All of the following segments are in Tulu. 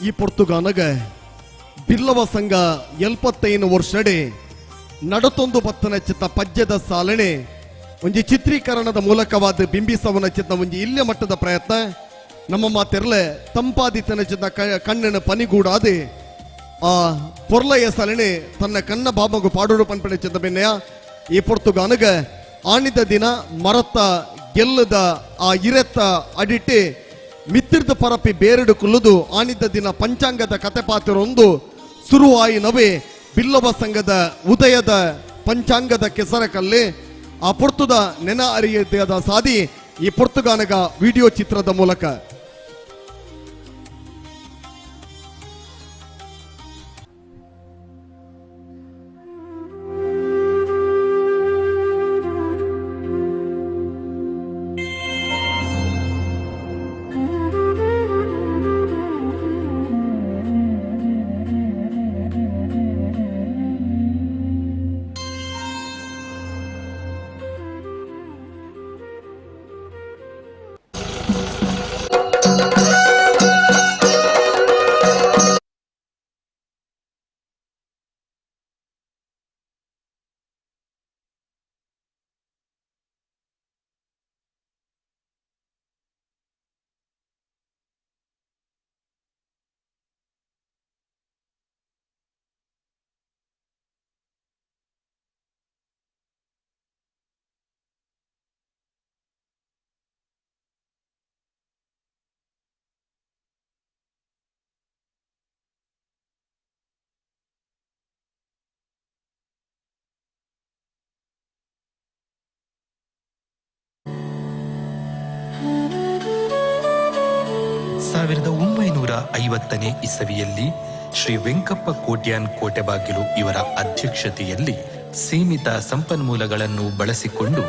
ಈ ಪೊರ್ತುಗಾನಗ ಬಿಲ್ಲವ ಸಂಘ 75 ವರ್ಷಡೆ ನಡತೊಂದು ಬತ್ತನ ಚಿತ್ತ ಪಜ್ಜದ ಸಾಲನೆ ಒಂಜಿ ಚಿತ್ರೀಕರಣದ ಮೂಲಕವಾದ ಬಿಂಬಿಸವನ ಚಿತ್ತ ಒಂಜಿ ಇಲ್ಯ ಮಟ್ಟದ ಪ್ರಯತ್ನ. ನಮ್ಮ ಮಾತಿರ್ಲೆ ತಂಪಾದಿತ್ತನ ಚಿತ್ತ ಕಣ್ಣಿನ ಪನಿಗೂಡಾದೆ ಆ ಪೊರ್ಲಯ ಸಲನೆ ತನ್ನ ಕನ್ನ ಬಾಬಗು ಪಾಡೋಡು ಪನ್ಪಣೆ ಚಿತ್ತ ಬೆನ್ನೆಯ. ಈ ಪೊರ್ತುಗಾನಗ ಆಣಿದ ದಿನ ಮರತ್ತ ಗೆಲ್ಲದ ಆ ಇರೆತ್ತ ಅಡಿಟ್ಟೆ ಮಿತ್ತಿರ್ದ ಪರಪಿ ಬೇರೆಡು ಕುಲ್ಲುದು ಆನಿದ್ದ ದಿನ ಪಂಚಾಂಗದ ಕತೆ ಪಾತಿರೊಂದು ಸುರುವಾಯಿನವೇ ಬಿಲ್ಲವ ಸಂಘದ ಉದಯದ ಪಂಚಾಂಗದ ಕೆಸರ ಕಲ್ಲೆ ಆ ಪೊರ್ತುದ ನೆನ ಅರಿಯದ ಸಾದಿ ಈ ಪೊರ್ತುಗಾನಗ ವಿಡಿಯೋ ಚಿತ್ರದ ಮೂಲಕ. 1950ನೇ ಇಸವಿಯಲ್ಲಿ ಶ್ರೀ ವೆಂಕಪ್ಪ ಕೋಟ್ಯಾನ್ ಕೋಟೆಬಾಗಿಲು ಇವರ ಅಧ್ಯಕ್ಷತೆಯಲ್ಲಿ ಸೀಮಿತ ಸಂಪನ್ಮೂಲಗಳನ್ನು ಬಳಸಿಕೊಂಡು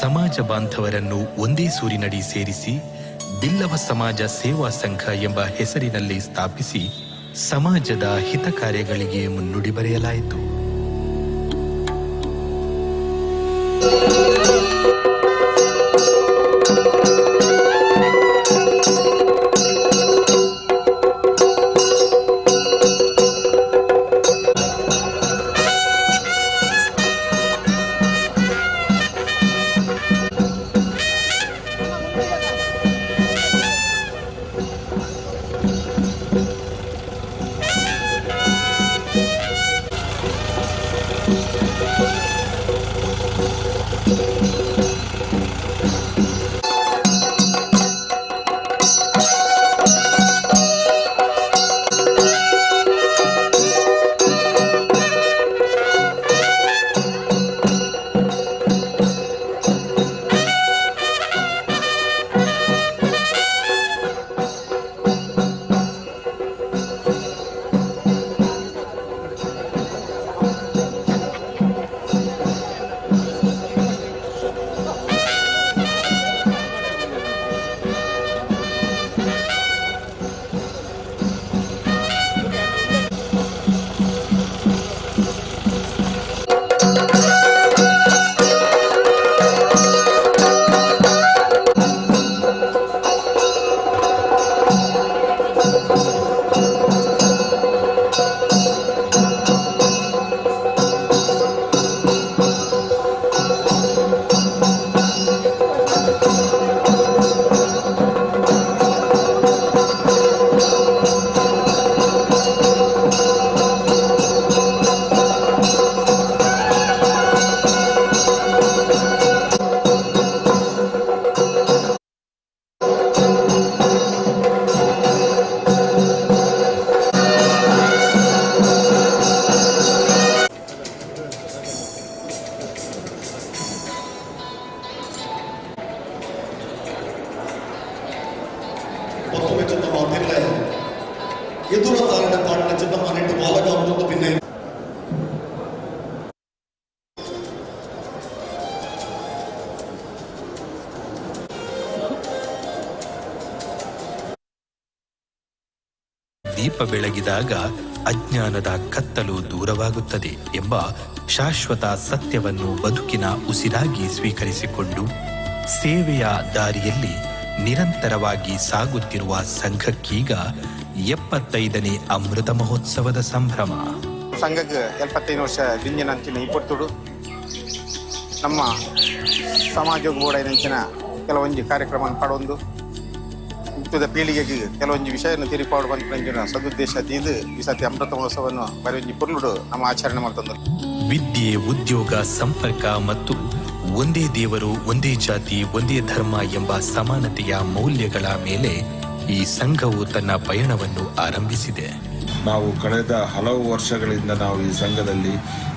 ಸಮಾಜ ಬಾಂಧವರನ್ನು ಒಂದೇ ಸೂರಿನಡಿ ಸೇರಿಸಿ ಬಿಲ್ಲವ ಸಮಾಜ ಸೇವಾ ಸಂಘ ಎಂಬ ಹೆಸರಿನಲ್ಲಿ ಸ್ಥಾಪಿಸಿ ಸಮಾಜದ ಹಿತ ಕಾರ್ಯಗಳಿಗೆ ಮುನ್ನುಡಿ ಬರೆಯಲಾಯಿತು. ದೀಪ ಬೆಳಗಿದಾಗ ಅಜ್ಞಾನದ ಕತ್ತಲು ದೂರವಾಗುತ್ತದೆ ಎಂಬ ಶಾಶ್ವತ ಸತ್ಯವನ್ನು ಬದುಕಿನ ಉಸಿರಾಗಿ ಸ್ವೀಕರಿಸಿಕೊಂಡು ಸೇವೆಯ ದಾರಿಯಲ್ಲಿ ನಿರಂತರವಾಗಿ ಸಾಗುತ್ತಿರುವ ಸಂಘಕ್ಕೀಗ 75ನೇ ಅಮೃತ ಮಹೋತ್ಸವದ ಸಂಭ್ರಮ. ಸಂಘಕ್ಕೆ 75 ವರ್ಷ ದಿಂಜಿನಂಚಿನ ಇಪ್ಪತ್ತುಡು ನಮ್ಮ ಸಮಾಜ ಬೋರ್ಡಿನಂಚಿನ ಕೆಲವೊಂದು ಕಾರ್ಯಕ್ರಮ ಪಡೊಂದು ಹುಟ್ಟದ ಪೀಳಿಗೆಗೆ ಕೆಲವೊಂದು ವಿಷಯವನ್ನು ತಿರಿಪಾಡು ಬಂದ ಸದುದ್ದೇಶ ತೀದು ಈ ಸತಿ ಅಮೃತ ಮಹೋತ್ಸವವನ್ನು ಬರೆಯೊಂಜಿ ಪುರ್ಲುಡು ನಮ್ಮ ಆಚರಣೆ ಮಾಡ್ತಂದ್ರು. ವಿದ್ಯೆ, ಉದ್ಯೋಗ, ಸಂಪರ್ಕ ಮತ್ತು ಒಂದೇ ದೇವರು, ಒಂದೇ ಜಾತಿ, ಒಂದೇ ಧರ್ಮ ಎಂಬ ಸಮಾನತೆಯ ಮೌಲ್ಯಗಳ ಮೇಲೆ ಈ ಸಂಘವು ತನ್ನ ಪಯಣವನ್ನು ಆರಂಭಿಸಿದೆ. ನಾವು ಕಳೆದ ಹಲವು ವರ್ಷಗಳಿಂದ ನಾವು ಈ ಸಂಘದಲ್ಲಿ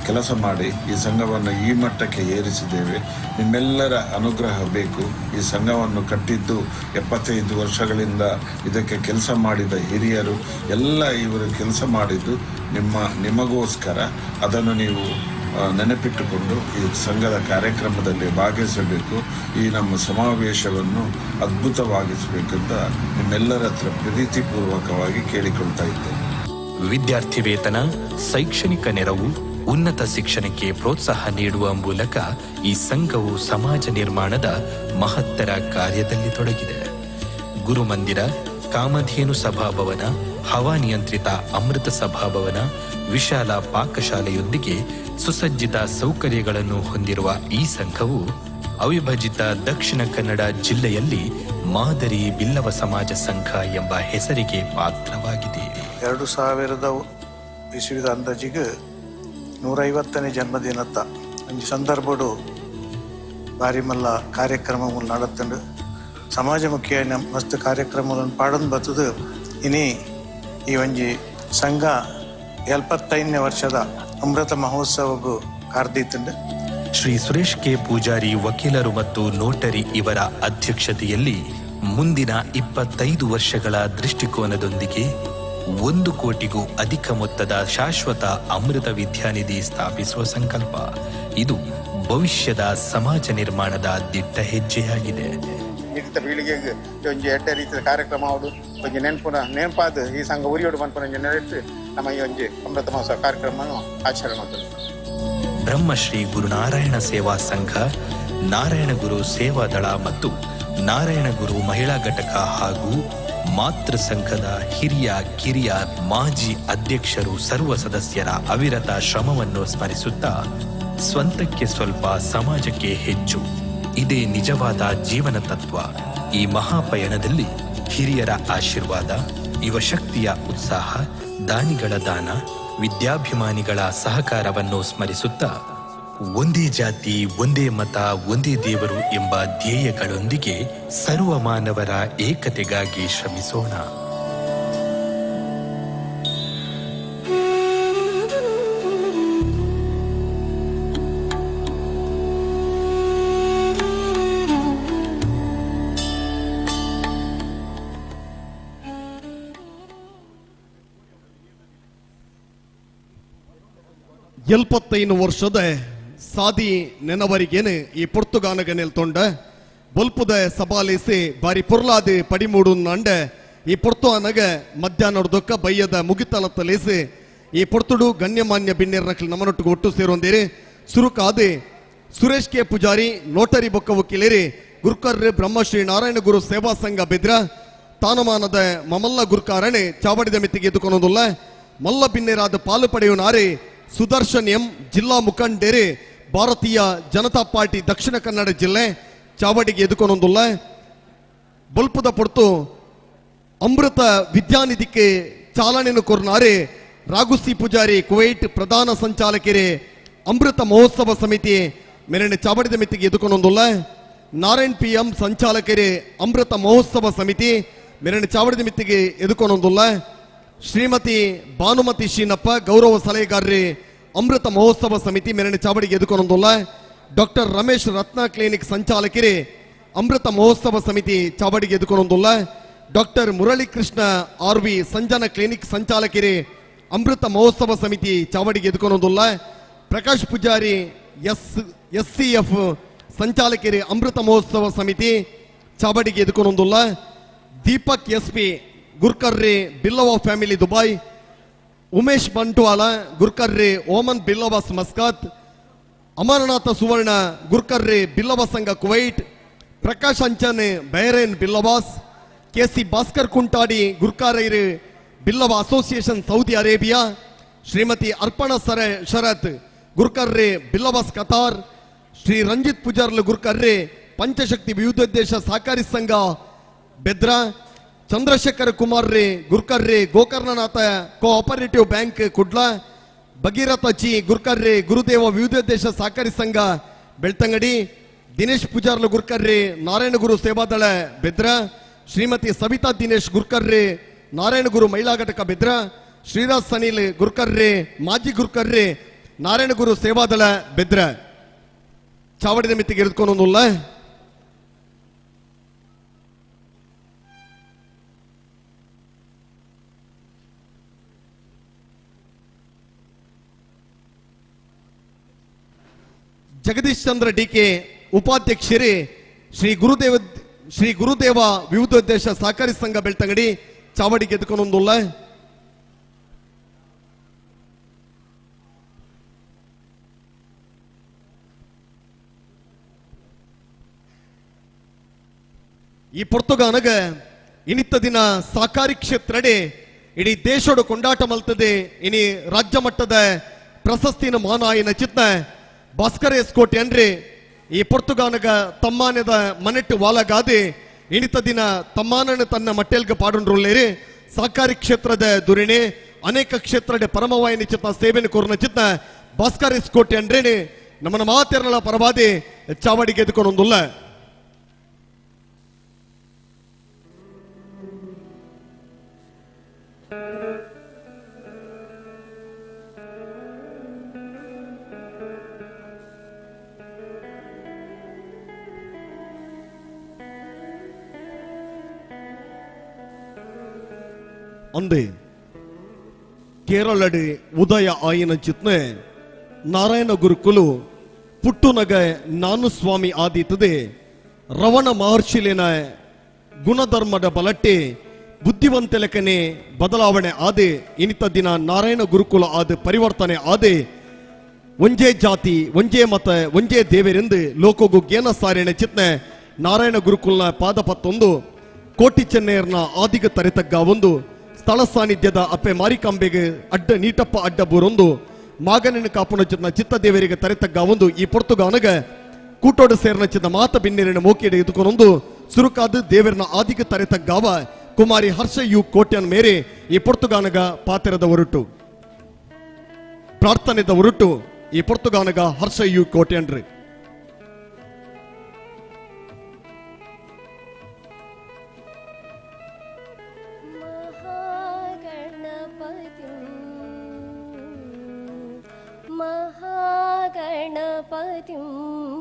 ಕೆಲಸ ಮಾಡಿ ಈ ಸಂಘವನ್ನು ಈ ಮಟ್ಟಕ್ಕೆ ಏರಿಸಿದ್ದೇವೆ. ನಿಮ್ಮೆಲ್ಲರ ಅನುಗ್ರಹ ಬೇಕು. ಈ ಸಂಘವನ್ನು ಕಟ್ಟಿದ್ದು 75 ವರ್ಷಗಳಿಂದ ಇದಕ್ಕೆ ಕೆಲಸ ಮಾಡಿದ ಹಿರಿಯರು ಎಲ್ಲ ಇವರು ಕೆಲಸ ಮಾಡಿದ್ದು ನಿಮಗೋಸ್ಕರ. ಅದನ್ನು ನೀವು ನೆನಪಿಟ್ಟುಕೊಂಡು ಈ ಸಂಘದ ಕಾರ್ಯಕ್ರಮದಲ್ಲಿ ಭಾಗವಹಿಸಬೇಕು. ಈ ನಮ್ಮ ಸಮಾವೇಶವನ್ನು ಅದ್ಭುತವಾಗಿಸಬೇಕಂತ ನಿಮ್ಮೆಲ್ಲರ ಹತ್ರ ಪ್ರೀತಿಪೂರ್ವಕವಾಗಿ ಕೇಳಿಕೊಳ್ತಾ ಇದ್ದೇನೆ. ವಿದ್ಯಾರ್ಥಿ ವೇತನ, ಶೈಕ್ಷಣಿಕ ನೆರವು, ಉನ್ನತ ಶಿಕ್ಷಣಕ್ಕೆ ಪ್ರೋತ್ಸಾಹ ನೀಡುವ ಮೂಲಕ ಈ ಸಂಘವು ಸಮಾಜ ನಿರ್ಮಾಣದ ಮಹತ್ತರ ಕಾರ್ಯದಲ್ಲಿ ತೊಡಗಿದೆ. ಗುರುಮಂದಿರ, ಕಾಮಧೇನು ಸಭಾಭವನ, ಹವಾನಿಯಂತ್ರಿತ ಅಮೃತ ಸಭಾಭವನ, ವಿಶಾಲ ಪಾಕಶಾಲೆಯೊಂದಿಗೆ ಸುಸಜ್ಜಿತ ಸೌಕರ್ಯಗಳನ್ನು ಹೊಂದಿರುವ ಈ ಸಂಘವು ಅವಿಭಜಿತ ದಕ್ಷಿಣ ಕನ್ನಡ ಜಿಲ್ಲೆಯಲ್ಲಿ ಮಾದರಿ ಬಿಲ್ಲವ ಸಮಾಜ ಸಂಘ ಎಂಬ ಹೆಸರಿಗೆ ಪಾತ್ರವಾಗಿದೆ. 2000 ಇಸುವಿದ ಅಂದಾಜಿಗೆ 150ನೇ ಜನ್ಮದಿನತ್ತ ಒಂಜಿ ಸಂದರ್ಭಡು ಬಾರಿ ಮಲ್ಲ ಕಾರ್ಯಕ್ರಮ ನಡತ್ತಂಡು ಸಮಾಜಮುಖಿಯ ಮಸ್ತ್ ಕಾರ್ಯಕ್ರಮಗಳನ್ನು ಪಾಡೊಂದು ಬರ್ತದೆ. ಇನಿ ಈ ಒಂಜಿ ಸಂಘ 75ನೇ ವರ್ಷದ ಅಮೃತ ಮಹೋತ್ಸವಕ್ಕೂ ಕಾರ್ದಿತ್ತುಂಡು. ಶ್ರೀ ಸುರೇಶ್ ಕೆ ಪೂಜಾರಿ ವಕೀಲರು ಮತ್ತು ನೋಟರಿ ಇವರ ಅಧ್ಯಕ್ಷತೆಯಲ್ಲಿ ಮುಂದಿನ 25 ವರ್ಷಗಳ ದೃಷ್ಟಿಕೋನದೊಂದಿಗೆ 1 ಕೋಟಿಗೂ ಅಧಿಕ ಮೊತ್ತದ ಶಾಶ್ವತ ಅಮೃತ ವಿದ್ಯಾನಿಧಿ ಸ್ಥಾಪಿಸುವ ಸಂಕಲ್ಪ ಇದು ಭವಿಷ್ಯದ ಸಮಾಜ ನಿರ್ಮಾಣದ ದಿಟ್ಟ ಹೆಜ್ಜೆಯಾಗಿದೆ. ಮಿಗಿತ ಪೀಳಿಗೆಗೆ ಒಂಜಿ ಎಡ್ಡೆ ರೀತಿಯ ಕಾರ್ಯಕ್ರಮ ಅವಡು ಒಂಜಿ ನೆನಪುನ ನೆನಪಾದ ಈ ಸಂಘ ಉರಿಯೋಡು ಪನ್ಪುನ ಒಂಜಿ ನೆನೆಟ್ಟು ನಮ್ಮ ಈ ಒಂಜಿ ಅಮೃತ ಮಹೋತ್ಸವ ಕಾರ್ಯಕ್ರಮವನ್ನು ಆಚರಣೆ ಮಾಡ್ತದೆ. ಬ್ರಹ್ಮಶ್ರೀ ಗುರುನಾರಾಯಣ ಸೇವಾ ಸಂಘ, ನಾರಾಯಣಗುರು ಸೇವಾದಳ ಮತ್ತು ನಾರಾಯಣಗುರು ಮಹಿಳಾ ಘಟಕ ಹಾಗೂ ಮಾತೃ ಸಂಘದ ಹಿರಿಯ ಕಿರಿಯ ಮಾಜಿ ಅಧ್ಯಕ್ಷರು ಸರ್ವ ಸದಸ್ಯರ ಅವಿರತ ಶ್ರಮವನ್ನು ಸ್ಮರಿಸುತ್ತಾ ಸ್ವಂತಕ್ಕೆ ಸ್ವಲ್ಪ ಸಮಾಜಕ್ಕೆ ಹೆಚ್ಚು, ಇದೇ ನಿಜವಾದ ಜೀವನ ತತ್ವ. ಈ ಮಹಾಪಯಣದಲ್ಲಿ ಹಿರಿಯರ ಆಶೀರ್ವಾದ, ಯುವಶಕ್ತಿಯ ಉತ್ಸಾಹ, ದಾನಿಗಳ ದಾನ, ವಿದ್ಯಾಭಿಮಾನಿಗಳ ಸಹಕಾರವನ್ನು ಸ್ಮರಿಸುತ್ತಾ ಒಂದೇ ಜಾತಿ, ಒಂದೇ ಮತ, ಒಂದೇ ದೇವರು ಎಂಬ ಧ್ಯೇಯಗಳೊಂದಿಗೆ ಸರ್ವ ಮಾನವರ ಏಕತೆಗಾಗಿ ಶ್ರಮಿಸೋಣ. ಎಲ್ಪತ್ತೈದು ವರ್ಷದ ಸಾದಿ ನೆನವರಿಗೇನು ಈ ಪೊರ್ತುಗಾನಗ ನೆಲ್ತೊಂಡ ಬೊಲ್ಪುದ ಸಬಾಲಿಸಿ ಬಾರಿ ಪೊರ್ಲಾದಿ ಪಡಿಮೂಡು ನಂಡೆ ಈ ಪೊರ್ತು ಅನಗ ಮಧ್ಯಾಹ್ನದೊಕ್ಕ ಬಯ್ಯದ ಮುಗಿತಲತ್ತಲೇಸಿ ಈ ಪೊರ್ತುಡು ಗಣ್ಯಮಾನ್ಯ ಬಿನ್ನೆರ್ನಕ್ಲು ನಮ್ಮನೊಟ್ಟಿಗೆ ಒಟ್ಟು ಸೇರೊಂದಿರಿ. ಸುರುಕಾದಿ ಸುರೇಶ್ ಕೆ ಪೂಜಾರಿ ನೋಟರಿ ಬೊಕ್ಕ ವಕೀಲೇರಿ ಗುರುಕರ್ರೆ ಬ್ರಹ್ಮಶ್ರೀ ನಾರಾಯಣ ಗುರು ಸೇವಾ ಸಂಘ ಬೆದ್ರ ತಾನಮಾನದ ಮಮಲ್ಲ ಗುರುಕಾರಣೆ ಚಾವಡಿದ ಮಿತ್ತಿಗೆ ಎದ್ದುಕೊನೊಂದುಲ್ಲ ಮಲ್ಲ ಬಿನ್ನೆರಾದ ಪಾಲು ಪಡೆಯುವನಾರೆ ಸುದರ್ಶನ್ ಎಂ ಜಿಲ್ಲಾ ಮುಖಂಡೇರಿ ಭಾರತೀಯ ಜನತಾ ಪಾರ್ಟಿ ದಕ್ಷಿಣ ಕನ್ನಡ ಜಿಲ್ಲೆ ಚಾವಡಿಗೆ ಎದುಕೊನೊಂದುಲ್ಲ. ಬೊಲ್ಪುದ ಪೊರ್ತು ಅಮೃತ ವಿದ್ಯಾನಿಧಿಗೆ ಚಾಲನೆಯನ್ನು ಕೊರ್ನಾರೆ ರಾಗುಸಿ ಪೂಜಾರಿ ಕುವೈಟ್ ಪ್ರಧಾನ ಸಂಚಾಲಕರೇ ಅಮೃತ ಮಹೋತ್ಸವ ಸಮಿತಿ ಮೇಲಿನ ಚಾವಡಿದ ಮಿತಿಗೆ ಎದುಕೊನೊಂದುಲ್ಲ. ನಾರಾಯಣ್ ಪಿ ಎಂ ಸಂಚಾಲಕರೇ ಅಮೃತ ಮಹೋತ್ಸವ ಸಮಿತಿ ಮೇಲಿನ ಚಾವಡಿದ ಮಿತಿಗೆ ಎದುಕೊನೊಂದುಲ್ಲ. ಶ್ರೀಮತಿ ಭಾನುಮತಿ ಶೀನಪ್ಪ ಗೌರವ ಸಲಹೆಗಾರರೇ ಅಮೃತ ಮಹೋತ್ಸವ ಸಮಿತಿ ಮೇಲಿನ ಚಾವಡಿಗೆ ಎದುಕೊನೊಂದುಲ್ಲ. ಡಾಕ್ಟರ್ ರಮೇಶ್ ರತ್ನ ಕ್ಲಿನಿಕ್ ಸಂಚಾಲಕರೇ ಅಮೃತ ಮಹೋತ್ಸವ ಸಮಿತಿ ಚಾವಡಿಗೆ ಎದುಕೊನೊಂದುಲ್ಲ. Doctor Muralikrishna R V Sanjana clinic ಸಂಚಾಲಕರೇ ಅಮೃತ ಮಹೋತ್ಸವ ಸಮಿತಿ ಚಾವಡಿಗೆ ಎದುಕೊನೊಂದುಲ್ಲ. Prakash Poojary S C F ಸಂಚಾಲಕರೇ ಅಮೃತ ಮಹೋತ್ಸವ ಸಮಿತಿ ಚಾವಡಿಗೆ ಎದುಕೊನೊಂದುಲ್ಲ. ದೀಪಕ್ ಎಸ್ ಪಿ ಗುರ್ಕರ್ರೆ ಬಿಲ್ಲವ ಫ್ಯಾಮಿಲಿ ದುಬೈ, ಉಮೇಶ್ ಬಂಟ್ವಾಲ ಗುರ್ಕರ್ರೆ ಓಮನ್ ಬಿಲ್ಲವಾಸ್ ಮಸ್ಕತ್, ಅಮರನಾಥ ಸುವರ್ಣ ಗುರ್ಕರ್ರೆ Billava Sangha Kuwait, Prakash Anchan Bahrain Billavas, KC Bhaskar Kuntadi ಗುರ್ಕಾರೈರು Billava association Saudi Arabia, Shrimati Arpana Sharath ಗುರ್ಕರ್ರೆ Billavas Qatar, Shri Ranjit Pujarlu ಗುರ್ಕರ್ರೆ ಪಂಚಶಕ್ತಿ ವಿವಿಧೋದ್ದೇಶ ಸಹಕಾರಿ ಸಂಘ ಬೆದ್ರ, ಚಂದ್ರಶೇಖರ್ ಕುಮಾರ್ ರೇ ಗುರ್ಕರ್ರೆ Gokarnanatha cooperative bank Kudla, Bhagiratha G ಗುರ್ಕರ್ರೆ ಗುರುದೇವ ವಿವಿಧೋದ್ದೇಶ ಸಹಕಾರಿ ಸಂಘ ಬೆಳ್ತಂಗಡಿ, ದಿನೇಶ್ ಪೂಜಾರ್ಲು ಗುರ್ಕರ್ರೆ ನಾರಾಯಣಗುರು ಸೇವಾದಳ ಬೆದ್ರ, ಶ್ರೀಮತಿ ಸವಿತಾ ದಿನೇಶ್ ಗುರ್ಕರ್ರೆ ನಾರಾಯಣಗುರು ಮಹಿಳಾ ಘಟಕ ಬೆದ್ರ, ಶ್ರೀರಾಜ್ ಸನಿಲ್ ಗುರ್ಕರ್ರೆ ಮಾಜಿ ಗುರ್ಕರ್ರೆ ನಾರಾಯಣಗುರು ಸೇವಾದಳ ಬೆದ್ರ. ಚಾವಡಿದ ಮಿತ್ತಿಗೆ ಎದುರ್ಕೊಂಡೊಂದುಲ್ಲ. ಜಗದೀಶ್ ಚಂದ್ರ ಡಿಕೆ ಉಪಾಧ್ಯಕ್ಷರೇ ಶ್ರೀ ಗುರುದೇವ ವಿವಿಧೋದ್ದೇಶ ಸಹಕಾರಿ ಸಂಘ ಬೆಳ್ತಂಗಡಿ ಚಾವಡಿ ಗೆದ್ದುಕೊಂಡೊಂದುಲ್ಲ. ಈ ಪೊರ್ತುಗಾನಗ ಇನಿತ್ತ ದಿನ ಸಹಕಾರಿ ಕ್ಷೇತ್ರಡೆ ಇಡೀ ದೇಶೋಡು ಕೊಂಡಾಟ ಮಲ್ತದೆ. ಇನಿ ರಾಜ್ಯ ಮಟ್ಟದ ಪ್ರಶಸ್ತಿನ ಮಾನಾಯಿನ ಚಿತ್ನ ಭಾಸ್ಕರ್ ಎಸ್ ಕೋಟೆ ಅನ್ರಿ ಈ ಪೊರ್ತುಗಾನಗ ತಮ್ಮಾನದ ಮನೆಟ್ಟು ವಾಲಗಾದೆ ಇನಿತ ದಿನ ತಮ್ಮಾನನ ತನ್ನ ಮಟ್ಟೆಲ್ಗ ಪಾಡುಂಡ್ರುಳ್ಳೇರಿ. ಸಹಕಾರಿ ಕ್ಷೇತ್ರದ ದುರಿಣೆ ಅನೇಕ ಕ್ಷೇತ್ರದ ಪರಮವಾಹಿನಿ ಚಿತ್ನ ಸೇವೆಯನ್ನು ಕೋರ್ನ ಚಿತ್ನ ಭಾಸ್ಕರ್ ಎಸ್ ಕೋಟೆ ಅನ್ರೇನೆ ನಮ್ಮನ ಮಾತೆರಳ ಪರವಾದಿ ಚಾವಡಿಗೆ ಎದುಕೊಂಡೊಂದುಲ್ಲ. ಅಂದೆ ಕೇರಳಡಿ ಉದಯ ಆಯಿನ ಚಿತ್ನೆ ನಾರಾಯಣ ಗುರುಕುಲು ಪುಟ್ಟುನಗ ನಾನು ಸ್ವಾಮಿ ಆದಿತದೆ ರವಣ ಮಹರ್ಷಿಲಿನ ಗುಣಧರ್ಮದ ಬಲಟ್ಟೆ ಬುದ್ಧಿವಂತಲಕನೆ ಬದಲಾವಣೆ ಆದೆ ಇನಿತ ದಿನ ನಾರಾಯಣ ಗುರುಕುಲ ಆದ ಪರಿವರ್ತನೆ ಆದೆ ಒಂಜೇ ಜಾತಿ ಒಂಜೇ ಮತ ಒಂಜೇ ದೇವರೆಂದು ಲೋಕಗು ಗೇನ ಸಾರಿನ ಚಿತ್ನೆ ನಾರಾಯಣ ಗುರುಕುಲ್ನ ಪಾದಪತ್ತೊಂದು ಕೋಟಿ ಚೆನ್ನೆಯರ್ನ ಆದಿಗ ತರೆತಗ್ಗ ಒಂದು ಸ್ಥಳ ಸಾನ್ನಿಧ್ಯದ ಅಪ್ಪೆ ಮಾರಿಕಾಂಬೆಗೆ ಅಡ್ಡ ನೀಟಪ್ಪ ಅಡ್ಡ ಬೂರೊಂದು ಮಾಗನಿನ ಕಾಪುನ ಚಿತ್ನ ಚಿತ್ತದೇವರಿಗೆ ತರೆತಗ್ಗ ಒಂದು ಈ ಪೊರ್ತುಗಾನಗ ಕೂಟೋಡು ಸೇರಿನ ಚಿತ್ತ ಮಾತ ಬಿನ್ನೇರಿನ ಮೋಕಿಡೆ ಎದುಕೊನೊಂದು ಸುರುಕಾದ ದೇವರನ ಆದಿಗ ತರೆತಗ್ಗಾವ ಕುಮಾರಿ ಹರ್ಷ you ಕೋಟ್ಯನ್ ಮೇರೆ ಈ ಪೊರ್ತುಗಾನಗ ಪಾತೆರದ ಹೊರಟು ಪ್ರಾರ್ಥನೆದ ಹೊರಟು ಈ ಪೊರ್ತುಗಾನಗ ಹರ್ಷ you ಕೋಟ್ಯನ್ರಿ. महागणपतिं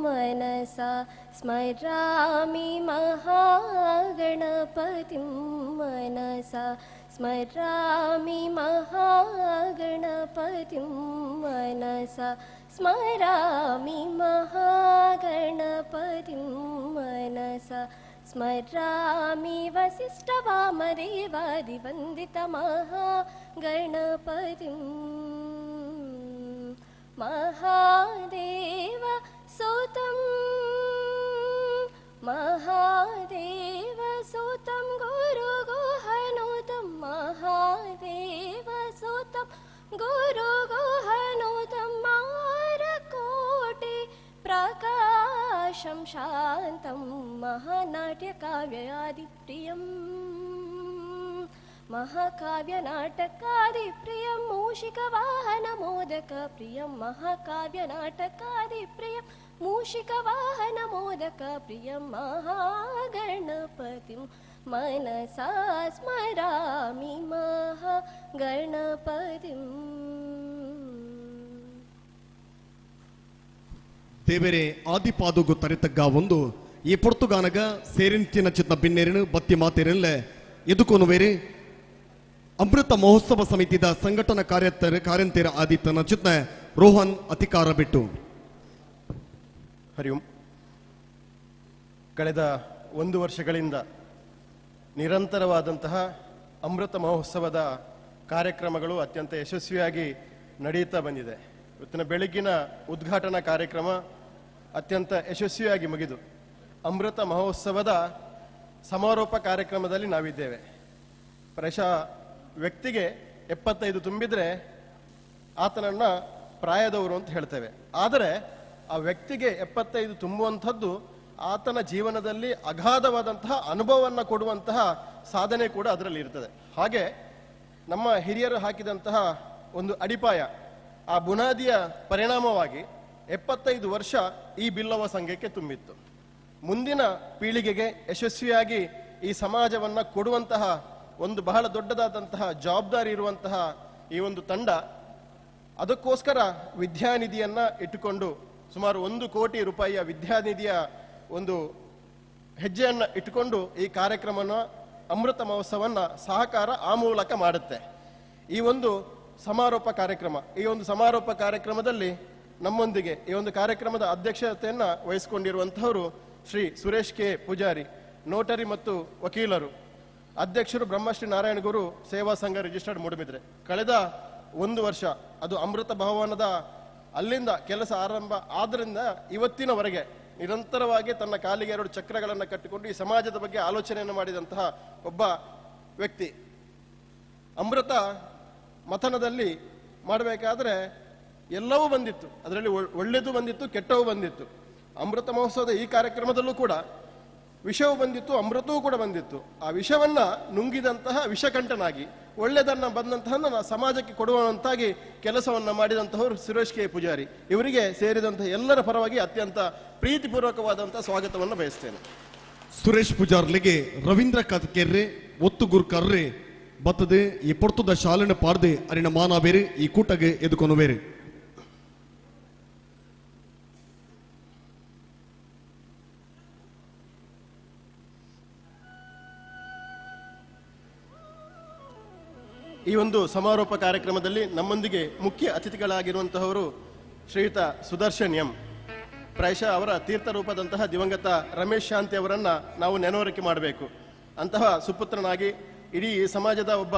मनसा स्मरामि महागणपतिं मनसा स्मरामि महागणपतिं मनसा स्मरामि महागणपतिं मनसा स्मरामि वसिष्ठवामदेवादिवन्दितमहागणपतिं महादेव सुतं महादेव सुतं गुरुगुहनुतं महादेव सुतं गुरुगुहनुतं मारकोटि प्रकाशं शान्तं महानाट्यकाव्यादिप्रियम् महाकाव्यनाटकादिप्रियं मूषिकवाहनमोदकप्रियं महाकाव्यनाटकादिप्रियं मूषिकवाहनमोदकप्रियं महागणपतिं मनसा स्मरामि महागणपतिम्. ದೇವರೇ ಆದಿಪಾದುಗು ತರೆತಗ್ಗ ಒಂದು ಈ ಪೊರ್ತುಗಾನಗ ಸೇರಿಂಚಿನ ಚಿತ್ತ ಬಿನ್ನೇರಿನ ಬತ್ತಿ ಮಾತೇರಲ್ಲ ಎದುಕೊನು ಬೇರೆ ಅಮೃತ ಮಹೋತ್ಸವ ಸಮಿತಿದ ಸಂಘಟನಾ ಕಾರ್ಯಂತೆರ ಆದಿತ್ಯನ ಚಿತ್ನ ರೋಹನ್ ಅಧಿಕಾರ ಬಿಟ್ಟು. ಹರಿ ಓಂ. ಕಳೆದ ಒಂದು ವರ್ಷಗಳಿಂದ ನಿರಂತರವಾದಂತಹ ಅಮೃತ ಮಹೋತ್ಸವದ ಕಾರ್ಯಕ್ರಮಗಳು ಅತ್ಯಂತ ಯಶಸ್ವಿಯಾಗಿ ನಡೆಯುತ್ತಾ ಬಂದಿದೆ. ಇವತ್ತಿನ ಬೆಳಗ್ಗಿನ ಉದ್ಘಾಟನಾ ಕಾರ್ಯಕ್ರಮ ಅತ್ಯಂತ ಯಶಸ್ವಿಯಾಗಿ ಮುಗಿದು ಅಮೃತ ಮಹೋತ್ಸವದ ಸಮಾರೋಪ ಕಾರ್ಯಕ್ರಮದಲ್ಲಿ ನಾವಿದ್ದೇವೆ. ಪ್ರಾಯಶಃ ವ್ಯಕ್ತಿಗೆ 75 ತುಂಬಿದರೆ ಆತನನ್ನು ಪ್ರಾಯದವರು ಅಂತ ಹೇಳ್ತೇವೆ. ಆದರೆ ಆ ವ್ಯಕ್ತಿಗೆ 75 ತುಂಬುವಂಥದ್ದು ಆತನ ಜೀವನದಲ್ಲಿ ಅಗಾಧವಾದಂತಹ ಅನುಭವವನ್ನು ಕೊಡುವಂತಹ ಸಾಧನೆ ಕೂಡ ಅದರಲ್ಲಿ ಇರ್ತದೆ. ಹಾಗೆ ನಮ್ಮ ಹಿರಿಯರು ಹಾಕಿದಂತಹ ಒಂದು ಅಡಿಪಾಯ, ಆ ಬುನಾದಿಯ ಪರಿಣಾಮವಾಗಿ 75 ವರ್ಷ ಈ ಬಿಲ್ಲವ ಸಂಘಕ್ಕೆ ತುಂಬಿತ್ತು. ಮುಂದಿನ ಪೀಳಿಗೆಗೆ ಯಶಸ್ವಿಯಾಗಿ ಈ ಸಮಾಜವನ್ನು ಕೊಡುವಂತಹ ಒಂದು ಬಹಳ ದೊಡ್ಡದಾದಂತಹ ಜವಾಬ್ದಾರಿ ಇರುವಂತಹ ಈ ಒಂದು ತಂಡ, ಅದಕ್ಕೋಸ್ಕರ ವಿದ್ಯಾನಿಧಿಯನ್ನು ಇಟ್ಟುಕೊಂಡು ಸುಮಾರು 1 ಕೋಟಿ ರೂಪಾಯಿಯ ವಿದ್ಯಾನಿಧಿಯ ಒಂದು ಹೆಜ್ಜೆಯನ್ನು ಇಟ್ಟುಕೊಂಡು ಈ ಕಾರ್ಯಕ್ರಮವನ್ನು ಅಮೃತ ಮಹೋತ್ಸವವನ್ನು ಸಹಕಾರ ಆ ಮೂಲಕ ಮಾಡುತ್ತೆ. ಈ ಒಂದು ಸಮಾರೋಪ ಕಾರ್ಯಕ್ರಮ, ಈ ಒಂದು ಸಮಾರೋಪ ಕಾರ್ಯಕ್ರಮದಲ್ಲಿ ನಮ್ಮೊಂದಿಗೆ ಈ ಒಂದು ಕಾರ್ಯಕ್ರಮದ ಅಧ್ಯಕ್ಷತೆಯನ್ನು ವಹಿಸಿಕೊಂಡಿರುವಂಥವರು ಶ್ರೀ ಸುರೇಶ್ ಕೆ ಪೂಜಾರಿ, ನೋಟರಿ ಮತ್ತು ವಕೀಲರು, ಅಧ್ಯಕ್ಷರು ಬ್ರಹ್ಮಶ್ರೀ ನಾರಾಯಣ ಗುರು ಸೇವಾ ಸಂಘ ರಿಜಿಸ್ಟರ್ಡ್ ಮೂಡುಬಿದ್ರೆ. ಕಳೆದ 1 ವರ್ಷ ಅದು ಅಮೃತ ಭವನದ ಅಲ್ಲಿಂದ ಕೆಲಸ ಆರಂಭ ಆದ್ದರಿಂದ ಇವತ್ತಿನವರೆಗೆ ನಿರಂತರವಾಗಿ ತನ್ನ ಕಾಲಿಗೆ 2 ಚಕ್ರಗಳನ್ನು ಕಟ್ಟಿಕೊಂಡು ಈ ಸಮಾಜದ ಬಗ್ಗೆ ಆಲೋಚನೆಯನ್ನು ಮಾಡಿದಂತಹ ಒಬ್ಬ ವ್ಯಕ್ತಿ. ಅಮೃತ ಮಥನದಲ್ಲಿ ಮಾಡಬೇಕಾದ್ರೆ ಎಲ್ಲವೂ ಬಂದಿತ್ತು, ಅದರಲ್ಲಿ ಒಳ್ಳೆಯದು ಬಂದಿತ್ತು, ಕೆಟ್ಟವೂ ಬಂದಿತ್ತು. ಅಮೃತ ಮಹೋತ್ಸವದ ಈ ಕಾರ್ಯಕ್ರಮದಲ್ಲೂ ಕೂಡ ವಿಷವೂ ಬಂದಿತ್ತು, ಅಮೃತವೂ ಕೂಡ ಬಂದಿತ್ತು. ಆ ವಿಷವನ್ನು ನುಂಗಿದಂತಹ ವಿಷಕಂಠನಾಗಿ ಒಳ್ಳೆಯದನ್ನು ಬಂದಂತಹ ಸಮಾಜಕ್ಕೆ ಕೊಡುವಂತಾಗಿ ಕೆಲಸವನ್ನು ಮಾಡಿದಂತಹವರು ಸುರೇಶ್ ಕೆ ಪೂಜಾರಿ. ಇವರಿಗೆ ಸೇರಿದಂತಹ ಎಲ್ಲರ ಪರವಾಗಿ ಅತ್ಯಂತ ಪ್ರೀತಿಪೂರ್ವಕವಾದಂತಹ ಸ್ವಾಗತವನ್ನು ಬಯಸ್ತೇನೆ. ಸುರೇಶ್ ಪೂಜಾರ್ಲಿಗೆ ರವೀಂದ್ರ ಕತ್ಕೆರ್ರೆ ಒತ್ತು ಗುರ್ಕರ್ರೆ ಬತ್ತದೆ ಈ ಪೊರ್ತುದ ಶಾಲೆನ ಪಾರ್ದೆ ಅರಿನ ಮಾನಾಬೇರು ಈ ಕೂಟಗೆ ಎದುಕೊನುವೇರು. ಈ ಒಂದು ಸಮಾರೋಪ ಕಾರ್ಯಕ್ರಮದಲ್ಲಿ ನಮ್ಮೊಂದಿಗೆ ಮುಖ್ಯ ಅತಿಥಿಗಳಾಗಿರುವಂತಹವರು ಶ್ರೀಯುತ ಸುದರ್ಶನ್ ಎಂ. ಪ್ರಾಯಶಃ ಅವರ ತೀರ್ಥರೂಪದಂತಹ ದಿವಂಗತ ರಮೇಶ್ ಶಾಂತಿ ಅವರನ್ನು ನಾವು ನೆನವರಿಕೆ ಮಾಡಬೇಕು. ಅಂತಹ ಸುಪುತ್ರನಾಗಿ ಇಡೀ ಸಮಾಜದ ಒಬ್ಬ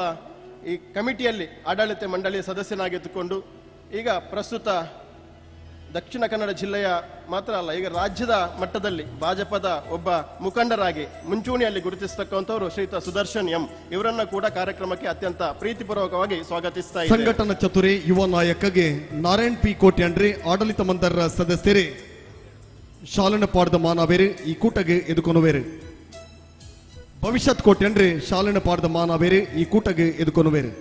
ಈ ಕಮಿಟಿಯಲ್ಲಿ ಆಡಳಿತ ಮಂಡಳಿಯ ಸದಸ್ಯನಾಗಿದ್ದುಕೊಂಡು ಈಗ ಪ್ರಸ್ತುತ ದಕ್ಷಿಣ ಕನ್ನಡ ಜಿಲ್ಲೆಯ ಮಾತ್ರ ಅಲ್ಲ, ಈಗ ರಾಜ್ಯದ ಮಟ್ಟದಲ್ಲಿ ಭಾಜಪದ ಒಬ್ಬ ಮುಖಂಡರಾಗಿ ಮುಂಚೂಣಿಯಲ್ಲಿ ಗುರುತಿಸತಕ್ಕಂಥವರು ಶ್ರೀಯುತ ಸುದರ್ಶನ್ ಎಂ. ಇವರನ್ನ ಕೂಡ ಕಾರ್ಯಕ್ರಮಕ್ಕೆ ಅತ್ಯಂತ ಪ್ರೀತಿಪೂರ್ವಕವಾಗಿ ಸ್ವಾಗತಿಸ್ತಾ ಇದ್ದಾರೆ. ಸಂಘಟನಾ ಚತುರಿ ಯುವ ನಾಯಕಗೆ ನಾರಾಯಣ್ ಪಿ ಕೋಟ್ಯಾಂಡ್ರಿ ಆಡಳಿತ ಮಂದರ ಸದಸ್ಯರೇ ಶಾಲನ ಪಾಡದ ಮಾನವೇರು ಈ ಕೂಟಗೆ ಎದುಕೊನುವೇರು. ಭವಿಷ್ಯತ್ ಕೋಟ್ಯಾಂಡ್ರಿ ಶಾಲನ ಪಾಡದ ಮಾನವೇರು ಈ ಕೂಟಗೆ ಎದುಕೊನುವೇರು.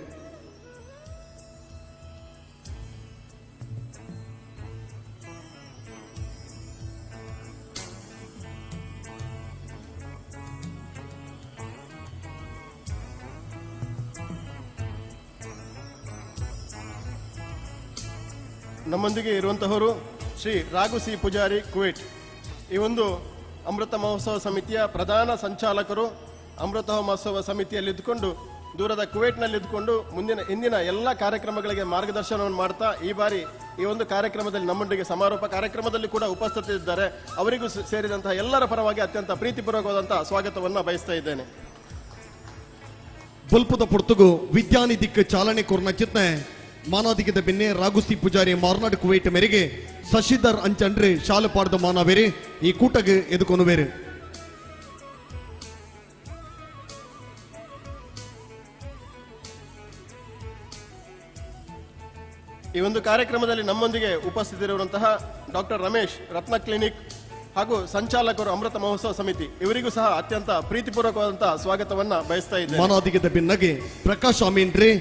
ನಮ್ಮೊಂದಿಗೆ ಇರುವಂತಹವರು ಶ್ರೀ ರಾಘು ಸಿ ಪೂಜಾರಿ ಕುವೈಟ್, ಈ ಒಂದು ಅಮೃತ ಮಹೋತ್ಸವ ಸಮಿತಿಯ ಪ್ರಧಾನ ಸಂಚಾಲಕರು. ಅಮೃತ ಮಹೋತ್ಸವ ಸಮಿತಿಯಲ್ಲಿ ಇದ್ದುಕೊಂಡು ದೂರದ ಕುವೈಟ್ನಲ್ಲಿ ಇದ್ದುಕೊಂಡು ಹಿಂದಿನ ಎಲ್ಲ ಕಾರ್ಯಕ್ರಮಗಳಿಗೆ ಮಾರ್ಗದರ್ಶನವನ್ನು ಮಾಡ್ತಾ ಈ ಬಾರಿ ಈ ಒಂದು ಕಾರ್ಯಕ್ರಮದಲ್ಲಿ ನಮ್ಮೊಂದಿಗೆ ಸಮಾರೋಪ ಕಾರ್ಯಕ್ರಮದಲ್ಲಿ ಕೂಡ ಉಪಸ್ಥಿತರಿದ್ದಾರೆ. ಅವರಿಗೂ ಸೇರಿದಂತಹ ಎಲ್ಲರ ಪರವಾಗಿ ಅತ್ಯಂತ ಪ್ರೀತಿಪೂರ್ವಕವಾದಂತಹ ಸ್ವಾಗತವನ್ನು ಬಯಸ್ತಾ ಇದ್ದೇನೆ. ಬಲ್ಪದ ಪೊರ್ತುಗು ವಿದ್ಯಾನಿಧಿಕ್ಕೆ ಚಾಲನೆ ಕೊರ್ನ ಚಿತ್ನೆ ಮಾನಾದಿಗದ ಬೆನ್ನೆ ರಾಘುಸಿ ಪೂಜಾರಿ ಮಾರ್ನಾಡ್ ಕುವೈಟ್ ಮೇರೆಗೆ ಶಶಿಧರ್ ಅಂಚಂಡ್ರೆ ಶಾಲೆ ಪಾಡದ ಮಾನವೇರೆ ಈ ಕೂಟಗೆ ಎದುಕೊನುವೇರು. ಈ ಒಂದು ಕಾರ್ಯಕ್ರಮದಲ್ಲಿ ನಮ್ಮೊಂದಿಗೆ ಉಪಸ್ಥಿತರಿರುವಂತಹ ಡಾಕ್ಟರ್ ರಮೇಶ್ ರತ್ನ ಕ್ಲಿನಿಕ್ ಹಾಗೂ ಸಂಚಾಲಕರು ಅಮೃತ ಮಹೋತ್ಸವ ಸಮಿತಿ, ಇವರಿಗೂ ಸಹ ಅತ್ಯಂತ ಪ್ರೀತಿಪೂರ್ವಕವಾದಂತಹ ಸ್ವಾಗತವನ್ನ ಬಯಸ್ತಾ ಇದ್ದೇನೆ. ಮಾನಾದಿಗದ ಬೆನ್ನಗೆ ಪ್ರಕಾಶ್ ಅಮೀನ್ರೆ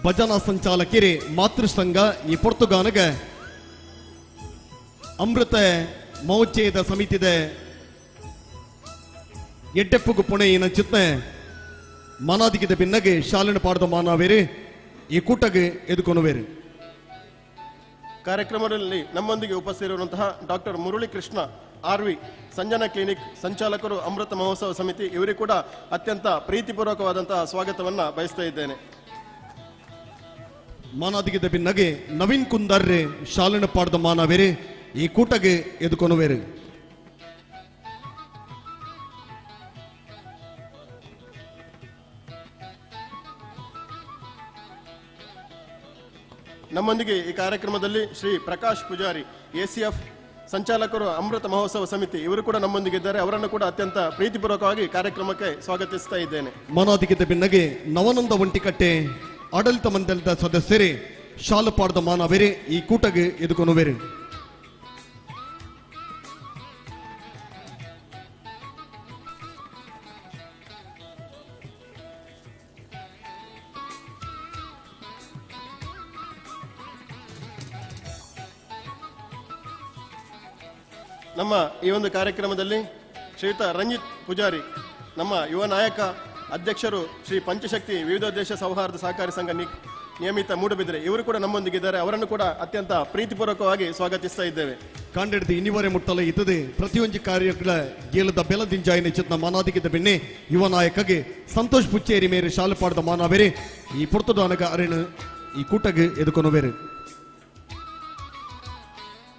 ಭಜನಾ ಸಂಚಾಲಕಿರಿ ಮಾತೃಸಂಘ ಈ ಪೊರ್ತುಗಾನಗ ಅಮೃತ ಮಹೋಚ್ಚಯದ ಸಮಿತಿದ ಎಡ್ಡೆಪ್ಪುಗು ಪುಣೆ ಚಿತ್ನೆ ಮಾನಾದಿಗದ ಬೆನ್ನಗೆ ಶಾಲಿನ ಪಾಡದ ಮಾನವೇರು ಈ ಕೂಟಗೆ ಎದುಕೊನುವೇರು. ಕಾರ್ಯಕ್ರಮದಲ್ಲಿ ನಮ್ಮೊಂದಿಗೆ ಉಪಸ್ಥಿತರಿರುವಂತಹ doctor Murali Krishna RV Sanjana clinic ಸಂಚಾಲಕರು ಅಮೃತ ಮಹೋತ್ಸವ ಸಮಿತಿ, ಇವರಿಗೂ ಕೂಡ ಅತ್ಯಂತ ಪ್ರೀತಿಪೂರ್ವಕವಾದಂತಹ ಸ್ವಾಗತವನ್ನ ಬಯಸ್ತಾ ಇದ್ದೇನೆ. ಮಾನಾದಿಗದ ಬಿನ್ನಗೆ ನವೀನ್ ಕುಂದರ್ರೆ ಶಾಲಿನ ಪಾಡದ ಮಾನವೇರೆ ಈ ಕೂಟಗೆ ಎದುಕೊನುವೇರು. ನಮ್ಮೊಂದಿಗೆ ಈ ಕಾರ್ಯಕ್ರಮದಲ್ಲಿ ಶ್ರೀ ಪ್ರಕಾಶ್ ಪೂಜಾರಿ ಎಸಿಎಫ್ ಸಂಚಾಲಕರು ಅಮೃತ ಮಹೋತ್ಸವ ಸಮಿತಿ ಇವರು ಕೂಡ ನಮ್ಮೊಂದಿಗಿದ್ದಾರೆ. ಅವರನ್ನು ಕೂಡ ಅತ್ಯಂತ ಪ್ರೀತಿಪೂರ್ವಕವಾಗಿ ಕಾರ್ಯಕ್ರಮಕ್ಕೆ ಸ್ವಾಗತಿಸ್ತಾ ಇದ್ದೇನೆ. ಮಾನಾಧಿಕತೆ ಬೆನ್ನಗೆ ನವನಂದ ಒಂಟಿಕಟ್ಟೆ ಆಡಳಿತ ಮಂಡಲದ ಸದಸ್ಯರೇ ಶಾಲಪಾಡದ ಮಾನವೇರೆ ಈ ಕೂಟಗೆ ಎದುಕೊನುವೇರು. ನಮ್ಮ ಈ ಒಂದು ಕಾರ್ಯಕ್ರಮದಲ್ಲಿ ಶ್ರೀಯುತ ರಂಜಿತ್ ಪೂಜಾರಿ, ನಮ್ಮ ಯುವ ನಾಯಕ, ಅಧ್ಯಕ್ಷರು ಶ್ರೀ ಪಂಚಶಕ್ತಿ ವಿವಿಧೋದ್ದೇಶ ಸೌಹಾರ್ದ ಸಹಕಾರಿ ಸಂಘ ನಿಯಮಿತ ಮೂಡುಬಿದಿರೆ ಇವರು ಕೂಡ ನಮ್ಮೊಂದಿಗಿದ್ದಾರೆ. ಅವರನ್ನು ಕೂಡ ಅತ್ಯಂತ ಪ್ರೀತಿಪೂರ್ವಕವಾಗಿ ಸ್ವಾಗತಿಸ್ತಾ ಇದ್ದೇವೆ. ಕಾಂಡೆಡ್ದು ಇನ್ನಿವರೆ ಮುಟ್ಟಲ ಇತ್ತದೆ ಪ್ರತಿಯೊಂದು ಕಾರ್ಯಗಳ ಗೇಲದ ಬೆಲದಿಂಜಾಯಿನ ಚಿತ್ನ ಮಾನಾದಿಗಿದ್ದ ಬೆನ್ನೆ ಯುವ ನಾಯಕಗೆ ಸಂತೋಷ್ ಪುಚ್ಚೇರಿ ಮೇರೆ ಶಾಲಪಾಡದ ಮಾನವೇರೆ ಈ ಪುರ್ತದಾನಗ ಅರಿಣು ಈ ಕೂಟಗೆ ಎದುಕೊನುವೇರು.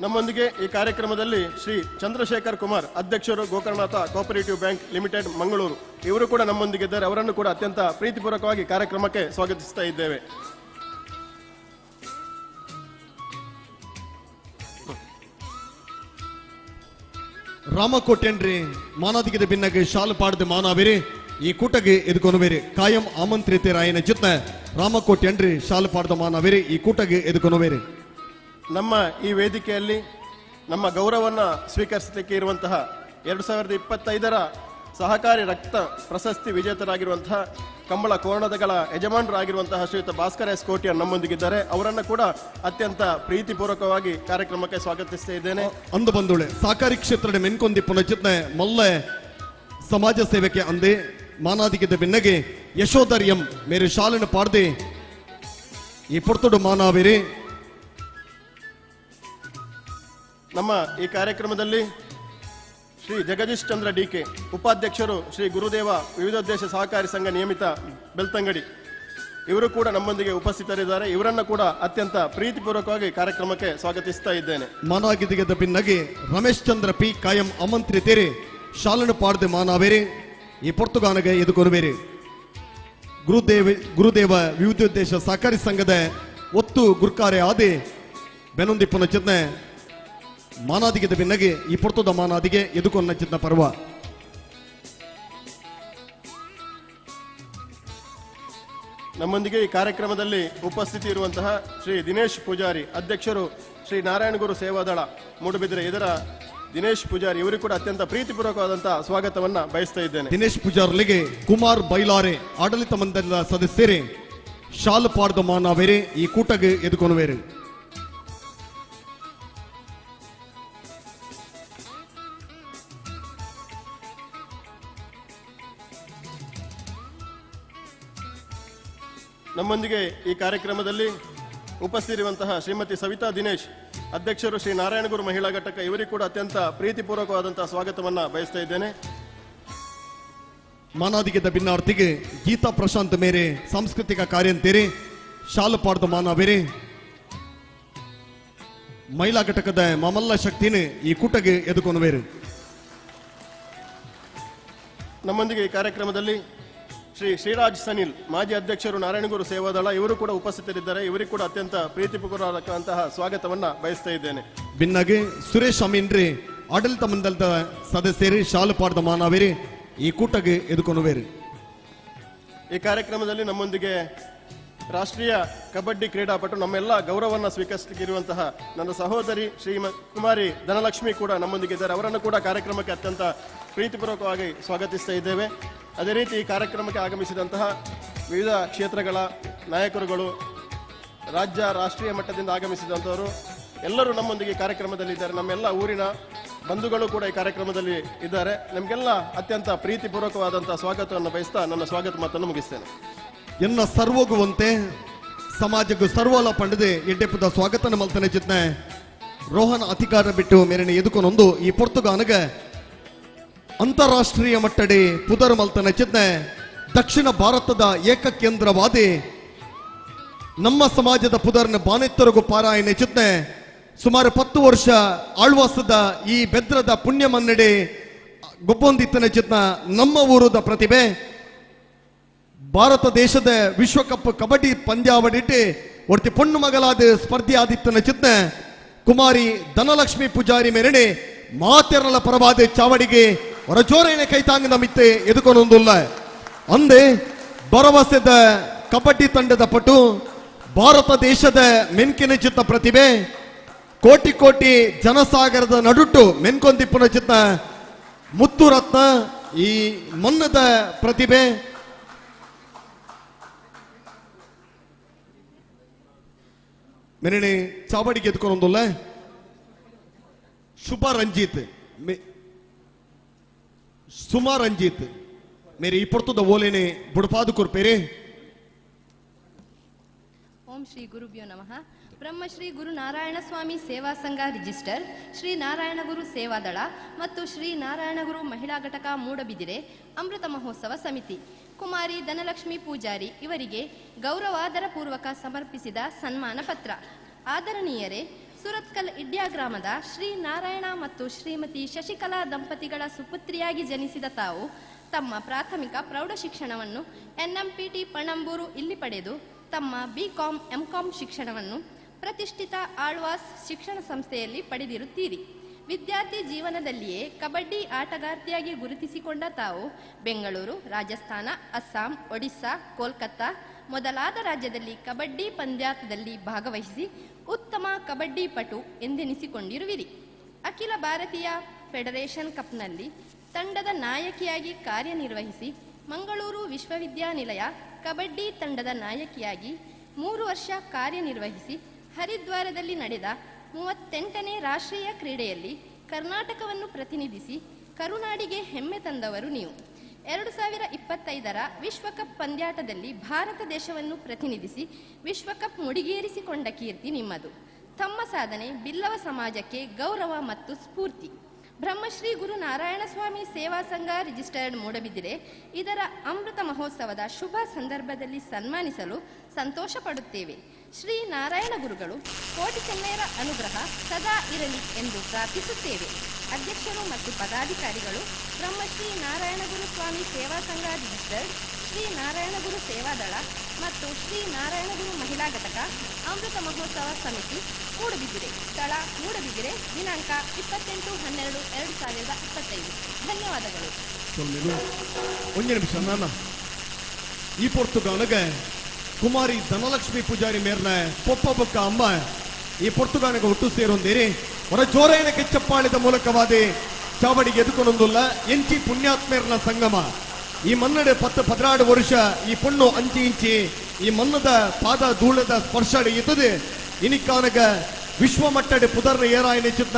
ನಮ್ಮೊಂದಿಗೆ ಈ ಕಾರ್ಯಕ್ರಮದಲ್ಲಿ ಶ್ರೀ ಚಂದ್ರಶೇಖರ್ ಕುಮಾರ್, ಅಧ್ಯಕ್ಷರು Gokarnanatha cooperative bank limited Mangaluru ಇವರು ಕೂಡ ನಮ್ಮೊಂದಿಗಿದ್ದಾರೆ. ಅವರನ್ನು ಕೂಡ ಅತ್ಯಂತ ಪ್ರೀತಿಪೂರ್ವಕವಾಗಿ ಕಾರ್ಯಕ್ರಮಕ್ಕೆ ಸ್ವಾಗತಿಸ್ತಾ ಇದ್ದೇವೆ. ರಾಮಕೋಟೆಂಡ್ರಿ ಮಾನಾದಿಗಿದ ಬಿನ್ನಗೆ ಶಾಲು ಪಾಡದ ಮಾನವೇರೆ ಈ ಕೂಟಗೆ ಎದುಕೊನುವೇರೆ. ಕಾಯಂ ಆಮಂತ್ರಿತರಾಯನ ಜಿತ್ನ ರಾಮಕೋಟೆಂಡ್ರಿ ಶಾಲು ಪಾಡದ ಮಾನವೇರೆ ಈ ಕೂಟಗೆ ಎದುಕೊನುವೇರೆ. ನಮ್ಮ ಈ ವೇದಿಕೆಯಲ್ಲಿ ನಮ್ಮ ಗೌರವವನ್ನು ಸ್ವೀಕರಿಸಲಿಕ್ಕೆ ಇರುವಂತಹ 2025ರ ಸಹಕಾರಿ ರಕ್ತ ಪ್ರಶಸ್ತಿ ವಿಜೇತರಾಗಿರುವಂತಹ ಕಂಬಳ ಕೋರಣದಗಳ ಯಜಮಾನರಾಗಿರುವಂತಹ ಶ್ರೀಯುತ ಭಾಸ್ಕರ್ ಎಸ್ ಕೋಟಿಯನ್ ನಮ್ಮೊಂದಿಗಿದ್ದಾರೆ. ಅವರನ್ನು ಕೂಡ ಅತ್ಯಂತ ಪ್ರೀತಿಪೂರ್ವಕವಾಗಿ ಕಾರ್ಯಕ್ರಮಕ್ಕೆ ಸ್ವಾಗತಿಸ್ತಾ ಇದ್ದೇನೆ. ಅಂದು ಬಂದೋಳೆ ಸಹಕಾರಿ ಕ್ಷೇತ್ರದ ಮೆನ್ಕೊಂದಿ ಪುನಚಿತ್ನ ಮಲ್ಲೆ ಸಮಾಜ ಸೇವೆಗೆ ಅಂದೆ ಮಾನಾದಿಗಿದ್ದ ಬೆನ್ನಗೆ ಯಶೋಧರ್ ಎಂ ಮೇರೆ ಶಾಲನ್ನು ಪಾಡದೆ ಈ ಪೊರ್ತುಡು ಮಾನಾವೇರೆ. ನಮ್ಮ ಈ ಕಾರ್ಯಕ್ರಮದಲ್ಲಿ ಶ್ರೀ ಜಗದೀಶ್ ಚಂದ್ರ ಡಿ ಕೆ, ಉಪಾಧ್ಯಕ್ಷರು ಶ್ರೀ ಗುರುದೇವ ವಿವಿಧೋದ್ದೇಶ ಸಹಕಾರಿ ಸಂಘ ನಿಯಮಿತ ಬೆಳ್ತಂಗಡಿ ಇವರು ಕೂಡ ನಮ್ಮೊಂದಿಗೆ ಉಪಸ್ಥಿತರಿದ್ದಾರೆ. ಇವರನ್ನು ಕೂಡ ಅತ್ಯಂತ ಪ್ರೀತಿಪೂರ್ವಕವಾಗಿ ಕಾರ್ಯಕ್ರಮಕ್ಕೆ ಸ್ವಾಗತಿಸ್ತಾ ಇದ್ದೇನೆ. ಮಾನಾಗಿದಿಗದ ಭಿನ್ನಗೆ ರಮೇಶ್ ಚಂದ್ರ ಪಿ ಕಾಯಂ ಆಮಂತ್ರಿತೇರೆ ಶಾಲನ್ನು ಪಾಡದೆ ಮಾನಾವೇರೆ ಈ ಪೊರ್ತುಗಾನಗೆ ಎದುಕೊನುವೇರೆ. ಗುರುದೇವ ವಿವಿಧೋದ್ದೇಶ ಸಹಕಾರಿ ಸಂಘದ ಒತ್ತು ಗುರ್ಕಾರೆ ಆದಿ ಬೆನೊಂದಿಪ್ಪನ ಚಿತ್ನೆ ಮಾನಾದಿಗೆದ ಬೆನ್ನಗೆ ಈ ಪೊರ್ತದ ಮಾನಾದಿಗೆ ಎದುಕೊನ್ನ ಚಿತ್ನ ಪರ್ವ. ನಮ್ಮೊಂದಿಗೆ ಈ ಕಾರ್ಯಕ್ರಮದಲ್ಲಿ ಉಪಸ್ಥಿತಿ ಇರುವಂತಹ ಶ್ರೀ ದಿನೇಶ್ ಪೂಜಾರಿ, ಅಧ್ಯಕ್ಷರು ಶ್ರೀ ನಾರಾಯಣಗುರು ಸೇವಾದಳ ಮೂಡುಬಿದಿರೆ ಇದರ ದಿನೇಶ್ ಪೂಜಾರಿ ಇವರು ಕೂಡ ಅತ್ಯಂತ ಪ್ರೀತಿಪೂರ್ವಕವಾದಂತಹ ಸ್ವಾಗತವನ್ನ ಬಯಸ್ತಾ ಇದ್ದೇನೆ. ದಿನೇಶ್ ಪೂಜಾರ್ಲಿಗೆ ಕುಮಾರ್ ಬೈಲಾರೆ ಆಡಳಿತ ಮಂಡಲದ ಸದಸ್ಯರೇ ಶಾಲು ಪಾಡ್ದ ಮಾನವೇರೆ ಈ ಕೂಟಗೆ ಎದುಕೊನುವೇರು. ನಮ್ಮೊಂದಿಗೆ ಈ ಕಾರ್ಯಕ್ರಮದಲ್ಲಿ ಉಪಸ್ಥಿತಿರುವಂತಹ ಶ್ರೀಮತಿ ಸವಿತಾ ದಿನೇಶ್, ಅಧ್ಯಕ್ಷರು ಶ್ರೀ ನಾರಾಯಣಗುರು ಮಹಿಳಾ ಘಟಕ ಇವರಿಗೂ ಕೂಡ ಅತ್ಯಂತ ಪ್ರೀತಿಪೂರ್ವಕವಾದಂತಹ ಸ್ವಾಗತವನ್ನು ಬಯಸ್ತಾ ಇದ್ದೇನೆ. ಮಾನಾದಿಗೆದ ಭಿನ್ನಾರ್ಥಿಗೆ ಗೀತಾ ಪ್ರಶಾಂತ್ ಮೇರೆ ಸಾಂಸ್ಕೃತಿಕ ಕಾರ್ಯಂತೇರೆ ಶಾಲು ಪಾಡ್ದ ಮಾನವೇರೆ ಮಹಿಳಾ ಘಟಕದ ಮಾಮಲ್ಲ ಶಕ್ತಿನೇ ಈ ಕೂಟಗೆ ಎದುಕೊನುವೇರು. ನಮ್ಮೊಂದಿಗೆ ಈ ಕಾರ್ಯಕ್ರಮದಲ್ಲಿ ಶ್ರೀ ಶ್ರೀರಾಜ್ ಸನಿಲ್, ಮಾಜಿ ಅಧ್ಯಕ್ಷರು ನಾರಾಯಣಗುರು ಸೇವಾದಳ ಇವರು ಕೂಡ ಉಪಸ್ಥಿತರಿದ್ದಾರೆ. ಇವರಿಗೂ ಕೂಡ ಅತ್ಯಂತ ಪ್ರೀತಿಪೂರ್ವಕವಾದಂತಹ ಸ್ವಾಗತವನ್ನ ಬಯಸ್ತಾ ಇದ್ದೇನೆ. ಬಿನ್ನಾಗೆ ಸುರೇಶ್ ಅಮೀನ್ರಿ ಆಡಳಿತ ಮಂಡಲದ ಸದಸ್ಯರೇ ಶಾಲು ಪಾಡ್ದ ಮಾನವೇರೆ ಈ ಕೂಟಗೆ ಎದುಕೊನುವೇರು. ಈ ಕಾರ್ಯಕ್ರಮದಲ್ಲಿ ನಮ್ಮೊಂದಿಗೆ ರಾಷ್ಟ್ರೀಯ ಕಬಡ್ಡಿ ಕ್ರೀಡಾಪಟು ನಮ್ಮೆಲ್ಲ ಗೌರವವನ್ನು ಸ್ವೀಕರಿಸಲಿಕ್ಕಿರುವಂತಹ ನನ್ನ ಸಹೋದರಿ ಶ್ರೀ ಕುಮಾರಿ ಧನಲಕ್ಷ್ಮಿ ಕೂಡ ನಮ್ಮೊಂದಿಗೆ ಇದ್ದಾರೆ. ಅವರನ್ನು ಕೂಡ ಕಾರ್ಯಕ್ರಮಕ್ಕೆ ಅತ್ಯಂತ ಪ್ರೀತಿಪೂರ್ವಕವಾಗಿ ಸ್ವಾಗತಿಸ್ತಾ ಇದ್ದೇವೆ. ಅದೇ ರೀತಿ ಈ ಕಾರ್ಯಕ್ರಮಕ್ಕೆ ಆಗಮಿಸಿದಂತಹ ವಿವಿಧ ಕ್ಷೇತ್ರಗಳ ನಾಯಕರುಗಳು, ರಾಜ್ಯ ರಾಷ್ಟ್ರೀಯ ಮಟ್ಟದಿಂದ ಆಗಮಿಸಿದಂಥವರು ಎಲ್ಲರೂ ನಮ್ಮೊಂದಿಗೆ ಈ ಕಾರ್ಯಕ್ರಮದಲ್ಲಿ ಇದ್ದಾರೆ. ನಮ್ಮೆಲ್ಲ ಊರಿನ ಬಂಧುಗಳು ಕೂಡ ಈ ಕಾರ್ಯಕ್ರಮದಲ್ಲಿ ಇದ್ದಾರೆ. ನಮಗೆಲ್ಲ ಅತ್ಯಂತ ಪ್ರೀತಿಪೂರ್ವಕವಾದಂಥ ಸ್ವಾಗತವನ್ನು ಬಯಸ್ತಾ ನನ್ನ ಸ್ವಾಗತ ಮಾತನ್ನು ಮುಗಿಸ್ತೇನೆ. ಎನ್ನ ಸರ್ವೋಗುವಂತೆ ಸಮಾಜಕ್ಕೂ ಸರ್ವಲ ಪಂಡದೆ ಎಡ್ಡೆಪುದ ಸ್ವಾಗತನ ಮಲ್ತನೆ ಚಿತ್ನೆ ರೋಹನ್ ಅಧಿಕಾರ ಬಿಟ್ಟು ಮೇರೆನೆ ಎದುಕೊನೊಂದು ಈ ಪೊರ್ತುಗಾನಗ ಅಂತಾರಾಷ್ಟ್ರೀಯ ಮಟ್ಟಡೆ ಪುದರ್ ಮಲ್ತನ ಚಿತ್ನೆ ದಕ್ಷಿಣ ಭಾರತದ ಏಕಕೇಂದ್ರವಾದಿ ನಮ್ಮ ಸಮಾಜದ ಪುದರ್ನ ಬಾನೆತ್ತರಗು ಪಾರಾಯಣ ಚಿತ್ನೆ ಸುಮಾರು 10 ವರ್ಷ ಆಳ್ವಾಸದ ಈ ಬೆದ್ರದ ಪುಣ್ಯ ಮನ್ನಡೆ ಗೊಬ್ಬೊಂದಿತ್ತನ ಚಿತ್ನ ನಮ್ಮ ಊರದ ಪ್ರತಿಭೆ ಭಾರತ ದೇಶದ ವಿಶ್ವಕಪ್ ಕಬಡ್ಡಿ ಪಂದ್ಯಾವಳಿಟ್ಟು ಒರ್ತಿ ಪೊಣ್ಣು ಮಗಲಾದ ಸ್ಪರ್ಧೆ ಆದಿತ್ತನ ಚಿತ್ನೆ ಕುಮಾರಿ ಧನಲಕ್ಷ್ಮಿ ಪೂಜಾರಿ ಮೇರೆನೆ ಮಾತೆರಲ ಪರವಾದ ಚಾವಡಿಗೆ ಹೊರಜೋರೇನೆ ಕೈತಾಂಗದ ಮಿತ್ತೆ ಎದುಕೊನೊಂದುಲ್ಲ. ಅಂದೆ ಭರವಸೆದ ಕಬಡ್ಡಿ ತಂಡದ ಪಟು, ಭಾರತ ದೇಶದ ಮೆನ್ಕಿನ ಚಿತ್ತ ಪ್ರತಿಭೆ, ಕೋಟಿ ಕೋಟಿ ಜನಸಾಗರದ ನಡುಟು ಮೆನ್ಕೊಂದಿಪ್ಪುನ ಚಿತ್ತ ಮುತ್ತುರತ್ನ ಈ ಮನ್ನದ ಪ್ರತಿಭೆ. ಮೆರಣೆ ಚಾವಡಿಗೆ ಎದುಕೊನೊಂದುಲ್ಲ ಶುಭ ರಂಜಿತ್, ಸುಮಾ ರಂಜಿತ್ ಮೇರೆ ಈ ಪೊರ್ತುದ ಓಲೇನೆ ಬುಡಪಾದು ಕೊರ್ಪೇರೆ. ಓಂ ಶ್ರೀ ಗುರುಭ್ಯೋ ನಮಃ. ಬ್ರಹ್ಮಶ್ರೀ ಗುರು ನಾರಾಯಣ ಸ್ವಾಮಿ ಸೇವಾ ಸಂಘ ರಿಜಿಸ್ಟರ್, ಶ್ರೀ ನಾರಾಯಣಗುರು ಸೇವಾದಳ ಮತ್ತು ಶ್ರೀ ನಾರಾಯಣಗುರು ಮಹಿಳಾ ಘಟಕ ಮೂಡಬಿದಿರೆ ಅಮೃತ ಮಹೋತ್ಸವ ಸಮಿತಿ ಕುಮಾರಿ ಧನಲಕ್ಷ್ಮಿ ಪೂಜಾರಿ ಇವರಿಗೆ ಗೌರವಾದರ ಪೂರ್ವಕ ಸಮರ್ಪಿಸಿದ ಸನ್ಮಾನ ಪತ್ರ. ಆದರಣೀಯರೇ, ಸುರತ್ಕಲ್ ಇಡ್ಯಾ ಗ್ರಾಮದ ಶ್ರೀ ನಾರಾಯಣ ಮತ್ತು ಶ್ರೀಮತಿ ಶಶಿಕಲಾ ದಂಪತಿಗಳ ಸುಪುತ್ರಿಯಾಗಿ ಜನಿಸಿದ ತಾವು ತಮ್ಮ ಪ್ರಾಥಮಿಕ ಪ್ರೌಢ ಶಿಕ್ಷಣವನ್ನು ಎನ್ಎಂಪಿಟಿ ಪಣಂಬೂರು ಇಲ್ಲಿ ಪಡೆದು ತಮ್ಮ ಬಿಕಾಂ ಎಂಕಾಂ ಶಿಕ್ಷಣವನ್ನು ಪ್ರತಿಷ್ಠಿತ ಆಳ್ವಾಸ್ ಶಿಕ್ಷಣ ಸಂಸ್ಥೆಯಲ್ಲಿ ಪಡೆದಿರುತ್ತೀರಿ. ವಿದ್ಯಾರ್ಥಿ ಜೀವನದಲ್ಲಿಯೇ ಕಬಡ್ಡಿ ಆಟಗಾರ್ತಿಯಾಗಿ ಗುರುತಿಸಿಕೊಂಡ ತಾವು ಬೆಂಗಳೂರು, ರಾಜಸ್ಥಾನ, ಅಸ್ಸಾಂ, ಒಡಿಸ್ಸಾ, ಕೋಲ್ಕತ್ತಾ ಮೊದಲಾದ ರಾಜ್ಯದಲ್ಲಿ ಕಬಡ್ಡಿ ಪಂದ್ಯಾಟದಲ್ಲಿ ಭಾಗವಹಿಸಿ ಉತ್ತಮ ಕಬಡ್ಡಿ ಪಟು ಎಂದೆನಿಸಿಕೊಂಡಿರುವಿರಿ. ಅಖಿಲ ಭಾರತೀಯ ಫೆಡರೇಷನ್ ಕಪ್ನಲ್ಲಿ ತಂಡದ ನಾಯಕಿಯಾಗಿ ಕಾರ್ಯನಿರ್ವಹಿಸಿ ಮಂಗಳೂರು ವಿಶ್ವವಿದ್ಯಾನಿಲಯ ಕಬಡ್ಡಿ ತಂಡದ ನಾಯಕಿಯಾಗಿ 3 ವರ್ಷ ಕಾರ್ಯನಿರ್ವಹಿಸಿ ಹರಿದ್ವಾರದಲ್ಲಿ ನಡೆದ 38ನೇ ರಾಷ್ಟ್ರೀಯ ಕ್ರೀಡೆಯಲ್ಲಿ ಕರ್ನಾಟಕವನ್ನು ಪ್ರತಿನಿಧಿಸಿ ಕರುನಾಡಿಗೆ ಹೆಮ್ಮೆ ತಂದವರು ನೀವು. 2025ರ ವಿಶ್ವಕಪ್ ಪಂದ್ಯಾಟದಲ್ಲಿ ಭಾರತ ದೇಶವನ್ನು ಪ್ರತಿನಿಧಿಸಿ ವಿಶ್ವಕಪ್ ಮುಡಿಗೇರಿಸಿಕೊಂಡ ಕೀರ್ತಿ ನಿಮ್ಮದು. ತಮ್ಮ ಸಾಧನೆ ಬಿಲ್ಲವ ಸಮಾಜಕ್ಕೆ ಗೌರವ ಮತ್ತು ಸ್ಫೂರ್ತಿ. ಬ್ರಹ್ಮಶ್ರೀ ಗುರು ನಾರಾಯಣಸ್ವಾಮಿ ಸೇವಾ ಸಂಘ ರಿಜಿಸ್ಟರ್ಡ್ ಮೂಡಬಿದಿರೆ ಇದರ ಅಮೃತ ಮಹೋತ್ಸವದ ಶುಭ ಸಂದರ್ಭದಲ್ಲಿ ಸನ್ಮಾನಿಸಲು ಸಂತೋಷ ಪಡುತ್ತೇವೆ. ಶ್ರೀ ನಾರಾಯಣ ಗುರುಗಳು ಕೋಟಿ ಚೆನ್ನಯರ ಅನುಗ್ರಹ ಸದಾ ಇರಲಿ ಎಂದು ಪ್ರಾರ್ಥಿಸುತ್ತೇವೆ. ಅಧ್ಯಕ್ಷರು ಮತ್ತು ಪದಾಧಿಕಾರಿಗಳು ಬ್ರಹ್ಮಶ್ರೀ ನಾರಾಯಣಗುರು ಸ್ವಾಮಿ ಸೇವಾ ಸಂಘ ರಿಜಿಸ್ಟರ್ಡ್, ಶ್ರೀ ನಾರಾಯಣಗುರು ಸೇವಾದಳ ಮತ್ತು ಶ್ರೀ ನಾರಾಯಣಗುರು ಮಹಿಳಾ ಘಟಕ ಅಮೃತ ಮಹೋತ್ಸವ ಸಮಿತಿ ಮೂಡಬಿದಿರೆ, ಸ್ಥಳ ಮೂಡಬಿದಿರೆ, ದಿನಾಂಕ 28/12/2025. ಧನ್ಯವಾದಗಳು. ಒಂದು ನಿಮಿಷ ನಾನ ಈ ಪೊರ್ತುಗಾನಗೆ ಕುಮಾರಿ ಧನಲಕ್ಷ್ಮಿ ಪೂಜಾರಿ ಮೇರ್ನ ಪೊಪ್ಪ ಬೊಕ್ಕ ಅಮ್ಮ ಈ ಪೊರ್ತುಗಾನಗೆ ಒಟ್ಟು ಸೇರೊಂದಿರಿ. ಹೊರ ಜೋರೇನ ಕೆಚ್ಚಪ್ಪಾಳಿದ ಮೂಲಕವಾದಿ ಚಾವಡಿಗೆ ಎದುಕೊನೊಂದುಲ್ಲ ಎಂಚಿ ಪುಣ್ಯಾತ್ಮೇರ್ನ ಸಂಗಮ. ಈ ಮನ್ನಡೆ 10-12 ವರ್ಷ ಈ ಪೊಣ್ಣು ಅಂಚಿ ಇಂಚಿ ಈ ಮನ್ನದ ಪಾದ ಧೂಳದ ಸ್ಪರ್ಶ ಇತ್ತದೆ. ಇನಿಕಾನಗ ವಿಶ್ವಮಟ್ಟಡೆ ಪುದರ್ನ ಏರಾಯನ ಚಿತ್ತ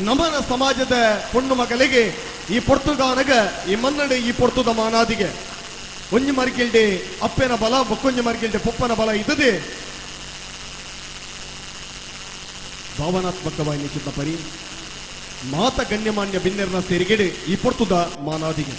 ನಮನ ಸಮಾಜದ ಪೊಣ್ಣು ಮಗಲಿಗೆ ಈ ಪೊರ್ತುಗಾನಗ ಈ ಮನ್ನಡೆ ಈ ಪೊರ್ತುದ ಮಾನಾದಿಗೆ ಒಂಜಿ ಮರ್ಗಿಲ್ಡೆ ಅಪ್ಪೆನ ಬಲ ಬೊಕ್ಕೊಂಜಿ ಮರ್ಗಿಲ್ಡೆ ಪೊಪ್ಪನ ಬಲ ಇದ್ದದೆ. ಭಾವನಾತ್ಮಕವಾಗಿ ನಿಶ್ಚಿತ ಪರಿ ಮಾತ ಗಣ್ಯಮಾನ್ಯ ಬಿನ್ನೆರ್ನ ಸೇರಿಗೆಡೆ ಈ ಪೊರ್ತುದ ಮಾನಾದಿಗೆ.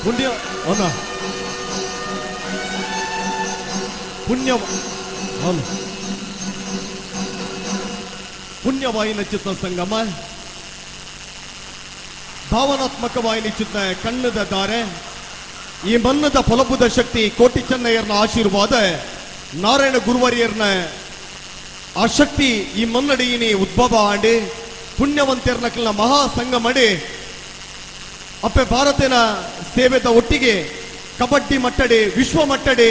ಪುಣ್ಯ ಅನ ಪುಣ್ಯ ಹೌದು. ಪುಣ್ಯವಾಯಿನ ಚಿತ್ತ ಸಂಗಮ ಭಾವನಾತ್ಮಕವಾಯಿನ ಚಿತ್ತ ಕಣ್ಣದ ದಾರೆ ಈ ಮನ್ನದ ಫಲಬುದ ಶಕ್ತಿ ಕೋಟಿ ಚೆನ್ನಯ್ಯರ್ನ ಆಶೀರ್ವಾದ ನಾರಾಯಣ ಗುರುವರಿಯರ್ನ ಆ ಶಕ್ತಿ ಈ ಮನ್ನಡಿಯಿನಿ ಉದ್ಭವ ಆಂಡಿ ಪುಣ್ಯವಂತೆರ್ನಕಲ್ನ ಮಹಾ ಸಂಗಮಡಿ ಅಪ್ಪೆ ಭಾರತನ ಸೇವೆದ ಒಟ್ಟಿಗೆ ಕಬಡ್ಡಿ ಮಟ್ಟಡೆ ವಿಶ್ವ ಮಟ್ಟಡೆ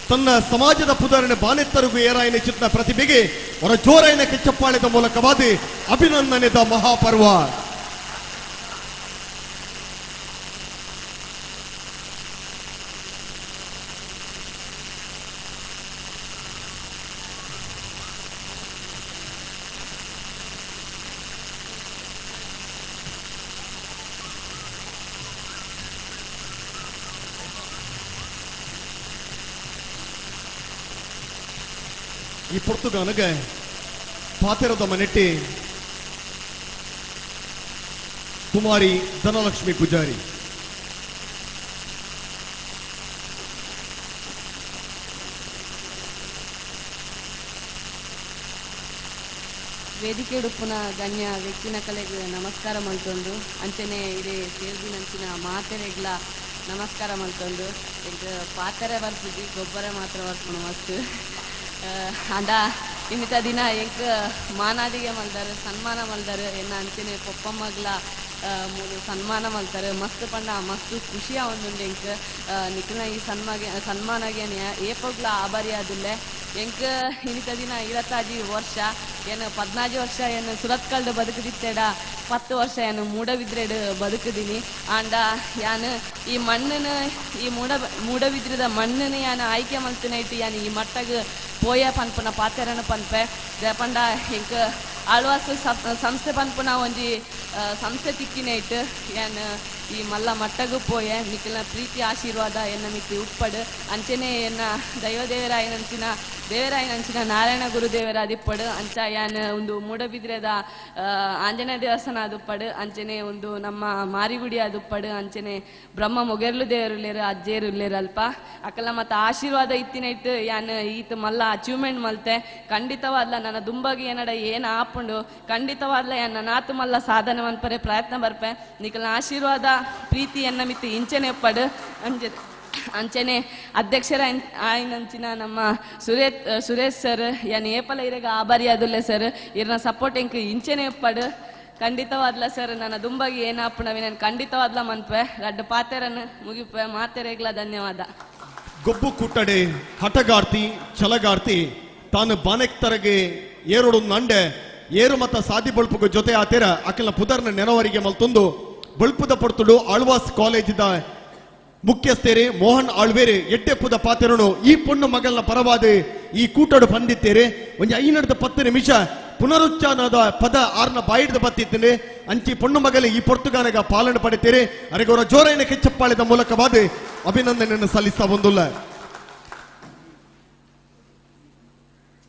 ತನ್ನ ಸಮಾಜದ ಪುದರಣೆ ಬಾನೆತ್ತರಿಗೂ ಏರಾಯನ ಚಿತ್ನ ಪ್ರತಿಭೆಗೆ ಅವರ ಜೋರಾಯನ ಕೆಚ್ಚಪ್ಪಾಳೆದ ಮೂಲಕವಾದ ಅಭಿನಂದನೆದ ಮಹಾಪರ್ವ. ಈ ಪೊರ್ತುಗಾನಗೆ ಪಾತೆರದ ಮನೆಟ್ಟಿ ಕುಮಾರಿ ಧನಲಕ್ಷ್ಮಿ ಪೂಜಾರಿ. ವೇದಿಕೆ ಉಡುಪುನ ಗಣ್ಯ ವ್ಯಕ್ತಿನ ಕಲೆಗೆ ನಮಸ್ಕಾರ ಮಲ್ತೊಂದು ಅಂಚನೆ ಇದೇ ಸೇರ್ದಿನಂಚಿನ ಮಾತೆರೆಗ್ಲ ನಮಸ್ಕಾರ ಮಲ್ತೊಂದು ಎಂಕ್ ಪಾತೆರೆ ಬರ್ಪುಜಿ ಗೊಬ್ಬರ ಮಾತ್ರ ಬರ್ಪುನು ಮಸ್ತ್. ಅಂಡ ಇನ್ನಿತ ದಿನ ಎಂಕ್ ಮಾನಾದಿಗೆ ಮಲ್ದಾರು ಸನ್ಮಾನ ಮಲ್ದಾರು ಎನ್ನ ಅಂಚನೆ ಪೊಪ್ಪಮ್ಮಗ್ಲ ಮೂಲು ಸನ್ಮಾನ ಮಲ್ತಾರೆ ಮಸ್ತ್ ಪಂಡ ಮಸ್ತ್ ಖುಷಿ ಆವೊಂದುಂಡು ಎಂಕ್. ನಿಕ್ನ ಈ ಸನ್ಮಾನಗೆ ಏಪಗ್ಲ ಆಭಾರಿ ಆದುಲ್ಲೆ. ಎಂಕ್ ಇನ್ನಿತ ದಿನ 25 ವರ್ಷ ಏನು 14 ವರ್ಷ ಏನು ಸುರತ್ಕಲ್ಡ್ ಬದುಕುದಿತ್ತೆಡ 10 ವರ್ಷ ಏನು ಮೂಡಬಿದ್ರೆಡ್ ಬದುಕುದೀನಿ. ಆಂಡ ಯಾನ್ ಈ ಮಣ್ಣನ ಈ ಮೂಡಬಿದ್ರದ ಮಣ್ಣನ ಯಾನ್ ಆಯ್ಕೆ ಮಲ್ತಿನೈಟ್ ಯಾನ್ ಈ ಮಟ್ಟಗ್ ಪೋಯ ಪನ್ಪುನ ಪಾತೆರನ ಪನ್ಪೆ. ಪಂಡ ಎಂಕ್ ಆಳ್ವಾಸ್ ಸಂಸ್ಥೆ ಪನ್ಪುನ ಒಂಜಿ ಸಂಸ್ಥೆ ತಿಕ್ಕಿನೈಟ್ ಯಾನ್ ಈ ಮಲ್ಲ ಮಟ್ಟಗು ಪೋಯೆ. ನಿಕ್ಕಿನ ಪ್ರೀತಿ ಆಶೀರ್ವಾದ ಎನ್ನ ಮಿತ್ತಿ ಉಪ್ಪಡು ಅಂಚನೆ ಎನ್ನ ದೈವ ದೇವರಾಯನಂಚಿನ ದೇವರಾಯನಂಚಿನ ನಾರಾಯಣ ಗುರುದೇವರ ಅದಿಪ್ಪಡು ಅಂಚ ಯಾನ್ ಒಂದು ಮೂಡಬಿದ್ರೆದ ಆಂಜನೇಯ ದೇವಸ್ಥಾನ ಅದುಪ್ಪಡು ಅಂಚನೆ ಒಂದು ನಮ್ಮ ಮಾರಿಗುಡಿ ಅದುಪ್ಪಡು ಅಂಚನೆ ಬ್ರಹ್ಮ ಮೊಗೆರ್ಲು ದೇವರುಲ್ಲೇರು ಅಜ್ಜೇರುಲ್ಲೇರು ಅಲ್ಪ ಅಕಲ ಮತ್ತು ಆಶೀರ್ವಾದ ಇತ್ತಿನೈಟ್ ಯಾನ್ ಈತ ಮಲ್ಲ ಅಚೀವ್ಮೆಂಟ್ ಮಲ್ತೆ. ಖಂಡಿತವಾದ್ಲ ನನ್ನ ದುಂಬಾಗಿ ಏನಡ ಏನು ಆಪುಂಡು ಖಂಡಿತವಾದ್ಲ ಯಾನ್ ನಾತು ಮಲ್ಲ ಸಾಧನೆ ಮನ್ಪರೆ ಪ್ರಯತ್ನ ಬರ್ಪೆ. ನಿಕಲ್ನ ಆಶೀರ್ವಾದ ಪ್ರೀತಿ ಎನ್ನ ಮಿತ್ತಿ ಇಂಚನೆ ಪಡು ಅಂಚೆ ಅಂಚನೆ ಅಧ್ಯಕ್ಷರ ಆಯ್ನಂಚಿನ ನಮ್ಮ ಸುರೇಶ್ ಸರ್ ಯಾನ್ ಏಪಲ ಇರೆಗ ಆಭಾರಿ ಆದುಲ್ಲೆ ಸರ್. ಇರ್ನ ಸಪೋರ್ಟ್ ಎಂಕ್ ಇಂಚನೆ ಪಡು ಖಂಡಿತವಾದ್ಲ ಸರ್. ನನ್ನ ದುಂಬಾಗಿ ಏನಾಪುಣವಿ ನಾನು ಖಂಡಿತವಾದ್ಲ ಮನ್ಪೆ ರಡ್ಡು ಪಾತೆರನ್ನು ಮುಗಿಪೆ ಮಾತೆರೆಗ್ಲ ಧನ್ಯವಾದ. ಗೊಬ್ಬು ಕುಟ್ಟಡೆ ಹಟಗಾರ್ತಿ ಛಲಗಾರ್ತಿ ತಾನು ಬಾನೆಕ್ತರಗೆ ಏರೋಡು ನಂಡೆ ಏರು ಮತ ಸಾದಿ ಬೊಳ್ಪುಗ ಜೊತೆ ಆತೇರ ಅಕಲ್ನ ಪುದರ್ನ ನೆನವರಿಗೆ ಮಲ್ತೊಂದು ಬೊಳ್ಪುದ ಪಡ್ತುಡು ಆಳ್ವಾಸ್ ಕಾಲೇಜಿದ ಮುಖ್ಯಸ್ಥೇರೆ ಮೋಹನ್ ಆಳ್ವೇರೆ ಎಡ್ಡೆಪ್ಪುದ ಪಾತೆರನು ಈ ಪೊಣ್ಣು ಮಗಲ್ನ ಪರವಾದ ಈ ಕೂಟಡು ಬಂದಿತ್ತೇರೆ. ಒಂಜಿ 5-10 ನಿಮಿಷ ಪುನರುಚ್ಚಾರದ ಪದ ಆರ್ನ ಬಾಯಿಡ್ದು ಬತ್ತಿತ್ತೇನೆ ಅಂಚಿ ಪೊಣ್ಣು ಮಗಲಿ ಈ ಪೊರ್ತುಗಾನಗ ಪಾಲನೆ ಪಡಿತೇರೆ. ಅರೆಗೋರ ಜೋರೈನ ಕೆಚ್ಚಪ್ಪಾಳಿದ ಮೂಲಕವಾದ ಅಭಿನಂದನೆಯನ್ನು ಸಲ್ಲಿಸ್ತಾ ಬಂದುಲ್ಲ.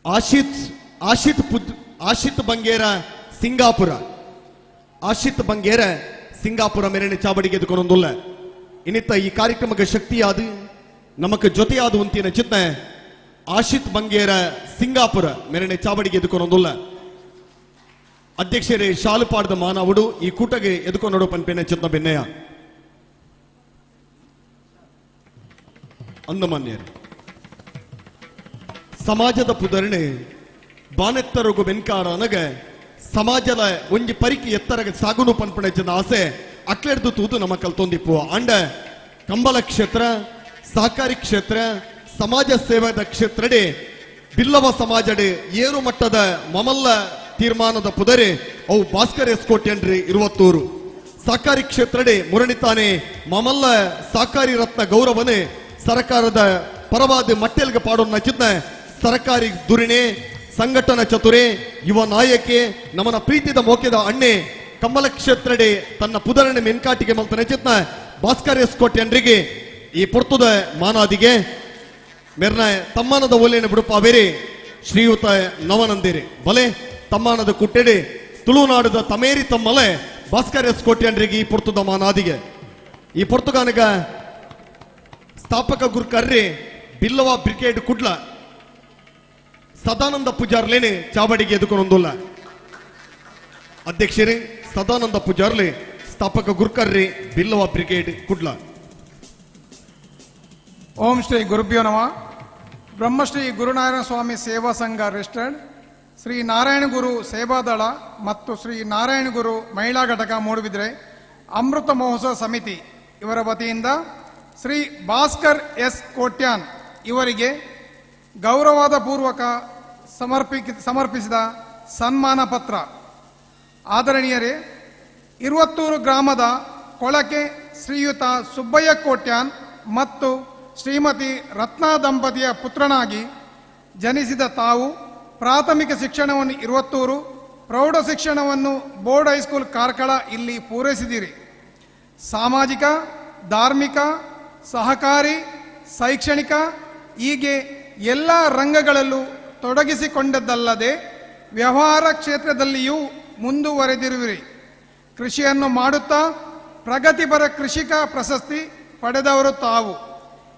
ಆಶಿತ್ ಆಶಿತ್ ಆಶಿತ್ ಬಂಗೇರ ಸಿಂಗಾಪುರ ಆಶಿತ್ ಬಂಗೇರ ಸಿಂಗಾಪುರ ಮೇರೆನೆ ಚಾವಡಿಗೆ ಎದುಕೊಂಡುಲ್ಲ. ಇನ್ನಿತ್ತ ಈ ಕಾರ್ಯಕ್ರಮಕ್ಕೆ ಶಕ್ತಿಯಾದ ನಮಕ್ ಜೊತೆಯಾದ ಉಂತಿನ ಚಿತ್ನ ಆಶಿತ್ ಬಂಗೇರ ಸಿಂಗಾಪುರ ಮೇರೆನೆ ಚಾವಡಿಗೆ ಎದುಕೊಂಡುಲ್ಲ. ಅಧ್ಯಕ್ಷರೇ ಶಾಲುಪಾಡದ ಮಾನವುಡು ಈ ಕೂಟಗೆ ಎದುಕೊಂಡು ಪನ್ಪೇನೆ ಚಿತ್ನ ಬೆನ್ನೆಯ ಅಂದಮಾನ್ಯರು ಸಮಾಜದ ಪುದರಣೆ ಬಾನೆತ್ತರಗು ಬೆನ್ಕಾರ ಅನಗ ಸಮಾಜದ ಒಂಜಿ ಪರಿಕಿ ಎತ್ತರಗ ಸಾಗುನು ಪನ್ಪಣೆ ಜನ ಆಸೆ ಅಕ್ಲೆಡ್ದು ತೂದು ನಮ್ಮ ಕಲ್ತೊಂದಿಪ್ಪು. ಅಂಡ ಕಂಬಳ ಕ್ಷೇತ್ರ ಸಹಕಾರಿ ಕ್ಷೇತ್ರ ಸಮಾಜ ಸೇವಾದ ಕ್ಷೇತ್ರಡೆ ಬಿಲ್ಲವ ಸಮಾಜಡೆ ಏರು ಮಟ್ಟದ ಮಮಲ್ಲ ತೀರ್ಮಾನದ ಪುದರೆ ಅವು ಭಾಸ್ಕರ್ ಎಸ್ ಕೋಟ್ಯನ್ರಿ ಇರುವತ್ತೂರು. ಸಹಕಾರಿ ಕ್ಷೇತ್ರಡೆ ಮುರಣಿತಾನೆ ಮಮಲ್ಲ ಸಹಕಾರಿ ರತ್ನ ಗೌರವನೆ ಸರ್ಕಾರದ ಪರವಾದ ಮಟ್ಟೆಲ್ಗೆ ಪಾಡೋಣ ಚಿತ್ನ ಸರಕಾರಿ ದುರಿಣೆ ಸಂಘಟನಾ ಚತುರೆ ಯುವ ನಾಯಕೆ ನಮನ ಪ್ರೀತಿದ ಮೋಕೆದ ಅಣ್ಣೆ ಕಮಲ ಕ್ಷೇತ್ರಡೆ ತನ್ನ ಪುದರಣೆ ಮೆನ್ಕಾಟಿಗೆ ಮಲ್ತನೆ ಚಿತ್ನ ಭಾಸ್ಕರ್ ಎಸ್ ಕೋಟ್ಯನ್ರಿಗೆ ಈ ಪೊರ್ತುದ ಮಾನಾದಿಗೆ ಮೆರ್ನ ತಮ್ಮನದ ಒಲೆಯನ್ನು ಬಿಡುಪಾವೇರಿ ಶ್ರೀಯುತ ನವನಂದಿರಿ ಬಲೆ ತಮ್ಮನದ ಕುಟ್ಟೆಡೆ ತುಳುನಾಡದ ತಮೇರಿ ತಮ್ಮಲೆ ಭಾಸ್ಕರ್ ಎಸ್ ಕೋಟ್ಯನ್ರಿಗೆ ಈ ಪೊರ್ತುದ ಮಾನಾದಿಗೆ. ಈ ಪೊರ್ತುಗಾನಗ ಸ್ಥಾಪಕ ಗುರುಕರ್ರಿ ಬಿಲ್ಲವ ಬ್ರಿಗೇಡ್ ಕುಡ್ಲ ಸದಾನಂದ ಪೂಜಾರ್ಲೇನೆ ಚಾವಡಿಗೆ ಎದುಕೊಂದುಲ್ಲ. ಅಧ್ಯಕ್ಷರೇ ಸದಾನಂದ ಪೂಜಾರ್ಲೆ ಸ್ಥಾಪಕ ಗುರುಕರ್ರಿ ಬಿಲ್ಲವ ಬ್ರಿಗೇಡ್ ಕುಡ್ಲ. ಓಂ ಶ್ರೀ ಗುರುಭ್ಯೋ ನಮಃ. ಬ್ರಹ್ಮಶ್ರೀ ಗುರುನಾರಾಯಣ ಸ್ವಾಮಿ ಸೇವಾ ಸಂಘ ರಿಜಿಸ್ಟರ್ಡ್, ಶ್ರೀ ನಾರಾಯಣ ಗುರು ಸೇವಾದಳ ಮತ್ತು ಶ್ರೀ ನಾರಾಯಣ ಗುರು ಮಹಿಳಾ ಘಟಕ ಮೂಡುಬಿದ್ರೆ ಅಮೃತ ಮಹೋತ್ಸವ ಸಮಿತಿ ಇವರ ವತಿಯಿಂದ ಶ್ರೀ ಭಾಸ್ಕರ್ ಎಸ್ ಕೋಟ್ಯಾನ್ ಇವರಿಗೆ ಗೌರವಾದ ಪೂರ್ವಕ ಸಮರ್ಪಿಸಿದ ಸನ್ಮಾನ ಪತ್ರ. ಆದರಣೀಯರೇ, ಇರುವತ್ತೂರು ಗ್ರಾಮದ ಕೊಳಕೆ ಶ್ರೀಯುತ ಸುಬ್ಬಯ್ಯ ಕೋಟ್ಯಾನ್ ಮತ್ತು ಶ್ರೀಮತಿ ರತ್ನಾ ದಂಪತಿಯ ಪುತ್ರನಾಗಿ ಜನಿಸಿದ ತಾವು ಪ್ರಾಥಮಿಕ ಶಿಕ್ಷಣವನ್ನು ಇರುವತ್ತೂರು, ಪ್ರೌಢ ಶಿಕ್ಷಣವನ್ನು board high school Karkala ಇಲ್ಲಿ ಪೂರೈಸಿದಿರಿ. ಸಾಮಾಜಿಕ, ಧಾರ್ಮಿಕ, ಸಹಕಾರಿ, ಶೈಕ್ಷಣಿಕ ಹೀಗೆ ಎಲ್ಲ ರಂಗಗಳಲ್ಲೂ ತೊಡಗಿಸಿಕೊಂಡದ್ದಲ್ಲದೆ ವ್ಯವಹಾರ ಕ್ಷೇತ್ರದಲ್ಲಿಯೂ ಮುಂದುವರೆದಿರುವಿರಿ. ಕೃಷಿಯನ್ನು ಮಾಡುತ್ತಾ ಪ್ರಗತಿಪರ ಕೃಷಿಕ ಪ್ರಶಸ್ತಿ ಪಡೆದವರು ತಾವು.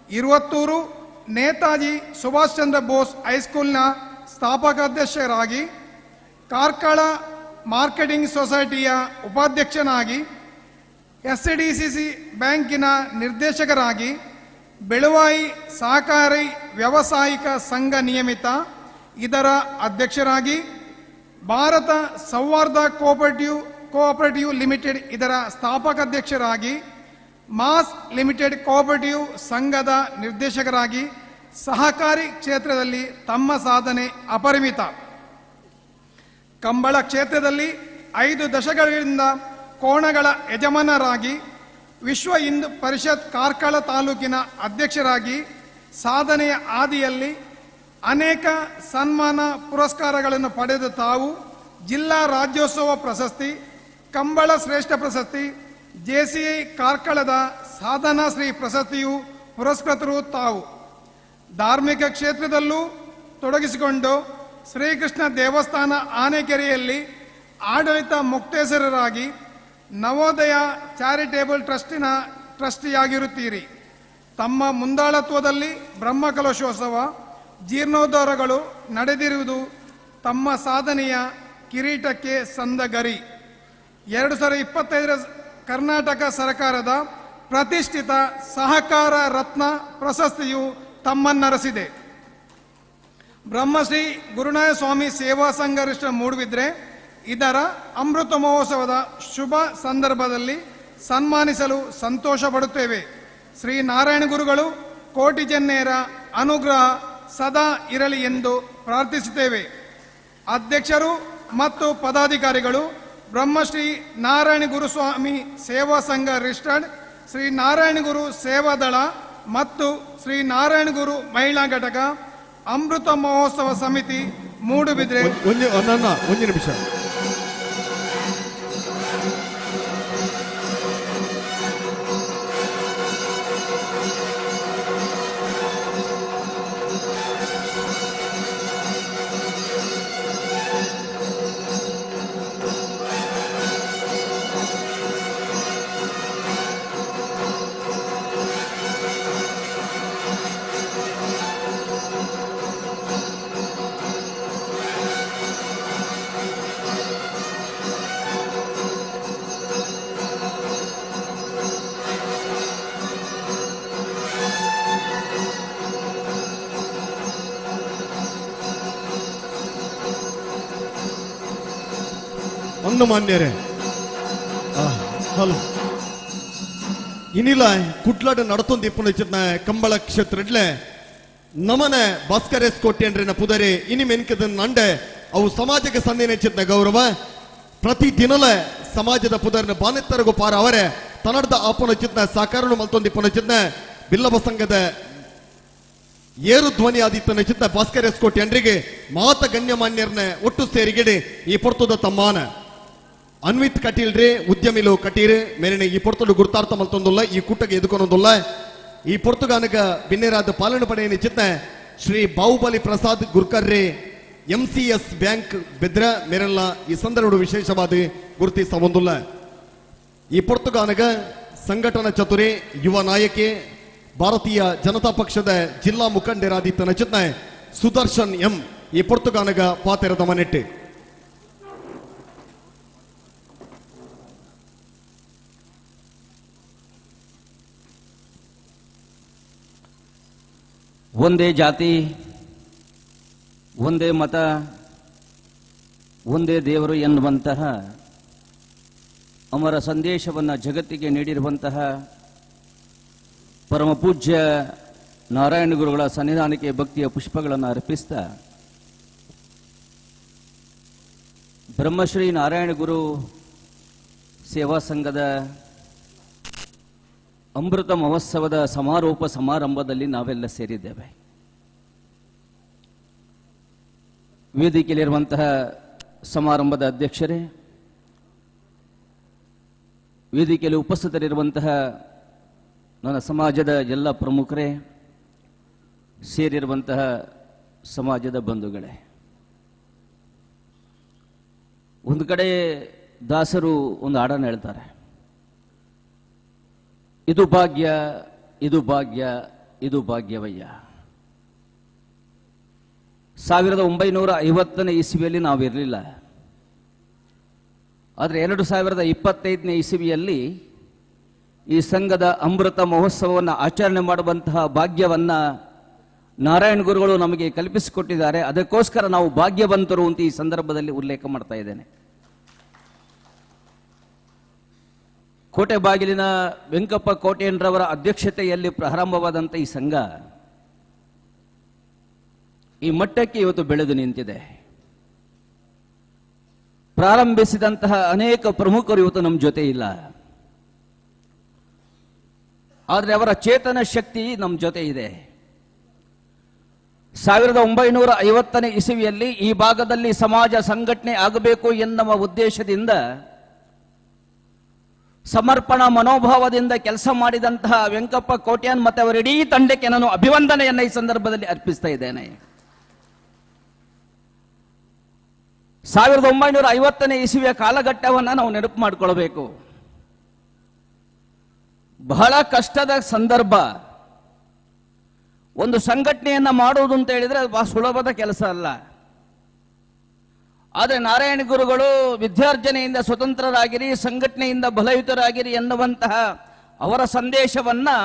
ಇರುವತ್ತೂರು ನೇತಾಜಿ ಸುಭಾಷ್ ಚಂದ್ರ ಬೋಸ್ ಹೈಸ್ಕೂಲ್ನ ಸ್ಥಾಪಕಾಧ್ಯಕ್ಷರಾಗಿ, ಕಾರ್ಕಳ ಮಾರ್ಕೆಟಿಂಗ್ ಸೊಸೈಟಿಯ ಉಪಾಧ್ಯಕ್ಷನಾಗಿ, SDCC ಬ್ಯಾಂಕಿನ ನಿರ್ದೇಶಕರಾಗಿ, ಬೆಳುವಾಯಿ ಸಹಕಾರಿ ವ್ಯಾವಸಾಯಿಕ ಸಂಘ ನಿಯಮಿತ ಇದರ ಅಧ್ಯಕ್ಷರಾಗಿ, ಭಾರತ ಸೌಹಾರ್ದ ಕೋಆಪರೇಟಿವ್ ಲಿಮಿಟೆಡ್ ಇದರ ಸ್ಥಾಪಕಾಧ್ಯಕ್ಷರಾಗಿ, mass limited cooperative ಸಂಘದ ನಿರ್ದೇಶಕರಾಗಿ ಸಹಕಾರಿ ಕ್ಷೇತ್ರದಲ್ಲಿ ತಮ್ಮ ಸಾಧನೆ ಅಪರಿಮಿತ. ಕಂಬಳ ಕ್ಷೇತ್ರದಲ್ಲಿ 5 ದಶಕಗಳಿಂದ ಕೋಣಗಳ ಯಜಮಾನರಾಗಿ, ವಿಶ್ವ ಹಿಂದೂ ಪರಿಷತ್ ಕಾರ್ಕಳ ತಾಲೂಕಿನ ಅಧ್ಯಕ್ಷರಾಗಿ ಸಾಧನೆಯ ಹಾದಿಯಲ್ಲಿ ಅನೇಕ ಸನ್ಮಾನ ಪುರಸ್ಕಾರಗಳನ್ನು ಪಡೆದ ತಾವು ಜಿಲ್ಲಾ ರಾಜ್ಯೋತ್ಸವ ಪ್ರಶಸ್ತಿ, ಕಂಬಳ ಶ್ರೇಷ್ಠ ಪ್ರಶಸ್ತಿ, JCI ಕಾರ್ಕಳದ ಸಾಧನಾ ಶ್ರೀ ಪ್ರಶಸ್ತಿಯು ಪುರಸ್ಕೃತರು ತಾವು. ಧಾರ್ಮಿಕ ಕ್ಷೇತ್ರದಲ್ಲೂ ತೊಡಗಿಸಿಕೊಂಡು ಶ್ರೀಕೃಷ್ಣ ದೇವಸ್ಥಾನ ಆನೆಕೆರೆಯಲ್ಲಿ ಆಡಳಿತ ಮುಕ್ತೇಸರರಾಗಿ ನವೋದಯ ಚಾರಿಟೇಬಲ್ ಟ್ರಸ್ಟಿನ ಟ್ರಸ್ಟಿಯಾಗಿರುತ್ತೀರಿ. ತಮ್ಮ ಮುಂದಾಳತ್ವದಲ್ಲಿ ಬ್ರಹ್ಮಕಲಶೋತ್ಸವ ಜೀರ್ಣೋದ್ಧಾರಗಳು ನಡೆದಿರುವುದು ತಮ್ಮ ಸಾಧನೆಯ ಕಿರೀಟಕ್ಕೆ ಸಂದ ಗರಿ. 2025ರ ಕರ್ನಾಟಕ ಸರ್ಕಾರದ ಪ್ರತಿಷ್ಠಿತ ಸಹಕಾರ ರತ್ನ ಪ್ರಶಸ್ತಿಯು ತಮ್ಮನ್ನರಸಿದೆ. ಬ್ರಹ್ಮಶ್ರೀ ಗುರುನಾಯ ಸ್ವಾಮಿ ಸೇವಾ ಸಂಘ ರಿಜಿಸ್ಟರ್ ಮೂಡುಬಿದ್ರೆ ಇದರ ಅಮೃತ ಮಹೋತ್ಸವದ ಶುಭ ಸಂದರ್ಭದಲ್ಲಿ ಸನ್ಮಾನಿಸಲು ಸಂತೋಷ ಪಡುತ್ತೇವೆ. ಶ್ರೀ ನಾರಾಯಣ ಗುರುಗಳು ಕೋಟಿ ಜನ್ಯರ ಅನುಗ್ರಹ ಸದಾ ಇರಲಿ ಎಂದು ಪ್ರಾರ್ಥಿಸುತ್ತೇವೆ. ಅಧ್ಯಕ್ಷರು ಮತ್ತು ಪದಾಧಿಕಾರಿಗಳು ಬ್ರಹ್ಮಶ್ರೀ ನಾರಾಯಣ ಗುರುಸ್ವಾಮಿ ಸೇವಾ ಸಂಘ ರಿಜಿಸ್ಟರ್ಡ್, ಶ್ರೀ ನಾರಾಯಣ ಗುರು ಸೇವಾದಳ ಮತ್ತು ಶ್ರೀ ನಾರಾಯಣ ಗುರು ಮಹಿಳಾ ಘಟಕ ಅಮೃತ ಮಹೋತ್ಸವ ಸಮಿತಿ ಮೂಡುಬಿದ್ರೆ. ಒಂದು ನಿಮಿಷ. ಒಂದು ಮಾನ್ಯರೇ, ಹಲೋ ಇನ್ನಿಲ್ಲ ಕುಡ್ಲಾಡು ನಡತೊಂದು ಇಪ್ಪುನ ಕಂಬಳ ಕ್ಷೇತ್ರ ಇಡ್ಲೆ ನಮನ ಭಾಸ್ಕರ್ ಎಸ್ ಕೋಟ್ಯಂಡ್ರಿನ ಪುದರೆ ಇನಿ ಮೆನ್ಕದ ನಂಡೆ ಅವು ಸಮಾಜಕ್ಕೆ ಸಂದೇನೆ ಚಿತ್ನ ಗೌರವ. ಪ್ರತಿ ದಿನಲ ಸಮಾಜದ ಪುದರ್ನ ಬಾನೆತ್ತರಗು ಪಾರ ಅವರೇ ತನ್ನಡ್ದ ಆಪನ ಚಿತ್ನ ಸಾಕಾರನು ಮಲ್ತೊಂದು ಇಪ್ಪುನ ಚಿತ್ನ ಬಿಲ್ಲವ ಸಂಘದ ಏರು ಧ್ವನಿ ಆದಿತ್ತನ ಚಿತ್ನ ಭಾಸ್ಕರ್ ಎಸ್ ಕೋಟ್ಯಂಡ್ರಿಗೆ ಮಾತ ಗಣ್ಯಮಾನ್ಯರ್ನ ಒಟ್ಟು ಸೇರಿಗೆಡೆ ಈ ಪೊರ್ತುದ ತಮ್ಮಾನ. ಅನ್ವಿತ್ ಕಟೀಲ್ ರೇ ಉದ್ಯಮಿಲು ಕಟೀರ್ ಮೇರೆನೆ ಈ ಪೊರ್ತುಡು ಗುರ್ತಾರ್ಥ ಮಲ್ತೊಂದುಲ್ಲ ಈ ಕೂಟಗೆ ಎದುಕೊನೊಂದುಲ್ಲ. ಈ ಪೊರ್ತುಗಾನಗ ಬಿನ್ನೇರಾದ ಪಾಲನೆ ಪಡೆಯನಿ ಚಿತ್ನ Shri Bahubali Prasad ಗುರ್ಕರ್ರೆ MCS bank Bedra ಮೇರೆಲ್ಲ ಈ ಸಂದರ್ಭ ವಿಶೇಷವಾದ ಗುರುತಿಸ ಹೊಂದುಲ್ಲ. ಈ ಪೊರ್ತುಗಾನಗ ಸಂಘಟನಾ ಚತುರೆ ಯುವ ನಾಯಕೆ ಭಾರತೀಯ ಜನತಾ ಪಕ್ಷದ ಜಿಲ್ಲಾ ಮುಖಂಡರಾದಿತ್ತನ ಚಿತ್ನ ಸುದರ್ಶನ್ ಎಂ ಈ ಪೊರ್ತುಗಾನಗ ಪಾತೆರದ ಮನೆಟ್ಟೆ. ಒಂದೇ ಜಾತಿ, ಒಂದೇ ಮತ, ಒಂದೇ ದೇವರು ಎನ್ನುವಂತಹ ಅಮರ ಸಂದೇಶವನ್ನು ಜಗತ್ತಿಗೆ ನೀಡಿರುವಂತಹ ಪರಮಪೂಜ್ಯ ನಾರಾಯಣ ಗುರುಗಳ ಸನ್ನಿಧಾನಕ್ಕೆ ಭಕ್ತಿಯ ಪುಷ್ಪಗಳನ್ನು ಅರ್ಪಿಸ್ತಾ ಬ್ರಹ್ಮಶ್ರೀ ನಾರಾಯಣ ಗುರು ಸೇವಾ ಸಂಘದ ಅಮೃತ ಮಹೋತ್ಸವದ ಸಮಾರೋಪ ಸಮಾರಂಭದಲ್ಲಿ ನಾವೆಲ್ಲ ಸೇರಿದ್ದೇವೆ. ವೇದಿಕೆಯಲ್ಲಿರುವಂತಹ ಸಮಾರಂಭದ ಅಧ್ಯಕ್ಷರೇ, ವೇದಿಕೆಯಲ್ಲಿ ಉಪಸ್ಥಿತರಿರುವಂತಹ ನನ್ನ ಸಮಾಜದ ಎಲ್ಲ ಪ್ರಮುಖರೇ, ಸೇರಿರುವಂತಹ ಸಮಾಜದ ಬಂಧುಗಳೇ, ಒಂದು ಕಡೆ ದಾಸರು ಒಂದು ಹಾಡನ್ನು ಹೇಳ್ತಾರೆ, ಇದು ಭಾಗ್ಯ, ಇದು ಭಾಗ್ಯ, ಇದು ಭಾಗ್ಯವಯ್ಯ. 1950ನೇ ಇಸ್ವಿಯಲ್ಲಿ ನಾವಿರಲಿಲ್ಲ, ಆದರೆ 2025ನೇ ಇಸ್ವಿಯಲ್ಲಿ ಈ ಸಂಘದ ಅಮೃತ ಮಹೋತ್ಸವವನ್ನು ಆಚರಣೆ ಮಾಡುವಂತಹ ಭಾಗ್ಯವನ್ನು ನಾರಾಯಣ ಗುರುಗಳು ನಮಗೆ ಕಲ್ಪಿಸಿಕೊಟ್ಟಿದ್ದಾರೆ. ಅದಕ್ಕೋಸ್ಕರ ನಾವು ಭಾಗ್ಯವಂತರು ಅಂತ ಈ ಸಂದರ್ಭದಲ್ಲಿ ಉಲ್ಲೇಖ ಮಾಡ್ತಾ ಇದ್ದೇನೆ. ಕೋಟೆ ಬಾಗಿಲಿನ ವೆಂಕಪ್ಪ ಕೋಟೆಯನ್ರವರ ಅಧ್ಯಕ್ಷತೆಯಲ್ಲಿ ಪ್ರಾರಂಭವಾದಂಥ ಈ ಸಂಘ ಈ ಮಟ್ಟಕ್ಕೆ ಇವತ್ತು ಬೆಳೆದು ನಿಂತಿದೆ. ಪ್ರಾರಂಭಿಸಿದಂತಹ ಅನೇಕ ಪ್ರಮುಖರು ಇವತ್ತು ನಮ್ಮ ಜೊತೆ ಇಲ್ಲ, ಆದರೆ ಅವರ ಚೇತನ ಶಕ್ತಿ ನಮ್ಮ ಜೊತೆ ಇದೆ. 1950ನೇ ಇಸವಿಯಲ್ಲಿ ಈ ಭಾಗದಲ್ಲಿ ಸಮಾಜ ಸಂಘಟನೆ ಆಗಬೇಕು ಎನ್ನುವ ಉದ್ದೇಶದಿಂದ ಸಮರ್ಪಣಾ ಮನೋಭಾವದಿಂದ ಕೆಲಸ ಮಾಡಿದಂತಹ ವೆಂಕಪ್ಪ ಕೋಟ್ಯಾನ್ ಮತ್ತು ಅವರ ಇಡೀ ತಂಡಕ್ಕೆ ನಾನು ಅಭಿವಂದನೆಯನ್ನು ಈ ಸಂದರ್ಭದಲ್ಲಿ ಅರ್ಪಿಸ್ತಾ ಇದ್ದೇನೆ. 1950ನೇ ಇಸವಿಯ ಕಾಲಘಟ್ಟವನ್ನು ನಾವು ನೆನಪು ಮಾಡಿಕೊಳ್ಬೇಕು. ಬಹಳ ಕಷ್ಟದ ಸಂದರ್ಭ. ಒಂದು ಸಂಘಟನೆಯನ್ನು ಮಾಡುವುದು ಅಂತ ಹೇಳಿದರೆ ಅದು ಬಹಳ ಸುಲಭದ ಕೆಲಸ ಅಲ್ಲ. ಆದರೆ ನಾರಾಯಣ ಗುರುಗಳು ವಿದ್ಯಾರ್ಜನೆಯಿಂದ ಸ್ವತಂತ್ರರಾಗಿರಿ, ಸಂಘಟನೆಯಿಂದ ಬಲಯುತರಾಗಿರಿ ಎನ್ನುವಂತಹ ಅವರ ಸಂದೇಶವನ್ನು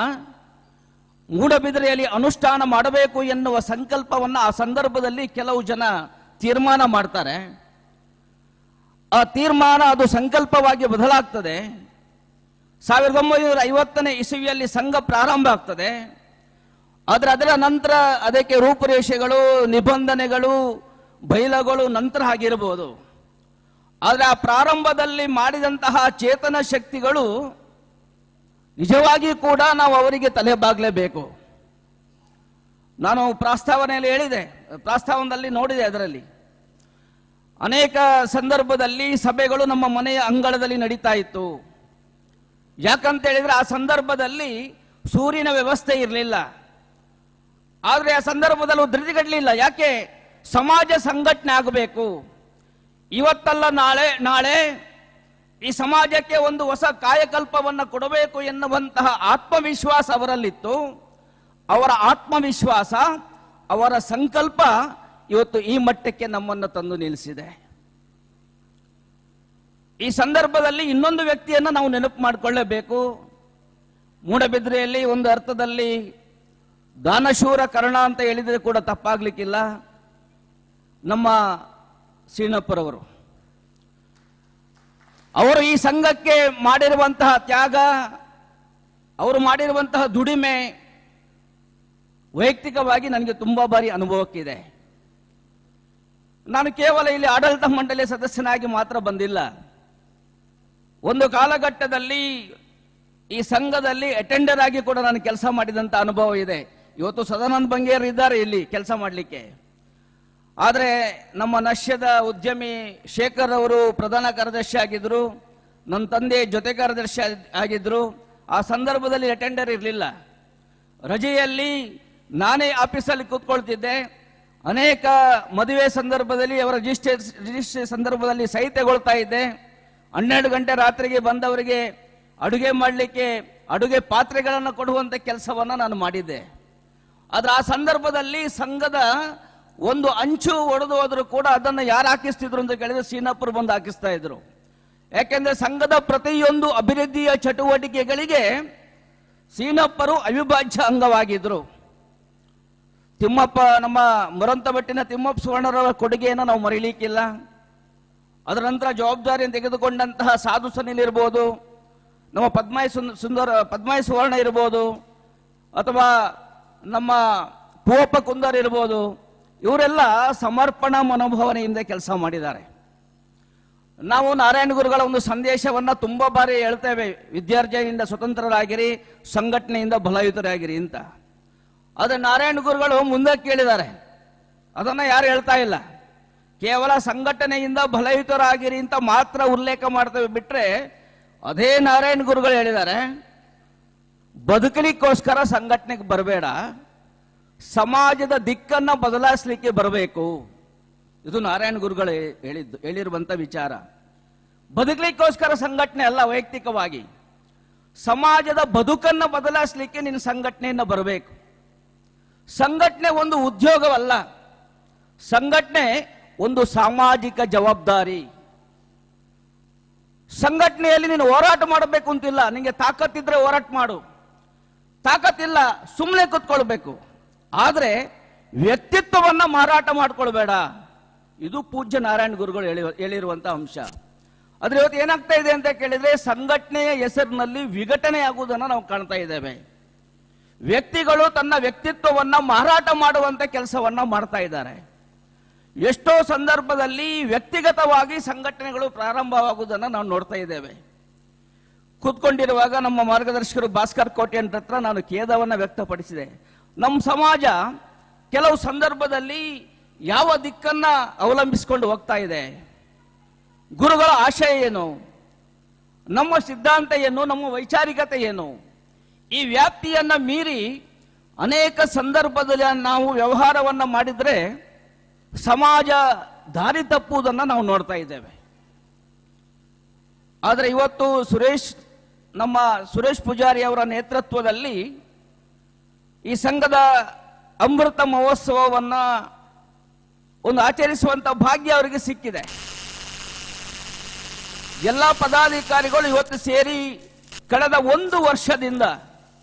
ಮೂಡಬಿದಿರೆಯಲ್ಲಿ ಅನುಷ್ಠಾನ ಮಾಡಬೇಕು ಎನ್ನುವ ಸಂಕಲ್ಪವನ್ನು ಆ ಸಂದರ್ಭದಲ್ಲಿ ಕೆಲವು ಜನ ತೀರ್ಮಾನ ಮಾಡ್ತಾರೆ. ಆ ತೀರ್ಮಾನ ಅದು ಸಂಕಲ್ಪವಾಗಿ ಬದಲಾಗ್ತದೆ. 1950ನೇ ಇಸವಿಯಲ್ಲಿ ಸಂಘ ಪ್ರಾರಂಭ ಆಗ್ತದೆ. ಆದರೆ ಅದರ ನಂತರ ಅದಕ್ಕೆ ರೂಪುರೇಷೆಗಳು, ನಿಬಂಧನೆಗಳು, ಬೈಲಗಳು ನಂತರ ಆಗಿರಬಹುದು. ಆದರೆ ಆ ಪ್ರಾರಂಭದಲ್ಲಿ ಮಾಡಿದಂತಹ ಚೇತನ ಶಕ್ತಿಗಳು ನಿಜವಾಗಿ ಕೂಡ ನಾವು ಅವರಿಗೆ ತಲೆ ಬಾಗಲೇಬೇಕು. ನಾನು ಪ್ರಾಸ್ತಾವನೆಯಲ್ಲಿ ಹೇಳಿದೆ, ಪ್ರಾಸ್ತಾವನದಲ್ಲಿ ನೋಡಿದೆ, ಅದರಲ್ಲಿ ಅನೇಕ ಸಂದರ್ಭದಲ್ಲಿ ಸಭೆಗಳು ನಮ್ಮ ಮನೆಯ ಅಂಗಳದಲ್ಲಿ ನಡೀತಾ ಇತ್ತು. ಯಾಕಂತ ಹೇಳಿದ್ರೆ ಆ ಸಂದರ್ಭದಲ್ಲಿ ಸೂರ್ಯನ ವ್ಯವಸ್ಥೆ ಇರಲಿಲ್ಲ. ಆದರೆ ಆ ಸಂದರ್ಭದಲ್ಲಿ ಧೃತಿಗಡಲಿಲ್ಲ. ಯಾಕೆ? ಸಮಾಜ ಸಂಘಟನೆ ಆಗಬೇಕು, ಇವತ್ತಲ್ಲ ನಾಳೆ, ನಾಳೆ ಈ ಸಮಾಜಕ್ಕೆ ಒಂದು ಹೊಸ ಕಾಯಕಲ್ಪವನ್ನು ಕೊಡಬೇಕು ಎನ್ನುವಂತಹ ಆತ್ಮವಿಶ್ವಾಸ ಅವರಲ್ಲಿತ್ತು. ಅವರ ಆತ್ಮವಿಶ್ವಾಸ, ಅವರ ಸಂಕಲ್ಪ ಇವತ್ತು ಈ ಮಟ್ಟಕ್ಕೆ ನಮ್ಮನ್ನು ತಂದು ನಿಲ್ಲಿಸಿದೆ. ಈ ಸಂದರ್ಭದಲ್ಲಿ ಇನ್ನೊಂದು ವ್ಯಕ್ತಿಯನ್ನು ನಾವು ನೆನಪು ಮಾಡಿಕೊಳ್ಳಬೇಕು. ಮೂಡಬಿದ್ರೆಯಲ್ಲಿ ಒಂದು ಅರ್ಥದಲ್ಲಿ ದಾನಶೂರ ಕರ್ಣ ಅಂತ ಹೇಳಿದರೆ ಕೂಡ ತಪ್ಪಾಗ್ಲಿಕ್ಕಿಲ್ಲ. ನಮ್ಮ ಸೀನಪ್ಪರವರು ಅವರು ಈ ಸಂಘಕ್ಕೆ ಮಾಡಿರುವಂತಹ ತ್ಯಾಗ, ಅವರು ಮಾಡಿರುವಂತಹ ದುಡಿಮೆ ವೈಯಕ್ತಿಕವಾಗಿ ನನಗೆ ತುಂಬ ಬಾರಿ ಅನುಭವಕ್ಕಿದೆ. ನಾನು ಕೇವಲ ಇಲ್ಲಿ ಆಡಳಿತ ಮಂಡಳಿಯ ಸದಸ್ಯನಾಗಿ ಮಾತ್ರ ಬಂದಿಲ್ಲ. ಒಂದು ಕಾಲಘಟ್ಟದಲ್ಲಿ ಈ ಸಂಘದಲ್ಲಿ ಅಟೆಂಡರ್ ಆಗಿ ಕೂಡ ನಾನು ಕೆಲಸ ಮಾಡಿದಂಥ ಅನುಭವ ಇದೆ. ಇವತ್ತು ಸದಾನಂದ ಬಂಗೇರ್ ಇದ್ದಾರೆ ಇಲ್ಲಿ ಕೆಲಸ ಮಾಡಲಿಕ್ಕೆ. ಆದರೆ ನಮ್ಮ ನಶ್ಯದ ಉದ್ಯಮಿ ಶೇಖರ್ ಅವರು ಪ್ರಧಾನ ಕಾರ್ಯದರ್ಶಿ ಆಗಿದ್ದರು, ನನ್ನ ತಂದೆ ಜೊತೆ ಕಾರ್ಯದರ್ಶಿ ಆಗಿದ್ದರು. ಆ ಸಂದರ್ಭದಲ್ಲಿ ಅಟೆಂಡರ್ ಇರಲಿಲ್ಲ. ರಜೆಯಲ್ಲಿ ನಾನೇ ಆಫೀಸಲ್ಲಿ ಕೂತ್ಕೊಳ್ತಿದ್ದೆ. ಅನೇಕ ಮದುವೆ ಸಂದರ್ಭದಲ್ಲಿ ಅವರ ರಿಜಿಸ್ಟ್ರೇಷನ್ ಸಂದರ್ಭದಲ್ಲಿ ಸಹಿ ತಗೊಳ್ತಾ ಇದ್ದೆ. 12 ಗಂಟೆ ರಾತ್ರಿಗೆ ಬಂದವರಿಗೆ ಅಡುಗೆ ಮಾಡಲಿಕ್ಕೆ ಅಡುಗೆ ಪಾತ್ರೆಗಳನ್ನು ಕೊಡುವಂಥ ಕೆಲಸವನ್ನು ನಾನು ಮಾಡಿದ್ದೆ. ಆದರೆ ಆ ಸಂದರ್ಭದಲ್ಲಿ ಸಂಘದ ಒಂದು ಅಂಚು ಒಡೆದು ಹೋದರೂ ಕೂಡ ಅದನ್ನು ಯಾರು ಹಾಕಿಸ್ತಿದ್ರು ಅಂತ ಕೇಳಿದ್ರೆ ಸೀನಪ್ಪರು ಬಂದು ಹಾಕಿಸ್ತಾ ಇದ್ರು. ಯಾಕೆಂದರೆ ಸಂಘದ ಪ್ರತಿಯೊಂದು ಅಭಿವೃದ್ಧಿಯ ಚಟುವಟಿಕೆಗಳಿಗೆ ಸೀನಪ್ಪರು ಅವಿಭಾಜ್ಯ ಅಂಗವಾಗಿದ್ದರು. ತಿಮ್ಮಪ್ಪ, ನಮ್ಮ ಮುರಂತಬೆಟ್ಟಿನ ತಿಮ್ಮಪ್ಪ ಸುವರ್ಣರವರ ಕೊಡುಗೆಯನ್ನು ನಾವು ಮರೀಲಿಕ್ಕಿಲ್ಲ. ಅದರ ನಂತರ ಜವಾಬ್ದಾರಿಯನ್ನು ತೆಗೆದುಕೊಂಡಂತಹ ಸಾಧು ಸನಿಲ್ ಇರ್ಬೋದು, ನಮ್ಮ ಪದ್ಮಾಯಿ ಸುವರ್ಣ ಇರ್ಬೋದು, ಅಥವಾ ನಮ್ಮ ಪೂವಪ್ಪ ಕುಂದರ್ ಇರ್ಬೋದು, ಇವರೆಲ್ಲ ಸಮರ್ಪಣಾ ಮನೋಭಾವನೆಯಿಂದ ಕೆಲಸ ಮಾಡಿದ್ದಾರೆ. ನಾವು ನಾರಾಯಣ ಗುರುಗಳ ಒಂದು ಸಂದೇಶವನ್ನು ತುಂಬ ಬಾರಿ ಹೇಳ್ತೇವೆ, ವಿದ್ಯಾರ್ಜನೆಯಿಂದ ಸ್ವತಂತ್ರರಾಗಿರಿ, ಸಂಘಟನೆಯಿಂದ ಬಲಯುತರಾಗಿರಿ ಅಂತ. ಆದರೆ ನಾರಾಯಣ ಗುರುಗಳು ಮುಂದೆ ಕೇಳಿದ್ದಾರೆ, ಅದನ್ನು ಯಾರು ಹೇಳ್ತಾ ಇಲ್ಲ. ಕೇವಲ ಸಂಘಟನೆಯಿಂದ ಬಲಯುತರಾಗಿರಿ ಅಂತ ಮಾತ್ರ ಉಲ್ಲೇಖ ಮಾಡ್ತೇವೆ ಬಿಟ್ಟರೆ, ಅದೇ ನಾರಾಯಣ ಗುರುಗಳು ಹೇಳಿದ್ದಾರೆ, ಬದುಕಲಿಕ್ಕೋಸ್ಕರ ಸಂಘಟನೆಗೆ ಬರಬೇಡ, ಸಮಾಜದ ದಿಕ್ಕನ್ನು ಬದಲಾಯಿಸಲಿಕ್ಕೆ ಬರಬೇಕು. ಇದು ನಾರಾಯಣ ಗುರುಗಳು ಹೇಳಿರುವಂಥ ವಿಚಾರ. ಬದುಕಲಿಕ್ಕೋಸ್ಕರ ಸಂಘಟನೆ ಅಲ್ಲ, ವೈಯಕ್ತಿಕವಾಗಿ ಸಮಾಜದ ಬದುಕನ್ನು ಬದಲಾಯಿಸಲಿಕ್ಕೆ ನಿನ್ನ ಸಂಘಟನೆಯನ್ನು ಬರಬೇಕು. ಸಂಘಟನೆ ಒಂದು ಉದ್ಯೋಗವಲ್ಲ, ಸಂಘಟನೆ ಒಂದು ಸಾಮಾಜಿಕ ಜವಾಬ್ದಾರಿ. ಸಂಘಟನೆಯಲ್ಲಿ ನೀನು ಹೋರಾಟ ಮಾಡಬೇಕು ಅಂತಿಲ್ಲ, ನಿನಗೆ ತಾಕತ್ತಿದ್ರೆ ಹೋರಾಟ ಮಾಡು, ತಾಕತ್ತಿಲ್ಲ ಸುಮ್ಮನೆ ಕೂತ್ಕೊಳ್ಬೇಕು. ಆದರೆ ವ್ಯಕ್ತಿತ್ವವನ್ನು ಮಾರಾಟ ಮಾಡ್ಕೊಳ್ಬೇಡ. ಇದು ಪೂಜ್ಯ ನಾರಾಯಣ ಗುರುಗಳು ಹೇಳಿರುವಂಥ ಅಂಶ. ಆದರೆ ಇವತ್ತು ಏನಾಗ್ತಾ ಇದೆ ಅಂತ ಕೇಳಿದ್ರೆ, ಸಂಘಟನೆಯ ಹೆಸರಿನಲ್ಲಿ ವಿಘಟನೆ ಆಗುವುದನ್ನು ನಾವು ಕಾಣ್ತಾ ಇದ್ದೇವೆ. ವ್ಯಕ್ತಿಗಳು ತನ್ನ ವ್ಯಕ್ತಿತ್ವವನ್ನು ಮಾರಾಟ ಮಾಡುವಂಥ ಕೆಲಸವನ್ನು ಮಾಡ್ತಾ ಇದ್ದಾರೆ. ಎಷ್ಟೋ ಸಂದರ್ಭದಲ್ಲಿ ವ್ಯಕ್ತಿಗತವಾಗಿ ಸಂಘಟನೆಗಳು ಪ್ರಾರಂಭವಾಗುವುದನ್ನು ನಾವು ನೋಡ್ತಾ ಇದ್ದೇವೆ. ಕೂತ್ಕೊಂಡಿರುವಾಗ ನಮ್ಮ ಮಾರ್ಗದರ್ಶಕರು ಭಾಸ್ಕರ್ ಕೋಟೆ ಅಂತ ಹತ್ರ ನಾನು ಖೇದವನ್ನು ವ್ಯಕ್ತಪಡಿಸಿದೆ. ನಮ್ಮ ಸಮಾಜ ಕೆಲವು ಸಂದರ್ಭದಲ್ಲಿ ಯಾವ ದಿಕ್ಕನ್ನು ಅವಲಂಬಿಸಿಕೊಂಡು ಹೋಗ್ತಾ ಇದೆ, ಗುರುಗಳ ಆಶಯ ಏನು, ನಮ್ಮ ಸಿದ್ಧಾಂತ ಏನು, ನಮ್ಮ ವೈಚಾರಿಕತೆ ಏನು, ಈ ವ್ಯಾಪ್ತಿಯನ್ನು ಮೀರಿ ಅನೇಕ ಸಂದರ್ಭದಲ್ಲಿ ನಾವು ವ್ಯವಹಾರವನ್ನು ಮಾಡಿದರೆ ಸಮಾಜ ದಾರಿ ತಪ್ಪುವುದನ್ನು ನಾವು ನೋಡ್ತಾ ಇದ್ದೇವೆ. ಆದರೆ ಇವತ್ತು ನಮ್ಮ ಸುರೇಶ್ ಪೂಜಾರಿ ಅವರ ನೇತೃತ್ವದಲ್ಲಿ ಈ ಸಂಘದ ಅಮೃತ ಮಹೋತ್ಸವವನ್ನು ಒಂದು ಆಚರಿಸುವಂಥ ಭಾಗ್ಯ ಅವರಿಗೆ ಸಿಕ್ಕಿದೆ. ಎಲ್ಲ ಪದಾಧಿಕಾರಿಗಳು ಇವತ್ತು ಸೇರಿ ಕಳೆದ ಒಂದು ವರ್ಷದಿಂದ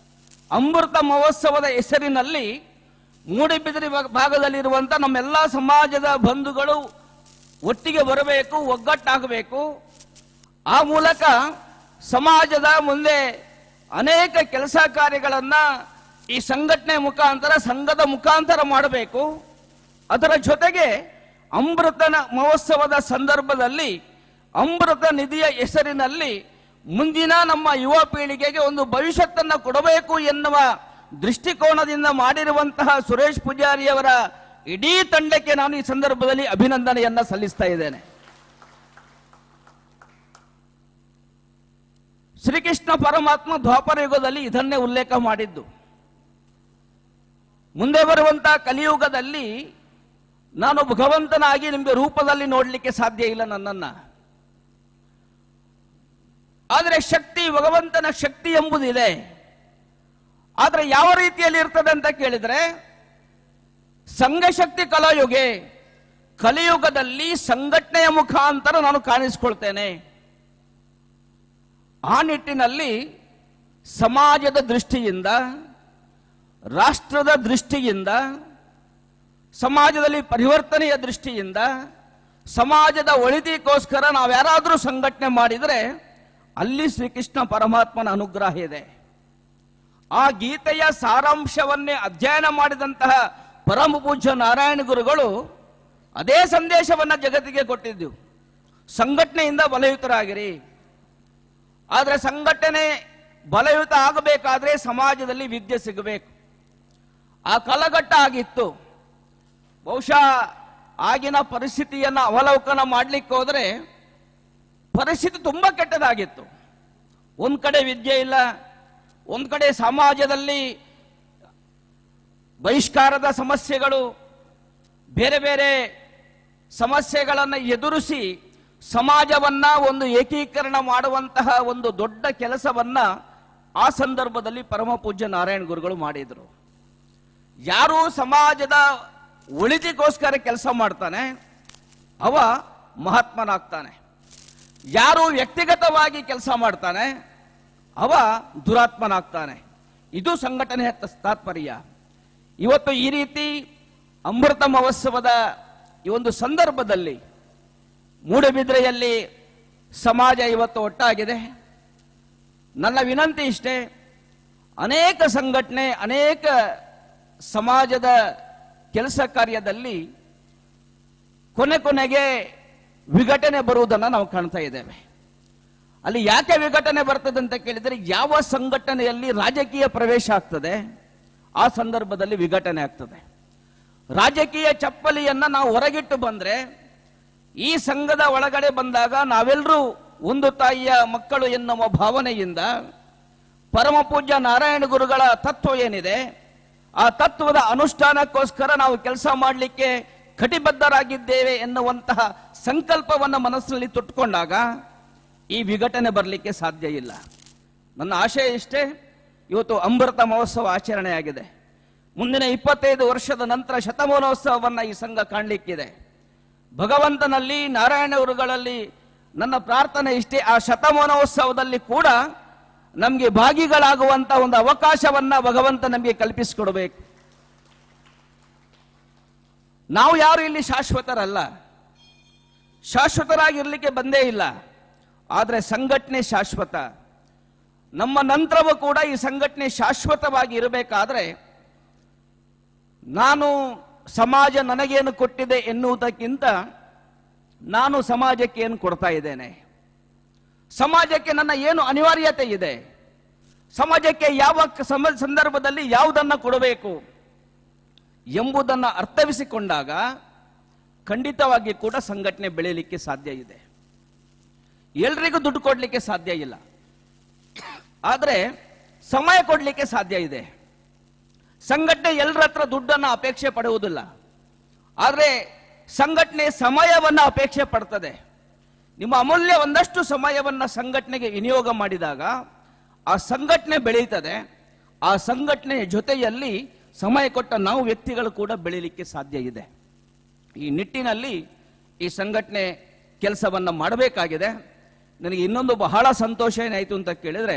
ಅಮೃತ ಮಹೋತ್ಸವದ ಹೆಸರಿನಲ್ಲಿ ಮೂಡಿಬಿದಿರೆ ಭಾಗದಲ್ಲಿರುವಂಥ ನಮ್ಮೆಲ್ಲ ಸಮಾಜದ ಬಂಧುಗಳು ಒಟ್ಟಿಗೆ ಬರಬೇಕು, ಒಗ್ಗಟ್ಟಾಗಬೇಕು. ಆ ಮೂಲಕ ಸಮಾಜದ ಮುಂದೆ ಅನೇಕ ಕೆಲಸ ಕಾರ್ಯಗಳನ್ನು ಈ ಸಂಘಟನೆ ಮುಖಾಂತರ, ಸಂಘದ ಮುಖಾಂತರ ಮಾಡಬೇಕು. ಅದರ ಜೊತೆಗೆ ಅಮೃತನ ಮಹೋತ್ಸವದ ಸಂದರ್ಭದಲ್ಲಿ ಅಮೃತ ನಿಧಿಯ ಹೆಸರಿನಲ್ಲಿ ಮುಂದಿನ ನಮ್ಮ ಯುವ ಪೀಳಿಗೆಗೆ ಒಂದು ಭವಿಷ್ಯತ್ತನ್ನು ಕೊಡಬೇಕು ಎನ್ನುವ ದೃಷ್ಟಿಕೋನದಿಂದ ಮಾಡಿರುವಂತಹ ಸುರೇಶ್ ಪೂಜಾರಿಯವರ ಇಡೀ ತಂಡಕ್ಕೆ ನಾನು ಈ ಸಂದರ್ಭದಲ್ಲಿ ಅಭಿನಂದನೆಯನ್ನ ಸಲ್ಲಿಸ್ತಾ ಇದ್ದೇನೆ. ಶ್ರೀಕೃಷ್ಣ ಪರಮಾತ್ಮ ದ್ವಾಪರ ಯುಗದಲ್ಲಿ ಇದನ್ನೇ ಉಲ್ಲೇಖ ಮಾಡಿದ್ದು. ಮುಂದೆ ಬರುವಂತಹ ಕಲಿಯುಗದಲ್ಲಿ ನಾನು ಭಗವಂತನಾಗಿ ನಿಮಗೆ ರೂಪದಲ್ಲಿ ನೋಡಲಿಕ್ಕೆ ಸಾಧ್ಯ ಇಲ್ಲ ನನ್ನನ್ನ. ಆದರೆ ಶಕ್ತಿ, ಭಗವಂತನ ಶಕ್ತಿ ಎಂಬುದಿದೆ. ಆದರೆ ಯಾವ ರೀತಿಯಲ್ಲಿ ಇರ್ತದೆ ಅಂತ ಕೇಳಿದ್ರೆ, ಸಂಘಶಕ್ತಿ ಕಲಯುಗೆ, ಕಲಿಯುಗದಲ್ಲಿ ಸಂಘಟನೆಯ ಮುಖಾಂತರ ನಾನು ಕಾಣಿಸಿಕೊಳ್ತೇನೆ. ಆ ನಿಟ್ಟಿನಲ್ಲಿ ಸಮಾಜದ ದೃಷ್ಟಿಯಿಂದ, ರಾಷ್ಟ್ರದ ದೃಷ್ಟಿಯಿಂದ, ಸಮಾಜದಲ್ಲಿ ಪರಿವರ್ತನೆಯ ದೃಷ್ಟಿಯಿಂದ, ಸಮಾಜದ ಒಳಿತಿಗೋಸ್ಕರ ನಾವ್ಯಾರಾದರೂ ಸಂಘಟನೆ ಮಾಡಿದರೆ ಅಲ್ಲಿ ಶ್ರೀಕೃಷ್ಣ ಪರಮಾತ್ಮನ ಅನುಗ್ರಹ ಇದೆ. ಆ ಗೀತೆಯ ಸಾರಾಂಶವನ್ನೇ ಅಧ್ಯಯನ ಮಾಡಿದಂತಹ ಪರಮ ಪೂಜ್ಯ ನಾರಾಯಣ ಗುರುಗಳು ಅದೇ ಸಂದೇಶವನ್ನು ಜಗತ್ತಿಗೆ ಕೊಟ್ಟಿದ್ದು, ಸಂಘಟನೆಯಿಂದ ಬಲಯುತರಾಗಿರಿ. ಆದರೆ ಸಂಘಟನೆ ಬಲಯುತ ಆಗಬೇಕಾದ್ರೆ ಸಮಾಜದಲ್ಲಿ ವಿದ್ಯೆ ಸಿಗಬೇಕು. ಆ ಕಾಲಘಟ್ಟ ಆಗಿತ್ತು. ಬಹುಶಃ ಆಗಿನ ಪರಿಸ್ಥಿತಿಯನ್ನು ಅವಲೋಕನ ಮಾಡಲಿಕ್ಕೆ ಹೋದರೆ ಪರಿಸ್ಥಿತಿ ತುಂಬ ಕೆಟ್ಟದಾಗಿತ್ತು. ಒಂದು ಕಡೆ ವಿದ್ಯೆ ಇಲ್ಲ, ಒಂದು ಕಡೆ ಸಮಾಜದಲ್ಲಿ ಬಹಿಷ್ಕಾರದ ಸಮಸ್ಯೆಗಳು, ಬೇರೆ ಬೇರೆ ಸಮಸ್ಯೆಗಳನ್ನು ಎದುರಿಸಿ ಸಮಾಜವನ್ನ ಒಂದು ಏಕೀಕರಣ ಮಾಡುವಂತಹ ಒಂದು ದೊಡ್ಡ ಕೆಲಸವನ್ನ ಆ ಸಂದರ್ಭದಲ್ಲಿ ಪರಮ ಪೂಜ್ಯ ನಾರಾಯಣ ಗುರುಗಳು ಮಾಡಿದರು. ಯಾರು ಸಮಾಜದ ಒಳಿತಿಗೋಸ್ಕರ ಕೆಲಸ ಮಾಡ್ತಾನೆ ಅವ ಮಹಾತ್ಮನಾಗ್ತಾನೆ, ಯಾರು ವ್ಯಕ್ತಿಗತವಾಗಿ ಕೆಲಸ ಮಾಡ್ತಾನೆ ಅವ ದುರಾತ್ಮನಾಗ್ತಾನೆ. ಇದು ಸಂಘಟನೆಯ ತಾತ್ಪರ್ಯ. ಇವತ್ತು ಈ ರೀತಿ ಅಮೃತ ಮಹೋತ್ಸವದ ಈ ಒಂದು ಸಂದರ್ಭದಲ್ಲಿ ಮೂಡಬಿದ್ರೆಯಲ್ಲಿ ಸಮಾಜ ಇವತ್ತು ಒಟ್ಟಾಗಿದೆ. ನನ್ನ ವಿನಂತಿ ಇಷ್ಟೇ, ಅನೇಕ ಸಂಘಟನೆ ಅನೇಕ ಸಮಾಜದ ಕೆಲಸ ಕಾರ್ಯದಲ್ಲಿ ಕೊನೆ ಕೊನೆಗೆ ವಿಘಟನೆ ಬರುವುದನ್ನು ನಾವು ಕಾಣ್ತಾ ಇದ್ದೇವೆ. ಅಲ್ಲಿ ಯಾಕೆ ವಿಘಟನೆ ಬರ್ತದೆ ಅಂತ ಕೇಳಿದರೆ, ಯಾವ ಸಂಘಟನೆಯಲ್ಲಿ ರಾಜಕೀಯ ಪ್ರವೇಶ ಆಗ್ತದೆ ಆ ಸಂದರ್ಭದಲ್ಲಿ ವಿಘಟನೆ ಆಗ್ತದೆ. ರಾಜಕೀಯ ಚಪ್ಪಲಿಯನ್ನು ನಾವು ಹೊರಗಿಟ್ಟು ಬಂದರೆ, ಈ ಸಂಘದ ಒಳಗಡೆ ಬಂದಾಗ ನಾವೆಲ್ಲರೂ ಒಂದು ತಾಯಿಯ ಮಕ್ಕಳು ಎನ್ನುವ ಭಾವನೆಯಿಂದ ಪರಮ ಪೂಜ್ಯ ನಾರಾಯಣ ಗುರುಗಳ ತತ್ವ ಏನಿದೆ ಆ ತತ್ವದ ಅನುಷ್ಠಾನಕ್ಕೋಸ್ಕರ ನಾವು ಕೆಲಸ ಮಾಡಲಿಕ್ಕೆ ಕಟಿಬದ್ಧರಾಗಿದ್ದೇವೆ ಎನ್ನುವಂತಹ ಸಂಕಲ್ಪವನ್ನು ಮನಸ್ಸಿನಲ್ಲಿ ತೊಟ್ಟುಕೊಂಡಾಗ ಈ ವಿಘಟನೆ ಬರಲಿಕ್ಕೆ ಸಾಧ್ಯ ಇಲ್ಲ. ನನ್ನ ಆಶಯ ಇಷ್ಟೇ. ಇವತ್ತು ಅಮೃತ ಮಹೋತ್ಸವ ಆಚರಣೆಯಾಗಿದೆ. ಮುಂದಿನ 25 ವರ್ಷದ ನಂತರ ಶತಮಾನೋತ್ಸವವನ್ನು ಈ ಸಂಘ ಕಾಣಲಿಕ್ಕಿದೆ. ಭಗವಂತನಲ್ಲಿ, ನಾರಾಯಣ ಗುರುಗಳಲ್ಲಿ ನನ್ನ ಪ್ರಾರ್ಥನೆ ಇಷ್ಟೇ, ಆ ಶತಮಾನೋತ್ಸವದಲ್ಲಿ ಕೂಡ ನಮಗೆ ಭಾಗಿಗಳಾಗುವಂತ ಒಂದು ಅವಕಾಶವನ್ನ ಭಗವಂತ ನಮಗೆ ಕಲ್ಪಿಸಿಕೊಡಬೇಕು. ನಾವು ಯಾರು ಇಲ್ಲಿ ಶಾಶ್ವತರಲ್ಲ, ಶಾಶ್ವತರಾಗಿರ್ಲಿಕ್ಕೆ ಬಂದೇ ಇಲ್ಲ. ಆದರೆ ಸಂಘಟನೆ ಶಾಶ್ವತ. ನಮ್ಮ ನಂತರವೂ ಕೂಡ ಈ ಸಂಘಟನೆ ಶಾಶ್ವತವಾಗಿ ಇರಬೇಕಾದ್ರೆ ನಾನು ಸಮಾಜ ನನಗೇನು ಕೊಟ್ಟಿದೆ ಎನ್ನುವುದಕ್ಕಿಂತ ನಾನು ಸಮಾಜಕ್ಕೆ ಏನು ಕೊಡ್ತಾ ಇದ್ದೇನೆ, ಸಮಾಜಕ್ಕೆ ನನ್ನ ಏನು ಅನಿವಾರ್ಯತೆ ಇದೆ, ಸಮಾಜಕ್ಕೆ ಯಾವ ಸಂದರ್ಭದಲ್ಲಿ ಯಾವುದನ್ನು ಕೊಡಬೇಕು ಎಂಬುದನ್ನು ಅರ್ಥವಿಸಿಕೊಂಡಾಗ ಖಂಡಿತವಾಗಿ ಕೂಡ ಸಂಘಟನೆ ಬೆಳೆಯಲಿಕ್ಕೆ ಸಾಧ್ಯ ಇದೆ. ಎಲ್ರಿಗೂ ದುಡ್ಡು ಕೊಡಲಿಕ್ಕೆ ಸಾಧ್ಯ ಇಲ್ಲ, ಆದರೆ ಸಮಯ ಕೊಡಲಿಕ್ಕೆ ಸಾಧ್ಯ ಇದೆ. ಸಂಘಟನೆ ಎಲ್ಲರ ಹತ್ರ ದುಡ್ಡನ್ನು ಅಪೇಕ್ಷೆ ಪಡುವುದಿಲ್ಲ, ಆದರೆ ಸಂಘಟನೆ ಸಮಯವನ್ನು ಅಪೇಕ್ಷೆ ಪಡ್ತದೆ. ನಿಮ್ಮ ಅಮೂಲ್ಯ ಒಂದಷ್ಟು ಸಮಯವನ್ನು ಸಂಘಟನೆಗೆ ವಿನಿಯೋಗ ಮಾಡಿದಾಗ ಆ ಸಂಘಟನೆ ಬೆಳೀತದೆ. ಆ ಸಂಘಟನೆಯ ಜೊತೆಯಲ್ಲಿ ಸಮಯ ಕೊಟ್ಟ ನಾವು ವ್ಯಕ್ತಿಗಳು ಕೂಡ ಬೆಳೀಲಿಕ್ಕೆ ಸಾಧ್ಯ ಇದೆ. ಈ ನಿಟ್ಟಿನಲ್ಲಿ ಈ ಸಂಘಟನೆ ಕೆಲಸವನ್ನು ಮಾಡಬೇಕಾಗಿದೆ. ನನಗೆ ಇನ್ನೊಂದು ಬಹಳ ಸಂತೋಷ ಏನಾಯಿತು ಅಂತ ಕೇಳಿದರೆ,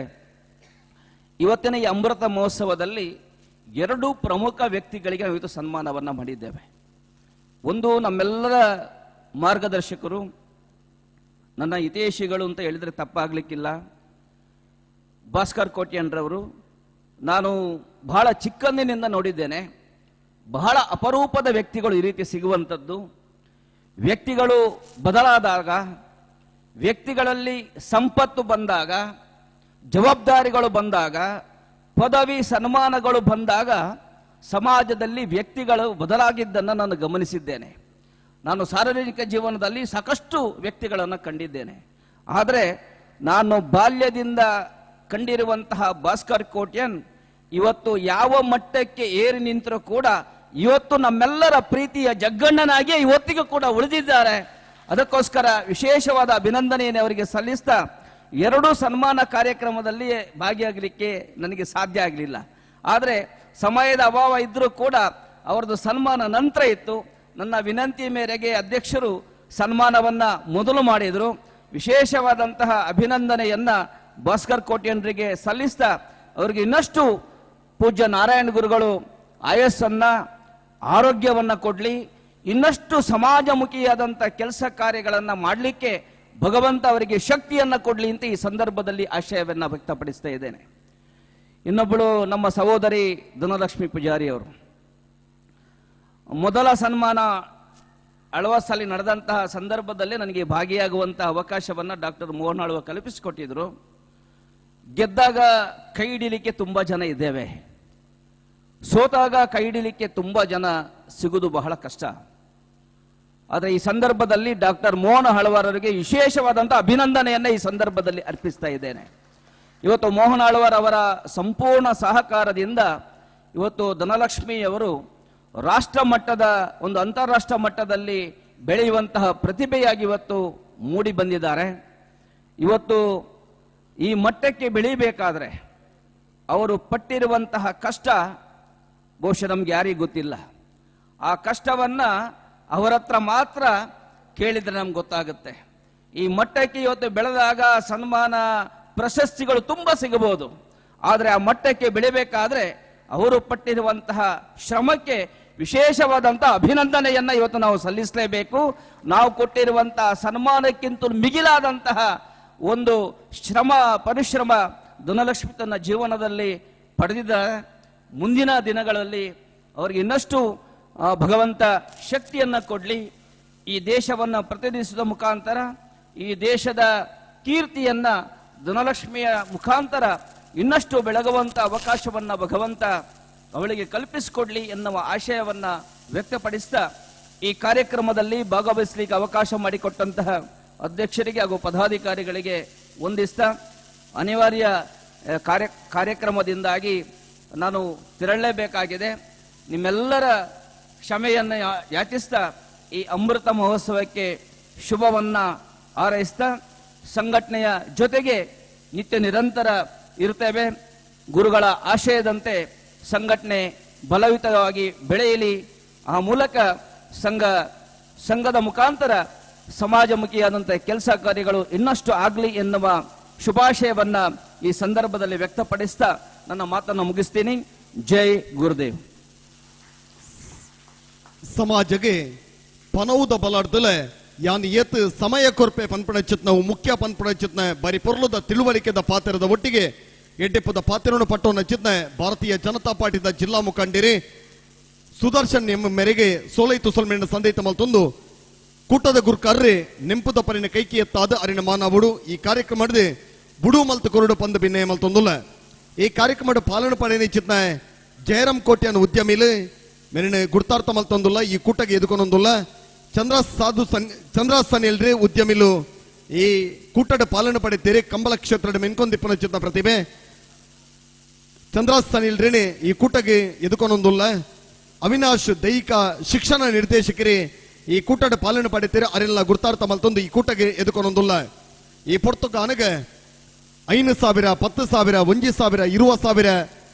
ಇವತ್ತಿನ ಈ ಅಮೃತ ಮಹೋತ್ಸವದಲ್ಲಿ ಎರಡು ಪ್ರಮುಖ ವ್ಯಕ್ತಿಗಳಿಗೆ ನಾವು ಇವತ್ತು ಸನ್ಮಾನವನ್ನು ಮಾಡಿದ್ದೇವೆ. ಒಂದು ನಮ್ಮೆಲ್ಲರ ಮಾರ್ಗದರ್ಶಕರು, ನನ್ನ ಹಿತೈಷಿಗಳು ಅಂತ ಹೇಳಿದರೆ ತಪ್ಪಾಗಲಿಕ್ಕಿಲ್ಲ, ಭಾಸ್ಕರ್ ಕೋಟ್ಯನ್ರವರು. ನಾನು ಬಹಳ ಚಿಕ್ಕಂದಿನಿಂದ ನೋಡಿದ್ದೇನೆ, ಬಹಳ ಅಪರೂಪದ ವ್ಯಕ್ತಿಗಳು ಈ ರೀತಿ ಸಿಗುವಂಥದ್ದು. ವ್ಯಕ್ತಿಗಳು ಬದಲಾದಾಗ, ವ್ಯಕ್ತಿಗಳಲ್ಲಿ ಸಂಪತ್ತು ಬಂದಾಗ, ಜವಾಬ್ದಾರಿಗಳು ಬಂದಾಗ, ಪದವಿ ಸನ್ಮಾನಗಳು ಬಂದಾಗ ಸಮಾಜದಲ್ಲಿ ವ್ಯಕ್ತಿಗಳು ಬದಲಾಗಿದ್ದನ್ನು ನಾನು ಗಮನಿಸಿದ್ದೇನೆ. ನಾನು ಸಾರ್ವಜನಿಕ ಜೀವನದಲ್ಲಿ ಸಾಕಷ್ಟು ವ್ಯಕ್ತಿಗಳನ್ನು ಕಂಡಿದ್ದೇನೆ. ಆದರೆ ನಾನು ಬಾಲ್ಯದಿಂದ ಕಂಡಿರುವಂತಹ ಭಾಸ್ಕರ್ ಕೋಟ್ಯನ್ ಇವತ್ತು ಯಾವ ಮಟ್ಟಕ್ಕೆ ಏರಿ ನಿಂತರೂ ಕೂಡ ಇವತ್ತು ನಮ್ಮೆಲ್ಲರ ಪ್ರೀತಿಯ ಜಗ್ಗಣ್ಣನಾಗಿ ಇವತ್ತಿಗೂ ಕೂಡ ಉಳಿದಿದ್ದಾರೆ. ಅದಕ್ಕೋಸ್ಕರ ವಿಶೇಷವಾದ ಅಭಿನಂದನೆಯನ್ನು ಅವರಿಗೆ ಸಲ್ಲಿಸ್ತಾ, ಎರಡೂ ಸನ್ಮಾನ ಕಾರ್ಯಕ್ರಮದಲ್ಲಿ ಭಾಗಿಯಾಗಲಿಕ್ಕೆ ನನಗೆ ಸಾಧ್ಯ ಆಗಲಿಲ್ಲ. ಆದರೆ ಸಮಯದ ಅಭಾವ ಇದ್ದರೂ ಕೂಡ ಅವರದ್ದು ಸನ್ಮಾನ ನಂತರ ಇತ್ತು. ನನ್ನ ವಿನಂತಿ ಮೇರೆಗೆ ಅಧ್ಯಕ್ಷರು ಸನ್ಮಾನವನ್ನು ಮೊದಲು ಮಾಡಿದರು. ವಿಶೇಷವಾದಂತಹ ಅಭಿನಂದನೆಯನ್ನು ಭಾಸ್ಕರ್ ಕೋಟ್ಯನ್ರಿಗೆ ಸಲ್ಲಿಸ್ತಾ, ಅವರಿಗೆ ಇನ್ನಷ್ಟು ಪೂಜ್ಯ ನಾರಾಯಣ ಗುರುಗಳು ಆಯಸ್ಸನ್ನು, ಆರೋಗ್ಯವನ್ನು ಕೊಡಲಿ, ಇನ್ನಷ್ಟು ಸಮಾಜಮುಖಿಯಾದಂಥ ಕೆಲಸ ಕಾರ್ಯಗಳನ್ನು ಮಾಡಲಿಕ್ಕೆ ಭಗವಂತ ಅವರಿಗೆ ಶಕ್ತಿಯನ್ನು ಕೊಡಲಿ ಅಂತ ಈ ಸಂದರ್ಭದಲ್ಲಿ ಆಶಯವನ್ನು ವ್ಯಕ್ತಪಡಿಸ್ತಾ ಇದ್ದೇನೆ. ಇನ್ನೊಬ್ಬಳು ನಮ್ಮ ಸಹೋದರಿ ಧನಲಕ್ಷ್ಮಿ ಪೂಜಾರಿ ಅವರು. ಮೊದಲ ಸನ್ಮಾನ ಅಳವಸಲ್ಲಿ ನಡೆದಂತಹ ಸಂದರ್ಭದಲ್ಲಿ ನನಗೆ ಭಾಗಿಯಾಗುವಂತಹ ಅವಕಾಶವನ್ನು ಡಾಕ್ಟರ್ ಮೋಹನ್ ಆಳ್ವ ಕಲ್ಪಿಸಿಕೊಟ್ಟಿದ್ರು. ಗೆದ್ದಾಗ ಕೈ ಹಿಡಿಲಿಕ್ಕೆ ತುಂಬ ಜನ ಇದ್ದೇವೆ, ಸೋತಾಗ ಕೈ ಹಿಡಿಲಿಕ್ಕೆ ತುಂಬ ಜನ ಸಿಗುವುದು ಬಹಳ ಕಷ್ಟ. ಆದರೆ ಈ ಸಂದರ್ಭದಲ್ಲಿ ಡಾಕ್ಟರ್ ಮೋಹನ್ ಆಳ್ವರವರಿಗೆ ವಿಶೇಷವಾದಂಥ ಅಭಿನಂದನೆಯನ್ನು ಈ ಸಂದರ್ಭದಲ್ಲಿ ಅರ್ಪಿಸ್ತಾ ಇದ್ದೇನೆ. ಇವತ್ತು ಮೋಹನ್ ಆಳ್ವರ್ ಅವರ ಸಂಪೂರ್ಣ ಸಹಕಾರದಿಂದ ಇವತ್ತು ಧನಲಕ್ಷ್ಮಿಯವರು ರಾಷ್ಟ್ರ ಮಟ್ಟದ ಒಂದು ಅಂತಾರಾಷ್ಟ್ರ ಮಟ್ಟದಲ್ಲಿ ಬೆಳೆಯುವಂತಹ ಪ್ರತಿಭೆಯಾಗಿ ಇವತ್ತು ಮೂಡಿ ಬಂದಿದ್ದಾರೆ. ಇವತ್ತು ಈ ಮಟ್ಟಕ್ಕೆ ಬೆಳೀಬೇಕಾದ್ರೆ ಅವರು ಪಟ್ಟಿರುವಂತಹ ಕಷ್ಟ ಬಹುಶಃ ನಮ್ಗೆ ಯಾರಿಗೂ ಗೊತ್ತಿಲ್ಲ. ಆ ಕಷ್ಟವನ್ನು ಅವರ ಹತ್ರ ಮಾತ್ರ ಕೇಳಿದರೆ ನಮ್ಗೆ ಗೊತ್ತಾಗುತ್ತೆ. ಈ ಮಟ್ಟಕ್ಕೆ ಇವತ್ತು ಬೆಳೆದಾಗ ಸನ್ಮಾನ ಪ್ರಶಸ್ತಿಗಳು ತುಂಬ ಸಿಗಬಹುದು, ಆದರೆ ಆ ಮಟ್ಟಕ್ಕೆ ಬೆಳಿಬೇಕಾದ್ರೆ ಅವರು ಪಟ್ಟಿರುವಂತಹ ಶ್ರಮಕ್ಕೆ ವಿಶೇಷವಾದಂಥ ಅಭಿನಂದನೆಯನ್ನು ಇವತ್ತು ನಾವು ಸಲ್ಲಿಸಲೇಬೇಕು. ನಾವು ಕೊಟ್ಟಿರುವಂತಹ ಸನ್ಮಾನಕ್ಕಿಂತ ಮಿಗಿಲಾದಂತಹ ಒಂದು ಶ್ರಮ ಪರಿಶ್ರಮ ಧನಲಕ್ಷ್ಮಿ ತನ್ನ ಜೀವನದಲ್ಲಿ ಪಡೆದಿದ್ದಾರೆ. ಮುಂದಿನ ದಿನಗಳಲ್ಲಿ ಅವರಿಗೆ ಇನ್ನಷ್ಟು ಭಗವಂತ ಶಕ್ತಿಯನ್ನು ಕೊಡಲಿ. ಈ ದೇಶವನ್ನು ಪ್ರತಿನಿಧಿಸುವ ಮುಖಾಂತರ ಈ ದೇಶದ ಕೀರ್ತಿಯನ್ನು ಧನಲಕ್ಷ್ಮಿಯ ಮುಖಾಂತರ ಇನ್ನಷ್ಟು ಬೆಳಗುವಂಥ ಅವಕಾಶವನ್ನು ಭಗವಂತ ಅವಳಿಗೆ ಕಲ್ಪಿಸಿಕೊಡ್ಲಿ ಎನ್ನುವ ಆಶಯವನ್ನು ವ್ಯಕ್ತಪಡಿಸ್ತಾ ಈ ಕಾರ್ಯಕ್ರಮದಲ್ಲಿ ಭಾಗವಹಿಸಲಿಕ್ಕೆ ಅವಕಾಶ ಮಾಡಿಕೊಟ್ಟಂತಹ ಅಧ್ಯಕ್ಷರಿಗೆ ಹಾಗೂ ಪದಾಧಿಕಾರಿಗಳಿಗೆ ವಂದಿಸ್ತಾ, ಅನಿವಾರ್ಯ ಕಾರ್ಯಕ್ರಮದಿಂದಾಗಿ ನಾನು ತೆರಳಲೇಬೇಕಾಗಿದೆ. ನಿಮ್ಮೆಲ್ಲರ ಕ್ಷಮೆಯನ್ನು ಯಾಚಿಸ್ತಾ ಈ ಅಮೃತ ಮಹೋತ್ಸವಕ್ಕೆ ಶುಭವನ್ನು ಹಾರೈಸ್ತಾ ಸಂಘಟನೆಯ ಜೊತೆಗೆ ನಿತ್ಯ ನಿರಂತರ ಇರ್ತೇವೆ. ಗುರುಗಳ ಆಶಯದಂತೆ ಸಂಘಟನೆ ಬಲಯುತವಾಗಿ ಬೆಳೆಯಲಿ. ಆ ಮೂಲಕ ಸಂಘದ ಮುಖಾಂತರ ಸಮಾಜಮುಖಿಯಾದಂಥ ಕೆಲಸ ಕಾರ್ಯಗಳು ಇನ್ನಷ್ಟು ಆಗಲಿ ಎನ್ನುವ ಶುಭಾಶಯವನ್ನು ಈ ಸಂದರ್ಭದಲ್ಲಿ ವ್ಯಕ್ತಪಡಿಸ್ತಾ ನನ್ನ ಮಾತನ್ನು ಮುಗಿಸ್ತೀನಿ. ಜೈ ಗುರುದೇವ್. ಸಮಾಜಗೆ ಪನೌದ ಬಲಾರ್ದಲೆ ಯಾನ್ ಏತ್ ಸಮಯ ಕೊರ್ಪೆ ಪನ್ಪಣಚಿತ್ನ ಮುಖ್ಯ ಪನ್ಪಣಚಿತ್ನ ಬರಿ ಪೊರ್ಲುದ ತಿಳುವಳಿಕೆದ ಪಾತ್ರದ ಒಟ್ಟಿಗೆ ಎಡ್ಡೆಪ್ಪದ ಪಾತ್ರವನ್ನು ಪಟ್ಟವನ್ನ ಚಿತ್ನ ಭಾರತೀಯ ಜನತಾ ಪಾರ್ಟಿದ ಜಿಲ್ಲಾ ಮುಖಂಡಿರಿ ಸುದರ್ಶನ್ ಎಂ ಮೇರೆಗೆ ಸೋಲೈತು ಸೊಲ್ಮೆಣ್ಣ ಸಂದೇತ ಮಲ್ತೊಂದು ಕೂಟದ ಗುರ್ಕರ್ರೆ ನೆಂಪುದ ಪರಿನ ಕೈಕಿ ಎತ್ತಾದ ಅರಿನ ಮಾನವುಡು ಈ ಕಾರ್ಯಕ್ರಮ ಬುಡು ಮಲ್ತು ಕೊರಡು ಪಂದು ಬಿನ್ನೆ ಮಲ್ತೊಂದುಲ್ಲ. ಈ ಕಾರ್ಯಕ್ರಮದ ಪಾಲನೆ ಪಡೆಯ ಚಿತ್ನ ಜಯರಾಮ್ ಕೋಟ್ಯಾನ ಉದ್ಯಮಿಲು ಮೆರಿನ ಗುರ್ತಾರ್ಥ ಮಲ್ತೊಂದುಲ್ಲ ಈ ಕೂಟಗೆ ಎದುಕೊಂಡೊಂದುಲ್ಲ. ಚಂದ್ರ ಸಾಧು ಚಂದ್ರ ಸನಿಲ್ರಿ ಉದ್ಯಮಿಲು ಈ ಕೂಟದ ಪಾಲನೆ ಪಡೆತೀರಿ ಕಂಬಳ ಕ್ಷೇತ್ರದ ಮೆನ್ಕೊಂದಿಪ್ಪನ ಚಿತ್ನ ಪ್ರತಿಭೆ ಚಂದ್ರ ಸನಿಲ್ರೇನೆ ಈ ಕೂಟಗೆ ಎದುಕೊಂಡೊಂದುಲ್ಲ. ಅವಿನಾಶ್ ದೈಹಿಕ ಶಿಕ್ಷಣ ನಿರ್ದೇಶಕರೇ ಈ ಕೂಟದ ಪಾಲನೆ ಪಡೆತೀರಿ ಅರೆಲ್ಲ ಗುರ್ತಾರ್ಥ ಮಲ್ತೊಂದು ಈ ಕೂಟಗೆ ಎದುಕೊಂಡೊಂದುಲ್ಲ. ಈ ಪೊರ್ತುಗ ಅನಗ 5,000 10,000 1,000 20,000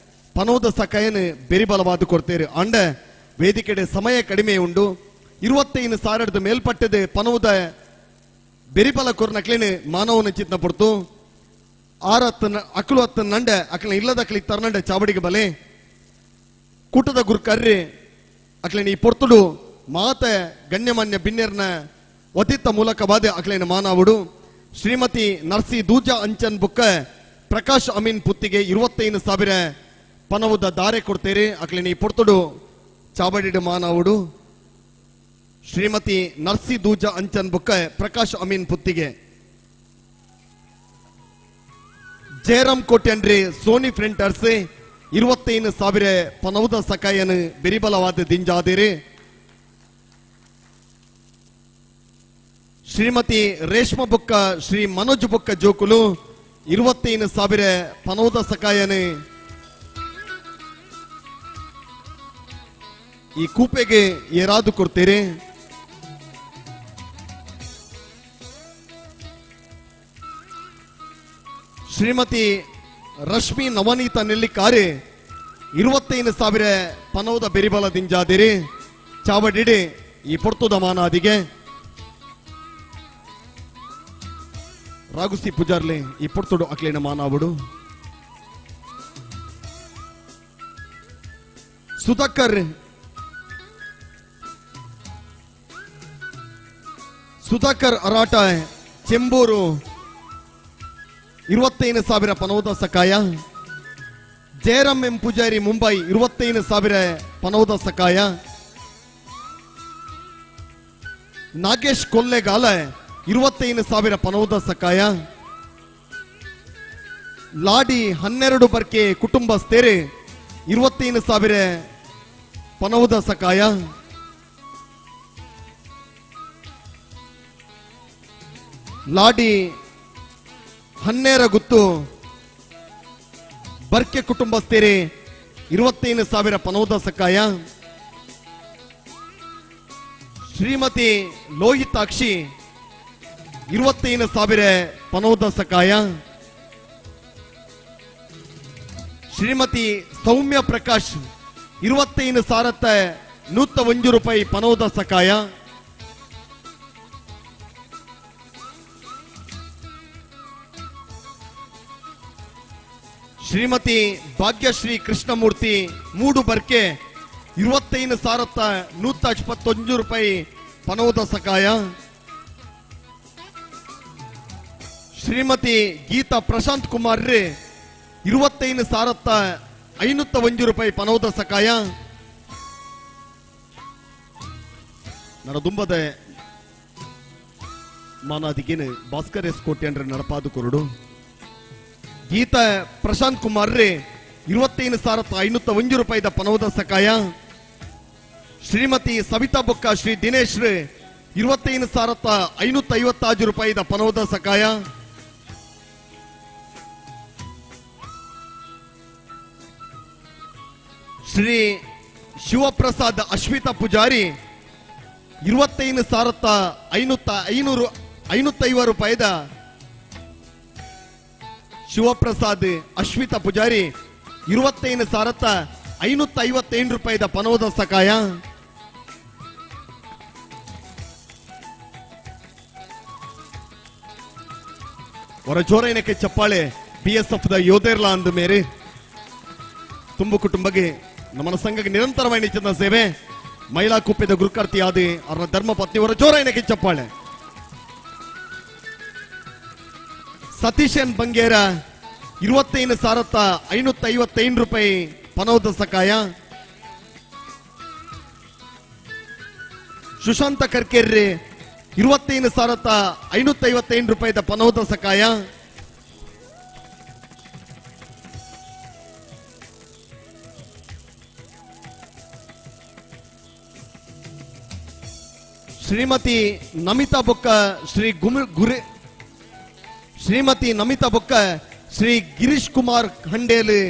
ಪನೋದ ಸಕಾಯನ ಬೆರಿಬಲವಾದ ಕೊಡ್ತೇರಿ. ಅಂಡ ವೇದಿಕೆಡೆ ಸಮಯ ಕಡಿಮೆ ಉಂಡು. 25,000 ಮೇಲ್ಪಟ್ಟದೆ ಪನೋದ ಬೆರಿಬಲ ಕೊರ್ನಕ್ಲೇನೆ ಮಾನವನ ಚಿತ್ನ ಪೊರ್ತು ಆರತ್ತ ಅಕ್ಲು ಹತ್ತ ನಂಡೆ ಅಕ್ಲ ಇಲ್ಲದ ಅಕ್ಲಿ ತರ್ನಂಡೆ ಚಾವಡಿಗೆ ಬಲೆ ಕೂಟದ ಗುರ್ಕರ್ರಿ ಅಕ್ಲೇನ ಈ ಪೊರ್ತುಡು ಮಾತೆ ಗಣ್ಯಮಾನ್ಯ ಬಿನ್ನೆರ್ನ ವತಿತ್ತ ಮೂಲಕವಾದ ಅಕ್ಲೇನ ಮಾನವುಡು ಶ್ರೀಮತಿ ನರ್ಸಿ ದೂಜಾ ಅಂಚನ್ ಬುಕ್ಕ ಪ್ರಕಾಶ್ ಅಮೀನ್ ಪುತ್ತಿಗೆ 25,000 ಪನವುದ ದಾರೆ ಕೊಡ್ತೇರಿ. ಅಕ್ಲೇನ ಈ ಪೊರ್ತುಡು ಚಾವಡಿಡು ಮಾನವುಡು ಶ್ರೀಮತಿ ನರ್ಸಿ ದೂಜಾ ಅಂಚನ್ ಬುಕ್ಕ ಪ್ರಕಾಶ್ ಅಮೀನ್ ಪುತ್ತಿಗೆ. ಜಯರಾಮ್ ಕೋಟ್ಯನ್ರಿ ಸೋನಿ ಪ್ರಿಂಟರ್ಸ್ 25,000 ಪನವುದ ಸಕಾಯನು ಬೆರಿಬಲವಾದ ದಿಂಜಾದಿರಿ. ಶ್ರೀಮತಿ ರೇಷ್ಮ ಬುಕ್ಕ ಶ್ರೀ ಮನೋಜ್ ಬುಕ್ಕ ಜೋಕುಲು 25,000 ಪನವುದ ಸಕಾಯನು ಈ ಕೂಪೆಗೆ ಏರಾದು ಕೊಡ್ತೀರಿ. ಶ್ರೀಮತಿ ರಶ್ಮಿ ನವನೀತ ನೆಲ್ಲಿಕಾರಿ 25,000 ಪನೌದ ಬೆರಿಬಲ ದಿಂಜಾದಿರಿ. ಚಾವಡಿಡಿ ಈ ಪೊರ್ತುದ ಮಾನಾದಿಗೆ ರಾಗುಸಿ ಪೂಜಾರ್ಲೆ ಈ ಪೊರ್ತುಡು ಅಕ್ಲೇನ ಮಾನಾವುಡು. ಸುಧಾಕರ್ ಸುಧಾಕರ್ ಅರಾಟ ಚೆಂಬೂರು 25,000 ಪನೌದ ಸಕಾಯ. ಜಯರಾಮ್ ಎಂ ಪೂಜಾರಿ ಮುಂಬೈ 25,000 ಪನೌದ ಸಕಾಯ. ನಾಗೇಶ್ ಕೊಲ್ಲೆಗಾಲ 25,000 ಪನೌದ ಸಕಾಯ. ಲಾಡಿ 12 ಬರ್ಕೆ ಕುಟುಂಬಸ್ಥೇರೆ 25,000 ಪನೌದ ಸಕಾಯ. ಲಾಡಿ 12 ಗುತ್ತು ಬರ್ಕೆ ಕುಟುಂಬಸ್ಥೇರೆ 25,000 ಪನೌದ ಸಕಾಯ. ಶ್ರೀಮತಿ ಲೋಹಿತಾಕ್ಷಿ 25,000 ಪನೋದ ಸಕಾಯ. ಶ್ರೀಮತಿ ಸೌಮ್ಯ ಪ್ರಕಾಶ್ 25,101 ರೂಪಾಯಿ ಪನೋದ ಸಕಾಯ. ಶ್ರೀಮತಿ ಭಾಗ್ಯಶ್ರೀ ಕೃಷ್ಣಮೂರ್ತಿ ಮೂಡು ಬರ್ಕೆ 25,121 ರೂಪಾಯಿ ಪನೋದ ಸಕಾಯ. ಶ್ರೀಮತಿ ಗೀತಾ ಪ್ರಶಾಂತ್ ಕುಮಾರ್ ರೇ 25,501 ರೂಪಾಯಿ ಪನೋದ ಸಕಾಯ. ನನ್ನ ದುಂಬದ ಮಾನಾದಿಗೇನು ಭಾಸ್ಕರ್ ಎಸ್ ಕೋಟೆ ಅಂದ್ರೆ ನಡಪಾದು ಕೊರಡು. ಗೀತಾ ಪ್ರಶಾಂತ್ ಕುಮಾರ್ ರೇ 25,501 ರೂಪಾಯಿದ ಪನೋದ ಸಕಾಯ. ಶ್ರೀಮತಿ ಸವಿತಾ ಬೊಕ್ಕ ಶ್ರೀ ದಿನೇಶ್ ರೇ 25,556 ರೂಪಾಯಿದ ಪನೋದ ಸಕಾಯ. ಶ್ರೀ ಶಿವಪ್ರಸಾದ್ ಅಶ್ವಿತಾ ಪೂಜಾರಿ 25,550 ರೂಪಾಯಿದ ಶಿವಪ್ರಸಾದ್ ಅಶ್ವಿತಾ ಪೂಜಾರಿ 25,557 ರೂಪಾಯಿದ ಪನೋದ ಸಕಾಯ. ಹೊರ ಜೋರೈನಕ್ಕೆ ಚಪ್ಪಾಳೆ B S F the ಯೋಧೇರ್ಲಾ ಅಂದ ಮೇರೆ ತುಂಬು ಕುಟುಂಬಕ್ಕೆ ನಮ್ಮನ ಸಂಘಕ್ಕೆ ನಿರಂತರವಾಗಿ ನಿತ್ಯದ ಸೇವೆ. ಮಹಿಳಾ ಕುಪ್ಪಿದ ಗುರುಕರ್ತಿ ಆದಿ ಅವರ ಧರ್ಮ ಪತ್ನಿಯವರ ಜೋರೈನಕ್ಕೆ ಚಪ್ಪಾಳೆ. ಸತೀಶ್ ಎನ್ ಬಂಗೇರ 25,555 ರೂಪಾಯಿ ಪನೋದ ಸಕಾಯ. ಸುಶಾಂತ ಕರ್ಕೇರ್ರಿ 25,555 ರೂಪಾಯಿದ ಪನೋದ ಸಕಾಯ. ಶ್ರೀಮತಿ ನಮಿತಾ ಬೊಕ್ಕ ಶ್ರೀ ಗುರಿ ಶ್ರೀಮತಿ ನಮಿತಾ ಬೊಕ್ಕ ಶ್ರೀ ಗಿರೀಶ್ ಕುಮಾರ್ ಹಂಡೇಲಿ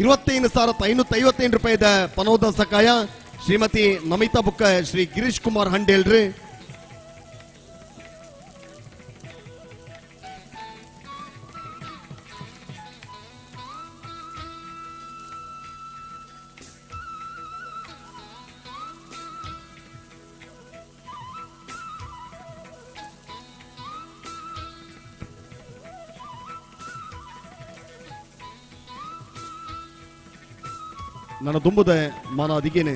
25,555 ರೂಪಾಯಿದ ಪನೋದ ಸಕಾಯ. ಶ್ರೀಮತಿ ನಮಿತಾ ಬೊಕ್ಕ ಶ್ರೀ ಗಿರೀಶ್ ಕುಮಾರ್ ಹಂಡೇಲ್ರಿ. ನನ್ನ ದುಂಬುದ ಮಾನಾದಿಗೇನೆ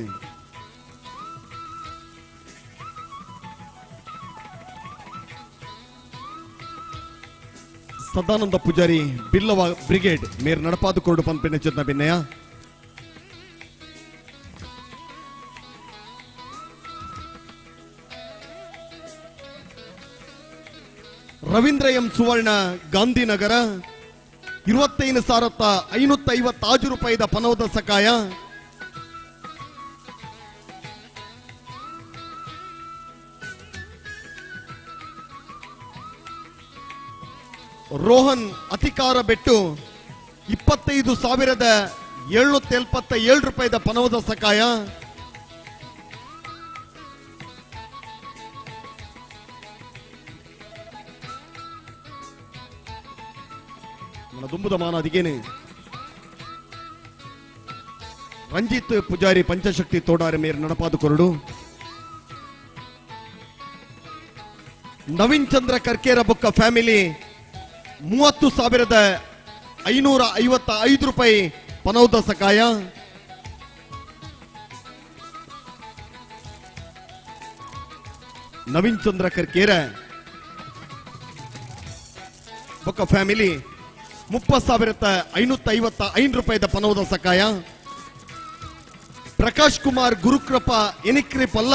ಸದಾನಂದ ಪೂಜಾರಿ ಬಿಲ್ಲವ ಬ್ರಿಗೇಡ್ ಮೇರ್ ನಡಪಾದು ಕೊರಡು ಪಂಪಿನ ಚಿತ್ನ ಭಿನ್ನಯ. ರವೀಂದ್ರ ಎಂ ಸುವರ್ಣ ಗಾಂಧಿನಗರ 25,556 ರೂಪಾಯಿದ ಪನೋದ ಸಕಾಯ. ರೋಹನ್ ಅಧಿಕಾರ ಬೆಟ್ಟು 25,777 ರೂಪಾಯಿದ ಪನೋದ ಸಕಾಯ. ನನ್ನ ದುಂಬುದ ಮಾನಾದಿಗೇನೆ ರಂಜಿತ್ ಪೂಜಾರಿ ಪಂಚಶಕ್ತಿ ತೋಡಾರಿ ಮೇರ್ ನಡಪಾದು ಕೊರಡು. ನವೀನ್ ಚಂದ್ರ ಕರ್ಕೇರ ಬೊಕ್ಕ ಫ್ಯಾಮಿಲಿ 30,555 ರೂಪಾಯಿ ಪನೌದ ಸಕಾಯ. ನವೀನ್ ಚಂದ್ರ ಕರ್ಕೇರ ಬೊಕ್ಕ ಫ್ಯಾಮಿಲಿ 30,555 ರೂಪಾಯಿದ ಪನೌದ ಸಕಾಯ. ಪ್ರಕಾಶ್ ಕುಮಾರ್ ಗುರುಕೃಪಾ ಎನಿಕ್ರಿ ಪಲ್ಲ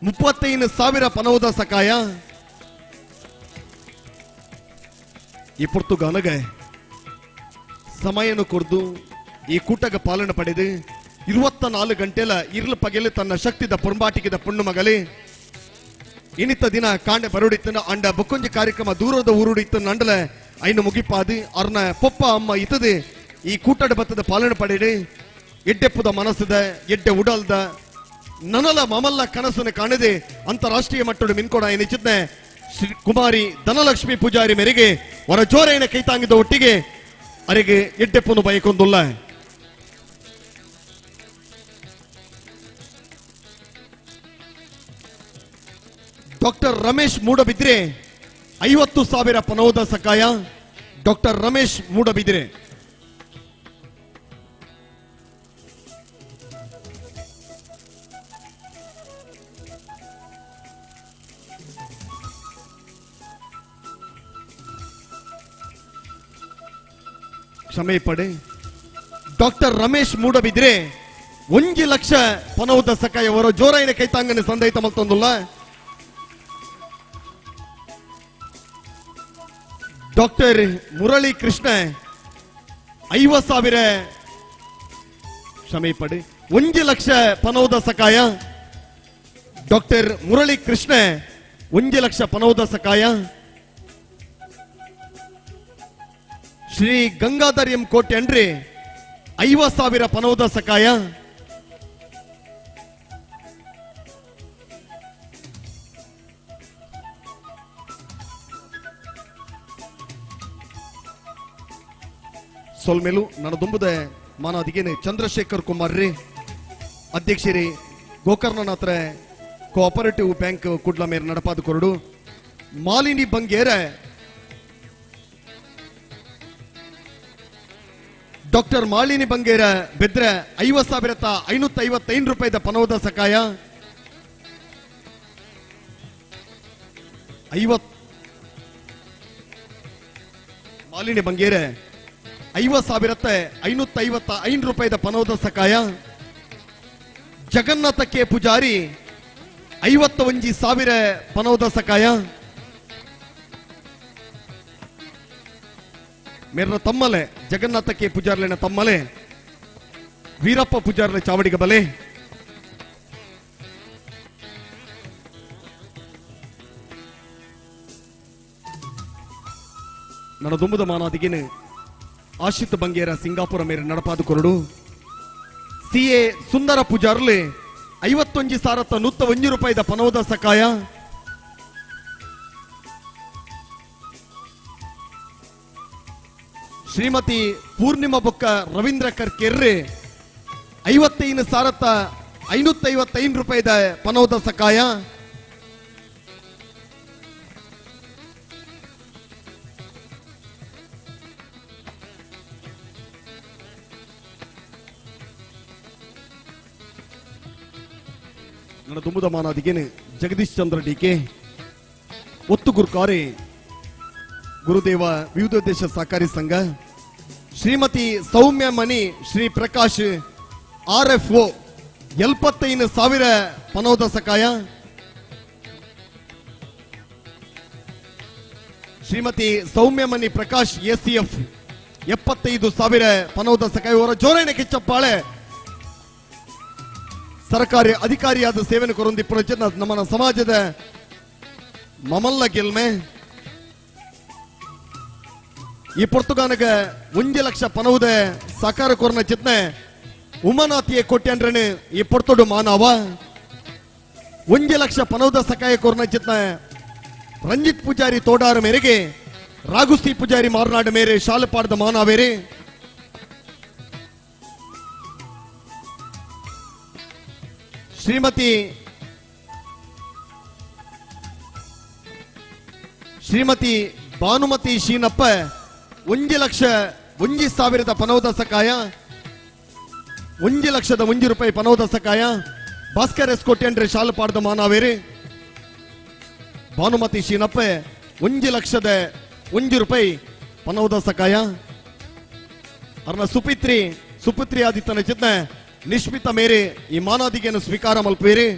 35,000 ಪನೌದ ಸಕಾಯ. ಈ ಪೊರ್ತುಗಾನಗೆ ಸಮಯನು ಕೊರ್ದು ಈ ಕೂಟಗ ಪಾಲನೆ ಪಡೆದು 24 ಗಂಟೆಲ ಇರ್ಲು ಪಗೆಲು ತನ್ನ ಶಕ್ತಿದ ಪೊಂಬಾಟಿಕಿದ ಪೊಣ್ಣು ಮಗಲಿ ಇನಿತ ದಿನ ಕಾಂಡೆ ಬರುಡಿತ್ತನ ಅಂಡ ಬೊಕ್ಕೊಂಜಿ ಕಾರ್ಯಕ್ರಮ ದೂರದ ಊರುಡಿತ್ತು ನಂಡಲ ಐನು ಮುಗಿಪಾದು ಅರ್ನ ಪೊಪ್ಪ ಅಮ್ಮ ಇತದೆ ಈ ಕೂಟದ ಬತ್ತದ ಪಾಲನೆ ಪಡೆದು ಎಡ್ಡೆಪ್ಪುದ ಮನಸ್ಸದ ಎಡ್ಡೆ ಉಡಲ್ದ ನನಲ ಮಮಲ್ಲ ಕನಸನ್ನು ಕಾಣದೆ ಅಂತಾರಾಷ್ಟ್ರೀಯ ಮಟ್ಟದ ಮಿನ್ಕೊಡ ಎನಿಚಿದ್ನೆ ಶ್ರೀ ಕುಮಾರಿ ಧನಲಕ್ಷ್ಮಿ ಪೂಜಾರಿ ಮೇರೆಗೆ ವರ ಜೋರೈನ ಕೈತಾಂಗಿದ ಒಟ್ಟಿಗೆ ಅರೆಗೆ ಎಡ್ಡೆಪ್ಪನು ಬಯಕೊಂದುಲ್ಲ. ಡಾಕ್ಟರ್ ರಮೇಶ್ ಮೂಡಬಿದ್ರೆ 50,000 ಪನೋದ ಸಕಾಯ. ಡಾಕ್ಟರ್ ರಮೇಶ್ ಮೂಡಬಿದ್ರೆ. ಕ್ಷಮೆ ಪಡೆ. ಡಾಕ್ಟರ್ ರಮೇಶ್ ಮೂಡಬಿದ್ರೆ 1 ಲಕ್ಷ ಪನೌದ ಸಕಾಯವರು ಜೋರಾಯಿನ ಕೈತಾಂಗನೆ ಸಂದೈತ ಮಲ್ತೊಂದುಲ್ಲ. ಡಾಕ್ಟರ್ ಮುರಳಿ ಕೃಷ್ಣ 50,000 ಕ್ಷಮೆ ಪಡೆ 1 ಲಕ್ಷ ಪನೌದ ಸಕಾಯ. ಡಾಕ್ಟರ್ ಮುರಳಿ ಕೃಷ್ಣ 1 ಲಕ್ಷ ಪನೌದ ಸಕಾಯ. ಶ್ರೀ ಗಂಗಾಧರ್ ಎಂ ಕೋಟೆ ಅಂಡ್ರಿ 50,000 ಪನೌದ ಸಕಾಯ. ಸೊಲ್ಮೇಲು ನನ್ನ ದುಂಬುದ ಮಾನಾದಿಗೇನೆ ಚಂದ್ರಶೇಖರ್ ಕುಮಾರ್ ರೀ ಅಧ್ಯಕ್ಷರಿ ಗೋಕರ್ಣನಾಥ್ರೆ ಕೋಆಪರೇಟಿವ್ ಬ್ಯಾಂಕ್ ಕುಡ್ಲ ಮೇರ್ ನಡಪಾದ ಕೊರಡು. ಮಾಲಿನಿ ಬಂಗೇರ ಡಾಕ್ಟರ್ ಮಾಲಿನಿ ಬಂಗೇರ ಬೆದ್ರೆ 50,555 ರೂಪಾಯಿದ ಪನೌದ ಸಕಾಯ. ಮಾಲಿನಿ ಬಂಗೇರ 50,555 ರೂಪಾಯಿದ ಪನೌದ ಸಕಾಯ. ಜಗನ್ನಾಥ ಕೆ ಪೂಜಾರಿ 51,000 ಪನೌದ ಸಕಾಯ. ಮೇರ್ನ ತಮ್ಮಲೆ ಜಗನ್ನಾಥ ಕೆ ಪೂಜಾರ್ಲಿನ ತಮ್ಮಲೆ ವೀರಪ್ಪ ಪೂಜಾರ್ಲೆ ಚಾವಡಿಗ ಬಲೆ. ನನ್ನ ದುಂಬುದ ಮಾನಾದಿಗೇನು ಆಶಿತ್ ಬಂಗೇರ ಸಿಂಗಾಪುರ ಮೇರೆ ನಡಪಾದ ಕೊರಡು. ಸಿ ಎ ಸುಂದರ ಪೂಜಾರ್ಲಿ 51,101 ರೂಪಾಯಿದ ಪನೌದ ಸಕಾಯ. ಶ್ರೀಮತಿ ಪೂರ್ಣಿಮಾ ಬೊಕ್ಕ ರವೀಂದ್ರ ಕರ್ಕೆರ್ರೆ 55,555 ರೂಪಾಯಿದ ಪನೌದ ಸಕಾಯ. ನನ್ನ ದುಂಬುದ ಮಾನಾದಿಗೇನು ಜಗದೀಶ್ ಚಂದ್ರ ಡಿ ಕೆ ಒತ್ತು ಗುರ್ಕಾರಿ ಗುರುದೇವ ವಿವಿಧೋದ್ದೇಶ ಸಹಕಾರಿ ಸಂಘ. Shrimati Soumya Mani Shri Prakash R F O 75,000 ಪನೌದ ಸಕಾಯ. ಶ್ರೀಮತಿ ಸೌಮ್ಯ ಮಣಿ ಪ್ರಕಾಶ್ ಎಸಿಎಫ್ 75,000 ಪನೌದ ಸಕಾಯ. ಅವರ ಜೋರಾಣೆ ಕಿಚ್ಚಪ್ಪಾಳೆ ಸರ್ಕಾರಿ ಅಧಿಕಾರಿಯಾದ ಸೇವೆಯನ್ನು ಕೊರೊಂದಿಪ್ಪುನ ನಮ್ಮ ಸಮಾಜದ ಮಮಲ್ಲ ಗೆಲ್ಮೆ. ಈ ಪೊರ್ತುಗಾನಗ 1 ಲಕ್ಷ ಪನವುದ ಸಕಾರ ಕೊರನ ಚಿತ್ನೆ ಉಮಾನಾಥಿಯ ಕೊಟ್ಯಂಡ್ರನೆ ಈ ಪೊರ್ತುಡು ಮಾನವ. 1 ಲಕ್ಷ ಪನವುದ ಸಕಾಯ ಕೊರನ ಚಿತ್ನೆ ರಂಜಿತ್ ಪೂಜಾರಿ ತೋಡಾರ ಮೇರೆಗೆ ರಾಗುಸಿ ಪೂಜಾರಿ ಮಾರನಾಡು ಮೇರೆ ಶಾಲಪಾಡದ ಮಾನವೇರೆ. ಶ್ರೀಮತಿ ಶ್ರೀಮತಿ ಭಾನುಮತಿ ಶೀನಪ್ಪ 1,01,000 ಪನೌದ ಸಕಾಯ. 1,01,000 ರೂಪಾಯಿ ಪನೌದ ಸಕಾಯ. ಭಾಸ್ಕರ್ ಎಸ್ ಕೋಟ್ಯಂಡ್ರೆ ಶಾಲಪಾಡದ ಮಾನವೇರಿ. ಭಾನುಮತಿ ಶೀನಪ್ಪ 1,01,000 ರೂಪಾಯಿ ಪನೌದ ಸಕಾಯ. ಅರ್ನ ಸುಪಿತ್ರಿ ಸುಪುತ್ರಿ ಆದಿತ್ತನ ಚಿತ್ನ ನಿಶ್ಮಿತ ಮೇರೆ ಈ ಮಾನಾದಿಗೆಯನ್ನು ಸ್ವೀಕಾರ ಮಲ್ಪೇರಿ.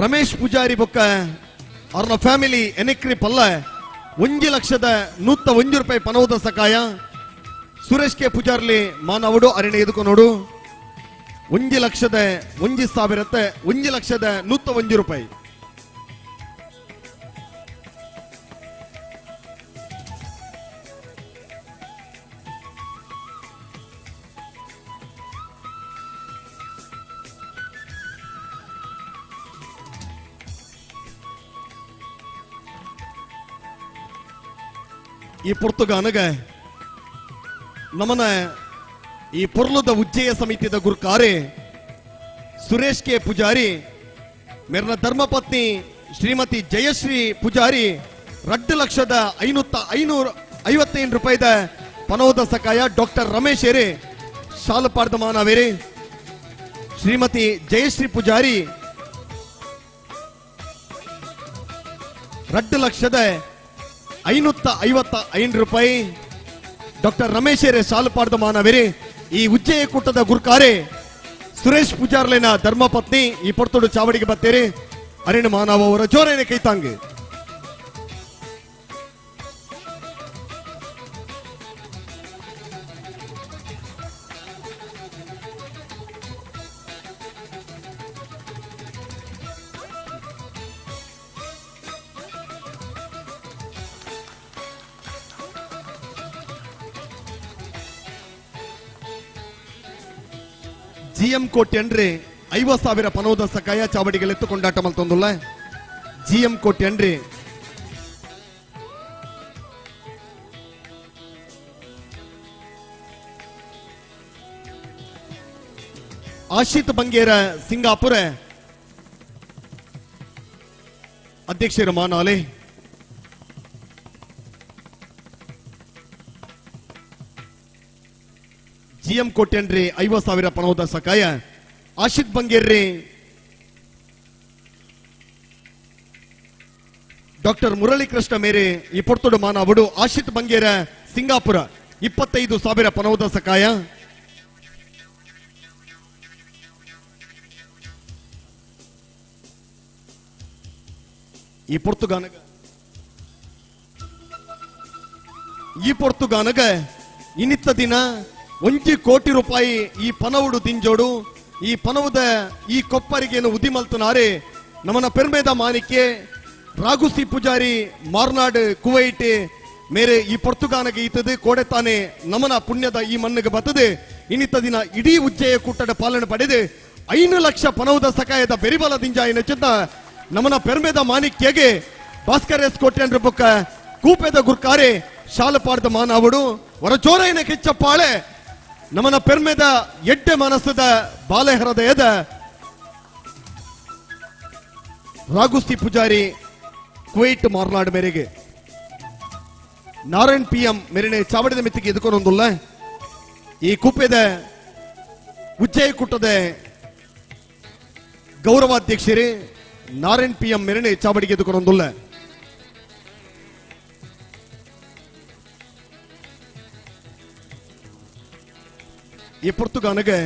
ರಮೇಶ್ ಪೂಜಾರಿ ಬೊಕ್ಕ ಅವ್ರನ್ನ ಫ್ಯಾಮಿಲಿ ಎನೆಕ್ರಿ ಪಲ್ಲ 1,01,101 ರೂಪಾಯಿ ಪನೌದ ಸಕಾಯ. ಸುರೇಶ್ ಕೆ ಪೂಜಾರ್ಲಿ ಮಾನವಡು ಅರಣ್ಯ ಎದುಕು ನೋಡು 1,01,000 1,01,101 ರೂಪಾಯಿ. ಈ ಪೊರ್ತುಗಾನಗ ನಮನ ಈ ಪೊರ್ಲುದ ಉಜ್ಜಯ ಸಮಿತಿದ ಗುರ್ಕಾರೆ ಸುರೇಶ್ ಕೆ ಪೂಜಾರಿ ಮೇರ್ನ ಧರ್ಮಪತ್ನಿ ಶ್ರೀಮತಿ ಜಯಶ್ರೀ ಪೂಜಾರಿ 2,05,555 ರೂಪಾಯಿದ ಪನೋದ ಸಕಾಯ ಡಾಕ್ಟರ್ ರಮೇಶ್ ಏರೆ ಶಾಲಪಾರ್ದ ಮಾನವೇರೆ ಶ್ರೀಮತಿ ಜಯಶ್ರೀ ಪೂಜಾರಿ 2,05,555 ರೂಪಾಯಿ ಡಾಕ್ಟರ್ ರಮೇಶ್ ಏರೆ ಶಾಲಪಾರ್ದ ಮಾನವೇರೆ. ಈ ಉಜ್ಜಯ ಕೂಟದ ಗುರ್ಕಾರೆ ಸುರೇಶ್ ಪೂಜಾರ್ಲೇನ ಧರ್ಮಪತ್ನಿ ಈ ಪೊರ್ತುಡು ಚಾವಡಿಗೆ ಬತ್ತೇರಿ ಅರಿಣ ಮಾನವ ಅವರ ಜೋರೇನೆ ಕೈತಾಂಗ್. ಜಿಎಂ ಕೋಟ್ಯನ್ರಿ 50,000 ಪನೋದ ಸಕಾಯ ಚಾವಡಿಗಳೆತ್ತು ಕೊಂಡಾಟ ಮಲ್ತೊಂದುಲ್ಲ. ಜಿಎಂ ಕೋಟ್ಯನ್ರಿ ಆಶಿತ್ ಬಂಗೇರ ಸಿಂಗಾಪುರ ಅಧ್ಯಕ್ಷರು ಮಾನಾಲೆ. ಜಿಎಂ ಕೋಟ್ಯನ್ರಿ 50,000 ಪಣೋದ ಸಕಾಯ ಆಶಿತ್ ಬಂಗೇರ್ರಿ ಡಾಕ್ಟರ್ ಮುರಳೀಕೃಷ್ಣ ಮೇರೆ ಈ ಪೊರ್ತುಡು ಮಾನವಡು ಆಶಿತ್ ಬಂಗೇರ ಸಿಂಗಾಪುರ 25,000 ಪಣೋದ ಸಕಾಯ. ಈ ಪೊರ್ತುಗಾನಗ ಇನ್ನಿತ್ತ ದಿನ 1 ಕೋಟಿ ರೂಪಾಯಿ ಈ ಪನವುಡು ದಿಂಜೋಡು ಈ ಪನವುದ ಈ ಕೊಪ್ಪರಿಗೇನು ಉದಿಮಲ್ತನಾರೆ ನಮನ ಪೆರ್ಮೇದ ಮಾನಿಕೆ ರಾಗುಸಿ ಪೂಜಾರಿ ಮಾರ್ನಾಡ್ ಕುವೈಟ್ ಮೇರೆ ಈ ಪೊರ್ತುಗಾನಗೆ ಈತದೆ ಕೋಡೆತಾನೆ ನಮನ ಪುಣ್ಯದ ಈ ಮಣ್ಣಿಗೆ ಬತ್ತದೆ ಇನ್ನಿತ್ತ ದಿನ ಇಡೀ ಉಜ್ಜೆಯ ಕೂಟದ ಪಾಲನೆ ಪಡೆದು 5 ಲಕ್ಷ ಪನವುದ ಸಕಾಯದ ಬೆರಿಬಲ ದಿಂಜಾಯಿನ ಚಿತ್ತ ನಮನ ಪೆರ್ಮೇದ ಮಾಣಿಕ್ಯಗೆ ಭಾಸ್ಕರ್ ಎಸ್ ಕೋಟ್ಯನ್ ಬೊಕ್ಕ ಕೂಪೆದ ಗುರ್ಕಾರೆ ಶಾಲಪಾರ್ದ ಮಾನವಡು ಹೊರಚೋರೈನ ಕಿಚ್ಚಪ್ಪಾಳೆ ನಮನ ಪೆರ್ಮೆದ ಎಡ್ಡೆ ಮನಸ್ಸದ ಬಾಲೆ ಹೃದಯದ ರಾಗುಸ್ತಿ ಪೂಜಾರಿ ಕುವೈಟ್ ಮಾರ್ನಾಡ್ ಮೇರೆಗೆ ನಾರಾಯಣ್ ಪಿ ಎಂ ಮೇರೆನೆ ಚಾವಡಿದ ಮಿತ್ತಿಗೆ ಎದುಕೊಂಡೊಂದುಲ್ಲ. ಈ ಕೂಪೆದ ಉಜ್ಜಯ ಕೂಟದ ಗೌರವಾಧ್ಯಕ್ಷರೇ ನಾರಾಯಣ್ ಪಿ ಎಂ ಮೇರೆನೆ ಚಾವಡಿಗೆ ಎದುಕೊಂಡೊಂದುಲ್ಲ. ಈ ಪೊರ್ತುಗಾನಗೆ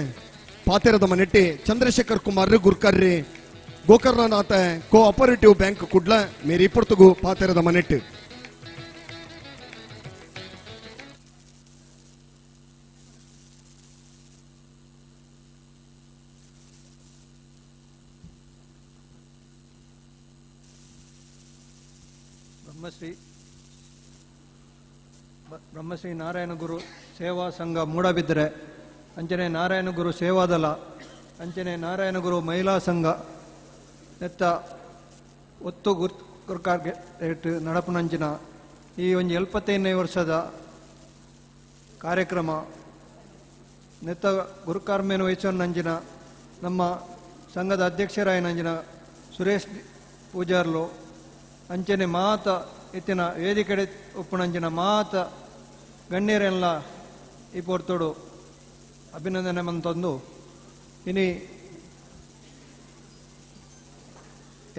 ಪಾತೆರದ ಮನೆಟ್ಟಿ ಚಂದ್ರಶೇಖರ್ ಕುಮಾರ್ ಗುರ್ಕರ್ರಿ ಗೋಕರ್ಣನಾಥ ಕೋಆಪರೇಟಿವ್ ಬ್ಯಾಂಕ್ ಕುಡ್ಲ ಮೇರಿ ಪೊರ್ತುಗು ಪಾತೆರದ ಮನೆಟ್ಟು. ಬ್ರಹ್ಮಶ್ರೀ ನಾರಾಯಣ ಗುರು ಸೇವಾ ಸಂಘ ಮೂಡಬಿದ್ರೆ ಅಂಚನೆ ನಾರಾಯಣ ಗುರು ಸೇವಾದಲ ಅಂಚನೆ ನಾರಾಯಣ ಗುರು ಮಹಿಳಾ ಸಂಘ ನೆತ್ತ ಒತ್ತು ಗುರ್ಕಾರ್ಗೆ ನಡಪುನಂಚಿನ ಈ ಒಂದು 75ನೇ ವರ್ಷದ ಕಾರ್ಯಕ್ರಮ ನೆತ್ತ ಗುರುಕಾರ್ಮೇನು ವಹಿಸೋನಂಚಿನ ನಮ್ಮ ಸಂಘದ ಅಧ್ಯಕ್ಷರಾಯನಂಚಿನ ಸುರೇಶ್ ಪೂಜಾರ್ಲು ಅಂಚನೆ ಮಾತ ಇತ್ತಿನ ವೇದಿಕೆಡೆ ಉಪ್ಪುನಂಚಿನ ಮಾತ ಗಣ್ಯರೆಲ್ಲ ಈ ಪೊರ್ತುಡು ಅಭಿನಂದನೆ ಮಂತೊಂದು. ಇನಿ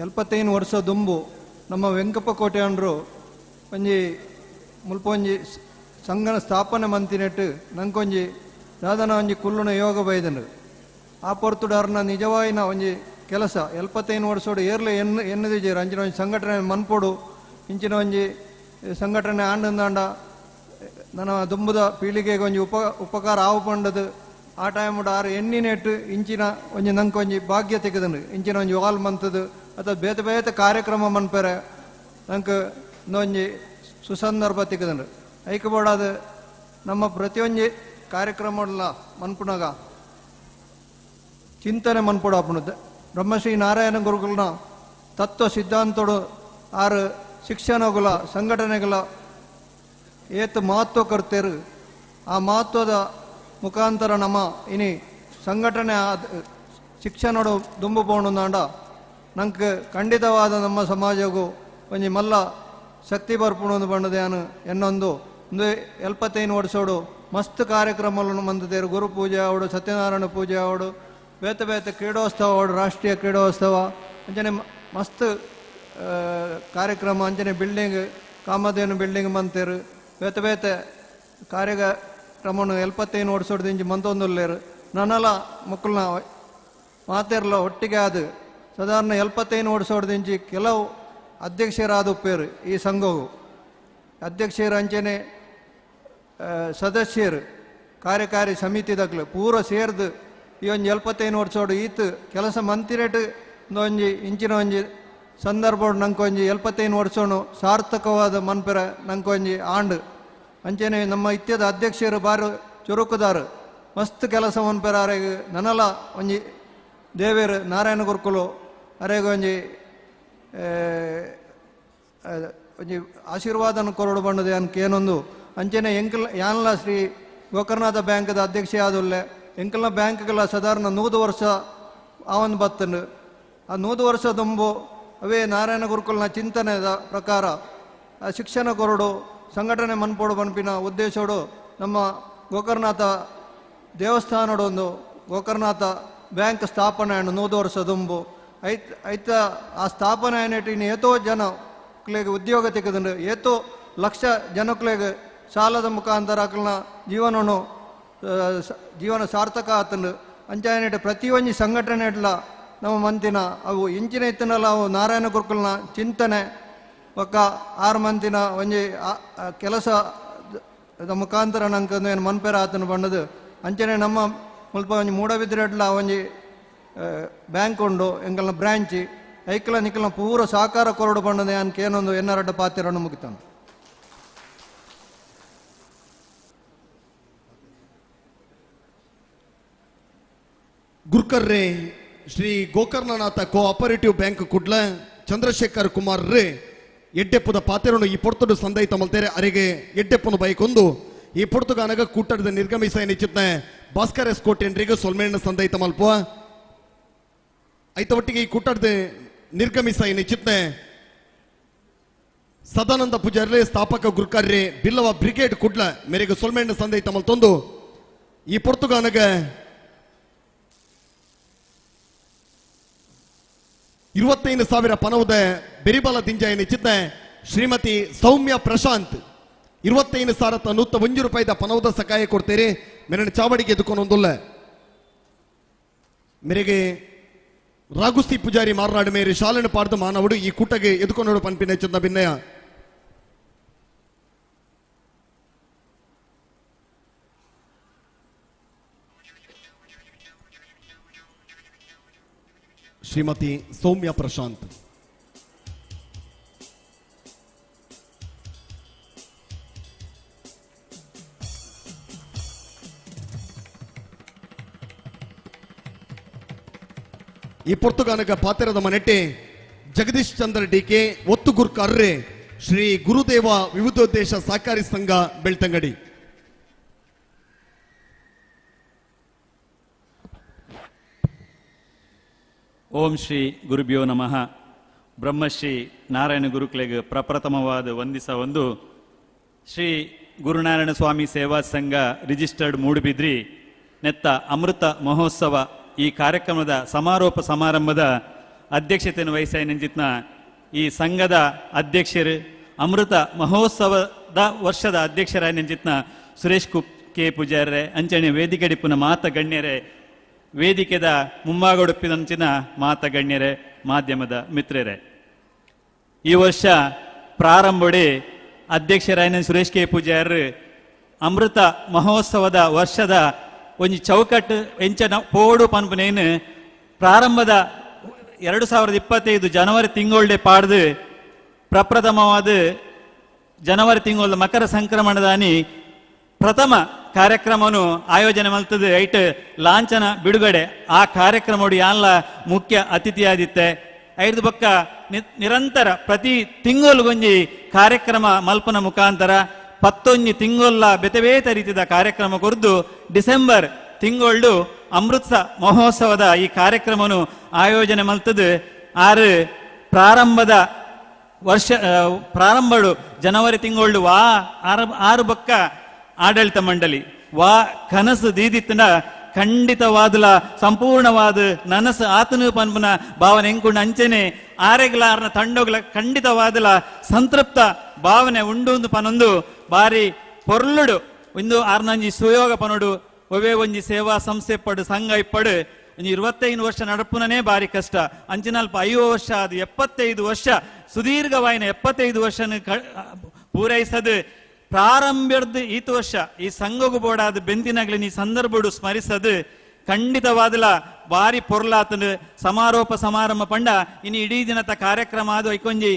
75 ವರ್ಷ ದುಂಬು ನಮ್ಮ ವೆಂಕಪ್ಪ ಕೋಟೆಯನ್ರು ಒಂಜಿ ಮುಲ್ಪ ಒಂಜಿ ಸಂಘನ ಸ್ಥಾಪನೆ ಮಂತಿನೆಟ್ಟು ನಂಕೊಂಜಿ ದಾದನ ಒಂಜಿ ಕುಲ್ಲುನ ಯೋಗ ಬೈದನು. ಆ ಪೊರ್ತುಡಾರ್ನ ನಿಜವಾಯಿನ ಒಂಜಿ ಕೆಲಸ 75 ವರ್ಷೋಡು ಏರ್ಲೆ ಎನ್ನದಿಜೇರು ಅಂಚಿನ ಒಂಜಿ ಸಂಘಟನೆ ಮನ್ಪೊಡು ಇಂಚಿನ ಒಂಜಿ ಸಂಘಟನೆ ಆಂಡಂದಾಂಡ ನನ್ನ ದುಂಬುದ ಪೀಳಿಗೆಗೆ ಒಂಜಿ ಉಪಕಾರ ಆವು ಪಂಡದು ಆ ಟೈಮ್ ಆರು ಎಣ್ಣಿನೆಟ್ಟು ಇಂಚಿನ ಒಂಜಿ ನಂಕೊಂಜಿ ಭಾಗ್ಯ ತೆಗೆದನು ಇಂಚಿನ ಒಂಜಿ ವಾಲ್ ಮಂತದು ಅಥವಾ ಬೇತೆ ಬೇತೆ ಕಾರ್ಯಕ್ರಮ ಮನ್ಪೆರೆ ನಂಗೆ ಒಂಜಿ ಸುಸಂದರ್ಭ ತೆಗೆದನು. ಐಕಬೋಡಾದ ನಮ್ಮ ಪ್ರತಿಯೊಂಜಿ ಕಾರ್ಯಕ್ರಮ ಮನ್ಪುನಾಗ ಚಿಂತನೆ ಮನ್ಪೊಡು ಆಪುಣದು. ಬ್ರಹ್ಮಶ್ರೀ ನಾರಾಯಣ ಗುರುಗಳನ್ನ ತತ್ವ ಸಿದ್ಧಾಂತೋಡು ಆರು ಶಿಕ್ಷಣಗಳ ಸಂಘಟನೆಗಳ ಏತ್ ಮಹತ್ವ ಕೊಡ್ತೇರು ಆ ಮಹತ್ವದ ಮುಖಾಂತರ ನಮ್ಮ ಇನಿ ಸಂಘಟನೆ ಶಿಕ್ಷಣಡು ದುಂಬು ಪೋಣುಂದಾಂಡ ನಂಗೆ ಖಂಡಿತವಾದ ನಮ್ಮ ಸಮಾಜಗೂ ಒಂಜಿ ಮಲ್ಲ ಶಕ್ತಿ ಬರ್ಪುಣೊಂದು ಬಂಡದ ಎನ್ನೊಂದು ಒಂದು 75 ವರ್ಷೋಡು ಮಸ್ತ್ ಕಾರ್ಯಕ್ರಮಗಳನ್ನು ಮಂದಿದ್ದೇರು. ಗುರು ಪೂಜೆ ಅವಡು, ಸತ್ಯನಾರಾಯಣ ಪೂಜೆ ಅವಡು, ಬೇತೆ ಬೇತೆ ಕ್ರೀಡೋತ್ಸವ ಅವಡು, ರಾಷ್ಟ್ರೀಯ ಕ್ರೀಡೋತ್ಸವ ಅಂಚನೆ ಮಸ್ತ್ ಕಾರ್ಯಕ್ರಮ ಅಂಚನೆ ಬಿಲ್ಡಿಂಗ್ ಕಾಮಧೇನು ಬಿಲ್ಡಿಂಗ್ ಮಂತೇರು ಬೇತೆ ಬೇತೆ ಕಾರ್ಯಕ್ರಮನು 75 ವರ್ಷೋಡು ಇಂಚಿ ಮಂತೊಂದುಲ್ಲೇರು. ನನ್ನಲ ಮಕ್ಕಳನ್ನ ಮಾತೇರ್ಲ ಒಟ್ಟಿಗೆ ಅದು ಸಾಧಾರಣ 75 ವರ್ಷೋಡು ಇಂಚಿ ಕೆಲವು ಅಧ್ಯಕ್ಷರಾದ ಉಪ್ಪೇರು ಈ ಸಂಘವು ಅಧ್ಯಕ್ಷರು ಅಂಚನೆ ಸದಸ್ಯರು ಕಾರ್ಯಕಾರಿ ಸಮಿತಿದಾಗಲು ಪೂರ ಸೇರ್ದು ಈ ಒಂಜಿ 75 ವರ್ಷೋಡು ಈತ್ ಕೆಲಸ ಮಂತಿರೇಟ್ ಒಂಜಿ ಇಂಚಿನ ಒಂಜಿ ಸಂದರ್ಭ ನಂಕೊಂಜಿ 75 ವರ್ಷೋನು ಸಾರ್ಥಕವಾದ ಮನ್ಪೆರ ನಂಕೊಂಜಿ ಆಂಡು ಅಂಚನೆ ನಮ್ಮ ಇತ್ಯದ ಅಧ್ಯಕ್ಷರು ಬಾರು ಚುರುಕುದಾರು ಮಸ್ತ್ ಕೆಲಸ ಮನ್ಪೆರ ಅರೆಗ್ ನನಲ ಒಂಜಿ ದೇವೇರು ನಾರಾಯಣ ಗುರುಕುಲು ಅರೆಗ್ ಒಂಜಿ ಒಂಜಿ ಆಶೀರ್ವಾದನ ಕೊರಡು ಬಂಡದೆ ಅನ್ಕೇನೊಂದು ಅಂಚನೆ ಎಂಕಲ್ ಯಾನ್ಲ ಶ್ರೀ ಗೋಕರ್ಣನಾಥ ಬ್ಯಾಂಕ್ದ ಅಧ್ಯಕ್ಷ ಆದುಲ್ಲೆ ಎಂಕಲ್ನ ಬ್ಯಾಂಕ್ಗಳ ಸಾಧಾರಣ 100 ವರ್ಷ ಆವನ್ ಬತ್ತನು. ಆ 100 ವರ್ಷ ದುಂಬು ಅವೇ ನಾರಾಯಣ ಗುರುಕುಲ್ನ ಚಿಂತನೆದ ಪ್ರಕಾರ ಆ ಶಿಕ್ಷಣ ಕೊರಡು ಸಂಘಟನೆ ಮನ್ಪೋಡು ಬನ್ಪಿನ ಉದ್ದೇಶೋಡು ನಮ್ಮ ಗೋಕರ್ಣನಾಥ ದೇವಸ್ಥಾನಡೊಂದು ಗೋಕರ್ಣನಾಥ ಬ್ಯಾಂಕ್ ಸ್ಥಾಪನೆ 100 ವರ್ಷ ದುಂಬು ಐತ ಆ ಸ್ಥಾಪನೆ ಆಯ್ನೆಟ್ ಇನ್ನು ಏತೋ ಜನಕ್ಲೆಗ್ ಉದ್ಯೋಗ ತಿಕ್ಕದಂಡು ಏತೋ ಲಕ್ಷ ಜನಕ್ಲೆಗ್ ಸಾಲದ ಮುಖಾಂತರ ಅಕಲ್ನ ಜೀವನನು ಜೀವನ ಸಾರ್ಥಕ ಆತಂಡು. ಅಂಚಾಯನೆಟ್ ಪ್ರತಿಯೊಂಜಿ ಸಂಘಟನೆ ಇಡ್ಲ ನಮ್ಮ ಮಂತಿನ ಅವು ಇಂಚಿನ ಇತ್ತನಲ್ಲ ಅವು ನಾರಾಯಣ ಗುರುಕುಲ್ನ ಚಿಂತನೆ ಒಕ್ಕ 6 ಮಂತಿನ ಒಂಜಿ ಕೆಲಸ ಮುಖಾಂತರ ನಂಗೆ ಏನು ಮನ್ಪೆರ ಆತನ ಬಂಡದು. ಅಂಚನೆ ನಮ್ಮ ಮುಲ್ಪ ಒಂಜಿ ಮೂಡಬಿದ್ರೆಡ್ಲ ಒಂಜಿ ಬ್ಯಾಂಕ್ ಉಂಡು ಎಂಕಲ್ನ ಬ್ರಾಂಚ್ ಐಕಲ ನಿಕಲ್ನ ಪೂರ ಸಹಕಾರ ಕೊರಡು ಬಂಡದೆ ಅನ್ಕೇನೊಂದು ಎನ್ನರಡ್ಡ ಪಾತಿರನ್ನು ಮುಗಿತಾನು. ಗುರ್ಕರ್ರೆ ಶ್ರೀ ಗೋಕರ್ಣನಾಥ ಕೋಆಪರೇಟಿವ್ ಬ್ಯಾಂಕ್ ಕುಡ್ಲ ಚಂದ್ರಶೇಖರ್ ಕುಮಾರ್ ರೇ ಎಡ್ಡೆಪ್ಪದ ಪಾತೆರನು ಈ ಪೊರ್ತುಡು ಸಂದೈತ ಮಲ್ತೇರೆ ಅರೆಗೆ ಎಡ್ಡೆಪ್ಪನು ಬೈಕೊಂದು ಈ ಪೊರ್ತುಗಾನಗ ಕೂಟದ ನಿರ್ಗಮಿಸ ನಿಚಿತ್ನ ಭಾಸ್ಕರ್ ಎಸ್ ಕೋಟೆನ್ರಿಗೆ ಸೊಲ್ಮೇಣ ಸಂದೈತ ಮಲ್ಪುವ ಐತ ಒಟ್ಟಿಗೆ ಈ ಕೂಟದ ನಿರ್ಗಮಿಸ ನಿಚಿತ್ನ ಸದಾನಂದ ಪೂಜಾರ್ಲೆ ಸ್ಥಾಪಕ ಗುರುಕಾರ್ರೆ ಬಿಲ್ಲವ ಬ್ರಿಗೇಡ್ ಕುಡ್ಲ ಮೇರೆಗೆ ಸೊಲ್ಮೇಣ ಸಂದೈತ ಮಲ್ತೊಂದು ಈ ಪೊರ್ತುಗಾನಗ 25,000 ಪನವುದ ಬೆರಿಬಲ ದಿಂಜಾಯ ನಿಚಿತ್ನ ಶ್ರೀಮತಿ ಸೌಮ್ಯ ಪ್ರಶಾಂತ್ 25,101 ರೂಪಾಯಿದ ಪನವುದ ಸಕಾಯ ಕೊಡ್ತೀರಿ. ಮೇರೆ ಚಾವಡಿಗೆ ಎದುಕೊಂಡೊಂದುಲ್ಲ ಮೇರೆಗೆ ರಾಗುಸಿ ಪೂಜಾರಿ ಮಾರನಾಡು ಮೇರೆ ಶಾಲೆನ ಪಾಡ್ದು ಮಾನವಡು ಈ ಕೂಟಗೆ ಎದುಕೊಂಡು ಪನ್ಪಿನ ಚಂದ ಭಿನ್ನಯ. ಶ್ರೀಮತಿ ಸೌಮ್ಯ ಪ್ರಶಾಂತ್ ಈ ಪೊರ್ತುಗಾನಗ ಪಾತೆರದ ಮನೆಟ್ಟೆ ಜಗದೀಶ್ ಚಂದ್ರ ಡಿಕೆ ಒತ್ತು ಗುರ್ಕಾರ್ರೆ ಶ್ರೀ ಗುರುದೇವ ವಿವಿಧೋದ್ದೇಶ ಸಹಕಾರಿ ಸಂಘ ಬೆಳ್ತಂಗಡಿ. ಓಂ ಶ್ರೀ ಗುರುಭ್ಯೋ ನಮಃ. ಬ್ರಹ್ಮಶ್ರೀ ನಾರಾಯಣ ಗುರುಕ್ಲೆಗ್ ಪ್ರಪ್ರಥಮವಾದ ವಂದಿಸ ಒಂದು ಶ್ರೀ ಗುರುನಾರಾಯಣ ಸ್ವಾಮಿ ಸೇವಾ ಸಂಘ ರಿಜಿಸ್ಟರ್ಡ್ ಮೂಡುಬಿದ್ರಿ ನೆತ್ತ ಅಮೃತ ಮಹೋತ್ಸವ ಈ ಕಾರ್ಯಕ್ರಮದ ಸಮಾರೋಪ ಸಮಾರಂಭದ ಅಧ್ಯಕ್ಷತೆಯನ್ನು ವಹಿಸಾಯ ನಂಜಿತ್ನ ಈ ಸಂಘದ ಅಧ್ಯಕ್ಷರು ಅಮೃತ ಮಹೋತ್ಸವದ ವರ್ಷದ ಅಧ್ಯಕ್ಷರಾಯ ನಂಜಿತ್ನ ಸುರೇಶ್ ಕೆ ಪೂಜಾರ್ರೆ ಅಂಚನೆ ವೇದಿಕೆಡಿಪ್ಪುನ ಮಾತ ಗಣ್ಯರೇ ವೇದಿಕೆದ ಮುಂಭಾಗಡುಪ್ಪಿದಂಚಿನ ಮಾತ ಗಣ್ಯರೇ ಮಾಧ್ಯಮದ ಮಿತ್ರರೇ, ಈ ವರ್ಷ ಪ್ರಾರಂಭಡಿ ಅಧ್ಯಕ್ಷರಾಯನ ಸುರೇಶ್ ಕೆ ಪೂಜಾರ್ ಅಮೃತ ಮಹೋತ್ಸವದ ವರ್ಷದ ಒಂಜಿ ಚೌಕಟ್ಟು ಎಂಚನ ಪೋಡು ಪನ್ಪುನೇನು ಪ್ರಾರಂಭದ 2025 ಜನವರಿ ತಿಂಗಳ್ಡೆ ಪಾಡ್ದು ಪ್ರಪ್ರಥಮವಾದ ಜನವರಿ ತಿಂಗಳ ಮಕರ ಸಂಕ್ರಮಣದಾನಿ ಪ್ರಥಮ ಕಾರ್ಯಕ್ರಮವನ್ನು ಆಯೋಜನೆ ಮಲ್ತದೆ ಐಟ್ ಲಾಂಛನ ಬಿಡುಗಡೆ ಆ ಕಾರ್ಯಕ್ರಮ ಯಾನ್ಲ ಮುಖ್ಯ ಅತಿಥಿಯಾದಿತ್ತೆ. ಐದು ಬಕ್ಕ ನಿರಂತರ ಪ್ರತಿ ತಿಂಗಳಿಗೊಂಜಿ ಕಾರ್ಯಕ್ರಮ ಮಲ್ಪನ ಮುಖಾಂತರ ಪತ್ತೊಂಜಿ ತಿಂಗೊಲ್ಲ ಬೇತೆ ಬೇತೆ ರೀತಿಯ ಕಾರ್ಯಕ್ರಮ ಕೊರ್ದು ಡಿಸೆಂಬರ್ ತಿಂಗೊಳ್ಳು ಅಮೃತ ಮಹೋತ್ಸವದ ಈ ಕಾರ್ಯಕ್ರಮವನ್ನು ಆಯೋಜನೆ ಮಲ್ತದು. ಆರು ಪ್ರಾರಂಭದ ವರ್ಷ ಪ್ರಾರಂಭಡು ಜನವರಿ ತಿಂಗೊಳ್ಳು ವಾ ಆರು ಬೊಕ್ಕ ಆಡಳಿತ ಮಂಡಳಿ ವಾ ಕನಸು ದೀದಿತ್ತನ ಖಂಡಿತವಾದಲ ಸಂಪೂರ್ಣವಾದ ನನಸು ಆತನು ಪನ್ಪುನ ಭಾವನೆ ಎಂಕುಂಡ ಅಂಚೆನೆ ಆರೆಗ್ಲ ಆರ್ನ ತಂಡೋಗ್ಲ ಖಂಡಿತವಾದಲ ಸಂತೃಪ್ತ ಭಾವನೆ ಉಂಡು ಪನೊಂದು ಬಾರಿ ಪೊರ್ಲುಡು ಇಂದು ಆರ್ನಂಜಿ ಸುಯೋಗ ಪನೊಡು ಒವೇ ಒಂಜಿ ಸೇವಾ ಸಂಸ್ಥೆ ಪಡು ಸಂಘ ಇಪ್ಪಡು ಒಂಜಿ 25 ವರ್ಷ ನಡಪುನನೇ ಬಾರಿ ಕಷ್ಟ. ಅಂಚಿನಲ್ಪ 50 ವರ್ಷ ಅದು 75 ವರ್ಷ ಸುದೀರ್ಘವಾಯಿನ 75 ವರ್ಷನ ಪೂರೈಸದು ಪ್ರಾರಂಭದ ಈತ ವರ್ಷ ಈ ಸಂಘಗು ಬೋಡಾದ ಬೆಂದಿನಗಲಿ ನೀ ಸಂದರ್ಭಡು ಸ್ಮರಿಸದು ಖಂಡಿತವಾದಲ ಬಾರಿ ಪೊರ್ಲಾತನು. ಸಮಾರೋಪ ಸಮಾರಂಭ ಪಂಡ ಇನ್ನು ಇಡೀ ದಿನದ ಕಾರ್ಯಕ್ರಮ ಅದು ಐಕೊಂಜಿ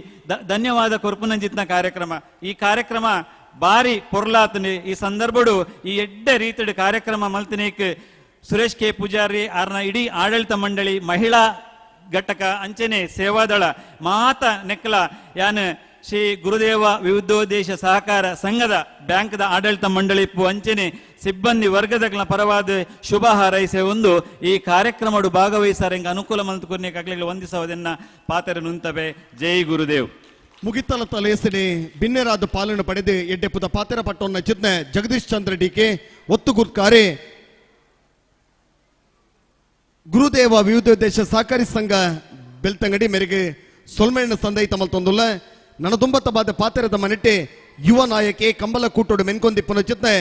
ಧನ್ಯವಾದ ಕೊರ್ಪುನಂಜಿತ್ನ ಕಾರ್ಯಕ್ರಮ. ಈ ಕಾರ್ಯಕ್ರಮ ಬಾರಿ ಪೊರ್ಲಾತನು. ಈ ಸಂದರ್ಭಡು ಈ ಎಡ್ಡ ರೀತಿಯ ಕಾರ್ಯಕ್ರಮ ಮಲ್ತಿನೇಕ್ ಸುರೇಶ್ ಕೆ ಪೂಜಾರಿ ಆರ್ನ ಇಡೀ ಆಡಳಿತ ಮಂಡಳಿ ಮಹಿಳಾ ಘಟಕ ಅಂಚನೆ ಸೇವಾದಳ ಮಾತ ನೆಕ್ಕಲ ಯಾನ್ ಶ್ರೀ ಗುರುದೇವ ವಿವಿಧೋದ್ದೇಶ ಸಹಕಾರ ಸಂಘದ ಬ್ಯಾಂಕ್ದ ಆಡಳಿತ ಮಂಡಳಿ ಅಂಚನೆ ಸಿಬ್ಬಂದಿ ವರ್ಗದ ಪರವಾದ ಶುಭ ಹಾರೈಸೆ ಒಂದು ಈ ಕಾರ್ಯಕ್ರಮಡು ಭಾಗವಹಿಸಾರಂಗ ಅನುಕೂಲ ಮಂತ್ಕುರ್ನೆ ಕಗ್ಲಿಗಳು ವಂದಿಸುವುದನ್ನ ಪಾತ್ರ ನುಂತವೆ. ಜೈ ಗುರುದೇವ್. ಮುಗಿತಲ ತಲೇಸನೆ ಬಿನ್ನೆರಾದ ಪಾಲನ್ನು ಪಡೆದು ಎಡ್ಡೆಪುದ ಪಾತೆರ ಪಟ್ಟೊನ್ನ ಚಿತ್ನೆ ಜಗದೀಶ್ ಚಂದ್ರ ಡಿಕೆ ಒತ್ತು ಗುರ್ಕಾರೆ ಗುರುದೇವ ವಿವಿಧೋದ್ದೇಶ ಸಹಕಾರಿ ಸಂಘ ಬೆಳ್ತಂಗಡಿ ಮೇರೆಗೆ ಸೊಲ್ಮೆಣ್ಣ ಸಂದೈ ತಮಲ್ ತೊಂದುಲ್ಲ. ನನದುಂಬತ್ತಬಾದ ಪಾತೆರದ ಮನೆಟ್ಟೆ ಯುವ ನಾಯಕೆ ಕಂಬಲ ಕೂಟೋಡು ಮೆನ್ಕೊಂದಿಪ್ಪನ ಚಿತ್ನೆ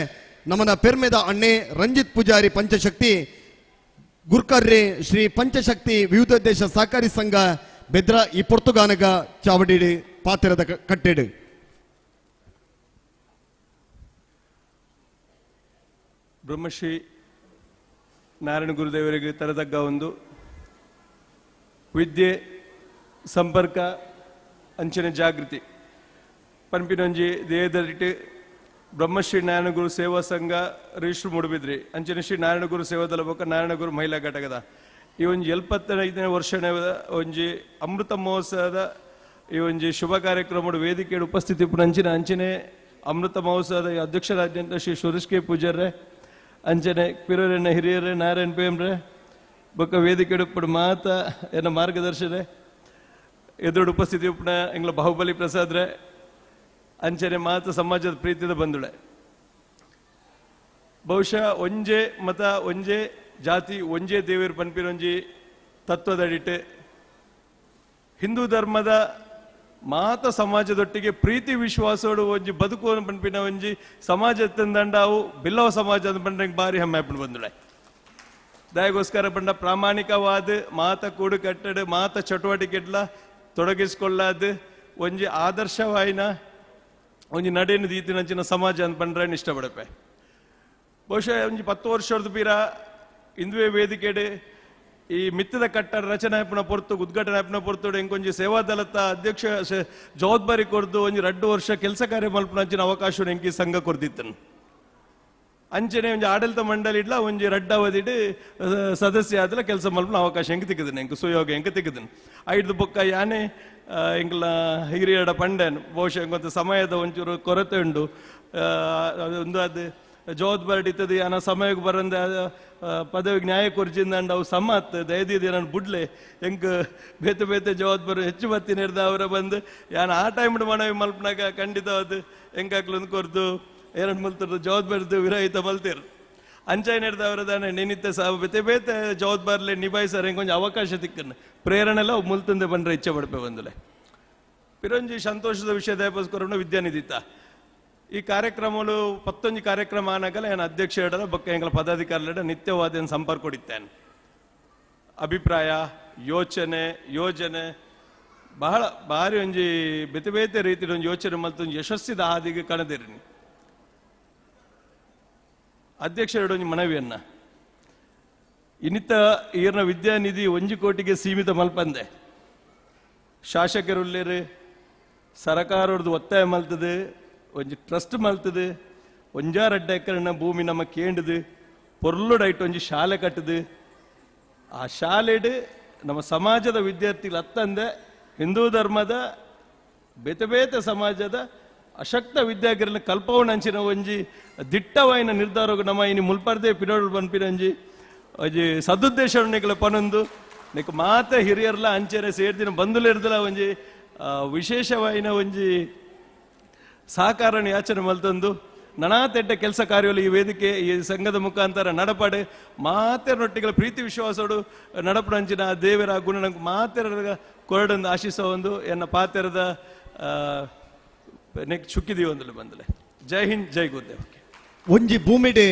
ನಮನ ಪೆರ್ಮೆದ ಅಣ್ಣೆ ರಂಜಿತ್ ಪೂಜಾರಿ ಪಂಚಶಕ್ತಿ ಗುರ್ಕರ್ರೆ ಶ್ರೀ ಪಂಚಶಕ್ತಿ ವಿವಿಧೋದ್ದೇಶ ಸಹಕಾರಿ ಸಂಘ ಬೆದ್ರ ಈ ಪೊರ್ತುಗಾನಗ ಚಾವಡಿಡು ಪಾತೆರದ ಕಟ್ಟೆಡು. ಬ್ರಹ್ಮಶ್ರೀ ನಾರಾಯಣ ಗುರುದೇವರಿಗೆ ತರತಗ್ಗ ಒಂದು ವಿದ್ಯೆ ಸಂಪರ್ಕ ಅಂಚನೆ ಜಾಗೃತಿ ಪನ್ಪಿನೊಂಜಿ ದೇಹದಲ್ಲಿಟ್ಟು ಬ್ರಹ್ಮಶ್ರೀ ನಾರಾಯಣಗುರು ಸೇವಾ ಸಂಘ ರಿಜಿಸ್ಟರ್ ಮೂಡುಬಿದ್ರಿ ಅಂಚನೆ ಶ್ರೀ ನಾರಾಯಣಗುರು ಸೇವಾದಳ ಬೊಕ್ಕ ನಾರಾಯಣಗುರು ಮಹಿಳಾ ಘಟಕದ ಈ ಒಂಜಿ 75ನೇ ವರ್ಷದ ಒಂಜಿ ಅಮೃತ ಮಹೋತ್ಸವದ ಈ ಒಂಜಿ ಶುಭ ಕಾರ್ಯಕ್ರಮದ ವೇದಿಕೆಯ ಉಪಸ್ಥಿತಿ ಅಂಚಿನ ಅಂಚನೆ ಅಮೃತ ಮಹೋತ್ಸವದ ಅಧ್ಯಕ್ಷರಾದ್ಯಂತ ಶ್ರೀ ಸುರೇಶ್ ಕೆ ಪೂಜಾರ್ರೆ ಅಂಚನೆ ಪಿರೂರಣ್ಣ ಹಿರಿಯರೇ ನಾರಾಯಣ ಪೇಮ್ರೆ ಬೊಕ್ಕ ವೇದಿಕೆ ಉಪ್ಪಡು ಮಾತ ಎನ್ನ ಮಾರ್ಗದರ್ಶನೆ ಎದುರು ಉಪಸ್ಥಿತಿ ಉಪ್ಪಣ ಎಂಗ್ಲ ಬಾಹುಬಲಿ ಪ್ರಸಾದ್ರೆ ಅಂಚನೆ ಮಾತ ಸಮಾಜದ ಪ್ರೀತಿದ ಬಂಧುಳೆ. ಬಹುಶಃ ಒಂಜೆ ಮತ ಒಂಜೆ ಜಾತಿ ಒಂಜೇ ದೇವರು ಪನ್ಪಿರೊಂಜಿ ತತ್ವದಡಿಟ್ಟು ಹಿಂದೂ ಧರ್ಮದ ಮಾತ ಸಮಾಜದೊಟ್ಟಿಗೆ ಪ್ರೀತಿ ವಿಶ್ವಾಸೋಡು ಒಂಜಿ ಬದುಕು ಪನ್ಪಿನ ಒಂಜಿ ಸಮಾಜ ತಂದಂಡಾವು ಬಿಲ್ಲವ ಸಮಾಜ ಪಂಡ್ರೆ ಭಾರಿ ಹೆಮ್ಮೆ ಬಂದುಳೆ. ದಯಗೋಸ್ಕರ ಪಂಡ ಪ್ರಾಮಾಣಿಕವಾದ ಮಾತ ಕೂಡು ಕಟ್ಟಡ ಮಾತ ಚಟುವಟಿಕೆಡ್ಲ ತೊಡಗಿಸಿಕೊಳ್ಳಾದ ಒಂಜಿ ಆದರ್ಶವಾಯಿನ ಒಂಜಿ ನಡೆಯನ್ನು ದೀತಿನಂಚಿನ ಸಮಾಜ ಅಂತ ಪಂಡ್ರೆ ಇಷ್ಟಪಡಪೆ. ಬಹುಶಃ ಒಂಜಿ 10 ವರ್ಷದ ಪೀರ ಇಂದುವೆ ವೇದಿಕೆಡೆ ಈ ಮಿತ್ತದ ಕಟ್ಟಡ ರಚನೆ ಆಪುನ ಪೊರ್ತು ಉದ್ಘಾಟನೆ ಆಪುನ ಪೊರ್ತು ಎಂಕೊಂಜಿ ಸೇವಾದಳತ್ತ ಅಧ್ಯಕ್ಷ ಜವಾಬ್ದಾರಿ ಕೊರ್ದು ಒಂಜಿ 2 ವರ್ಷ ಕೆಲಸ ಕಾರ್ಯ ಮಲ್ಪುನಂಚಿನ ಅವಕಾಶ ಎಂಕಿ ಸಂಘ ಕೊರ್ದಿತ್ತನು. ಅಂಚನೆ ಒಂಜಿ ಆಡಳಿತ ಮಂಡಳಿ ಇಡ್ಲ ಒಂಜಿ ರಡ್ಡ ಅವಧಿಡ್ ಸದಸ್ಯ ಆದಲ ಕೆಲಸ ಮಲ್ಪುನ ಅವಕಾಶ ಎಂಕ್ ತಿಕ್ಕದನು ಎಂಕ್ ಸುಯೋಗ ಎಂಕ್ ತಿಕ್ಕದನು. ಐದು ಬೊಕ್ಕ ಯಾನೆ ಎಂಕ್ಲ ಹಿರಿಯಡ ಪಂಡನ್ ಬಹುಶಃ ಎಂಕೊಂತ ಸಮಯದ ಒಂಚೂರು ಕೊರತೆ ಉಂಡು ಒಂದು ಅದು ಜವಾಬ್ದಾರಿ ಇತ್ತದ ಯಾನ ಸಮಯಕ್ಕೆ ಬರಂದೆ ಪದವಿಗೆ ನ್ಯಾಯ ಕೊರ್ಜಿಂದಂಡ ಅವು ಸಮ ಆತ್ ದಯದೀದಿ ನಾನು ಬುಡ್ಲೆ ಎಂಕ್ ಬೇತೆ ಬೇತೆ ಜವಾಬ್ದಾರಿ ಹೆಚ್ಚು ಬತ್ತಿ ನಿರ್ದ ಅವರ ಬಂದು ಯಾನ ಆ ಟೈಮ್ ಮನವಿ ಮಲ್ಪನಾಗ ಖಂಡಿತವಾದ ಎಂಕಾಕ್ಲೊಂದು ಕೊರ್ದು ಎರಡು ಮಲ್ತಿರು ಜವಾಬ್ದಾರಿದ್ದು ವಿರಹಿತ ಮಲ್ತಿರು. ಅಂಚಾಯ ಅವರ ದಾನೆ ನಿನಿತ್ತ ಸಹ ಬೇತೆ ಬೇತೆ ಜವಾಬ್ದಾರಿಲೆ ನಿಭಾಯಿಸಾರ ಎಂಕೊಂಚ ಅವಕಾಶ ತಿಕ್ಕನ್ನು ಪ್ರೇರಣೆಲ್ಲ ಮುಲ್ತಂದೆ ಬಂದ್ರೆ ಇಚ್ಛೆ ಪಡ್ಪೆ ಬಂದಲೆ. ಪಿರಂಜಿ ಸಂತೋಷದ ವಿಷಯ ದಯಪಸ್ಕೊರಣ ವಿದ್ಯಾನಿಧಿತ ಈ ಕಾರ್ಯಕ್ರಮಗಳು 11 ಕಾರ್ಯಕ್ರಮ ಆನಾಗಲ ಏನು ಅಧ್ಯಕ್ಷ ಹೇಳಲ್ಲ ಬೊಕ್ಕ ಎಂಗಳ ಪದಾಧಿಕಾರಿಗಳ ನಿತ್ಯವಾದ ಸಂಪರ್ಕ ಕೊಡಿತ್ತೇನೆ. ಅಭಿಪ್ರಾಯ ಯೋಚನೆ ಯೋಜನೆ ಬಹಳ ಭಾರಿ ಒಂಜಿ ಬೇತೆ ಬೇತೆ ರೀತಿಯ ಒಂದು ಯೋಚನೆ ಮತ್ತು ಒಂದು ಯಶಸ್ಸಿದ ಹಾದಿಗೆ ಕಣದಿರಿ. ಅಧ್ಯಕ್ಷರ ಒಂಜಿ ಮನವಿಯನ್ನ ಇನ್ನಿತ ಈರ್ನ ವಿದ್ಯಾನಿಧಿ 1 ಕೋಟಿಗೆ ಸೀಮಿತ ಮಲ್ಪಂದೆ ಶಾಸಕರುಳ್ಳೇರು ಸರಕಾರದ್ದು ಒತ್ತಾಯ ಮಲ್ತದೆ ಒಂಜಿ ಟ್ರಸ್ಟ್ ಮಲ್ತದೆ 1.5 ಎಕರೆನ ಭೂಮಿ ನಮ್ಮ ಕೇಂಡದು ಪೊರ್ಲುಡೈಟ್ ಒಂಜಿ ಶಾಲೆ ಕಟ್ಟದು ಆ ಶಾಲೆಡು ನಮ್ಮ ಸಮಾಜದ ವಿದ್ಯಾರ್ಥಿಗಳು ಅತ್ತಂದೆ ಹಿಂದೂ ಧರ್ಮದ ಬೇತೆ ಬೇತೆ ಸಮಾಜದ ಅಶಕ್ತ ವಿದ್ಯಾಗಿರಲು ಕಲ್ಪವನಂಚಿನ ಒಂಜಿ ದಿಟ್ಟವಾಯಿನ ನಿರ್ಧಾರಗು ನಮ್ಮ ಇನಿ ಮುಲ್ಪರ್ದೆ ಪಿರೋಡು ಪನ್ಪಿನಂಜಿ ಒಂಜಿ ಸದುದ್ದೇಶ ನಿಕಲ ಪನೊಂದು ನಿಕ್ ಮಾತ ಹಿರಿಯರ್ಲ ಅಂಚೆರೆ ಸೇರ್ದಿನ ಬಂಧುಲಿರ್ದಲ ಒಂಜಿ ವಿಶೇಷವಾಯಿನ ಒಂಜಿ ಸಹಕಾರನ ಯಾಚನೆ ಮಲ್ತೊಂದು ನನಾ ತೆಡ್ಡ ಕೆಲಸ ಕಾರ್ಯಗಳು ಈ ವೇದಿಕೆ ಈ ಸಂಘದ ಮುಖಾಂತರ ನಡಪಾಡು ಮಾತೆರೊಟ್ಟಿಗಳ ಪ್ರೀತಿ ವಿಶ್ವಾಸೋಡು ನಡಪಡಂಚಿನ ದೇವರ ಗುಣ ನಂಗೆ ಮಾತೆರ ಕೊರಡೊಂದು ಆಶಿಸೋ ಒಂದು ಎನ್ನ ಪಾತೆರದ ನೆಕ್ ಚುಕ್ಕಿದೀವಿ ಬಂದಲೆ. ಜೈ ಹಿಂದ್, ಜೈ ಗುರುದೇವ್. ಒಂಜಿ ಭೂಮಿಡೆ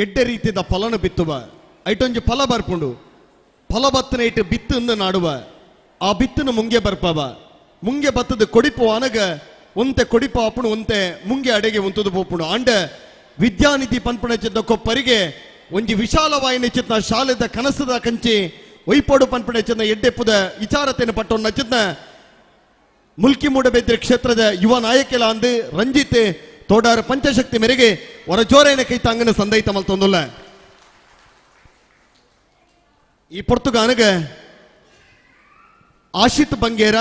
ಎಡ್ಡೆ ರೀತಿದ ಫಲನ ಬಿತ್ತುವ ಐಟೊಂಜಿ ಫಲ ಬರ್ಪುಂಡು, ಫಲ ಬತ್ತನ ಇಟ್ಟು ಬಿತ್ತು ನಾಡುವ, ಆ ಬಿತ್ತನ ಮುಂಗೆ ಬರ್ಪವ, ಮುಂಗೆ ಬತ್ತದ ಕೊಡಿಪು ಅನಗ ಒಂತೆ ಕೊಡಿಪು ಆಪುಣು ಒಂತೆ ಮುಂಗೆ ಅಡೆಗೆ ಉಂತುದು ಪೋಪುಂಡು. ಆಂಡ ವಿದ್ಯಾನಿಧಿ ಪನ್ಪುಣ ಚಿತ್ತ ಕೊಪ್ಪರಿಗೆ ಒಂಜಿ ವಿಶಾಲವಾಯಿನ ಚಿತ್ತ ಶಾಲೆದ ಕನಸದ ಕಂಚಿ ಒಯ್ಪೋಡು ಪನ್ಪುಣ ಚಿತ್ತ ಎಡ್ಡೆಪ್ಪುದ ವಿಚಾರತೆಯನ್ನು ಪಟ್ಟೊನ್ನ ಚಿತ್ತ ಮುಲ್ಕಿ ಮೂಡಬೆದ್ರೆ ಕ್ಷೇತ್ರದ ಯುವ ನಾಯಕೆಲ ಅಂದು ರಂಜಿತ್ ತೋಡಾರ ಪಂಚಶಕ್ತಿ ಮೇರೆಗೆ ಹೊರ ಜೋರೇನ ಕೈ ತಾಂಗನ ಸಂದೈತ ಮಲ್ತೊಂದುಲ್ಲ. ಈ ಪೊರ್ತುಗಾನಗ ಆಶಿತ್ ಬಂಗೇರ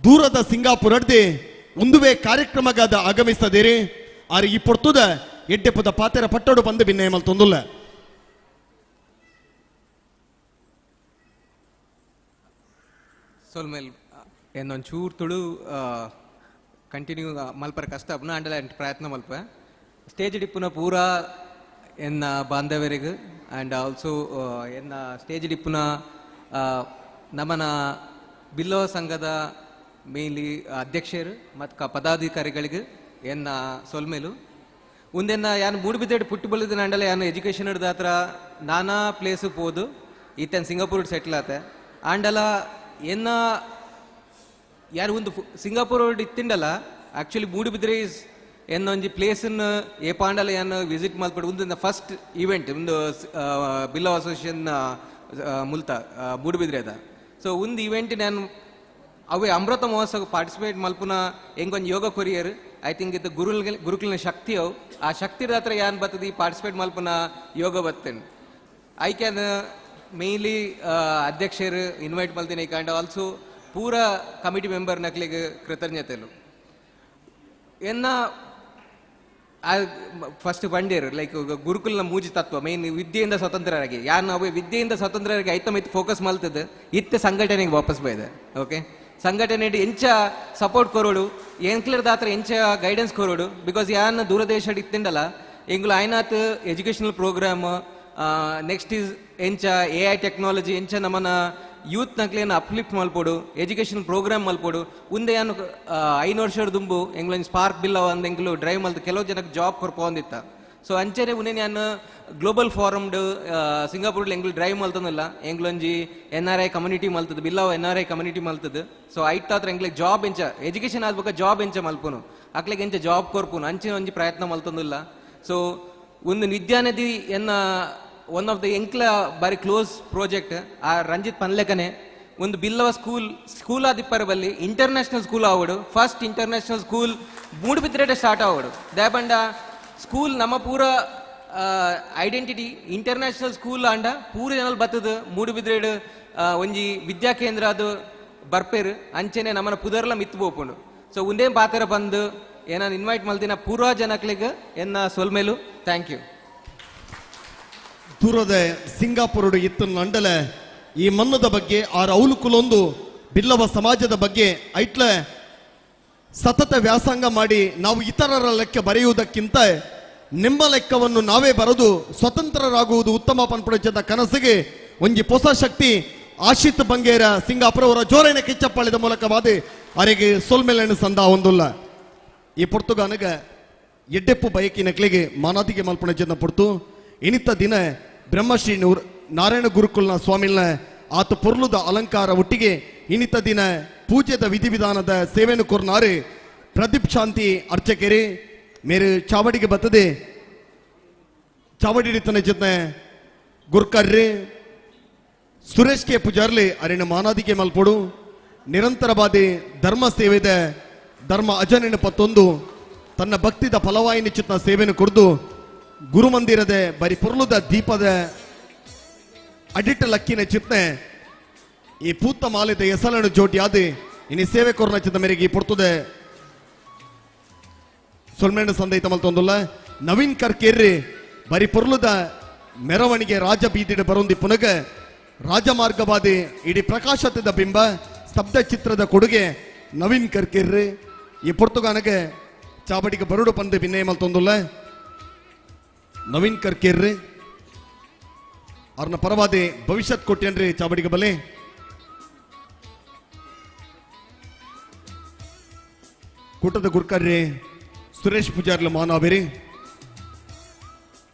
ದೂರದ ಸಿಂಗಾಪುರಡ್ದೆ ಒಂದುವೇ ಕಾರ್ಯಕ್ರಮಗಾದ ಆಗಮಿಸದಿರಿ ಆರ್ ಈ ಪೊರ್ತುದ ಎಡ್ಡೆಪುದ ಪಾತೆರ ಪಟ್ಟೋಡು ಬಂದು ಬಿನ್ನೆ ಮಲ್ತೊಂದುಲ್ಲ. ಸೊಲ್ಮೇಲ್ ಏನೊಂಚೂರು ತುಳು ಕಂಟಿನ್ಯೂ ಮಲ್ಪರ ಕಷ್ಟ ಅಪ್ನ ಅಂಡಲ ಪ್ರಯತ್ನ ಮಲ್ಪ ಸ್ಟೇಜ್ ಡಿಪ್ಪುನ ಪೂರಾ ಎನ್ನ ಬಾಂಧವರಿಗೆ ಆ್ಯಂಡ್ ಆಲ್ಸೋ ಎನ್ನ ಸ್ಟೇಜ್ ಡಿಪ್ಪುನ ನಮನ ಬಿಲ್ಲೋ ಸಂಘದ ಮೇನ್ಲಿ ಅಧ್ಯಕ್ಷರು ಮತ್ತು ಪದಾಧಿಕಾರಿಗಳಿಗೆ ಎನ್ನ ಸೊಲ್ಮೇಲು ಒಂದೆನ್ನ ಯಾನು ಮೂಡುಬಿದ್ರೆಡ್ ಪುಟ್ಟು ಬಳಿದ ಅಂಡಲ ಯಾನು ಎಜುಕೇಷನ್ ಹಿಡ್ದ ಹತ್ರ ನಾನಾ ಪ್ಲೇಸು ಪೋದು ಈತನ್ ಸಿಂಗಾಪುರ್ ಸೆಟ್ಲ್ ಆತೆ ಆಂಡಲ ಎನ್ನ ಯಾರು ಒಂದು ಸಿಂಗಾಪುರ್ ಇತ್ತಿಂಡಲ್ಲ ಆ್ಯಕ್ಚುಲಿ ಮೂಡುಬಿದ್ರೆ is ಎನ್ನೊಂಜಿ ಪ್ಲೇಸನ್ನು ಏಪಾಂಡಲ ಯಾನು ವಿಸಿಟ್ ಮಲ್ಪಡು ಒಂದು ಫಸ್ಟ್ ಇವೆಂಟ್ ಒಂದು ಬಿಲ್ಲೋ ಅಸೋಸಿಯೇಷನ್ ಮುಲ್ತ ಮೂಡುಬಿದ್ರೆದ. ಸೊ ಒಂದು ಇವೆಂಟ್ ನಾನು ಅವೇ ಅಮೃತ ಮಹೋತ್ಸವ ಪಾರ್ಟಿಸಿಪೇಟ್ ಮಲ್ಪುನ ಹೆಂಗೊಂದು ಯೋಗ ಕೊರಿಯರ್ I think ಇದು ಗುರುಕುಲಿನ ಶಕ್ತಿ ಅವು ಆ ಶಕ್ತಿ ಹತ್ರ ಯಾನ್ ಬರ್ತದೆ ಪಾರ್ಟಿಸಿಪೇಟ್ ಮಲ್ಪುನ ಯೋಗ ಬರ್ತೇನೆ I can mainly ಅಧ್ಯಕ್ಷರು ಇನ್ವೈಟ್ ಮಲ್ತೀನಿ ಆ್ಯಂಡ್ ಆಲ್ಸೋ ಪೂರ ಕಮಿಟಿ ಮೆಂಬರ್ ನಕ್ಲಿಗೆ ಕೃತಜ್ಞತೆಲು. ಎನ್ನ ಫಸ್ಟ್ ಬಂಡೇರು ಲೈಕ್ ಗುರುಕುಲನ ಮೂಜಿ ತತ್ವ ಮೇನ್ ವಿದ್ಯೆಯಿಂದ ಸ್ವತಂತ್ರರಾಗಿ ಯಾರು ನಾವು ವಿದ್ಯೆಯಿಂದ ಸ್ವತಂತ್ರರಾಗಿ ಐತ ಮಿತ್ ಫೋಕಸ್ ಮಲ್ತದೆ ಇತ್ತೆ ಸಂಘಟನೆಗೆ ವಾಪಸ್ ಬೈದೆ. ಓಕೆ ಸಂಘಟನೆ ಎಂಚ ಸಪೋರ್ಟ್ ಕೊರೋಡು ಎಂಕ್ಲರ್ ದಾತ್ರ ಎಂಚ ಗೈಡೆನ್ಸ್ ಕೊರೋಡು because ಯಾನ್ ದೂರದೇಶ ಇತ್ತಿಂಡಲ್ಲ ಎಂಗ್ಲು ಆಯ್ನಾತ್ ಎಜುಕೇಷನಲ್ ಪ್ರೋಗ್ರಾಮ್ ನೆಕ್ಸ್ಟ್ is ಎಂಚ ಎ I technology ಎಂಚ ನಮ್ಮನ ಯೂತ್ ನಕ್ಲೇನು ಅಪ್ಲಿಫ್ಟ್ ಮಲ್ಪೋಡು ಎಜುಕೇಷನ್ ಪ್ರೋಗ್ರಾಮ್ ಮಲ್ಪೋಡು ಉಂದೆ ಯಾನು 5 ವರ್ಷದ ದುಂಬು ಎಂಗ್ಲೊಂದು ಸ್ಪಾರ್ಕ್ ಬಿಲ್ ಅಂದ್ ಎಂಗ್ಲು ಡ್ರೈವ್ ಮಲ್ತು ಕೆಲವು ಜನಕ್ಕೆ ಜಾಬ್ ಕೊರ್ಪೊಂದಿತ್ತ. ಸೊ ಅಂಚನೆ ಉನ್ನೆ ಯಾನು ಗ್ಲೋಬಲ್ ಫಾರಮ್ಡ್ ಸಿಂಗಾಪುರ್ ಎಂಗ್ಲು ಡ್ರೈವ್ ಮಲ್ತಂದಿಲ್ಲ ಎಂಗ್ಲೊಂಜಿ ಎನ್ ಆರ್ I community ಮಲ್ತದ Billava N R I community ಮಲ್ತದ. ಸೊ ಐತಾತ್ರ ಎಂಗ್ಲಿಗೆ ಜಾಬ್ ಎಂಚ ಎಜುಕೇಷನ್ ಆದ್ಬೇಕ ಜಾಬ್ ಎಂಚ ಮಲ್ಪುನು ಅಕ್ಲಿಗೆ ಎಂಚ ಜಾಬ್ ಕೊರ್ಪುನು ಅಂಚಿನ ಒಂಜಿ ಪ್ರಯತ್ನ ಮಲ್ತಂದಿಲ್ಲ. ಸೊ ಒಂದು ವಿದ್ಯಾನಿಧಿ ಎನ್ನ ಒನ್ ಆಫ್ the ಎಂಕ್ಲ ಬಾರಿ ಕ್ಲೋಸ್ ಪ್ರಾಜೆಕ್ಟ್ ಆ ರಂಜಿತ್ ಪನ್ಲೆಕನೆ ಒಂದು ಬಿಲ್ಲವ ಸ್ಕೂಲ್ ಸ್ಕೂಲ್ ಆದಿಪ್ಪರ ಬಲ್ಲಿ ಇಂಟರ್ನ್ಯಾಷನಲ್ ಸ್ಕೂಲ್ ಆವಡು ಫಸ್ಟ್ ಇಂಟರ್ನ್ಯಾಷನಲ್ ಸ್ಕೂಲ್ ಮೂಡುಬಿದ್ರೆಡೆ ಸ್ಟಾರ್ಟ್ ಆವಡು ದಾಯಪಂಡ ಸ್ಕೂಲ್ ನಮ್ಮ ಪೂರ ಐಡೆಂಟಿಟಿ ಇಂಟರ್ನ್ಯಾಷನಲ್ ಸ್ಕೂಲ್ ಆಂಡ ಪೂರ ಜನಲ್ ಬತ್ತದ ಮೂಡುಬಿದ್ರೆಡ್ ಒಂಜಿ ವಿದ್ಯಾ ಕೇಂದ್ರ ಅದು ಬರ್ಪೇರು ಅಂಚೆನೆ ನಮ್ಮನ ಪುದರ್ಲ ಮಿತ್ತು ಪೋಪುಂಡು. ಸೊ ಒಂದೇ ಪಾತ್ರ ಬಂದು ಏನಾನು ಇನ್ವೈಟ್ ಮಲ್ದಿನ ಪೂರ್ವ ಜನಕ್ಲಿಗೆ ಎನ್ನ ಸೊಲ್ಮೇಲು thank you. ದೂರದ ಸಿಂಗಾಪುರಡು ಇತ್ತು ನಂಡಲ ಈ ಮನ್ನದ ಬಗ್ಗೆ ಆರ್ ಔಲುಕುಲೊಂದು ಬಿಲ್ಲವ ಸಮಾಜದ ಬಗ್ಗೆ ಐಟ್ಲ ಸತತ ವ್ಯಾಸಂಗ ಮಾಡಿ ನಾವು ಇತರರ ಲೆಕ್ಕ ಬರೆಯುವುದಕ್ಕಿಂತ ನಿಮ್ಮ ಲೆಕ್ಕವನ್ನು ನಾವೇ ಬರೆದು ಸ್ವತಂತ್ರರಾಗುವುದು ಉತ್ತಮ ಪನ್ಪುಡಚದ ಕನಸಿಗೆ ಒಂಜಿ ಹೊಸ ಶಕ್ತಿ ಆಶಿತ್ ಬಂಗೇರ ಸಿಂಗಾಪುರ ಅವರ ಜೋರೇನ ಕಿಚ್ಚಪ್ಪಾಳಿದ ಮೂಲಕವಾದ ಅರೆಗೆ ಸೊಲ್ಮೆಲೆಣ್ಣು ಸಂದ ಹೊಂದುಲ್ಲ. ಈ ಪೊರ್ತುಗಾನಗ ಎಡ್ಡೆಪ್ಪು ಬಯಕಿನಕ್ಲಿಗೆ ಮಾನಾದಿಗೆ ಮಲ್ಪುಣಚದ ಪೊರ್ತು ಇನಿತ ದಿನ ಬ್ರಹ್ಮಶ್ರೀ ನಾರಾಯಣ ಗುರುಕುಲ್ನ ಸ್ವಾಮಿಲ್ನ ಆತ ಪೊರ್ಲುದ ಅಲಂಕಾರ ಒಟ್ಟಿಗೆ ಇನಿತ ದಿನ ಪೂಜೆದ ವಿಧಿವಿಧಾನದ ಸೇವೆಯನ್ನು ಕೊರ್ನಾರು ಪ್ರದೀಪ್ ಶಾಂತಿ ಅರ್ಚಕೆರೆ ಮೇರು ಚಾವಡಿಗೆ ಬತ್ತದೆ ಚಾವಡಿ ತನ್ನ ಜೊತೆ ಗುರ್ಕರ್ರೆ ಸುರೇಶ್ ಕೆ ಪೂಜಾರ್ಲಿ ಅರಿನ ಮಾನಾದಿಗೆ ಮಲ್ಪೊಡು ನಿರಂತರವಾದಿ ಧರ್ಮ ಸೇವೆದ ಧರ್ಮ ಅಜನಿನ ಪತ್ತೊಂದು ತನ್ನ ಭಕ್ತಿದ ಫಲವಾಯಿನಿ ಚಿತ್ನ ಸೇವೆಯನ್ನು ಕೊಡ್ದು ಗುರುಮಂದಿರದ ಬರಿ ಪೊರ್ಲುದ ದೀಪದ ಅಡಿಟ ಲಕ್ಕಿನ ಚಿತ್ನೆ ಈ ಪೂತ ಮಾಲಿದ ಎಸಲನ್ನು ಜೋಟಿಯಾದ ಇನಿ ಸೇವೆ ಕೊರ್ನ ಚಿತ್ತ ಮೇರೆಗೆ ಈ ಪೊರ್ತುದೆ ಸೊಲ್ಮೆಣ್ಣ ಸಂದೈತ ಮಲ್ತೊಂದುಲ್ಲ ನವೀನ್ ಕರ್ಕೇರ್ರಿ ಬರಿ ಪೊರ್ಲುದ ಮೆರವಣಿಗೆ ರಾಜ ಬೀದಿಡ ಬರೊಂದಿ ಪುನಗ ರಾಜಮಾರ್ಗವಾದಿ ಇಡೀ ಪ್ರಕಾಶತದ ಬಿಂಬ ಸ್ತಬ್ಧ ಚಿತ್ರದ ಕೊಡುಗೆ ನವೀನ್ ಕರ್ಕೇರ್ರಿ ಈ ಪೊರ್ತುಗಾನಗೆ ಚಾಬಡಿಗೆ ಬರುಡು ಪಂದು ಬಿನ್ನೇ ಮಲ್ತೊಂದುಲ್ಲ ನವೀನ್ ಕರ್ಕೇರ್ರಿ ಅವ್ರನ್ನ ಪರವಾದಿ ಭವಿಷ್ಯತ್ ಕೊಟ್ಟೇನ್ರಿ ಚಾಬಡಿಗೆ ಬಲೆ ಕೂಟದ ಗುರ್ಕರ್ರಿ ಸುರೇಶ್ ಪೂಜಾರ್ಲ ಮಾನಾವೇರಿ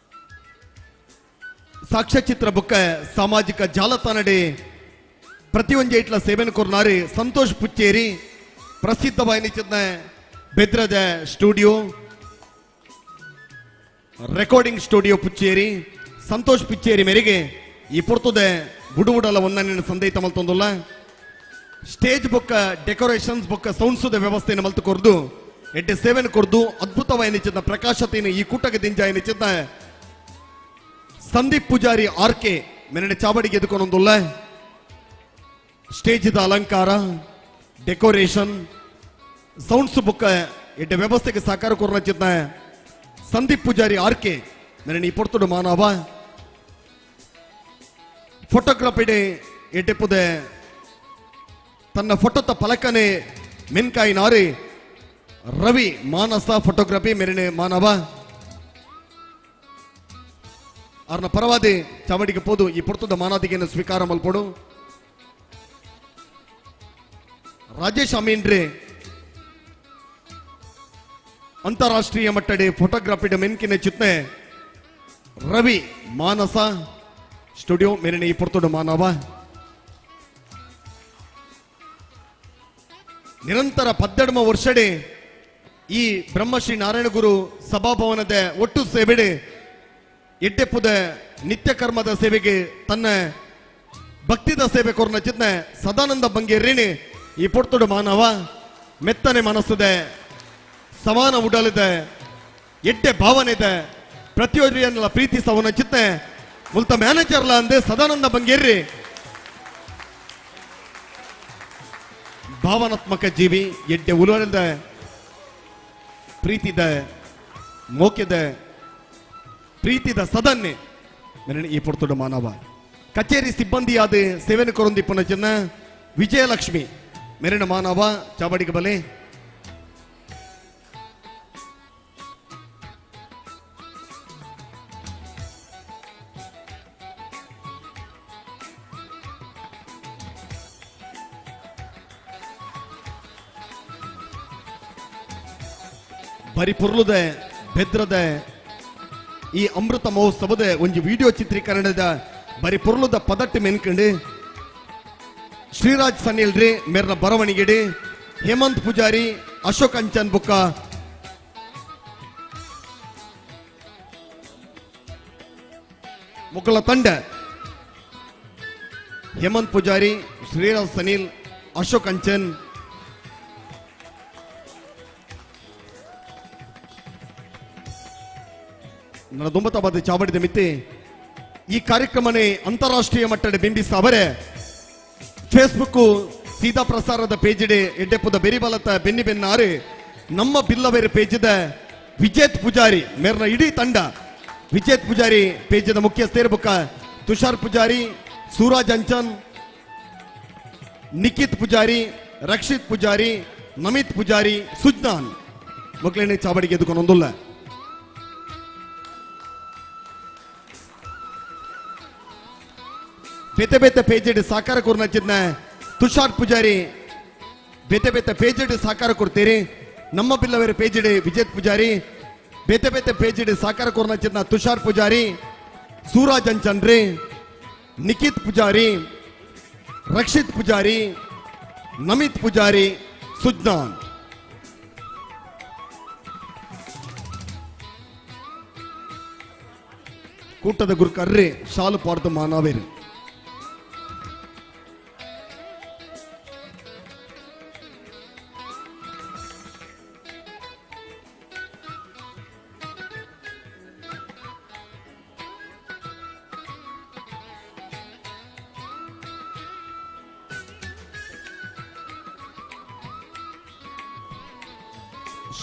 ಸಾಕ್ಷ್ಯಚಿತ್ರ ಬುಕ್ಕ ಸಾಮಾಜಿಕ ಜಾಲತಾಣಡಿ ಪ್ರತಿಯೊಂದು ಇಟ್ಲ ಸೇವೆನ ಕೊರ್ನಾರಿ ಸಂತೋಷ್ ಪುಚ್ಚೇರಿ ಪ್ರಸಿದ್ಧ ವಾಹಿನಿ ಬೆದ್ರದ studio recording studio Pucheri Santosh Pucheri ಮೇರೆಗೆ ಈ ಪೊರ್ತುದೆ ಬುಡುಬುಡಲ ಒಂದನ್ನ ಸಂದೈತ ಮಲ್ತೊಂದುಲ್ಲ ಸ್ಟೇಜ್ ಬೊಕ್ಕ ಡೆಕೋರೇಷನ್ಸ್ ಬೊಕ್ಕ ಸೌಂಡ್ಸುದ ವ್ಯವಸ್ಥೆಯನ್ನು ಮಲ್ತು ಕೊರ್ದು ಎಡ್ಡೆ ಸೇವೆನ ಕೊರ್ದು ಅದ್ಭುತವಾಯಿನ ಪ್ರಕಾಶತೆಯನ್ನು ಈ ಕೂಟಕ್ಕೆ ದಿಂಜಾಯಿನ ಚಿತ್ತ ಸಂದೀಪ್ ಪೂಜಾರಿ ಆರ್ ಕೆ ಮೆರಡೆ ಚಾವಡಿಗೆ ಎದುಕೊಂಡೊಂದುಲ್ಲ ಸ್ಟೇಜ್ದ ಅಲಂಕಾರ ಡೆಕೋರೇಷನ್ ಸೌಂಡ್ಸ್ ಬುಕ್ಕ ಎಡ್ಡೆ ವ್ಯವಸ್ಥೆಗೆ ಸಹಕಾರ ಕೊರ್ನ ಚಿತ್ತ ಸಂದೀಪ್ ಪೂಜಾರಿ ಆರ್ ಕೆ ಮೆರಣ ಈ ಪೊರ್ತುಡು ಮಾನವ ಫೋಟೋಗ್ರಫಿ ಡೇ ಎಡ್ಡೆಪುದೆ ತನ್ನ ಫೋಟೋತ ಫಲಕನೆ ಮೆನ್ಕಾಯಿ ನಾರಿ ರವಿ ಮಾನಸ ಫೋಟೋಗ್ರಫಿ ಮೆರಣೆ ಮಾನವ ಅವ್ರನ್ನ ಪರವಾದಿ ಚಾವಡಿಗೆ ಪೋದು ಈ ಪೊರ್ತುದ ಮಾನಾದಿಗೆಯನ್ನು ಸ್ವೀಕಾರ ಮಲ್ಪೋಡು ರಾಜೇಶ್ ಅಮೀನ್ರೆ ಅಂತಾರಾಷ್ಟ್ರೀಯ ಮಟ್ಟಡೆ ಫೋಟೋಗ್ರಫಿ ಮೆನ್ಕಿನ ಚಿತ್ನೆ ರವಿ ಮಾನಸ ಸ್ಟುಡಿಯೋ ಮೆರಣೆ ಈ ಪೊರ್ತುಡು ಮಾನವ ನಿರಂತರ ಪದ್ದೆಡ್ಮ ವರ್ಷಡೆ ಈ ಬ್ರಹ್ಮಶ್ರೀ ನಾರಾಯಣಗುರು ಸಭಾಭವನದ ಒಟ್ಟು ಸೇವೆಡೆ ಎಡ್ಡೆಪ್ಪುದ ನಿತ್ಯ ಕರ್ಮದ ಸೇವೆಗೆ ತನ್ನ ಭಕ್ತಿದ ಸೇವೆ ಕೊರ್ನ ಚಿತ್ನೆ ಸದಾನಂದ ಬಂಗೇರಿಣಿ ಈ ಪೊರ್ತುಡು ಮಾನವ ಮೆತ್ತನೆ ಮನಸ್ಸುದೆ ಸಮಾನ ಉಡಲಿದೆ ಎಡ್ಡೆ ಭಾವನೆ ಇದೆ ಪ್ರತಿಯೊಬ್ಬರನ್ನೆಲ್ಲ ಪ್ರೀತಿಸವನ ಚಿತ್ನೆ ಮುಲ್ತ ಮ್ಯಾನೇಜರ್ಲ ಅಂದೆ ಸದಾನಂದ ಬಂಗೇರ್ರಿ ಭಾವನಾತ್ಮಕ ಜೀವಿ ಎಡ್ಡೆ ಉಲದ ಪ್ರೀತಿದ ಮೋಕೆದ ಪ್ರೀತಿದ ಸದನ್ನೆ ಮೆರಣ ಈ ಪೊರ್ತುಡು ಮಾನವ ಕಚೇರಿ ಸಿಬ್ಬಂದಿಯಾದ ಸೇವೆನ ಕೊರೊಂದಿಪ್ಪನ ಜನ ವಿಜಯಲಕ್ಷ್ಮಿ ಮೆರಣ ಮಾನವ ಚಾವಡಿಗೆ ಬಲೆ ಬರಿ ಪೊರ್ಲುದೆ ಬೆದ್ರದೆ ಈ ಅಮೃತ ಮಹೋತ್ಸವದ ಒಂಜಿ ವಿಡಿಯೋ ಚಿತ್ರೀಕರಣದ ಬರಿ ಪೊರ್ಲುದ ಪದಟ್ಟು ಮೆನ್ಕಂಡು ಶ್ರೀರಾಜ್ ಸನ್ನಿಲ್ರಿ ಮೇರ್ನ ಬರವಣಿಗೆಡಿ ಹೇಮಂತ್ ಪೂಜಾರಿ ಅಶೋಕ್ ಅಂಚನ್ ಬುಕ್ಕ ಮುಕ್ಕಳ ತಂಡ ಹೇಮಂತ್ ಪೂಜಾರಿ ಶ್ರೀರಾಜ್ ಸನಿಲ್ ಅಶೋಕ್ ಅಂಚನ್ ನನ್ನ ದುಂಬತಾಬಾದ ಚಾವಡಿದ ಮಿತಿ ಈ ಕಾರ್ಯಕ್ರಮನೇ ಅಂತಾರಾಷ್ಟ್ರೀಯ ಮಟ್ಟದ ಬಿಂಬಿಸ ಅವರೇ ಫೇಸ್ಬುಕ್ ಸೀದಾ ಪ್ರಸಾರದ ಪೇಜಿಡೆ ಎಡ್ಡೆಪ್ಪದ ಬೆರಿಬಲತ ಬೆನ್ನಿ ಬೆನ್ನಾರು ನಮ್ಮ ಬಿಲ್ಲವೇರ ಪೇಜಿದ ವಿಜೇತ್ ಪೂಜಾರಿ ಮೇರ್ನ ಇಡೀ ತಂಡ ವಿಜೇತ್ ಪೂಜಾರಿ ಪೇಜದ ಮುಖ್ಯಸ್ಥೇರ್ ಬುಕ್ಕ ತುಷಾರ್ ಪೂಜಾರಿ ಸೂರಾಜ್ ಅಂಚನ್ ನಿಖಿತ್ ಪೂಜಾರಿ ರಕ್ಷಿತ್ ಪೂಜಾರಿ ನಮಿತ್ ಪೂಜಾರಿ ಸುಜ್ಞಾನ್ ಮಕ್ಕಳನ್ನೇ ಚಾವಡಿಗೆ ಎದುಕೊಂಡೊಂದುಲ್ಲ. ಬೇತೆ ಬೇತೆ ಪೇಜೆಡ್ ಸಾಕಾರ ಕೊರ್ನಚಿದ್ನ ತುಷಾರ್ ಪೂಜಾರಿ ಬೇತೆ ಬೇತೆ ಪೇಜೆಡ್ ಸಾಕಾರ ಕೊಡ್ತೀರಿ. ನಮ್ಮ ಬಿಲ್ಲವರ ಪೇಜೆಡ್ ವಿಜೇತ್ ಪೂಜಾರಿ ಬೇತೆ ಬೇತೆ ಪೇಜೆಡ್ ಸಾಕಾರ ಕೊರ್ನಚಿದ್ನ ತುಷಾರ್ ಪೂಜಾರಿ ಸೂರಾಜ್ ಅಂಚನ್ರಿ ನಿಖಿತ್ ಪೂಜಾರಿ ರಕ್ಷಿತ್ ಪೂಜಾರಿ ನಮಿತ್ ಪೂಜಾರಿ ಸುಜ್ಞಾನ್. ಕೂಟದ ಗುರುಕರ್ರಿ ಶಾಲು ಪಾಡ್ದು ಮಾನವೇರಿ.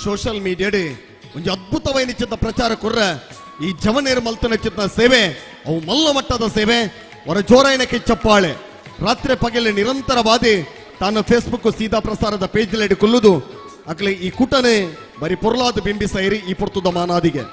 ಸೋಷಿಯಲ್ ಮೀಡಿಯಾಡ್ ಒಂಜಿ ಅದ್ಭುತವಾಯಿನ ಚಿತ್ತ ಪ್ರಚಾರ ಕೊರ್ರ ಈ ಜವನೇರು ಮಲ್ತನ ಚಿತ್ತ ಸೇವೆ ಅವು ಮಲ್ಲ ಮಟ್ಟದ ಸೇವೆ ಹೊರ ಜೋರಾಯನಕ್ಕೆ ಚಪ್ಪಾಳೆ. ರಾತ್ರಿ ಪಗಲೆ ನಿರಂತರವಾದಿ ತಾನು ಫೇಸ್ಬುಕ್ ಸೀದಾ ಪ್ರಸಾರದ ಪೇಜ್ ಲೇಡಿ ಕೊಲ್ಲುದು ಅಕ್ಲೆ ಈ ಕೂಟನೆ ಬರಿ ಪೊರ್ಲಾದ ಬಿಂಬಿಸೈರಿ ಈ ಪೊರ್ತುದ ಮಾನಾದಿಗೆ.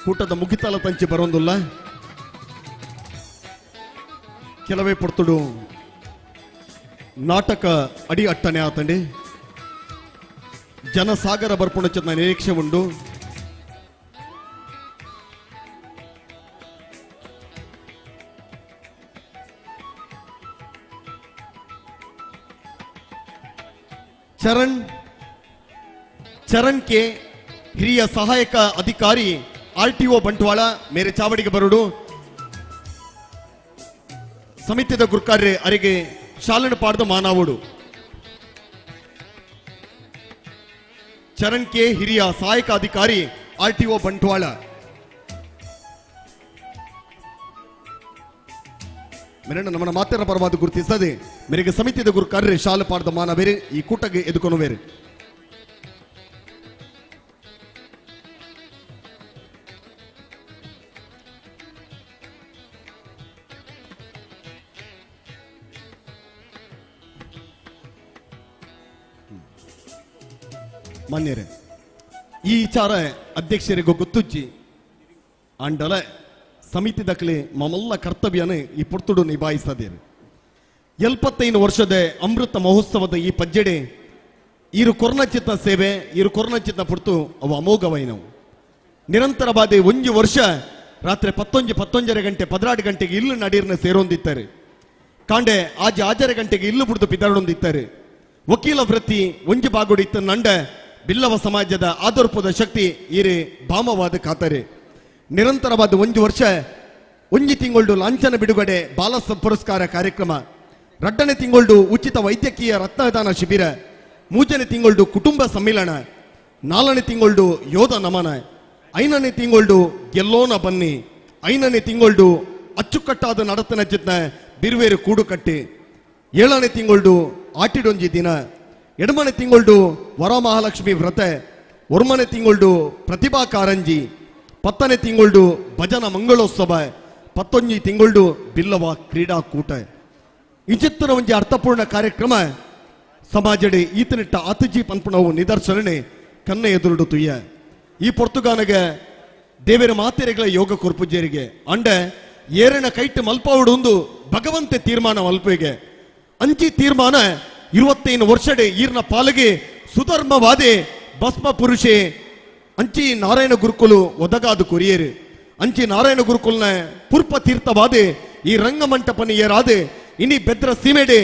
ಕೂಟದ ಮುಗಿತಲ ತಂಚಿ ಬರೋಂದುಲ್ಲ ಕೆಲವೇ ಪೊರ್ತುಡು ನಾಟಕ ಅಡಿ ಅಟ್ಟನೆ ಆತಂಡಿ ಜನಸಾಗರ ಬರ್ಪುಣಚನ ನಿರೀಕ್ಷೆ ಉಂಡು. ಚರಣ್ ಚರಣ್ ಕೆ ಹಿರಿಯ ಸಹಾಯಕ ಅಧಿಕಾರಿ ಆರ್ಟಿಒ ಬಂಟ್ವಾಳ ಮೇರೆ ಚಾವಡಿಗೆ ಬರುಡು. ಸಮಿತಿದ ಗುರ್ಕಾರ್ರೆ ಅರಿಗೆ ಶಾಲನ ಪಾಡ್ದ ಮಾನಾವುಡು. ಚರಣ್ ಕೆ ಹಿರಿಯ ಸಹಾಯಕ ಅಧಿಕಾರಿ ಆರ್ಟಿಒ ಬಂಟ್ವಾಳ ಮೇರೆ ನಮ್ಮನ್ನ ಮಾತೆರ ಪರವಾದ ಗುರುತಿಸದೆ ಮೇರೆಗೆ ಸಮಿತಿದ ಗುರುಕಾರ್ರೆ ಶಾಲ ಪಾಡ್ದ ಮಾನವೇರೆ ಈ ಕೂಟಗೆ ಎದುಕೊನುವೇರೆ. ಮಾನ್ಯರೇ, ಈ ವಿಚಾರ ಅಧ್ಯಕ್ಷರಿಗೂ ಗೊತ್ತುಜ್ಜಿ ಆಂಡಲ ಸಮಿತಿ ದಖಲೆ ಮಮಲ್ಲ ಕರ್ತವ್ಯನೇ ಈ ಪೊರ್ತುಡು ನಿಭಾಯಿಸದೇರು. 75 ವರ್ಷದ ಅಮೃತ ಮಹೋತ್ಸವದ ಈ ಪಜ್ಜೆಡೆ ಈರು ಕೊರ್ನಚಿತ್ತ ಸೇವೆ ಈರು ಕೊರ್ನಚಿತ್ತ ಪೊರ್ತು ಅವು ಅಮೋಘವೈನವು. ನಿರಂತರವಾದ ಒಂಜಿ ವರ್ಷ ರಾತ್ರಿ 11, 11:30 ಗಂಟೆ 12 ಗಂಟೆಗೆ ಇಲ್ಲು ನಡೀರ್ನ ಸೇರೊಂದಿತ್ತಾರೆ. ಕಾಂಡೆ ಆಜೆ 6:30 ಗಂಟೆಗೆ ಇಲ್ಲು ಬುಡ್ದು ಪಿದಾಡೊಂದಿತ್ತಾರೆ. ವಕೀಲ ವೃತ್ತಿ ಒಂಜಿ ಬಾಗುಡಿ ಇತ್ತ ನಂಡ ಬಿಲ್ಲವ ಸಮಾಜದ ಆದರ್ಪದ ಶಕ್ತಿ ಈರೆ ಭಾಮವಾದ ಖಾತರೆ. ನಿರಂತರವಾದ ಒಂಜಿ ವರ್ಷ ಒಂಜಿ ತಿಂಗಳು ಲಾಂಛನ ಬಿಡುಗಡೆ ಬಾಲ ಪುರಸ್ಕಾರ ಕಾರ್ಯಕ್ರಮ, 2ನೇ ತಿಂಗಳು ಉಚಿತ ವೈದ್ಯಕೀಯ ರಕ್ತದಾನ ಶಿಬಿರ, 3ನೇ ತಿಂಗಳು ಕುಟುಂಬ ಸಮ್ಮೇಳನ, 4ನೇ ತಿಂಗಳು ಯೋಧ ನಮನ, 5ನೇ ತಿಂಗಳು ಗೆಲ್ಲೋನ ಬನ್ನಿ, 5ನೇ ತಿಂಗಳು ಅಚ್ಚುಕಟ್ಟಾದ ನಡತನ ಚಿತ್ನ ಬಿರುವೇರು ಕೂಡುಕಟ್ಟೆ, 7ನೇ ತಿಂಗಳು ಆಟಿಡೊಂಜಿ ದಿನ, 8ನೇ ತಿಂಗಳು ವರಮಹಾಲಕ್ಷ್ಮಿ ವ್ರತ, 9ನೇ ತಿಂಗಳು ಪ್ರತಿಭಾ ಕಾರಂಜಿ, 10ನೇ ತಿಂಗಳು ಭಜನ ಮಂಗಳೋತ್ಸವ, 11 ತಿಂಗಳು ಬಿಲ್ಲವ ಕ್ರೀಡಾಕೂಟ. ಇಂಚಿತ್ತಿನ ಒಂಜಿ ಅರ್ಥಪೂರ್ಣ ಕಾರ್ಯಕ್ರಮ ಸಮಾಜಡೆ ಈತನಿಟ್ಟ ಆತಜಿ ಪನ್ಪುಣವು ನಿದರ್ಶನನೆ ಕನ್ನ ಎದುರುಡು ತುಯ್ಯ. ಈ ಪೊರ್ತುಗಾನಗೆ ದೇವರ ಮಾತೆರೆಗಳ ಯೋಗ ಕೊರ್ಪುಜೇರಿಗೆ ಅಂಡ ಏರನ ಕೈಟ್ ಮಲ್ಪಾವುಡು ಭಗವಂತೆ ತೀರ್ಮಾನ ಮಲ್ಪುವಿಗೆ ಅಂಚಿ ತೀರ್ಮಾನ 25 ವರ್ಷಡೆ ಈರ್ನ ಪಾಲಿಗೆ ಸುಧರ್ಮವಾದೆ ಭಸ್ಮ ಪುರುಷೆ ಅಂಚಿ ನಾರಾಯಣ ಗುರುಕುಲು ಒದಗಾದು ಕೊರಿಯರು. ಅಂಚಿ ನಾರಾಯಣ ಗುರುಕುಲ್ನ ಪುರ್ಪ ತೀರ್ಥವಾದೆ ಈ ರಂಗಮಂಟಪನಿಯರಾದೆ ಇನಿ ಬೆದ್ರ ಸೀಮೆಡೆ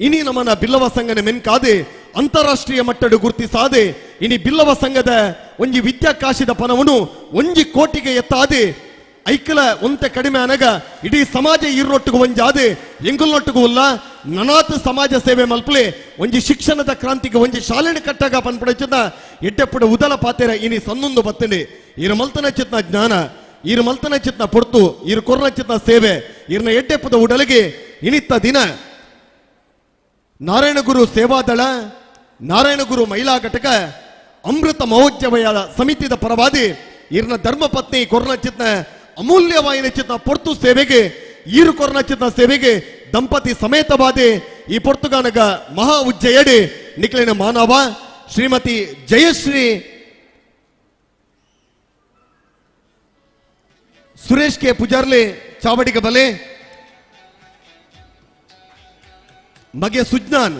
ಇನಿ ನಮನ ಬಿಲ್ಲವ ಸಂಘನ ಮೆನ್ಕಾದೆ ಅಂತಾರಾಷ್ಟ್ರೀಯ ಮಟ್ಟಡು ಗುರುತಿಸಾದೆ ಇನಿ ಬಿಲ್ಲವ ಸಂಘದ ಒಂಜಿ ವಿದ್ಯಾಕಾಶದ ಪನವನು ಒಂಜಿ ಕೋಟಿಗೆ ಎತ್ತಾದೆ ಐಕಲ ಒಂತೆ ಕಡಿಮೆ ಅನಗ ಇಡೀ ಸಮಾಜ ಈರೊಟ್ಟಿಗೂ ಒಂಜಾದೆ ಎಂಗುಲ್ನೊಟ್ಟಿಗೂ ಉಲ್ಲ ನನಾತ್ ಸಮಾಜ ಸೇವೆ ಮಲ್ಪಲೆ ಒಂಜಿ ಶಿಕ್ಷಣದ ಕ್ರಾಂತಿಗೆ ಒಂಜಿ ಶಾಲೆನ ಕಟ್ಟಾಗ ಪನ್ಪುಣಚಿನ ಎಡ್ಡೆಪ್ಪುಡ ಉದಲ ಪಾತೆರ ಇನಿ ಸನ್ನೊಂದು ಬತ್ತಂಡೆ. ಈರು ಮಲ್ತನ ಚಿತ್ನ ಜ್ಞಾನ, ಈರು ಮಲ್ತನ ಚಿತ್ನ ಪೊರ್ತು, ಈರು ಕೊರ್ನ ಚಿತ್ನ ಸೇವೆ, ಈರ್ನ ಎಡ್ಡೆಪ್ಪದ ಉಡಲಿಗೆ ಇನಿತ್ತ ದಿನ ನಾರಾಯಣಗುರು ಸೇವಾದಳ ನಾರಾಯಣಗುರು ಮಹಿಳಾ ಘಟಕ ಅಮೃತ ಮಹೋತ್ಸವದ ಸಮಿತಿದ ಪರವಾದಿ ಈರ್ನ ಧರ್ಮಪತ್ನಿ ಕೊರ್ನ ಚಿತ್ನ ಅಮೂಲ್ಯವಾಯಿನ ಚಿತ್ನ ಪೊರ್ತು ಸೇವೆಗೆ ಈರು ಕೊರ್ನ ಚಿತ್ನ ಸೇವೆಗೆ ದಂಪತಿ ಸಮೇತವಾದೆ ಈ ಪೊರ್ತುಗಾನಗ ಮಹಾ ಉಜ್ಜಯಡೆ ನಿಕ್ಲಿನ ಮಾನವ ಶ್ರೀಮತಿ ಜಯಶ್ರೀ ಸುರೇಶ್ ಕೆ ಪೂಜಾರ್ಲೆ ಚಾವಡಿಗೆ ಬಲೆ ಮಗೆ ಸುಜ್ಞಾನ್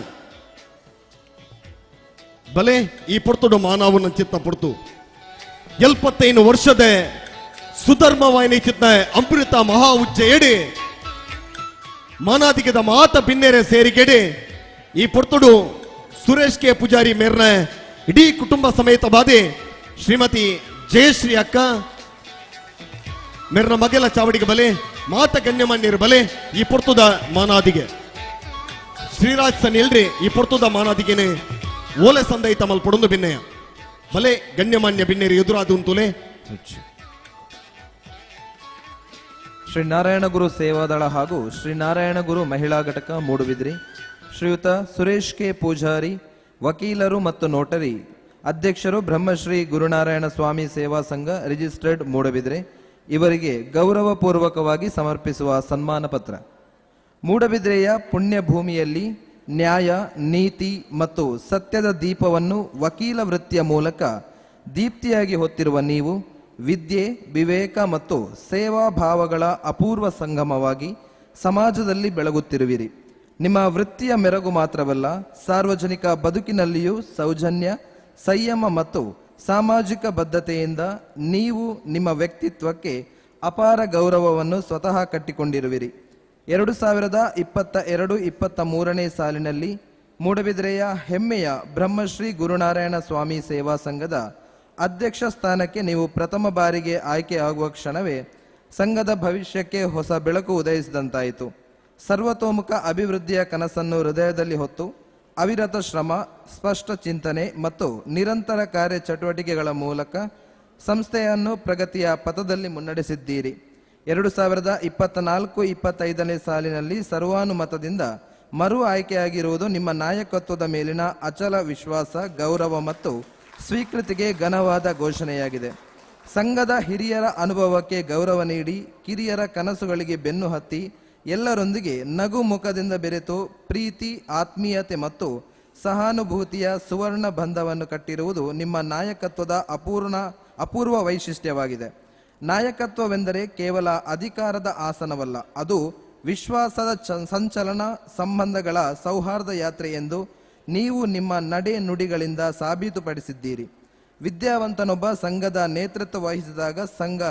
ಬಲೆ ಈ ಪೊರ್ತುಡು ಮಾನವನ ಚಿತ್ತ ಪೊರ್ತು 75 ವರ್ಷದ ಸುಧರ್ಮವಾಹಿನಿ ಚಿತ್ತ ಅಮೃತ ಮಹಾ ಉಜ್ಜೆಯಡೆ ಮಾನಾಧಿಕದ ಮಾತ ಬಿನ್ನೆರೆ ಸೇರಿಗೆಡೆ ಈ ಪೊರ್ತುಡು ಸುರೇಶ್ ಕೆ ಪೂಜಾರಿ ಮೇರ್ನ ಇಡೀ ಕುಟುಂಬ ಸಮೇತವಾದೆ ಶ್ರೀಮತಿ ಜಯಶ್ರೀ ಅಕ್ಕ ಮೇರ್ನ ಮಗೆಲ ಚಾವಡಿಗೆ ಬಲೆ ಮಾತ ಗಣ್ಯಮಾನ್ಯರ ಬಲೆ ಈ ಪೊರ್ತುದ ಮಾನಾದಿಗೆ. ಶ್ರೀರಾಜ್ ಸನಿಲ್ರಿ ಈ ಪೊರ್ತುದ ಮಾನಾದಿಗೆನೆ ಓಲೆ ಸಂದೈತ ಮಲ್ಪೊಡೊಂದು ಬಿನ್ನೆಯ ಬಲೆ ಗಣ್ಯಮಾನ್ಯ ಬಿನ್ನೇರಿ ಎದುರಾದು ಉಂತುಲೆ. ಶ್ರೀ ನಾರಾಯಣಗುರು ಸೇವಾದಳ ಹಾಗೂ ಶ್ರೀ ನಾರಾಯಣಗುರು ಮಹಿಳಾ ಘಟಕ ಮೂಡುಬಿದ್ರಿ ಶ್ರೀಯುತ ಸುರೇಶ್ ಕೆ ಪೂಜಾರಿ ವಕೀಲರು ಮತ್ತು ನೋಟರಿ ಅಧ್ಯಕ್ಷರು ಬ್ರಹ್ಮಶ್ರೀ ಗುರುನಾರಾಯಣ ಸ್ವಾಮಿ ಸೇವಾ ಸಂಘ ರಿಜಿಸ್ಟರ್ಡ್ ಮೂಡಬಿದ್ರೆ ಇವರಿಗೆ ಗೌರವಪೂರ್ವಕವಾಗಿ ಸಮರ್ಪಿಸುವ ಸನ್ಮಾನ ಪತ್ರ. ಮೂಡಬಿದ್ರೆಯ ಪುಣ್ಯಭೂಮಿಯಲ್ಲಿ ನ್ಯಾಯ, ನೀತಿ ಮತ್ತು ಸತ್ಯದ ದೀಪವನ್ನು ವಕೀಲ ವೃತ್ತಿಯ ಮೂಲಕ ದೀಪ್ತಿಯಾಗಿ ಹೊತ್ತಿರುವ ನೀವು ವಿದ್ಯೆ, ವಿವೇಕ ಮತ್ತು ಸೇವಾಭಾವಗಳ ಅಪೂರ್ವ ಸಂಗಮವಾಗಿ ಸಮಾಜದಲ್ಲಿ ಬೆಳಗುತ್ತಿರುವಿರಿ. ನಿಮ್ಮ ವೃತ್ತಿಯ ಮೆರಗು ಮಾತ್ರವಲ್ಲ, ಸಾರ್ವಜನಿಕ ಬದುಕಿನಲ್ಲಿಯೂ ಸೌಜನ್ಯ, ಸಂಯಮ ಮತ್ತು ಸಾಮಾಜಿಕ ಬದ್ಧತೆಯಿಂದ ನೀವು ನಿಮ್ಮ ವ್ಯಕ್ತಿತ್ವಕ್ಕೆ ಅಪಾರ ಗೌರವವನ್ನು ಸ್ವತಃ ಕಟ್ಟಿಕೊಂಡಿರುವಿರಿ. 2022-23 ಸಾಲಿನಲ್ಲಿ ಮೂಡಬಿದ್ರೆಯ ಹೆಮ್ಮೆಯ ಬ್ರಹ್ಮಶ್ರೀ ಗುರುನಾರಾಯಣ ಸ್ವಾಮಿ ಸೇವಾ ಸಂಘದ ಅಧ್ಯಕ್ಷ ಸ್ಥಾನಕ್ಕೆ ನೀವು ಪ್ರಥಮ ಬಾರಿಗೆ ಆಯ್ಕೆಯಾಗುವ ಕ್ಷಣವೇ ಸಂಘದ ಭವಿಷ್ಯಕ್ಕೆ ಹೊಸ ಬೆಳಕು ಉದಯಿಸಿದಂತಾಯಿತು. ಸರ್ವತೋಮುಖ ಅಭಿವೃದ್ಧಿಯ ಕನಸನ್ನು ಹೃದಯದಲ್ಲಿ ಹೊತ್ತು ಅವಿರತ ಶ್ರಮ, ಸ್ಪಷ್ಟ ಚಿಂತನೆ ಮತ್ತು ನಿರಂತರ ಕಾರ್ಯಚಟುವಟಿಕೆಗಳ ಮೂಲಕ ಸಂಸ್ಥೆಯನ್ನು ಪ್ರಗತಿಯ ಪಥದಲ್ಲಿ ಮುನ್ನಡೆಸಿದ್ದೀರಿ. 2024-25 ಸಾಲಿನಲ್ಲಿ ಸರ್ವಾನುಮತದಿಂದ ಮರು ಆಯ್ಕೆಯಾಗಿರುವುದು ನಿಮ್ಮ ನಾಯಕತ್ವದ ಮೇಲಿನ ಅಚಲ ವಿಶ್ವಾಸ, ಗೌರವ ಮತ್ತು ಸ್ವೀಕೃತಿಗೆ ಘನವಾದ ಘೋಷಣೆಯಾಗಿದೆ. ಸಂಘದ ಹಿರಿಯರ ಅನುಭವಕ್ಕೆ ಗೌರವ ನೀಡಿ, ಕಿರಿಯರ ಕನಸುಗಳಿಗೆ ಬೆನ್ನು ಹತ್ತಿ, ಎಲ್ಲರೊಂದಿಗೆ ನಗು ಮುಖದಿಂದ ಬೆರೆತು ಪ್ರೀತಿ, ಆತ್ಮೀಯತೆ ಮತ್ತು ಸಹಾನುಭೂತಿಯ ಸುವರ್ಣ ಬಂಧವನ್ನು ಕಟ್ಟಿರುವುದು ನಿಮ್ಮ ನಾಯಕತ್ವದ ಅಪೂರ್ವ ವೈಶಿಷ್ಟ್ಯವಾಗಿದೆ. ನಾಯಕತ್ವವೆಂದರೆ ಕೇವಲ ಅಧಿಕಾರದ ಆಸನವಲ್ಲ, ಅದು ವಿಶ್ವಾಸದ ಸಂಚಲನ, ಸಂಬಂಧಗಳ ಸೌಹಾರ್ದ ಯಾತ್ರೆ ಎಂದು ನೀವು ನಿಮ್ಮ ನಡೆ ನುಡಿಗಳಿಂದ ಸಾಬೀತುಪಡಿಸಿದ್ದೀರಿ. ವಿದ್ಯಾವಂತನೊಬ್ಬ ಸಂಘದ ನೇತೃತ್ವ ವಹಿಸಿದಾಗ ಸಂಘ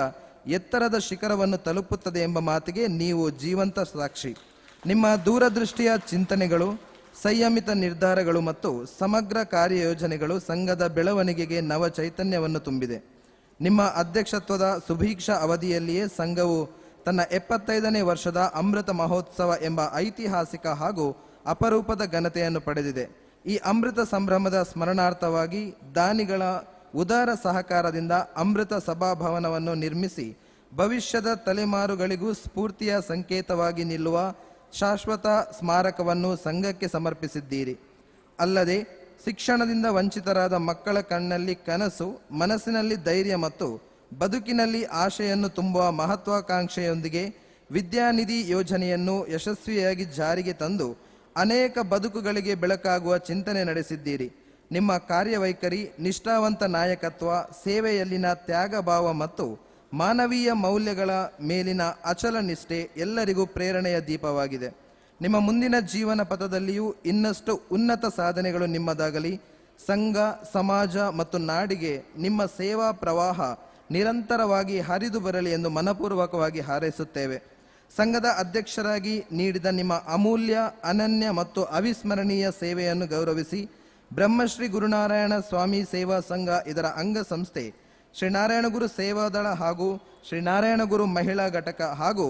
ಎತ್ತರದ ಶಿಖರವನ್ನು ತಲುಪುತ್ತದೆ ಎಂಬ ಮಾತಿಗೆ ನೀವು ಜೀವಂತ ಸಾಕ್ಷಿ. ನಿಮ್ಮ ದೂರದೃಷ್ಟಿಯ ಚಿಂತನೆಗಳು, ಸಂಯಮಿತ ನಿರ್ಧಾರಗಳು ಮತ್ತು ಸಮಗ್ರ ಕಾರ್ಯಯೋಜನೆಗಳು ಸಂಘದ ಬೆಳವಣಿಗೆಗೆ ನವ ಚೈತನ್ಯವನ್ನು ತುಂಬಿದೆ. ನಿಮ್ಮ ಅಧ್ಯಕ್ಷತ್ವದ ಸುಭೀಕ್ಷ ಅವಧಿಯಲ್ಲಿಯೇ ಸಂಘವು ತನ್ನ 75ನೇ ವರ್ಷದ ಅಮೃತ ಮಹೋತ್ಸವ ಎಂಬ ಐತಿಹಾಸಿಕ ಹಾಗೂ ಅಪರೂಪದ ಘನತೆಯನ್ನು ಪಡೆದಿದೆ. ಈ ಅಮೃತ ಸಂಭ್ರಮದ ಸ್ಮರಣಾರ್ಥವಾಗಿ ದಾನಿಗಳ ಉದಾರ ಸಹಕಾರದಿಂದ ಅಮೃತ ಸಭಾಭವನವನ್ನು ನಿರ್ಮಿಸಿ ಭವಿಷ್ಯದ ತಲೆಮಾರುಗಳಿಗೂ ಸ್ಫೂರ್ತಿಯ ಸಂಕೇತವಾಗಿ ನಿಲ್ಲುವ ಶಾಶ್ವತ ಸ್ಮಾರಕವನ್ನು ಸಂಘಕ್ಕೆ ಸಮರ್ಪಿಸಿದ್ದೀರಿ. ಅಲ್ಲದೆ ಶಿಕ್ಷಣದಿಂದ ವಂಚಿತರಾದ ಮಕ್ಕಳ ಕಣ್ಣಲ್ಲಿ ಕನಸು, ಮನಸ್ಸಿನಲ್ಲಿ ಧೈರ್ಯ ಮತ್ತು ಬದುಕಿನಲ್ಲಿ ಆಶೆಯನ್ನು ತುಂಬುವ ಮಹತ್ವಾಕಾಂಕ್ಷೆಯೊಂದಿಗೆ ವಿದ್ಯಾನಿಧಿ ಯೋಜನೆಯನ್ನು ಯಶಸ್ವಿಯಾಗಿ ಜಾರಿಗೆ ತಂದು ಅನೇಕ ಬದುಕುಗಳಿಗೆ ಬೆಳಕಾಗುವ ಚಿಂತನೆ ನಡೆಸಿದ್ದೀರಿ. ನಿಮ್ಮ ಕಾರ್ಯವೈಖರಿ, ನಿಷ್ಠಾವಂತ ನಾಯಕತ್ವ, ಸೇವೆಯಲ್ಲಿನ ತ್ಯಾಗಭಾವ ಮತ್ತು ಮಾನವೀಯ ಮೌಲ್ಯಗಳ ಮೇಲಿನ ಅಚಲ ನಿಷ್ಠೆ ಎಲ್ಲರಿಗೂ ಪ್ರೇರಣೆಯ ದೀಪವಾಗಿದೆ. ನಿಮ್ಮ ಮುಂದಿನ ಜೀವನ ಪಥದಲ್ಲಿಯೂ ಇನ್ನಷ್ಟು ಉನ್ನತ ಸಾಧನೆಗಳು ನಿಮ್ಮದಾಗಲಿ. ಸಂಘ, ಸಮಾಜ ಮತ್ತು ನಾಡಿಗೆ ನಿಮ್ಮ ಸೇವಾ ಪ್ರವಾಹ ನಿರಂತರವಾಗಿ ಹರಿದು ಬರಲಿ ಎಂದು ಮನಪೂರ್ವಕವಾಗಿ ಹಾರೈಸುತ್ತೇವೆ. ಸಂಘದ ಅಧ್ಯಕ್ಷರಾಗಿ ನೀಡಿದ ನಿಮ್ಮ ಅಮೂಲ್ಯ, ಅನನ್ಯ ಮತ್ತು ಅವಿಸ್ಮರಣೀಯ ಸೇವೆಯನ್ನು ಗೌರವಿಸಿ ಬ್ರಹ್ಮಶ್ರೀ ಗುರುನಾರಾಯಣ ಸ್ವಾಮಿ ಸೇವಾ ಸಂಘ ಇದರ ಅಂಗಸಂಸ್ಥೆ ಶ್ರೀ ನಾರಾಯಣಗುರು ಸೇವಾದಳ ಹಾಗೂ ಶ್ರೀ ನಾರಾಯಣಗುರು ಮಹಿಳಾ ಘಟಕ ಹಾಗೂ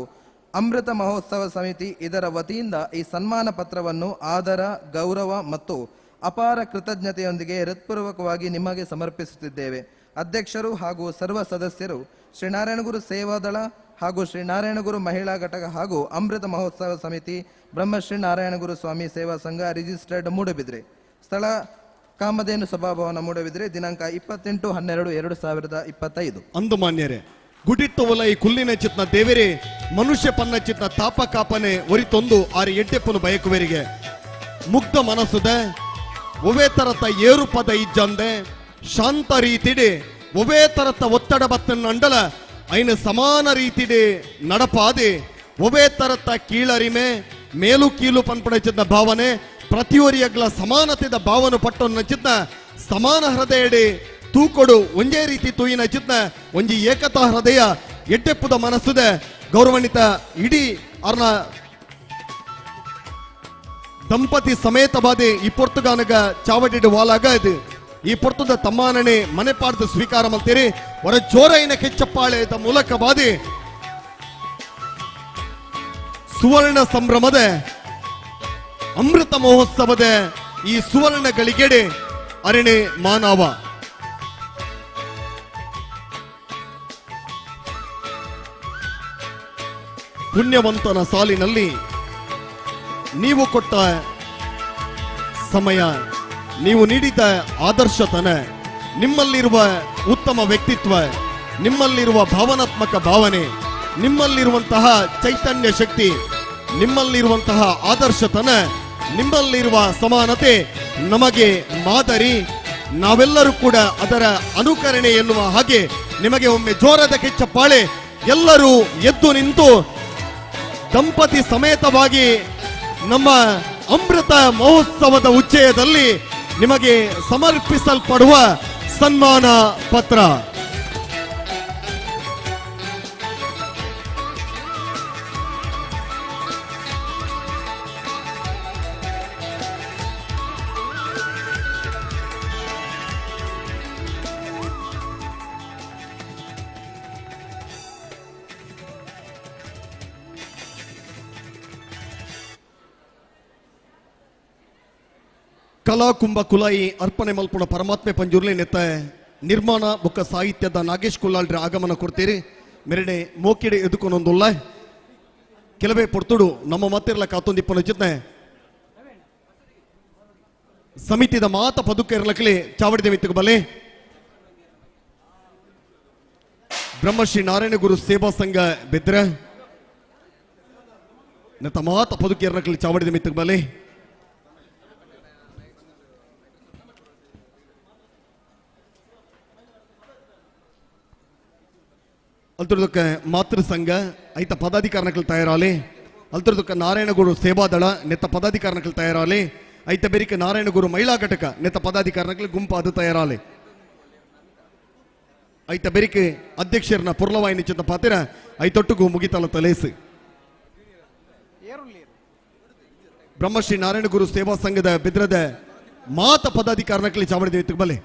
ಅಮೃತ ಮಹೋತ್ಸವ ಸಮಿತಿ ಇದರ ವತಿಯಿಂದ ಈ ಸನ್ಮಾನ ಪತ್ರವನ್ನು ಆದರ, ಗೌರವ ಮತ್ತು ಅಪಾರ ಕೃತಜ್ಞತೆಯೊಂದಿಗೆ ಹೃತ್ಪೂರ್ವಕವಾಗಿ ನಿಮಗೆ ಸಮರ್ಪಿಸುತ್ತಿದ್ದೇವೆ. ಅಧ್ಯಕ್ಷರು ಹಾಗೂ ಸರ್ವ ಸದಸ್ಯರು ಶ್ರೀ ನಾರಾಯಣಗುರು ಸೇವಾದಳ ಹಾಗೂ ಶ್ರೀ ನಾರಾಯಣಗುರು ಮಹಿಳಾ ಘಟಕ ಹಾಗೂ ಅಮೃತ ಮಹೋತ್ಸವ ಸಮಿತಿ ಬ್ರಹ್ಮಶ್ರೀ ನಾರಾಯಣಗುರು ಸ್ವಾಮಿ ಸೇವಾ ಸಂಘ ರಿಜಿಸ್ಟರ್ಡ್ ಮೂಡಬಿದ್ರೆ, ಸ್ಥಳ ಕಾಮಧೇನು ಸಭಾಭವನ ಮೂಡಬಿದ್ರೆ, ದಿನಾಂಕ 28/12/2025. ಅಂದು ಮಾನ್ಯರೇ, ಗುಡಿಟ್ಟು ಒಲೈ ಕುಲ್ಲಿನ ಚಿತ್ನ ದೇವರೇ ಮನುಷ್ಯ ಪನ್ನ ಚಿತ್ನ ತಾಪ ಕಾಪನೆ ಒರಿತೊಂದು ಆರಿ ಎಡ್ಡೆಪ್ಪನು ಬಯಕುವರಿಗೆ ಮುಗ್ಧ ಮನಸ್ಸುದೆ ಒವೇ ತರತ ಏರುಪದ ಇಜ್ಜಂದೆ ಶಾಂತ ರೀತಿಡೆ ಒವೇ ತರತ ಒತ್ತಡ ಬತ್ತನ್ನ ಅಂಡಲ ಐನ ಸಮಾನ ರೀತಿಡೆ ನಡಪಾದೆ ಒವೇ ತರತ ಕೀಳರಿಮೆ ಮೇಲು ಕೀಲು ಪನ್ಪಡ ಭಾವನೆ ಪ್ರತಿಯೊರಿಯಗ್ಲ ಸಮಾನತೆದ ಭಾವನೆ ಪಟ್ಟೊನ್ನ ಚಿತ್ನ ಸಮಾನ ಹೃದಯಡೆ ತೂಕೊಡು ಒಂದೇ ರೀತಿ ತೂಯಿನ ಚಿತ್ನ ಒಂಜಿ ಏಕತಾ ಹೃದಯ ಎಡ್ಡೆಪ್ಪುದ ಮನಸ್ಸುದೆ ಗೌರವಾನ್ವಿತ ಇಡೀ ಅರ್ನ ದಂಪತಿ ಸಮೇತವಾದಿ ಈ ಪೊರ್ತುಗಾನಗ ಚಾವಟಿಡು ವಾಲಾಗ ಇದು ಈ ಪೊರ್ತುದ ತಮ್ಮಾನನೆ ಮನೆ ಪಾಡ್ದು ಸ್ವೀಕಾರ ಮಲ್ತೀರಿ ಹೊರ ಜೋರೈನ ಕೆಚ್ಚಪ್ಪಾಳೆದ ಮೂಲಕವಾದಿ ಸುವರ್ಣ ಸಂಭ್ರಮದ ಅಮೃತ ಮಹೋತ್ಸವದ ಈ ಸುವರ್ಣ ಗಳಿಗೆಡೆ ಅರಣೆ ಮಾನವ. ಪುಣ್ಯವಂತನ ಸಾಲಿನಲ್ಲಿ ನೀವು ಕೊಟ್ಟ ಸಮಯ, ನೀವು ನೀಡಿದ ಆದರ್ಶತನ, ನಿಮ್ಮಲ್ಲಿರುವ ಉತ್ತಮ ವ್ಯಕ್ತಿತ್ವ, ನಿಮ್ಮಲ್ಲಿರುವ ಭಾವನಾತ್ಮಕ ಭಾವನೆ, ನಿಮ್ಮಲ್ಲಿರುವಂತಹ ಚೈತನ್ಯ ಶಕ್ತಿ, ನಿಮ್ಮಲ್ಲಿರುವಂತಹ ಆದರ್ಶತನ, ನಿಮ್ಮಲ್ಲಿರುವ ಸಮಾನತೆ ನಮಗೆ ಮಾದರಿ. ನಾವೆಲ್ಲರೂ ಕೂಡ ಅದರ ಅನುಕರಣೆ ಎನ್ನುವ ಹಾಗೆ ನಿಮಗೆ ಒಮ್ಮೆ ಜೋರಾದ ಕೆಚ್ಚಪ್ಪಾಳೆ. ಎಲ್ಲರೂ ಎದ್ದು ನಿಂತು ದಂಪತಿ ಸಮೇತವಾಗಿ ನಮ್ಮ ಅಮೃತ ಮಹೋತ್ಸವದ ಉಚ್ಚಯದಲ್ಲಿ ನಿಮಗೆ ಸಮರ್ಪಿಸಲ್ಪಡುವ ಸನ್ಮಾನ ಪತ್ರ. ಕಲಾಕುಂಭ ಕುಲಾಯಿ ಅರ್ಪಣೆ ಮಲ್ಪುಣ ಪರಮಾತ್ಮೆ ಪಂಜುರ್ಲಿ ನೆತ್ತ ನಿರ್ಮಾಣ ಬೊಕ್ಕ ಸಾಹಿತ್ಯದ ನಾಗೇಶ್ ಕುಲ್ಲಾಳ್ರ ಆಗಮನ ಕೊಡ್ತೀರಿ. ಮೆರಡೆ ಮೋಕಿಡೆ ಎದುಕೊನೊಂದುಲ್ಲ ಕೆಲವೇ ಪೊರ್ತುಡು ನಮ್ಮ ಮತ್ತಿರ್ಲ ಕಾತೊಂದಿಪ್ಪನ ಚಿತ್ನೆ ಸಮಿತಿದ ಮಾತ ಪದುಕೆರ್ಲಕ್ಲಿ ಚಾವಡಿದ ಮಿತ್ತುಕು ಬಲೆ. ಬ್ರಹ್ಮಶ್ರೀ ನಾರಾಯಣ ಗುರು ಸೇವಾ ಸಂಘ ಬೆದ್ರ ನೆತ್ತ ಮಾತ ಪದುಕೆರ್ಲಕ್ಲಿ ಚಾವಡಿದ ಮಿತ್ತುಕು ಬಲೆ. ಅಲ್ತರದಕ್ಕೆ ಮಾತೃ ಸಂಘ ಐತ ಪದಾಧಿಕಾರನಕಲ್ ತಯಾರಾಲಿ. ಅಲ್ತರದಕ್ಕೆ ನಾರಾಯಣಗುರು ಸೇವಾದಳ ನೆತ್ತ ಪದಾಧಿಕಾರನಕಲ್ ತಯಾರಾಲಿ. ಐತ ಬೆರಿಕೆ ನಾರಾಯಣಗುರು ಮಹಿಳಾ ಘಟಕ ನೆತ್ತ ಪದಾಧಿಕಾರನಕಲ್ ಗುಂಪು ಅದು ತಯಾರಾಲಿ. ಐತ ಬೆರಿಕೆ ಅಧ್ಯಕ್ಷರನ್ನ ಪುರ್ಲವಾಯಿನಿ ಚಿತ್ತ ಪಾತಿರ ಐತೊಟ್ಟುಗು ಮುಗಿತಲ ತಲೇಸು. ಬ್ರಹ್ಮಶ್ರೀ ನಾರಾಯಣಗುರು ಸೇವಾ ಸಂಘದ ಬಿದ್ರದ ಮಾತ ಪದಾಧಿಕಾರನಕಲಿ ಚಾವಡಿ ಬಲೆ.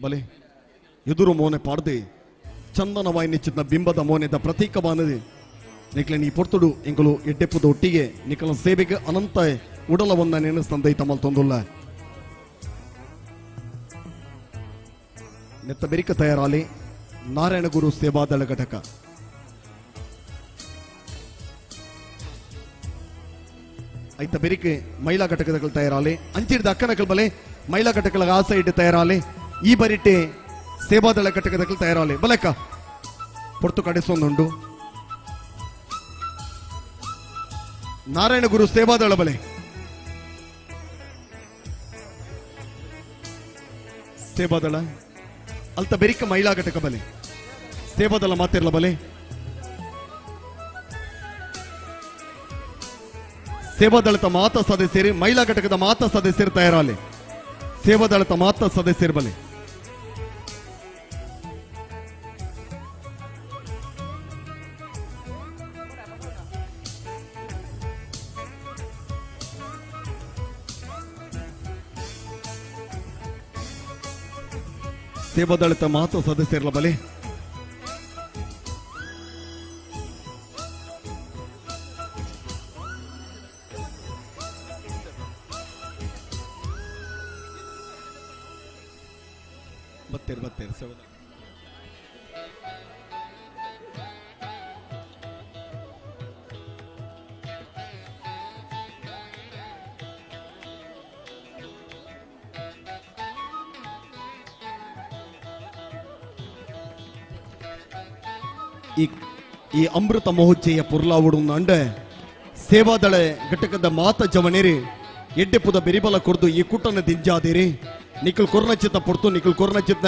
ಬಲೆ ಎದುರು ಮೋನೆ ಪಾಡ್ದೆ ಚಂದನ ವಾಯಿನಿಚ್ಚಿನ ಬಿಂಬದ ಮೋನೆದ ಪ್ರತೀಕವಾನದು ನಿಕ್ಲೆ ನೀ ಪೊರ್ತುಡು ಎಂಕಲು ಎಡ್ಡೆಪ್ಪದ ಒಟ್ಟಿಗೆ ನಿಕಲ ಸೇವೆಗೆ ಅನಂತ ಉಡಲವನ್ನ ನೆನಸ್ತಂದೈ ತಮ್ಮಲ್ ತೊಂದುಲ್ಲ. ನೆತ್ತ ಬೆರಿಕ ತಯಾರಾಲಿ ನಾರಾಯಣಗುರು ಸೇವಾದಳ ಘಟಕ. ಐತ ಬೆರಿಕೆ ಮಹಿಳಾ ಘಟಕದ ತಯಾರಾಲಿ. ಅಂಚಿಡ್ದ ಅಕ್ಕನಕಲ್ ಬಲೆ ಮಹಿಳಾ ಘಟಕಗಳ ಆಸೆ ಇಟ್ಟು ತಯಾರಾಲಿ. ಈ ಬರಿಟೆ ಸೇವಾದಳ ಘಟಕದ ತಯಾರಾಲಿ ಬಲಕ ಪೊರ್ತು ಕಡೆಸೊಂದುಂಡು. ನಾರಾಯಣಗುರು ಸೇವಾದಳ ಬಲೆ. ಸೇವಾದಳ ಅಲ್ತ ಬೆರಿಕ ಮಹಿಳಾ ಘಟಕ ಬಲೆ. ಸೇವಾದಳ ಮಾತಿರ್ಲ ಬಲೆ. ಸೇವಾದಳದ ಮಾತಾ ಸದಸ್ಯರು ಮಹಿಳಾ ಘಟಕದ ಮಾತಾ ಸದಸ್ಯರು ತಯಾರಾಲಿ. ಸೇವಾದಳದ ಮಾತಾ ಸದಸ್ಯರು ಬಲೆ. ಸೇವಾದಳದ ಮಾತಾ ಸದಸ್ಯರ ಬಲೆ. ಬತ್ತೇರು ಬತ್ತೇರು ಸೇವಾದಳ. ಈ ಅಮೃತ ಮಹೋಚ್ಚಯ ಪುರ್ಲಾವುಡು ಅಂಡೆ ಸೇವಾದಳ ಘಟಕದ ಮಾತ ಜವನೇರಿ ಎಡ್ಡೆಪುದ ಬೆರಿಬಲ ಕೊರ್ದು ಈ ಕೂಟನ ದಿಂಜಾದಿರಿ. ನಿಖಲ್ ಕೊರ್ನಚಿತ್ತ ಪೊರ್ತು ನಿಖಲ್ ಕೊರ್ನಚಿತ್ತ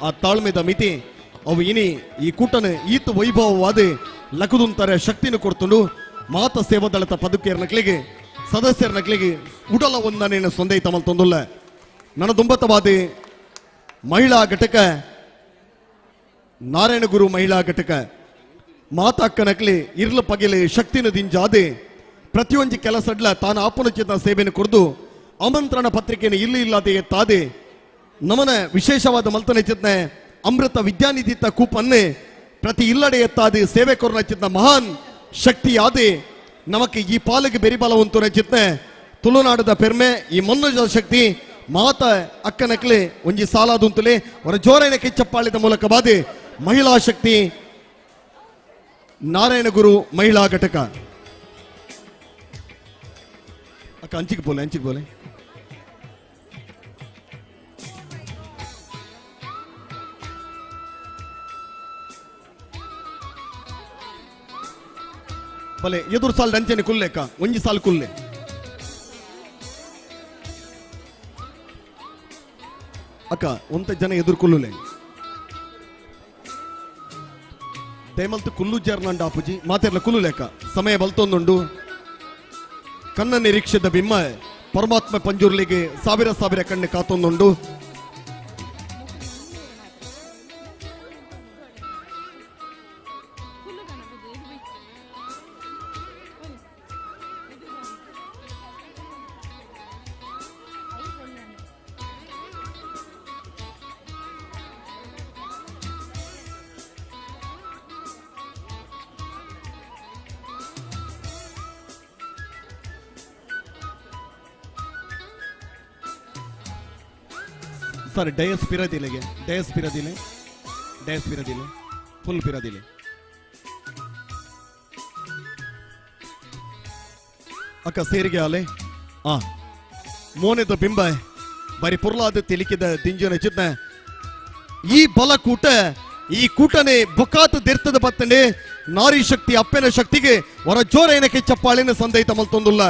ಆ ತಾಳ್ಮೆದ ಮಿತಿ ಅವು ಇನಿ ಈ ಕೂಟನ ಈತ ವೈಭವವಾದ ಲಕುದುಂತಾರೆ ಶಕ್ತಿನ ಕೊಡ್ತುಂಡು ಮಾತ ಸೇವಾದಳದ ಪದುಕೆಯರ ನಕ್ಲಿಗೆ ಸದಸ್ಯರ ನಕ್ಲಿಗೆ ಉಡಲ ಒಂದನೇನ ಸೊಂದೈ ತಮಲ್ ತೊಂದುಲ್ಲ. ನನ್ನ ದುಂಬತವಾದ ಮಹಿಳಾ ಘಟಕ ನಾರಾಯಣಗುರು ಮಹಿಳಾ ಘಟಕ ಮಾತಾಕ್ಕ ನಕ್ಲಿ ಇರ್ಲ ಪಗೆಲೆ ಶಕ್ತಿನ ದಿಂಜಾದೆ ಪ್ರತಿಯೊಂದು ಕೆಲಸಡ್ಲ ತಾನು ಆಪನಚಿತ ಸೇವೆಯನ್ನು ಕೊರ್ದು ಆಮಂತ್ರಣ ಪತ್ರಿಕೆಯನ್ನು ಇಲ್ಲಿ ಇಲ್ಲದೆ ಎತ್ತಾದೆ ನಮನ ವಿಶೇಷವಾದ ಮಲ್ತನೆ ಚಿತ್ನೆ ಅಮೃತ ವಿದ್ಯಾನಿಧಿತ ಕೂಪನ್ನೇ ಪ್ರತಿ ಇಲ್ಲಡೆ ಎತ್ತಾದಿ ಸೇವೆ ಕೊರನ ಚಿತ್ನ ಮಹಾನ್ ಶಕ್ತಿಯಾದಿ ನಮಕ್ಕೆ ಈ ಪಾಲಿಗೆ ಬೆರಿಬಲ ಉಂಟು ಚಿತ್ನೆ ತುಳುನಾಡದ ಪೆರ್ಮೆ ಈ ಮನ್ನಜ ಶಕ್ತಿ ಮಾತ ಅಕ್ಕನಕ್ಲೆ ಒಂಜಿ ಸಾಲಾದುಂತುಲೆ ಹೊರ ಜೋರೈನ ಕೆಚ್ಚಪ್ಪಾಳಿದ ಮೂಲಕ ಬಾದಿ ಮಹಿಳಾ ಶಕ್ತಿ ನಾರಾಯಣಗುರು ಮಹಿಳಾ ಘಟಕ. ಅಕ್ಕ ಅಂಚಿಗೆ ಬೋಲೆ, ಅಂಚಿಗೆ ಬೋಲೆ. ಬಲೆ ಎದುರು ಸಾಲ್ ಅಂಚನೆ ಕುಲ್ಲೆ ಅಕ್ಕ, ಒಂಜಿ ಸಾಲ್ ಕುಲ್ಲೆ. ಅಕ್ಕ ಒಂತ ಜನ ಎದುರು ಕುಲ್ಲುಲೆ ದಯಮಲ್ತು ಕುಲ್ಲು ಜರ್ನಂಡ ಆಪುಜಿ ಮಾತೆರ್ಲ ಕುಲ್ಲು ಲೆಕ್ಕ ಸಮಯ ಬಲ್ತೊಂದುಂಡು. ಕಣ್ಣ ನಿರೀಕ್ಷೆದ ಬಿಮ್ಮ ಪರಮಾತ್ಮ ಪಂಜುರ್ಲಿಗೆ ಸಾವಿರ ಸಾವಿರ ಕಣ್ಣು ಕಾತೊಂದುಂಡು. ಸರ್ ಡಯಸ್ ಪಿರದಿಲೆಗೆ, ಡಯಸ್ ಪಿರದಿಲೆ, ಡಯಸ್ ಪಿರದಿಲೆ, ಫುಲ್ ಪಿರದಿಲೆ. ಅಕ್ಕ ಸೇರಿಗೆ ಅಲೆ ಆ ಮೋನೆದ ಬಿಂಬ ಬರಿ ಪುರ್ಲಾದ ತಿಳಿಕಿದ ದಿಂಜನ ಚಿತ್ನ ಈ ಬಲಕೂಟ ಈ ಕೂಟನೆ ಬೊಕಾತ ದಿರ್ತದ ಬತ್ತಂಡೆ ನಾರಿ ಶಕ್ತಿ ಅಪ್ಪನ ಶಕ್ತಿಗೆ ಹೊರ ಜೋರೇನಕ್ಕೆ ಚಪ್ಪಾಳಿನ ಸಂದೈತ ಮಲ್ತೊಂದುಲ್ಲ.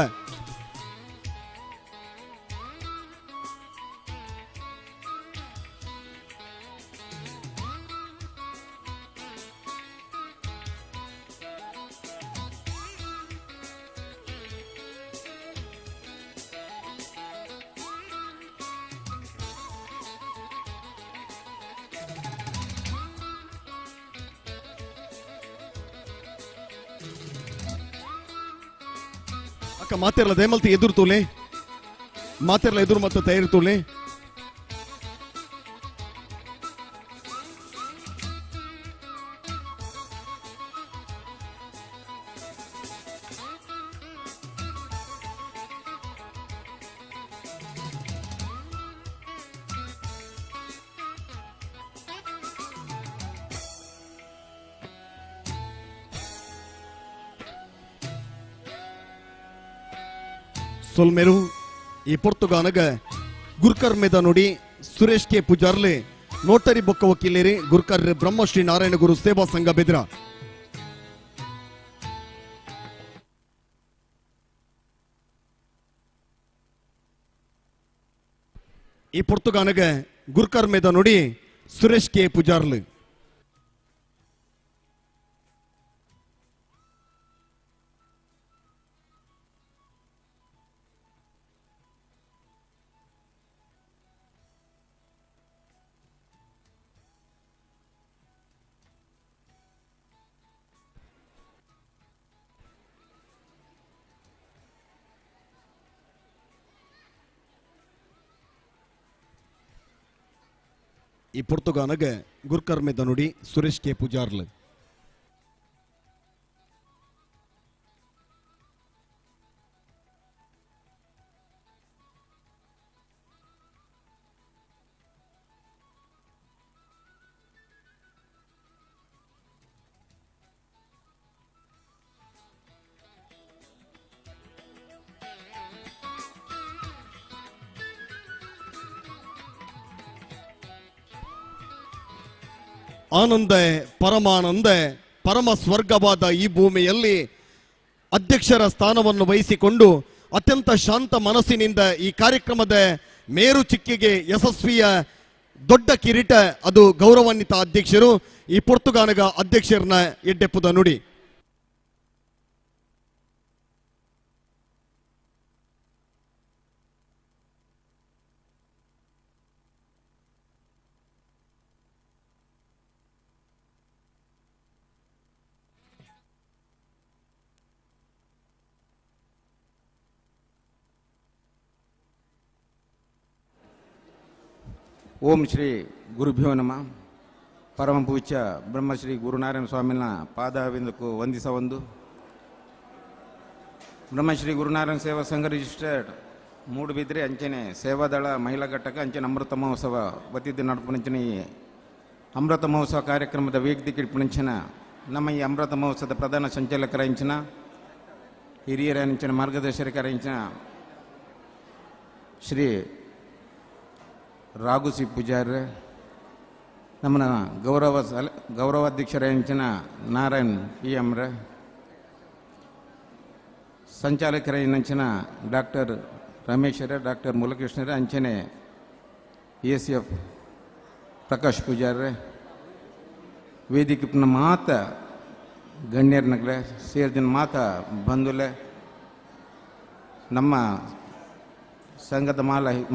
ಅಕ್ಕ ಮಾತೆರ್ಲ ದಯಮಲ್ತಿ ಎದುರು ತೋಲೆ, ಮಾತೆರ್ಲ ಎದುರು ಮತ್ತೆ ತಯಾರಿ ತೋಲೆ. ಸೊಲ್ಮೆರು ಈ ಪೊರ್ತುಗಾನಗ ಗುರ್ಕರ್ಮೆದ ನುಡಿ ಸುರೇಶ್ ಕೆ ಪೂಜಾರ್ಲೆ ನೋಟರಿ ಬೊಕ್ಕ ವಕೀಲೇರಿ ಗುರ್ಕರ್ ಬ್ರಹ್ಮಶ್ರೀ ನಾರಾಯಣ ಗುರು ಸೇವಾ ಸಂಘ ಬೆದ್ರ. ಈ ಪೊರ್ತುಗಾನಗ ಗುರ್ಕರ್ಮೆದ ನುಡಿ ಸುರೇಶ್ ಕೆ ಪೂಜಾರ್ಲೆ. ಈ ಪೊರ್ತುಗಾನಗ ಗುರ್ಕರ್ಮೆದ ನುಡಿ ಸುರೇಶ್ ಕೆ ಪೂಜಾರ್ಲು. ಆನಂದ ಪರಮಾನಂದ ಪರಮ ಸ್ವರ್ಗವಾದ ಈ ಭೂಮಿಯಲ್ಲಿ ಅಧ್ಯಕ್ಷರ ಸ್ಥಾನವನ್ನು ವಹಿಸಿಕೊಂಡು ಅತ್ಯಂತ ಶಾಂತ ಮನಸ್ಸಿನಿಂದ ಈ ಕಾರ್ಯಕ್ರಮದ ಮೇರು ಚಿಕ್ಕಿಗೆ ಯಶಸ್ವಿಯ ದೊಡ್ಡ ಕಿರೀಟ ಅದು ಗೌರವಾನ್ವಿತ ಅಧ್ಯಕ್ಷರು ಈ ಪೊರ್ತುಗಾನಗ ಅಧ್ಯಕ್ಷರನ್ನ ಎಡ್ಡೆಪ್ಪುದ ನುಡಿ. ಓಂ ಶ್ರೀ ಗುರುಭ್ಯೋ ನಮಃ. ಪರಮ ಪೂಜ್ಯ ಬ್ರಹ್ಮಶ್ರೀ ಗುರುನಾರಾಯಣ ಸ್ವಾಮಿನ ಪಾದವಿಂದಕ್ಕೂ ವಂದಿಸ ಒಂದು ಬ್ರಹ್ಮಶ್ರೀ ಗುರುನಾರಾಯಣ ಸೇವಾ ಸಂಘ ರಿಜಿಸ್ಟರ್ಡ್ ಮೂಡುಬಿದ್ರೆ ಅಂಚನೆ ಸೇವಾದಳ ಮಹಿಳಾ ಘಟಕ ಅಂಚನೆ ಅಮೃತ ಮಹೋತ್ಸವ ವತಿದ್ದ ನಡಪುನಂಚನೆ ಈ ಅಮೃತ ಮಹೋತ್ಸವ ಕಾರ್ಯಕ್ರಮದ ವೇದಿಕೆ ಇಡ್ಪುನಂಚನ ನಮ್ಮ ಈ ಅಮೃತ ಮಹೋತ್ಸವದ ಪ್ರಧಾನ ಸಂಚಾಲಕರ ಅಂಚಿನ ಹಿರಿಯರ ಅಂಚಿನ ಮಾರ್ಗದರ್ಶಕರ ಅಂಚಿನ ಶ್ರೀ ರಾಘು ಸಿ ಪೂಜಾರ್ರೆ, ನಮ್ಮನ ಗೌರವಾಧ್ಯಕ್ಷರ ಅಂಚಿನ ನಾರಾಯಣ್ ಪಿ ಎಮ್ರೆ, ಸಂಚಾಲಕರ ಅಂಚಿನ ಡಾಕ್ಟರ್ ರಮೇಶ್ವರ, ಡಾಕ್ಟರ್ ಮುಲಕೃಷ್ಣರೇ, ಅಂಚನೆ ಎ ಸಿ ಎಫ್ ಪ್ರಕಾಶ್ ಪೂಜಾರ್ರೆ, ವೇದಿಕೆ ಮಾತ ಗಣ್ಯರ್ನಗ್ಲೆ ಸೇರಿದಿನ ಮಾತ ಬಂಧುಲೆ, ನಮ್ಮ ಸಂಘದ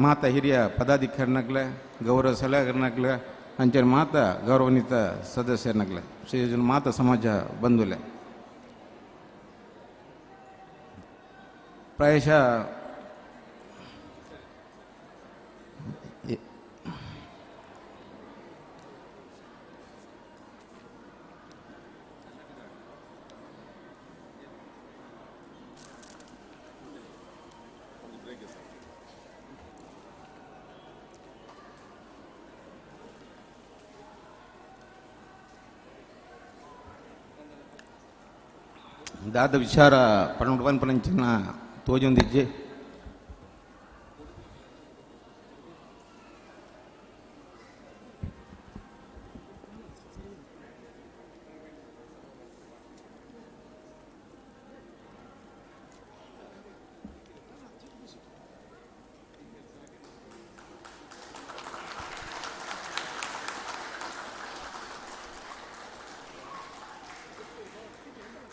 ಮಾತ ಹಿರಿಯ ಪದಾಧಿಕಾರಿನಗ್ಲೆ, ಗೌರವ ಸಲಹೆಗಾರನಗ್ಲೆ, ಅಂಚನೆ ಮಾತ ಗೌರವಾನ್ವಿತ ಸದಸ್ಯರನಗ್ಲೆ, ಶ್ರೀಜನ ಮಾತ ಸಮಾಜ ಬಂಧುಲೆ. ಪ್ರಾಯಶಃ ದಾದ ವಿಚಾರ ಪನ್ನೊಂದು ಪನ್ಪನಂಚಿನ ತೋಜೊಂದಿಜ್ಜೆ.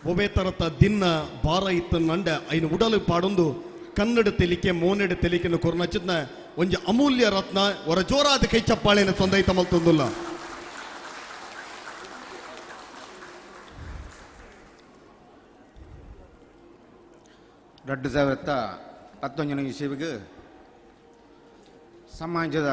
ಒವೇ ತರತ ದಿನ್ನ ಭಾರ ಇತ್ತ ನಂಡ ಐನು ಉಡಲು ಪಾಡೊಂದು ಕನ್ನಡ ತೆಲಿಕೆ ಮೋನೆಡ ತೆಲಿಕೆನ ಕೊರ್ನಚಿತ್ನ ಒಂಜಿ ಅಮೂಲ್ಯ ರತ್ನ ಹೊರ ಜೋರಾದ ಕೈ ಚಪ್ಪಾಳೆನ ಸಂದೈತ ಮಲ್ತೊಂದುಲ್ಲ. 2019 ಇಸವಿಗೆ ಸಮಾಜದ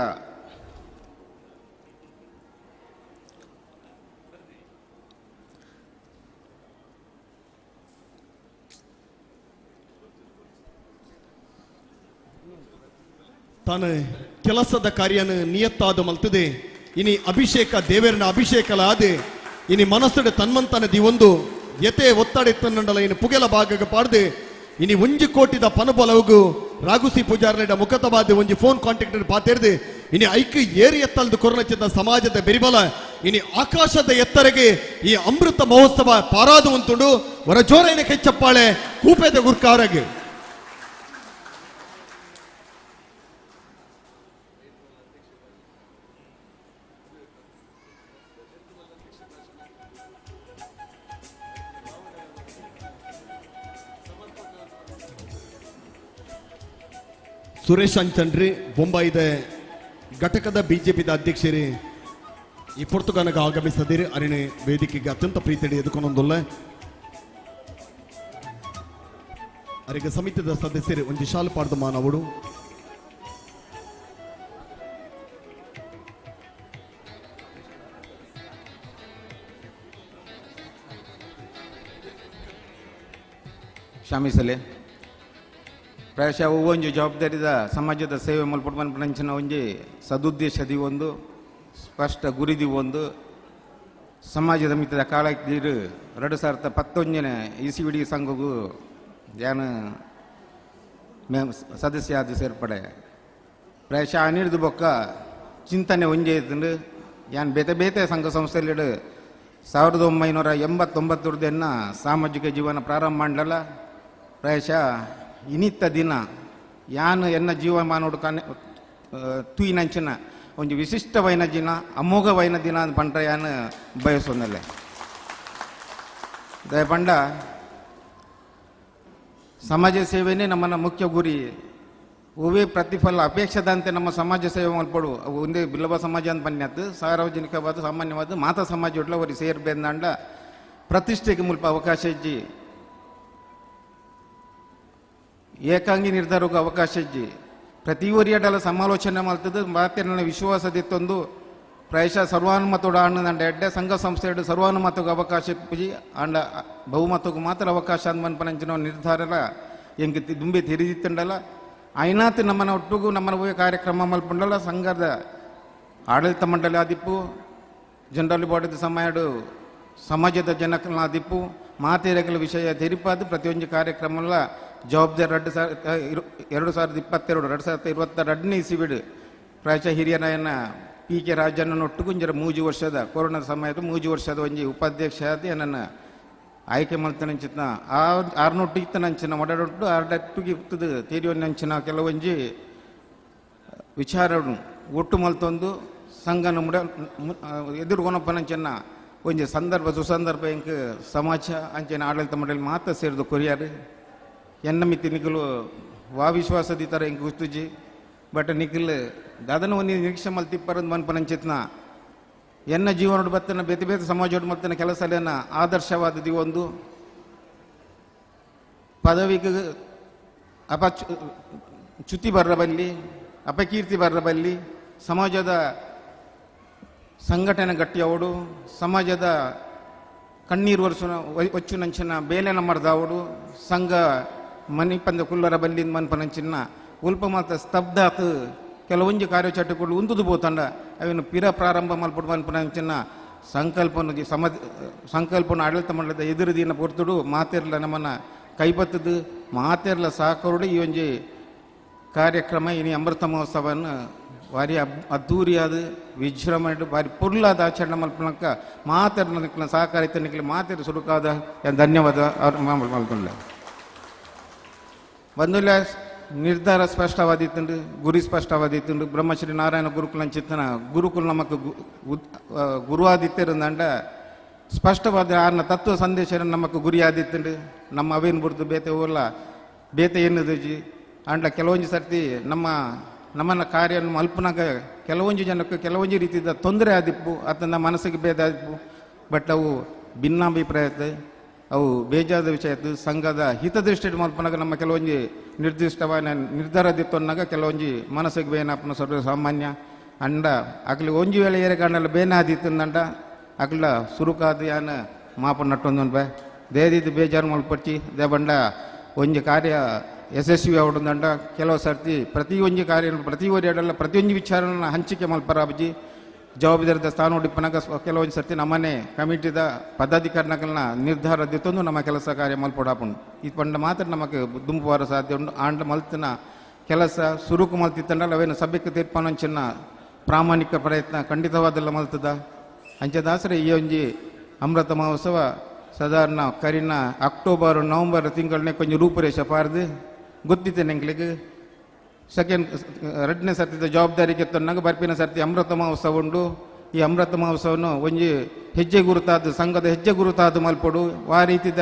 ತಾನು ಕೆಲಸದ ಕಾರ್ಯನ ನಿಯತ್ತಾದ ಮಲ್ತದೆ ಇನಿ ಅಭಿಷೇಕ ದೇವರನ ಅಭಿಷೇಕಲಾದ ಇನಿ ಮನಸ್ಸುಡೆ ತನ್ಮಂತನ ದಿವೊಂದು ಯತೆ ಒತ್ತಡ ಇತ್ತನ್ನಂಡಲ ಇನ್ನು ಪುಗೆಲ ಭಾಗಗ ಪಾಡ್ದು ಇನಿ ಒಂಜಿ ಕೋಟಿದ ಪನಬಲವುಗು ರಾಗುಸಿ ಪೂಜಾರ್ಲೆಡ ಮುಖತವಾದ ಒಂಜಿ ಫೋನ್ ಕಾಂಟ್ಯಾಕ್ಟ್ ಪಾತೇರ್ದು ಇನಿ ಐಕ್ ಏರಿ ಎತ್ತಲ್ದು ಕೊರನಚಿತ ಸಮಾಜದ ಬೆರಿಬಲ ಇನಿ ಆಕಾಶದ ಎತ್ತರೆಗೆ ಈ ಅಮೃತ ಮಹೋತ್ಸವ ಪಾರಾದು ಉಂಟುಂಡು ಹೊರ ಜೋರೈನ ಕೈಚಪ್ಪಾಳೆ ಕೂಪೆದ ಗುರ್ಕಾರಗೆ. ಸುರೇಶ್ ಅಂಚನ್ರಿ ಬೊಂಬಾಯಿದ ಘಟಕದ ಬಿಜೆಪಿದ ಅಧ್ಯಕ್ಷರೇ ಈ ಪೊರ್ತುಗಾನಗ ಆಗಮಿಸದಿರಿ ಅರಿಣೆ ವೇದಿಕೆಗೆ ಅತ್ಯಂತ ಪ್ರೀತಿಡಿ ಎದುಕೊಂಡೊಂದುಲ್ಲ ಅರಿಗೆ ಸಮಿತಿದ ಸದಸ್ಯರು ಒಂಜಿ ಶಾಲು ಪಾಡ್ದ ಮಾನವರು. ಕ್ಷಮಿಸಲಿ ಪ್ರಾಯಶಃ ಒಂಜಿ ಜವಾಬ್ದಾರಿದ ಸಮಾಜದ ಸೇವೆ ಮಲ್ಪೊಡು ಪನ್ಪುನಂಚಿನ ಒಂಜಿ ಸದುದ್ದೇಶದಿ ಒಂದು ಸ್ಪಷ್ಟ ಗುರಿದಿ ಒಂದು ಸಮಾಜದ ಮಿತ್ತದ ಕಾಳಜಿ 2019 ಇಸಿವಿಡಿ ಸಂಘಗೂ ಯಾನು ಸದಸ್ಯ ಆದ ಸೇರ್ಪಡೆ. ಪ್ರಾಯಶಃ ಅನಿರ್ದು ಬೊಕ್ಕ ಚಿಂತನೆ ಒಂಜೆ ಇತ್ತಂಡು ಯಾನ್ ಬೇತೆ ಬೇತೆ ಸಂಘ ಸಂಸ್ಥೆಲಿಡು 1989 ಸಾಮಾಜಿಕ ಜೀವನ ಪ್ರಾರಂಭ ಮಾಡಲ. ಪ್ರಾಯಶಃ ಇನಿತ್ತ ದಿನ ಯಾನು ಎನ್ನ ಜೀವಮಾನೋಡು ಕನೆ ತೂಯಿನಂಚಿನ ಒಂಜಿ ವಿಶಿಷ್ಟವೈನ ದಿನ ಅಮೋಘವೈನ ದಿನ ಅಂತ ಪಂಡ್ರೆ ಯಾನು ಬಯಸೊಂದಲ್ಲೇ ದಯಪಂಡ ಸಮಾಜ ಸೇವೆನೇ ನಮ್ಮನ್ನ ಮುಖ್ಯ ಗುರಿ. ಹೂವೇ ಪ್ರತಿಫಲ ಅಪೇಕ್ಷದಂತೆ ನಮ್ಮ ಸಮಾಜ ಸೇವೆ ಮಲ್ಪಡು ಅವು ಒಂದೇ ಬಿಲ್ಲವ ಸಮಾಜ ಅಂತ ಬನ್ಯಾತು ಸಾರ್ವಜನಿಕವಾದ ಸಾಮಾನ್ಯವಾದ ಮಾತಾ ಸಮಾಜ ಒಟ್ಲ ಅವರಿಗೆ ಸೇರ್ಬೇಂದಾಂಡ ಪ್ರತಿಷ್ಠೆಗೆ ಮುಲ್ಪ ಅವಕಾಶ ಇಜ್ಜಿ, ಏಕಾಂಗಿ ನಿರ್ಧಾರಕ್ಕೆ ಅವಕಾಶ ಇಜ್ಜಿ. ಪ್ರತಿ ಒರಿಯಡಲ ಸಮಾಲೋಚನೆ ಮಲ್ತದ್ದು ಮಾತೆರ್ನ ವಿಶ್ವಾಸದಿತ್ತೊಂದು ಪ್ರಾಯಶಃ ಸರ್ವಾನುಮತೋಡ ಆಂಡ ಎಡ್ಡೆ ಸಂಘ ಸಂಸ್ಥೆ ಸರ್ವಾನುಮತಕ್ಕೆ ಅವಕಾಶ ಪೂಜಿ ಆಂಡ ಬಹುಮತಕ್ಕೆ ಮಾತ್ರ ಅವಕಾಶ ಅಂದ್ಮನ್ಪನಂಚಿನ ನಿರ್ಧಾರಲ ಎಂಕ್ ದುಂಬೆ ತೆರಿದಿತ್ತಂಡಲ್ಲ ಐನಾತ್ ನಮ್ಮನ ಒಟ್ಟುಗು ನಮ್ಮನ ಹೋಗಿ ಕಾರ್ಯಕ್ರಮ ಮಲ್ಪಂಡಲ್ಲ ಸಂಘದ ಆಡಳಿತ ಮಂಡಳಿ ಆದಿಪ್ಪು ಜನರಲ್ ಬಾಡಿದ ಸಮಯಡು ಸಮಾಜದ ಜನಕಲಾದಿಪ್ಪು ಮಾತೇರಗಳ ವಿಷಯ ತೆರಿಪಾದ ಪ್ರತಿಯೊಂದು ಕಾರ್ಯಕ್ರಮಲ ಜವಾಬ್ದಾರಿ 2022 2022ನೇ ಇಸಿಬಿಡು ಪ್ರಾಯಶಃ ಹಿರಿಯನಾಯನ ಪಿ ಕೆ ರಾಜಣ್ಣನೊಟ್ಟಿಗೂ ಇಂಜರ 3 ವರ್ಷದ ಕೊರೋನಾ ಸಮಯದ 3 ವರ್ಷದ ಒಂಜಿ ಉಪಾಧ್ಯಕ್ಷ ಆದ ನನ್ನ ಆಯ್ಕೆ ಮಲ್ತನಂಚಿತ್ನ ಆರ್ನೊಟ್ಟು ಇತ್ತನಂಚಿನ ಒಡಡೊಟ್ಟು ಆರ್ಡಟ್ಟಿಗೆ ಇರ್ತದೆ ತೇರಿಯೊಂದಂಚಿನ ಕೆಲವೊಂಜಿ ವಿಚಾರನು ಒಟ್ಟು ಮಲ್ತೊಂದು ಸಂಘನ ಮುಡ ಎದುರುಗೊನಪ್ಪನಂಚಿನ ಒಂಜಿ ಸಂದರ್ಭ ಸುಸಂದರ್ಭ ಇಂಕ್ ಸಮಾಜ ಅಂಚಿನ ಆಡಳಿತ ಮಂಡಳಿ ಮಾತ್ರ ಸೇರಿದು ಕೊರಿಯಾರು ಎನ್ನ ಮಿತಿ ನಿಖಲು ವಾ ವಿಶ್ವಾಸದ ಈ ಥರ ಇಂಕ್ ಗುಸ್ತುಜಿ ಬಟ್ ನಿಖಲ್ ದಾದನ ಒಂದು ನಿರೀಕ್ಷೆ ಮಲ್ತಿಪ್ಪರಂದು ಮನ್ಪನಂಚಿತ್ನ ಎನ್ನ ಜೀವನೋಡು ಬತ್ತನ ಬೇತೆ ಬೇತೆ ಸಮಾಜೋಡು ಮಲ್ತನ ಕೆಲಸಲೇನ ಆದರ್ಶವಾದದಿ ಒಂದು ಪದವಿಗೆ ಚ್ಯುತಿ ಬರ್ರಬಲ್ಲಿ ಅಪಕೀರ್ತಿ ಬರ್ರಬಲ್ಲಿ ಸಮಾಜದ ಸಂಘಟನೆ ಗಟ್ಟಿಯವಡು ಸಮಾಜದ ಕಣ್ಣೀರು ವರ್ಷನ ಒಚ್ಚುನಂಚಿನ ಬೇಲೆನ ಮರ್ದಾವಡು ಸಂಘ ಮನಿಪಂದ ಕುಲ್ಲರ ಬಲ್ಲಿಂದ ಮನ್ಪನಂಚಿನ ಉಲ್ಪ ಮಾತ ಸ್ತಬ್ಧ ಆತು ಕೆಲವೊಂಜಿ ಕಾರ್ಯಚಟುವಟಿಕೆಗಳು ಉಂದುದು ಪೋತಂಡ ಅವನ್ನು ಪಿರ ಪ್ರಾರಂಭ ಮಲ್ಪಡು ಮನ್ಪನಂಚಿನ ಸಂಕಲ್ಪನ ಸಂಕಲ್ಪನ ಆಡಳಿತ ಮಂಡಲದ ಎದುರು ದಿನ ಪೊರ್ತುಡು ಮಾತೆರ್ಲ ನಮ್ಮನ್ನ ಕೈಬತ್ತದು ಮಾತೆರ್ಲ ಸಹಕರುಡು ಈ ಒಂಜಿ ಕಾರ್ಯಕ್ರಮ ಇನಿ ಅಮೃತ ಮಹೋತ್ಸವವನ್ನು ಭಾರಿ ಅದ್ದೂರಿಯಾದ ವಿಜೃಂಭಣೆ ಭಾರಿ ಪೊರ್ಲಾದ ಆಚರಣೆ ಮಲ್ಪನಕ ಮಾತೆರ್ನ ಸಹಕಾರ ಇತ್ತನಿಕ್ಲೆ ಮಾತೆರ್ ಸುಡುಕಾದ ಧನ್ಯವಾದ ಅವ್ರು ಮಲ್ಕೊಂಡ್ಲೆ ಬಂದುಲ್ಲ ನಿರ್ಧಾರ ಸ್ಪಷ್ಟವಾದಿತ್ತುಂಡು ಗುರಿ ಸ್ಪಷ್ಟವಾದಿತ್ತುಂಡು ಬ್ರಹ್ಮಶ್ರೀ ನಾರಾಯಣ ಗುರುಕುಲ ಚಿತ್ತನ ಗುರುಕುಲ ನಮಕ್ ಗುರುವಾದಿತ್ತಿರಂದಂಡ ಸ್ಪಷ್ಟವಾದ ಆರ್ನ ತತ್ವ ಸಂದೇಶ ನಮಕ್ ಗುರಿಯಾದಿತ್ತುಂಡು ನಮ್ಮ ಅವೇನು ಬುರ್ದು ಬೇತೆ ಓಲ್ಲ ಬೇತೆ ಎನ್ನುದುಜಿ ಅಂಡ ಕೆಲವೊಂದು ಸರ್ತಿ ನಮ್ಮ ನಮ್ಮನ್ನ ಕಾರ್ಯ ಮಲ್ಪನಾಗ ಕೆಲವೊಂದು ಜನಕ್ಕೆ ಕೆಲವೊಂದು ರೀತಿಯ ತೊಂದರೆ ಆದಿಪ್ಪು ಅಥವಾ ಮನಸ್ಸಿಗೆ ಭೇದ ಆದಿಪ್ಪು ಬಟ್ ಅವು ಭಿನ್ನಾಭಿಪ್ರಾಯ ಅವು ಬೇಜಾದ ವಿಷಯ ಆಯ್ತು ಸಂಘದ ಹಿತದೃಷ್ಟಿ ಮಲ್ಪನಾಗ ನಮ್ಮ ಕೆಲವೊಂದು ನಿರ್ದಿಷ್ಟವಾದ ನಿರ್ಧಾರ ದಿತ್ತನ್ನಾಗ ಕೆಲವೊಂದು ಮನಸ್ಸಿಗೆ ಬೇನಾಪನ ಸ್ವಲ್ಪ ಸಾಮಾನ್ಯ ಅಂಡ ಅಕ್ಲಿ ಒಂಜಿ ವೇಳೆ ಏರೆಗಾಂಡಲ್ಲ ಬೇನ ಆದಿತ್ತಂದಂಡ ಅಕ್ಲ ಸುರುಕಾದ ಯಾನ ಮಾಪ ನಟ್ಟೊಂದು ಬೇ ದೇದಿದ್ದು ಬೇಜಾರು ಮಲ್ಪಡ್ಚಿ they ಬಂಡ ಒಂಜಿ ಕಾರ್ಯ ಯಶಸ್ವಿ ಆವಡುಂದಂಡ ಕೆಲವು ಸರ್ತಿ ಪ್ರತಿಯೊಂದು ಕಾರ್ಯ ಪ್ರತಿ ಎರಡಲ್ಲ ಪ್ರತಿಯೊಂದು ವಿಚಾರನ ಹಂಚಿಕೆ ಮಲ್ಪರಾಬಜಿ ಜವಾಬ್ದಾರಿದ ಸ್ಥಾನ ಉಡಿಪನಾಗ ಕೆಲವೊಂದು ಸರ್ತಿ ನಮ್ಮನೆ ಕಮಿಟಿದ ಪದಾಧಿಕಾರಿನಕಲ್ನ ನಿರ್ಧಾರ ದಿತ್ತೊಂದು ನಮ್ಮ ಕೆಲಸ ಕಾರ್ಯ ಮಲ್ಪೊಡಾಪುಂಡು ಈ ಪಂಡ ಮಾತ್ರ ನಮಗೆ ದುಂಪುವಾರ ಸಾಧ್ಯ ಉಂಡು ಆಂಡ ಮಲ್ತಿನ ಕೆಲಸ ಸುರುಕು ಮಲ್ತಿತ್ತಂಡಲ್ಲ ಅವೇನು ಸಭೆಗೆ ತೀರ್ಪಾನಂಚಿನ ಪ್ರಾಮಾಣಿಕ ಪ್ರಯತ್ನ ಖಂಡಿತವಾದೆಲ್ಲ ಮಲ್ತದ ಅಂಚದಾಸರೆ ಈ ಒಂಜಿ ಅಮೃತ ಮಹೋತ್ಸವ ಸಾಧಾರಣ ಕರಿನ ಅಕ್ಟೋಬರ್ ನವಂಬರ್ ತಿಂಗಳನ್ನೇ ಕೊಂಚ ರೂಪುರೇಷ ಪಾರ್ದು ಗೊತ್ತಿತ್ತೇನೆ ಎಂಕ್ಲಿಗೆ ಸೆಕೆಂಡ್ ಎರಡನೇ ಸರ್ತಿದ ಜವಾಬ್ದಾರಿಗೆ ತನ್ನಾಗ ಬರ್ಪಿನ ಸರ್ತಿ ಅಮೃತ ಮಹೋತ್ಸವ ಉಂಡು ಈ ಅಮೃತ ಮಹೋತ್ಸವನು ಒಂಜಿ ಹೆಜ್ಜೆ ಗುರುತಾದ ಸಂಘದ ಹೆಜ್ಜೆ ಗುರುತಾದ ಮಲ್ಪೊಡು ಆ ರೀತಿದ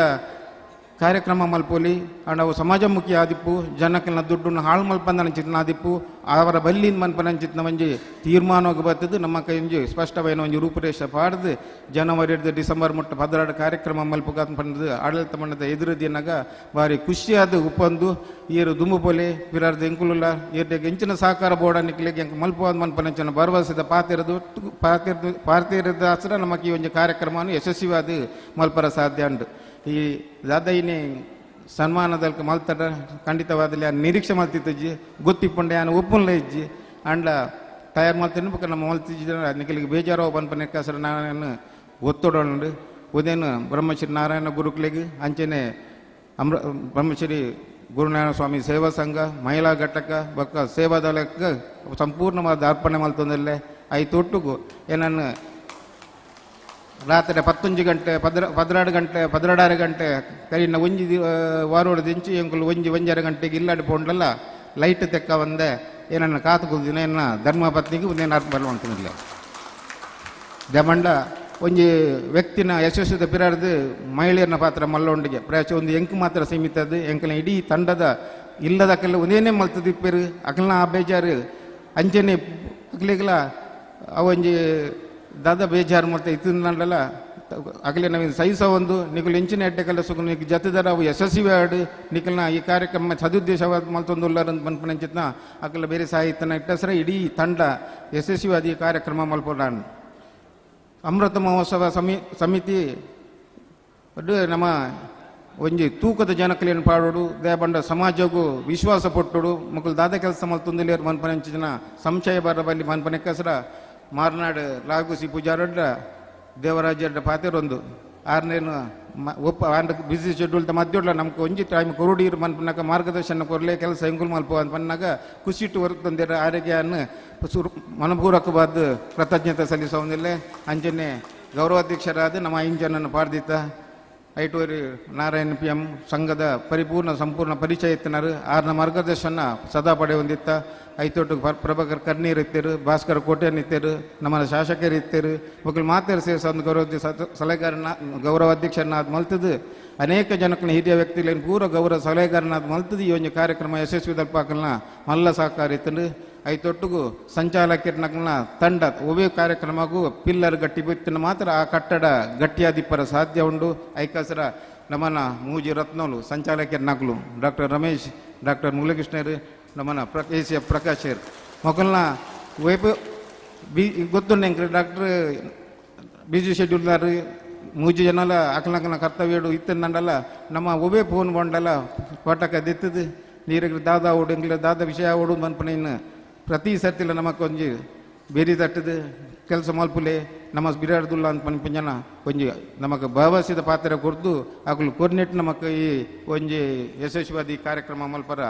ಕಾರ್ಯಕ್ರಮ ಮಲ್ಪೊಲಿ ಅಂಡ್ ಅವು ಸಮಾಜಮುಖಿ ಆದಿಪ್ಪು ಜನಕ್ಕನ ದುಡ್ಡನ್ನು ಹಾಳು ಮಲ್ಪಂದನಂಚಿತ್ನ ಆದಿಪ್ಪು ಅವರ ಬಲ್ಲಿನ ಮನ್ಪನಂಚಿತ್ನ ಒಂಜಿ ತೀರ್ಮಾನವಾಗಿ ಬರ್ತದ್ದು ನಮ್ಮ ಕೈ ಒಂಜಿ ಸ್ಪಷ್ಟವಾದ ಒಂಜಿ ರೂಪುರೇಷ ಪಾಡ್ದು ಜನವರಿ ಹಿಡ್ದು ಡಿಸೆಂಬರ್ ಮುಟ್ಟ 12 ಕಾರ್ಯಕ್ರಮ ಮಲ್ಪುಗ ಪಂಡದು ಆಡಳಿತ ಮಂಡದ ಎದುರು ದಿನಾಗ ಭಾರಿ ಖುಷಿಯಾದ ಉಪ್ಪಂದು ಏರು ದುಂಬು ಪೊಲೆ ಪಿರಾರ್ದ ಎಂಕುಲುಲ್ಲ ಏರ್ಡೆಗೆ ಎಂಚಿನ ಸಹಕಾರ ಬೋರ್ಡ ನಿಕ್ಲಿಗೆ ಎಂಕ್ ಮಲ್ಪುವಾದ ಮನ್ಪನಂಚಿನ ಭರವಸೆದ ಪಾತಿರದು ಪಾತಿರದ ಹಸ್ರ ನಮಕ್ ಈ ಒಂಜಿ ಕಾರ್ಯಕ್ರಮವನ್ನು ಯಶಸ್ವಿಯಾದ ಮಲ್ಪರ ಸಾಧ್ಯ ಉಂಟು. ಈ ದಾದೈನಿ ಸನ್ಮಾನದಲ್ಲಿ ಮಲ್ತಡ ಖಂಡಿತವಾದಲ್ಲಿ ಆ ನಿರೀಕ್ಷೆ ಮಲ್ತಿತ್ತಜ್ಜಿ ಗೊತ್ತಿಪ್ಪಂಡೆ ಆನ ಒಪ್ಪುನ್ಲ ಇಜ್ಜಿ ಅಂಡ ತಯಾರು ಮಲ್ತೀನಿ ಬೊಕ್ಕ ನಮ್ಮ ಮಲ್ತಿಜ್ಜಿ ನಿಖಲಿಗೆ ಬೇಜಾರು ಪನ್ಪನೆ ಕಸರ ನಾನು ಒತ್ತೊಡೋಣ ಉದೇನು ಬ್ರಹ್ಮಶ್ರೀ ನಾರಾಯಣ ಗುರುಕುಲಿಗೆ ಅಂಚೆನೆ ಬ್ರಹ್ಮಶ್ರೀ ಗುರುನಾರಾಯಣ ಸ್ವಾಮಿ ಸೇವಾ ಸಂಘ ಮಹಿಳಾ ಘಟಕ ಬೊಕ್ಕ ಸೇವಾದಳಕ್ಕೆ ಸಂಪೂರ್ಣವಾದ ಅರ್ಪಣೆ ಮಲ್ತೊಂದಲ್ಲೇ ಐತೊಟ್ಟುಗು ಏನನ್ನು ರಾತ್ರಿ 11 ಗಂಟೆ 12 ಗಂಟೆ 12 ಗಂಟೆ ಕರಿನ ಒಂಜಿ ವಾರೋಡು ದಿಂಚಿ ಎಂಕುಲು ಒಂಜಿ ಒಂಜರ ಗಂಟೆಗೆ ಇಲ್ಲಾಡಿ ಪೋಂಡಲ್ಲ ಲೈಟ್ ತೆಕ್ಕ ಒಂದೆ ಏನನ್ನ ಕಾತು ಕುಲ್ದಿನ ಎನ್ನ ಧರ್ಮಪತ್ನಿಗೆ ಒಂದೇನು ಅರ್ಥ ಬರುವಂತಿಲ್ಲ ದಮಂಡ ಒಂಜಿ ವ್ಯಕ್ತಿನ ಯಶಸ್ವಿದ ಪಿರಾರ್ದು ಮಹಿಳೆಯರನ್ನ ಪಾತ್ರ ಮಲ್ಲೊಂಡಿಗೆ ಪ್ರಾಯಶ ಒಂದು ಎಂಕು ಮಾತ್ರ ಸೀಮಿತ ಅದು ಎಂಕಲ್ನ ಇಡೀ ತಂಡದ ಇಲ್ಲದ ಅಕಲ್ ಒಂದೇನೇ ಮಲ್ತದಿಪ್ಪೇರು ಅಕಲ್ನ ಆ ಬೇಜಾರು ಅಂಚನೆ ಅಕ್ಲಿಗೆಲ್ಲ ಅವೊಂಜಿ ದಾದ ಬೇಜಾರು ಮಾಡ್ತಾ ಇತ್ತಿಂದಲ್ಲ ಅಗಲೆ ನವೀನ್ ಸಹಿಸ ಒಂದು ನಿಕುಲು ಎಂಚಿನ ಎಡ್ಡೆ ಕೆಲಸಕ್ಕೂ ನಿಕ್ ಜತೆದಾರ ಅವು ಯಶಸ್ವಿ ಆಡು ನಿಕಲ್ನ ಈ ಕಾರ್ಯಕ್ರಮ ಸದುದ್ದೇಶವಾದ ಮಲ್ತೊಂದುಲ್ಲಾರ ಮನ್ಪನಂಚಿತ್ನ ಅಕಲ ಬೇರೆ ಸಾಹಿತ್ಯನ ಇಟ್ಟಸರ ಇಡೀ ತಂಡ ಯಶಸ್ವಿಯಾದ ಈ ಕಾರ್ಯಕ್ರಮ ಮಲ್ಪೊಡಾನ್. ಅಮೃತ ಮಹೋತ್ಸವ ಸಮಿತಿ ನಮ್ಮ ಒಂಜಿ ತೂಕದ ಜನಕಲೇನು ಪಾಡೋಡು ದೇಬಂಡ ಸಮಾಜಗೂ ವಿಶ್ವಾಸ ಪಟ್ಟೋಡು ಮಕ್ಕಳು ದಾದ ಕೆಲಸ ಮಲ್ತೊಂದುಲೇರು ಮನ್ಪನಂಚಿನ ಸಂಶಯ ಬರಬಲ್ಲಿ ಮನ್ಪನೆ ಕಸರ ಮಾರ್ನಾಡು ಲಾಗುಸಿ ಪೂಜಾರಡ್ಡ ದೇವರಾಜರ ಪಾತೆರೊಂದು ಆರನೇನು ಒಪ್ಪ ಆಂಡ ಬಿಸಿ ಶೆಡ್ಯೂಲ್ ಮಧ್ಯೋಡ್ಲ ನಮ್ಗೆ ಒಂಜಿ ಟೈಮ್ ಕೊರುಡೀರು ಮನ್ಪನಾಗ ಮಾರ್ಗದರ್ಶನ ಕೊರಲೆ ಕೆಲಸ ಎಂಗುಲ್ ಮಲ್ಪ ಅಂತ ಪನ್ನಾಗ ಖುಷಿಟ್ಟು ಹೊರತಂದಿರ ಆರೋಗ್ಯವನ್ನು ಮನಪೂರ್ವಕವಾದ ಕೃತಜ್ಞತೆ ಸಲ್ಲಿಸೋದಿಲ್ಲ. ಅಂಚನೆ ಗೌರವಾಧ್ಯಕ್ಷರಾದ ನಮ್ಮ ಐದು ಜನನ್ನು ಪಾರ್ದಿತ್ತ ಐಟೂರಿ ನಾರಾಯಣ ಪಿ ಎಂ ಸಂಘದ ಪರಿಪೂರ್ಣ ಸಂಪೂರ್ಣ ಪರಿಚಯ ಇತ್ತನಾರು ಆರ್ನ ಮಾರ್ಗದರ್ಶನ ಸದಾ ಪಡೆ ಹೊಂದಿತ್ತ. ಐತೋಟು ಪ್ರಭಾಕರ್ ಕರ್ನೀರ್ ಇತ್ತೇರು, ಭಾಸ್ಕರ್ ಕೋಟೆನ್ ಇತ್ತೇರು, ನಮ್ಮ ಶಾಸಕರು ಇತ್ತೇರು, ಮಕ್ಕಳು ಮಾತೇರು ಸೇರಿಸ ಒಂದು ಗೌರವ ಸಲಹೆಗಾರನ ಗೌರವಾಧ್ಯಕ್ಷರನ್ನಾದ ಮಲ್ತದ್ದು ಅನೇಕ ಜನಕ್ಕನ ಹಿರಿಯ ವ್ಯಕ್ತಿಗಳೇನು ಪೂರ ಗೌರವ ಸಲಹೆಗಾರನಾದ ಮಲ್ತದ್ದು ಈ ಒಂದು ಕಾರ್ಯಕ್ರಮ ಯಶಸ್ವಿ ದಲ್ಪಾಕಲ್ನ ಮಲ್ಲ ಸಹಕಾರ ಇತ್ತಂದು. ಐತೊಟ್ಟಿಗೂ ಸಂಚಾಲಕರ್ನಕಲ್ನ ತಂಡ ಒವೇ ಕಾರ್ಯಕ್ರಮಗೂ ಪಿಲ್ಲರ್ ಗಟ್ಟಿ ಬಿತ್ತಿನ ಮಾತ್ರ ಆ ಕಟ್ಟಡ ಗಟ್ಟಿಯಾದಿಪ್ಪರ ಸಾಧ್ಯ ಉಂಡು. ಐಕಸರ ನಮ್ಮನ ಮೂಜಿ ರತ್ನೋಲು ಸಂಚಾಲಕರ್ನಕಲು ಡಾಕ್ಟರ್ ರಮೇಶ್, ಡಾಕ್ಟರ್ ಮುಲಕೃಷ್ಣರು, ನಮ್ಮನ ಎ ಸಿ ಎಫ್ ಪ್ರಕಾಶರ್ ಮೊಕಲ್ನ ವೇಪ ಬಿ ಗೊತ್ತುಂಡು ಎಂಕ್ರೆ ಡಾಕ್ಟ್ರ್ ಬಿಜಿ ಶೆಡ್ಯೂಲ್ದಾರು ಮೂಜಿ ಜನಲ ಅಕಲಕನ ಕರ್ತವ್ಯಡು ಇತ್ತಂಡಲ್ಲ ನಮ್ಮ ಒವೇ ಫೋನ್ ಬಂಡಲ್ಲ ಪಟಕ ದಿತ್ತದು ನೀರಿಗೆ ದಾದಾ ಓಡು ಎಂಗ್ಲ ದಾದ ವಿಷಯ ಓಡು ಮನ್ಪನೇನು ಪ್ರತಿ ಸರ್ತಿಲ ನಮಕ್ ಒಂಜಿ ಬೇರಿ ತಟ್ಟದು ಕೆಲಸ ಮಲ್ಪುಲೆ ನಮ್ಮ ಬಿರಾಡ್ದುಲ್ಲ ಅಂತ ಪನ್ಪಿನ ಜನ ಒಂಜಿ ನಮಕ್ ಭಾವಸಿದ ಪಾತ್ರ ಕೊರ್ದು ಅಕುಲು ಕೊರ್ನೆಟ್ ನಮಕ್ ಈ ಒಂಜಿ ಯಶಸ್ವಿವಾದಿ ಕಾರ್ಯಕ್ರಮ ಮಲ್ಪರ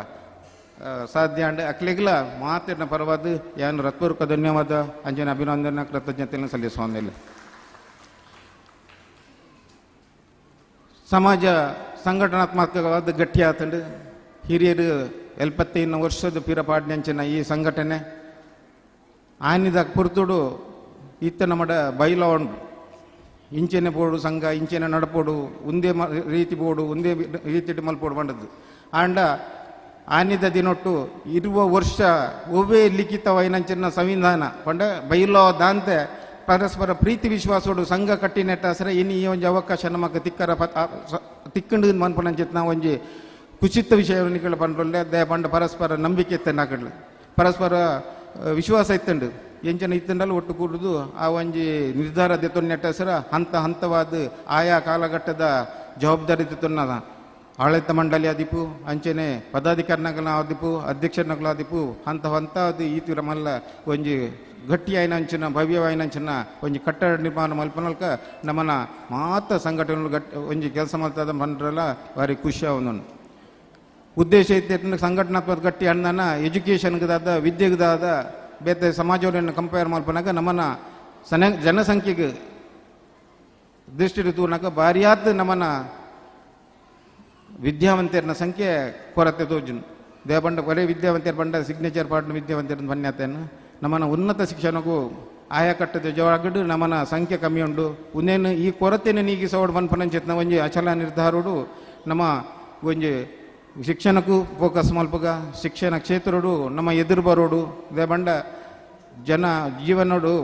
ಸಾಧ್ಯ ಅಂಡ್ ಅಕ್ಲಿಗ್ಲ ಮಾತಿನ ಪರವಾದ ಯಾನು ಹೃತ್ಪೂರ್ವಕ ಧನ್ಯವಾದ ಅಂಜನ ಅಭಿನಂದನ ಕೃತಜ್ಞತೆಯನ್ನು ಸಲ್ಲಿಸುವಂದಿಲ್ಲ. ಸಮಾಜ ಸಂಘಟನಾತ್ಮಕವಾದ ಗಟ್ಟಿ ಆತಂಡು ಹಿರಿಯರು 75 ವರ್ಷದ ಪಿರಪಾಡ್ನಂಚಿನ ಈ ಸಂಘಟನೆ ಆನಿದ ಪುರ್ತುಡು ಇತ್ತ ನಮ್ಮಡ ಬೈಲ ಉಂಡು ಇಂಚೆನೆ ಬೋಡು ಸಂಘ ಇಂಚೆನೆ ನಡಪೋಡು ಒಂದೇ ರೀತಿ ಬೋಡು ಒಂದೇ ರೀತಿ ಮಲ್ಪೋಡು ಬಂಡದ್ದು ಆಂಡ ಆನಿದ ದಿನೊಟ್ಟು 20 ವರ್ಷ ಒವ್ವೇ ಲಿಖಿತವೈನಂಚಿನ ಸಂವಿಧಾನ ಪಂಡ ಬೈಲೋ ದಾಂತೆ ಪರಸ್ಪರ ಪ್ರೀತಿ ವಿಶ್ವಾಸೋಡು ಸಂಘ ಕಟ್ಟಿನೆಟ್ಟ ಸರ ಇನ್ನು ಈ ಒಂಜಿ ಅವಕಾಶ ನಮಕ್ ತಿಕ್ಕರ ತಿಕ್ಕಂಡು ಮನ್ಪನಂಚಿತ್ನ ಒಂಜಿ ಕುಚಿತ ವಿಷಯವನ್ನು ಪಂಡೊಲ್ಲೆ ದಯ ಪಂಡ ಪರಸ್ಪರ ನಂಬಿಕೆ ಇತ್ತಂಡು ಪರಸ್ಪರ ವಿಶ್ವಾಸ ಇತ್ತಂಡು ಎಂಚನ ಇತ್ತಂಡಲ್ಲ ಒಟ್ಟು ಕೂಡುದು ಆ ಒಂಜಿ ನಿರ್ಧಾರ ದೆತ್ತೊನ್ನೆಟ್ಟ ಸರ ಹಂತ ಹಂತವಾದ ಆಯಾ ಕಾಲಘಟ್ಟದ ಜವಾಬ್ದಾರಿ ದೆತ್ತೊನ್ನದ ಆಡಳಿತ ಮಂಡಳಿ ಆದಿಪು ಅಂಚನೆ ಪದಾಧಿಕಾರಿನಗಳ ಆದಿಪು ಅಧ್ಯಕ್ಷನಗಳ ಆದಿಪು ಹಂತ ಹಂತ ಅದು ಈ ತಿರಮಲ್ಲ ಒಂಜಿ ಗಟ್ಟಿಯಾಯಿನಂಚಿನ ಭವ್ಯವಾಯಿನಂಚಿನ ಒಂಜಿ ಕಟ್ಟಡ ನಿರ್ಮಾಣ ಮಲ್ಪನಲ್ಕ ನಮ್ಮನ ಮಾತ ಸಂಘಟನೆಗಳು ಗಟ್ಟಿ ಒಂಜಿ ಕೆಲಸ ಮಲ್ತದ ಬಂದ್ರಲ್ಲ ಭಾರಿ ಖುಷಿ ಅವನು ಉದ್ದೇಶ ಇತ್ತು ಸಂಘಟನಾತ್ಮಕ ಗಟ್ಟಿ ಅಣ್ಣನ ಎಜುಕೇಷನ್ಗದಾದ ವಿದ್ಯೆಗದಾದ ಬೇತೆ ಸಮಾಜವನ್ನು ಕಂಪೇರ್ ಮಲ್ಪನಾಗ ನಮ್ಮನ ಜನಸಂಖ್ಯೆಗೆ ದೃಷ್ಟಿ ತೂನಾಗ ಭಾರಿಯಾದ ನಮ್ಮನ ವಿದ್ಯಾವಂತರನ ಸಂಖ್ಯೆ ಕೊರತೆ ತೋಜುನು ದೇವಬಂಡ ಬರೇ ವಿದ್ಯಾವಂತರ ಬಂಡ ಸಿಗ್ನೇಚರ್ ಪಾಟ್ನ ವಿದ್ಯಾವಂತರ ಬನ್ಯಾತೇನು ನಮ್ಮನ ಉನ್ನತ ಶಿಕ್ಷಣಕ್ಕೂ ಆಯಾ ಕಟ್ಟದ ಜವಾಗಡು ನಮ್ಮನ ಸಂಖ್ಯೆ ಕಮ್ಮಿ ಉಂಡು ಉನ್ನೇನು ಈ ಕೊರತೆಯನ್ನು ನೀಗಿಸೋಡು ಮನ್ಪನಂಚಿತ್ನ ಒಂಜಿ ಅಚಲ ನಿರ್ಧಾರೋಡು ನಮ್ಮ ಒಂಜಿ ಶಿಕ್ಷಣಕ್ಕೂ ಫೋಕಸ್ ಮಲ್ಪಗ ಶಿಕ್ಷಣ ಕ್ಷೇತ್ರಡು ನಮ್ಮ ಎದುರು ಬರೋಡು ದೇಬಂಡ ಜನ ಜೀವನೋಡು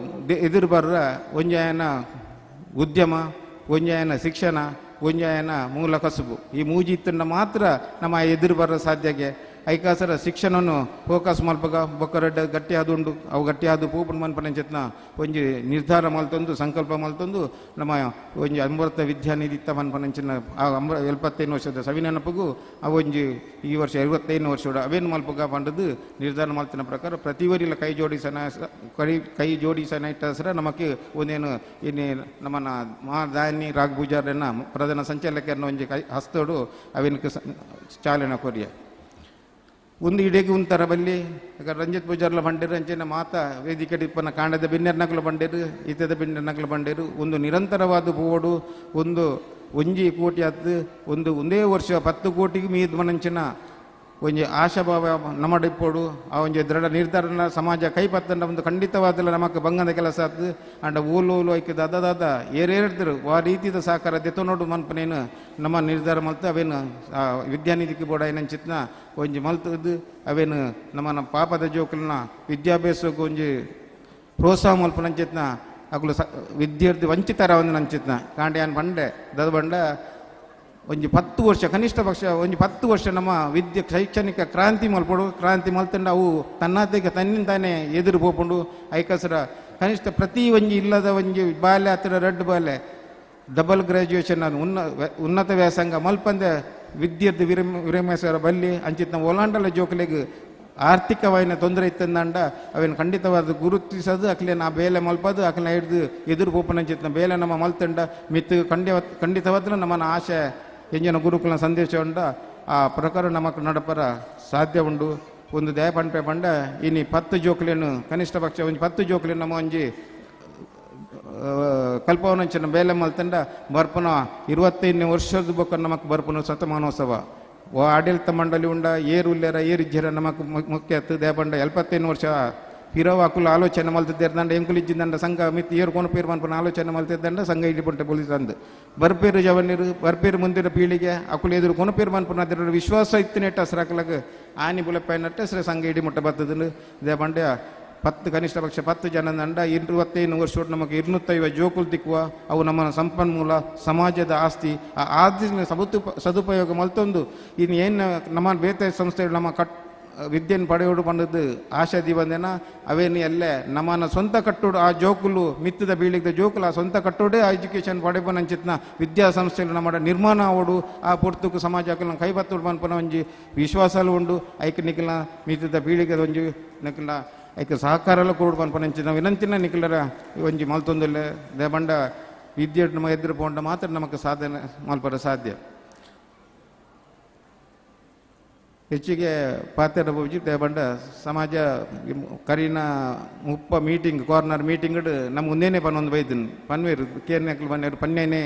ಎದುರು ಬರ್ರ ಒಂಜಾಯನ ಉದ್ಯಮ ಒಂಜಾಯನ ಶಿಕ್ಷಣ ಒಂಜಾಯನ ಮೂಲ ಕಸುಬು ಈ ಮೂಜಿ ಇತ್ತಂಡ ಮಾತ್ರ ನಮ್ಮ ಎದುರು ಬರೋ ಸಾಧ್ಯಗೆ ಐಕಾಸರ ಶಿಕ್ಷಣನು ಫೋಕಸ್ ಮಲ್ಪಗ ಬೊಕ್ಕರಡ್ಡ ಗಟ್ಟಿ ಆದುಂಡು ಅವು ಗಟ್ಟಿ ಆದು ಪೂಪನ್ ಮನ್ಪನಂಚಿತ್ನ ಒಂಜಿ ನಿರ್ಧಾರ ಮಲ್ತೊಂದು ಸಂಕಲ್ಪ ಮಲ್ತೊಂದು ನಮ್ಮ ಒಂಜಿ ಅಮೃತ ವಿದ್ಯಾನಿಧಿ ಇತ್ತ ಮನ್ಪನಂಚಿನ ಆ 75 ವರ್ಷದ ಸವಿನೆನಪಗೂ ಆ ಒಂಜಿ ಈ ವರ್ಷ 25 ವರ್ಷ ಅವೇನು ಮಲ್ಪಗ ಪಂಡದು ನಿರ್ಧಾರ ಮಲ್ತಿನ ಪ್ರಕಾರ ಪ್ರತಿ ವರಿಲ ಕೈ ಜೋಡಿಸನ ಕೈ ಜೋಡಿಸನ ಇಟ್ಟಸರ ನಮಕ್ಕೆ ಒಂದೇನು ಇನ್ನೇ ನಮ್ಮನ್ನ ಮಹಾದಾನಿ ರಾಗ್ ಪೂಜಾರನ್ನ ಪ್ರಧಾನ ಸಂಚಾಲಕರನ್ನ ಒಂಜಿ ಕೈ ಹಸ್ತೋಡು ಅವೇನಕ್ಕೆ ಚಾಲನೆ ಕೊರಿಯ ಒಂದು ಇಡೀ ಒಂಥರ ಬಲ್ಲಿ ರಂಜಿತ್ ಪೂಜಾರ್ಲ ಬಂಡೇರು ಅಂಚಿನ ಮಾತಾ ವೇದಿಕೆ ಡಿಪ್ಪನ ಕಾಂಡದ ಬಿನ್ನೆರ್ ನಕಲು ಬಂಡೇರು ಈತದ ಬಿನ್ನೆರ್ ನಕಲು ಬಂಡೇರು ಒಂದು ನಿರಂತರವಾದ ಪೋಡು ಒಂದು ಒಂಜಿ ಕೋಟಿ ಹತ್ತು ಒಂದು ಒಂದೇ ವರ್ಷ 10 ಕೋಟಿಗೆ ಮೀದ್ ಮನಂಚಿನ ಒಂಜಿ ಆಶಾಭಾವ ನಮ್ಮಡಿಪ್ಪೋಡು ಆ ಒಂಜಿ ದೃಢ ನಿರ್ಧಾರನ ಸಮಾಜ ಕೈ ಪತ್ತಂಡ ಒಂದು ಖಂಡಿತವಾದಲ್ಲ ನಮಕ್ ಬಂಗದ ಕೆಲಸ ಆತು ಅಂಡ ಓಲು ಓಲು ಐಕೆ ದಾದ ದಾದ ಏರೇರ್ದರು ಆ ರೀತಿದ ಸಹಕಾರ ದೆತ್ತೊ ನೋಡು ಮನ್ಪನೇನು ನಮ್ಮ ನಿರ್ಧಾರ ಮಲ್ತು ಅವೇನು ವಿದ್ಯಾನಿಧಿಗೆ ಬೋಡ ಏನಂಚಿತ್ನ ಒಂಜಿ ಮಲ್ತದ್ದು ಅವೇನು ನಮ್ಮ ಪಾಪದ ಜೋಕುಲ್ನ ವಿದ್ಯಾಭ್ಯಾಸಕ್ಕೆ ಒಂಜಿ ಪ್ರೋತ್ಸಾಹ ಮಲ್ಪನಂಚಿತ್ನ ಅಕುಲು ವಿದ್ಯಾರ್ಥಿ ವಂಚಿತರಾವಂದು ನಂಚಿತ್ನ ಕಾಂಡ್ಯಾನ್ ಪಂಡೆ ದದ ಬಂಡ ಒಂಜಿ 10 ವರ್ಷ ಕನಿಷ್ಠ ಪಕ್ಷ ಒಂಜಿ 10 ವರ್ಷ ನಮ್ಮ ವಿದ್ಯೆ ಶೈಕ್ಷಣಿಕ ಕ್ರಾಂತಿ ಮಲ್ಪಡು ಕ್ರಾಂತಿ ಮಲ್ತಂಡ ಅವು ತನ್ನಾತೆಗೆ ತನ್ನಿಂದಾನೆ ಎದುರು ಪೋಪುಂಡು ಐಕಸರ ಕನಿಷ್ಠ ಪ್ರತಿ ಒಂಜಿ ಇಲ್ಲದ ಒಂಜಿ ಬಾಲೆ ಹತ್ತಿರ ರಡ್ಡು ಬಾಲೆ ಡಬಲ್ ಗ್ರ್ಯಾಜುಯೇಷನ್ ಉನ್ನತ ವ್ಯಾಸಂಗ ಮಲ್ಪಂದೆ ವಿದ್ಯಾರ್ಥಿ ವಿರಮೇಶ್ವರ ಬಲ್ಲಿ ಅಂಚಿತ್ನ ಒಲಾಂಡಲ ಜೋಕುಲೆಗ್ ಆರ್ಥಿಕವಾಯಿನ ತೊಂದರೆ ಇತ್ತಂದಂಡ ಅವೇನು ಖಂಡಿತವಾದ ಗುರುತಿಸೋದು ಅಕ್ಲೇನ ಆ ಬೇಲೆ ಮಲ್ಪದು ಅಕ್ಲೆನ ಹಿಡ್ದು ಎದುರು ಪೋಪನಂಚಿತ್ನ ಬೇಲೆ ನಮ್ಮ ಮಲ್ತಂಡ ಮಿತ್ತು ಖಂಡಿತವಾದ ನಮ್ಮನ ಆಶೆ ಎಂಜಿನ ಗುರುಕುಲ ಸಂದೇಶ ಉಂಡ ಆ ಪ್ರಕಾರ ನಮಕ್ ನಡಪರ ಸಾಧ್ಯ ಉಂಡು. ಒಂದು ದಯ ಪಂಪೆ ಪಂಡ ಇನಿ 10 ಜೋಕುಲೇನು ಕನಿಷ್ಠ ಪಕ್ಷ ಒಂಜಿ 10 ಜೋಕುಲೇನು ನಮ್ಮ ಒಂಜಿ ಕಲ್ಪವನಂಚಿನ ಬೇಲೆ ಮಲ್ತಂಡ ಬರ್ಪುನ 25 ವರ್ಷದ ಬೊಕ್ಕ ನಮಕ್ ಬರ್ಪುನ ಶತಮಾನೋತ್ಸವ ಆಡಳಿತ ಮಂಡಳಿ ಉಂಡ ಏರು ಉಲ್ಲೇರ ಏರು ಇಜ್ಜೆರ ನಮಕ್ ಮುಖ್ಯ ದೇಪಂಡ 75 ವರ್ಷ ಪಿರವ ಅಕುಲು ಆಲೋಚನೆ ಮಲ್ತಿದ್ದೇರ್ದಂಡ ಎಂಕುಲಿಜ್ಜಿಂದಂಡ ಸಂಘ ಮಿತ್ ಏರು ಕೊನಪೇರು ಮನ್ಪುನ ಆಲೋಚನೆ ಮಲ್ತಿದ್ದಂಡ ಸಂಘ ಇಲ್ಲಿ ಪುಂಟೆ ಪೊಲೀಸ್ ಬರ್ಪೇರು ಜವನೀರು ಬರ್ಪೇರು ಮುಂದಿನ ಪೀಳಿಗೆ ಅಕುಲು ಎದುರು ಕೊನಪೇರು ಮನ್ಪುನ ಅದರ ವಿಶ್ವಾಸ ಇತ್ತಿನೆಟ್ಟ ಹಸ್ರಾಕಲಾಗ ಆನಿ ಬುಲಪ್ಪಾಯಿನಟ್ಟ ಹೆಸರು ಸಂಘ ಇಡಿ ಮುಟ್ಟ ಬರ್ತದನ್ನು ದೇಪಂಡ್ಯ 10 ಕನಿಷ್ಠ ಪಕ್ಷ 10 ಜನ ದಂಡ 25 ವರ್ಷ ನಮಗೆ 250 ಜೋಕುಲು ದಿಕ್ಕುವ ಅವು ನಮ್ಮ ಸಂಪನ್ಮೂಲ ಸಮಾಜದ ಆಸ್ತಿ ಆ ಆಸ್ತಿನ ಸದುಪಯೋಗ ಮಲ್ತೊಂದು ಇನ್ನು ಏನು ನಮ್ಮ ಬೇತೆ ಸಂಸ್ಥೆಗಳು ನಮ್ಮ ವಿದ್ಯೆಯನ್ನು ಪಡೆಯೋಡು ಬಂದದ್ದು ಆಶಾ ದೀವಂದೇನ ಅವೇನು ಎಲ್ಲೇ ನಮ್ಮನ್ನ ಸ್ವಂತ ಕಟ್ಟೋಡು ಆ ಜೋಕುಲು ಮಿತ್ತದ ಬೀಳಿಗದ ಜೋಕುಲು ಆ ಸ್ವಂತ ಕಟ್ಟೋಡೆ ಆ ಎಜುಕೇಷನ್ ಪಡೆಪನಂಚಿತ್ನ ವಿದ್ಯಾಸಂಸ್ಥೆಗಳು ನಮ್ಮ ನಿರ್ಮಾಣ ಆವಡು ಆ ಪೊರ್ತುಕು ಸಮಾಜಕ್ಕೆ ಕೈ ಬತ್ತೋಡು ಮನ್ಪನ ಒಂಜಿ ವಿಶ್ವಾಸಲು ಉಂಡು ಐಕ್ ನಿಖಿಲ ಮಿತ್ತದ ಪೀಳಿಗೆದ ಒಂಜಿ ನಿಖಿಲ ಐಕ್ ಸಹಕಾರಲ ಕೊಡು ಪನ್ಪನಂಚಿನ ವಿನಂತಿನ ನಿಖಿಲರ ಒಂಜಿ ಮಲ್ತೊಂದುಲ್ಲೆ ದೇಬಂಡ ವಿದ್ಯೆ ನಮ್ಮ ಎದುರು ಪೋಂಡ ಮಾತ್ರ ನಮಗೆ ಸಾಧನೆ ಮಲ್ಪರ ಸಾಧ್ಯ. ಹೆಚ್ಚಿಗೆ ಪಾತ್ರ ಬೋಜಿ ದೇಬಂಡ ಸಮಾಜ ಕರಿನ ಮುಪ್ಪ ಮೀಟಿಂಗ್ ಕಾರ್ನರ್ ಮೀಟಿಂಗ್ ನಮ್ಮ ಒಂದೇನೆ ಪನ್ನೊಂದು ಬೈದನ್ ಪನ್ವೇರು ಕೇರ್ನಕ್ಲು ಪನ್ನೇರು ಪನ್ನೇನೆ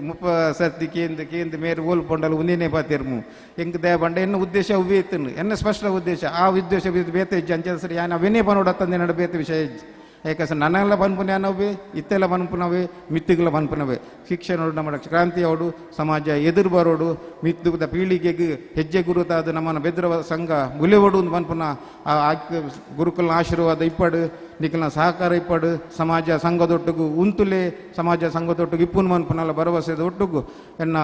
ಮುಪ್ಪ ಸರ್ತಿ ಕೇಂದ್ರ ಕೇಂದ್ರ ಮೇರು ಓಲ್ ಪೊಂಡಲು ಒಂದೇನೆ ಪಾತೇರ್ಮು ಎಂಕ್ ದೇಬಂಡ ಎನ್ನ ಉದ್ದೇಶ ಉವ್ವೇ ಇತ್ತನು ಎನ್ನ ಸ್ಪಷ್ಟ ಉದ್ದೇಶ ಆ ಉದ್ದೇಶ ಬೇತೆ ಅಂಚೆ ಸರಿ ಯಾನ ಅವೇನೇ ಪನೋಡತ್ತಂದೆ ನಡ ಬೇತೆ ವಿಷಯ ಏಕಸ ನನ್ನೆಲ್ಲ ಪನ್ಪುನವೇ ಇತ್ತೆಲ್ಲ ಪನ್ಪುನವೇ ಮಿತ್ತುಗಳ ಪನ್ಪುನವೇ ಶಿಕ್ಷಣ ನಮ್ಮ ಕ್ರಾಂತಿಯವಡು ಸಮಾಜ ಎದುರು ಬರೋಡು ಮಿತ್ತುದ ಪೀಳಿಗೆಗೆ ಹೆಜ್ಜೆ ಗುರುತಾದ ನಮ್ಮನ್ನ ಬೆದ್ರ ಸಂಘ ಬುಲೆವಡು ಒಂದು ಪನ್ಪುನ ಆ ಗುರುಕುಲನ ಆಶೀರ್ವಾದ ಇಪ್ಪಡು ನಿಖಿಲನ ಸಹಕಾರ ಇಪ್ಪಡು ಸಮಾಜ ಸಂಘದೊಟ್ಟಿಗೂ ಉಂತುಲೆ ಸಮಾಜ ಸಂಘದೊಟ್ಟಿಗೆ ಇಪ್ಪುನ್ ಮನ್ಪುನಲ್ಲ ಭರವಸೆದ ಒಟ್ಟುಗು ಎನ್ನ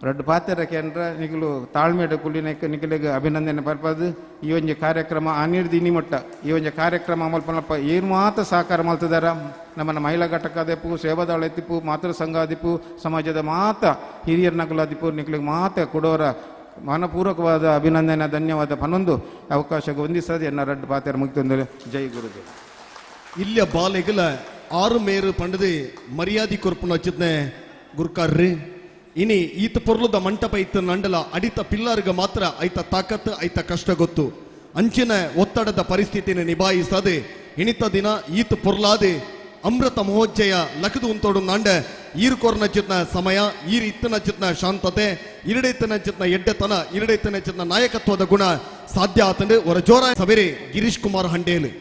ರಡ್ಡು ಪಾತ್ರ ಕೇಂದ್ರ ನಿಖಲು ತಾಳ್ಮೆಡ ಕುಲಿನಕ್ಕೆ ನಿಖಲಿಗೆ ಅಭಿನಂದನೆ ಪರ್ಪದು ಈ ಒಂಜಿ ಕಾರ್ಯಕ್ರಮ ಆನಿರ್ದಿ ನಿಮಟ್ಟ ಈ ಒಂಜಿ ಕಾರ್ಯಕ್ರಮ ಮಲ್ಪನಪ್ಪ ಏನು ಮಾತ್ರ ಸಹಕಾರ ಮಲ್ತಿದಾರ ನಮ್ಮನ್ನ ಮಹಿಳಾ ಘಟಕ ಅದಿಪ್ಪು ಸೇವಾದಳ ಎತ್ತಿಪ್ಪು ಮಾತೃ ಸಂಘ ಅದಿಪ್ಪು ಸಮಾಜದ ಮಾತ ಹಿರಿಯರ ನಕಲಾದಿಪ್ಪು ನಿಖಲಿಗೆ ಮಾತ ಕೊಡೋರ ಮನಪೂರ್ವಕವಾದ ಅಭಿನಂದನೆ ಧನ್ಯವಾದ ಪನ್ನೊಂದು ಅವಕಾಶಕ್ಕೆ ಹೊಂದಿಸದೆ ಎನ್ನ ರಡ್ಡು ಪಾತ್ರ ಮುಗಿತೊಂದರೆ ಜೈ ಗುರುದೇವ್. ಇಲ್ಲಿಯ ಬಾಲೆಗಲ 6 ಮೇರು ಪಂಡದೆ ಮರ್ಯಾದೆ ಕೊರ್ಪುನ ಚಿತ್ನೆ ಗುರ್ಕಾರ್ರಿ ಇನಿ ಈತ ಪೊರ್ಲುದ ಮಂಟಪ ಇತ್ತ ನಂಡಲ ಅಡಿತ ಪಿಲ್ಲರ್ಗ ಮಾತ್ರ ಐತ ತಾಕತ್ ಐತ ಕಷ್ಟ ಗೊತ್ತು ಅಂಚಿನ ಒತ್ತಡದ ಪರಿಸ್ಥಿತಿನ ನಿಭಾಯಿಸದೆ ಇನಿತ ದಿನ ಈತ ಪೊರ್ಲಾದೆ ಅಮೃತ ಮಹೋಜ್ಜಯ ಲಕದು ಉಂತೋಡು ನಾಂಡ ಈರುಕೋರ್ನ ಚಿತ್ನ ಸಮಯ ಈರು ಇತ್ತನ ಚಿತ್ನ ಶಾಂತತೆ ಇರಡೈತನ ಚಿತ್ನ ಎಡ್ಡೆತನ ಇರಡೈತನ ಚಿತ್ನ ನಾಯಕತ್ವದ ಗುಣ ಸಾಧ್ಯ ಆತಂಡು ಹೊರ ಜೋರ ಸಬೇರೆ ಗಿರೀಶ್ ಕುಮಾರ್ ಹಂಡೇಲು.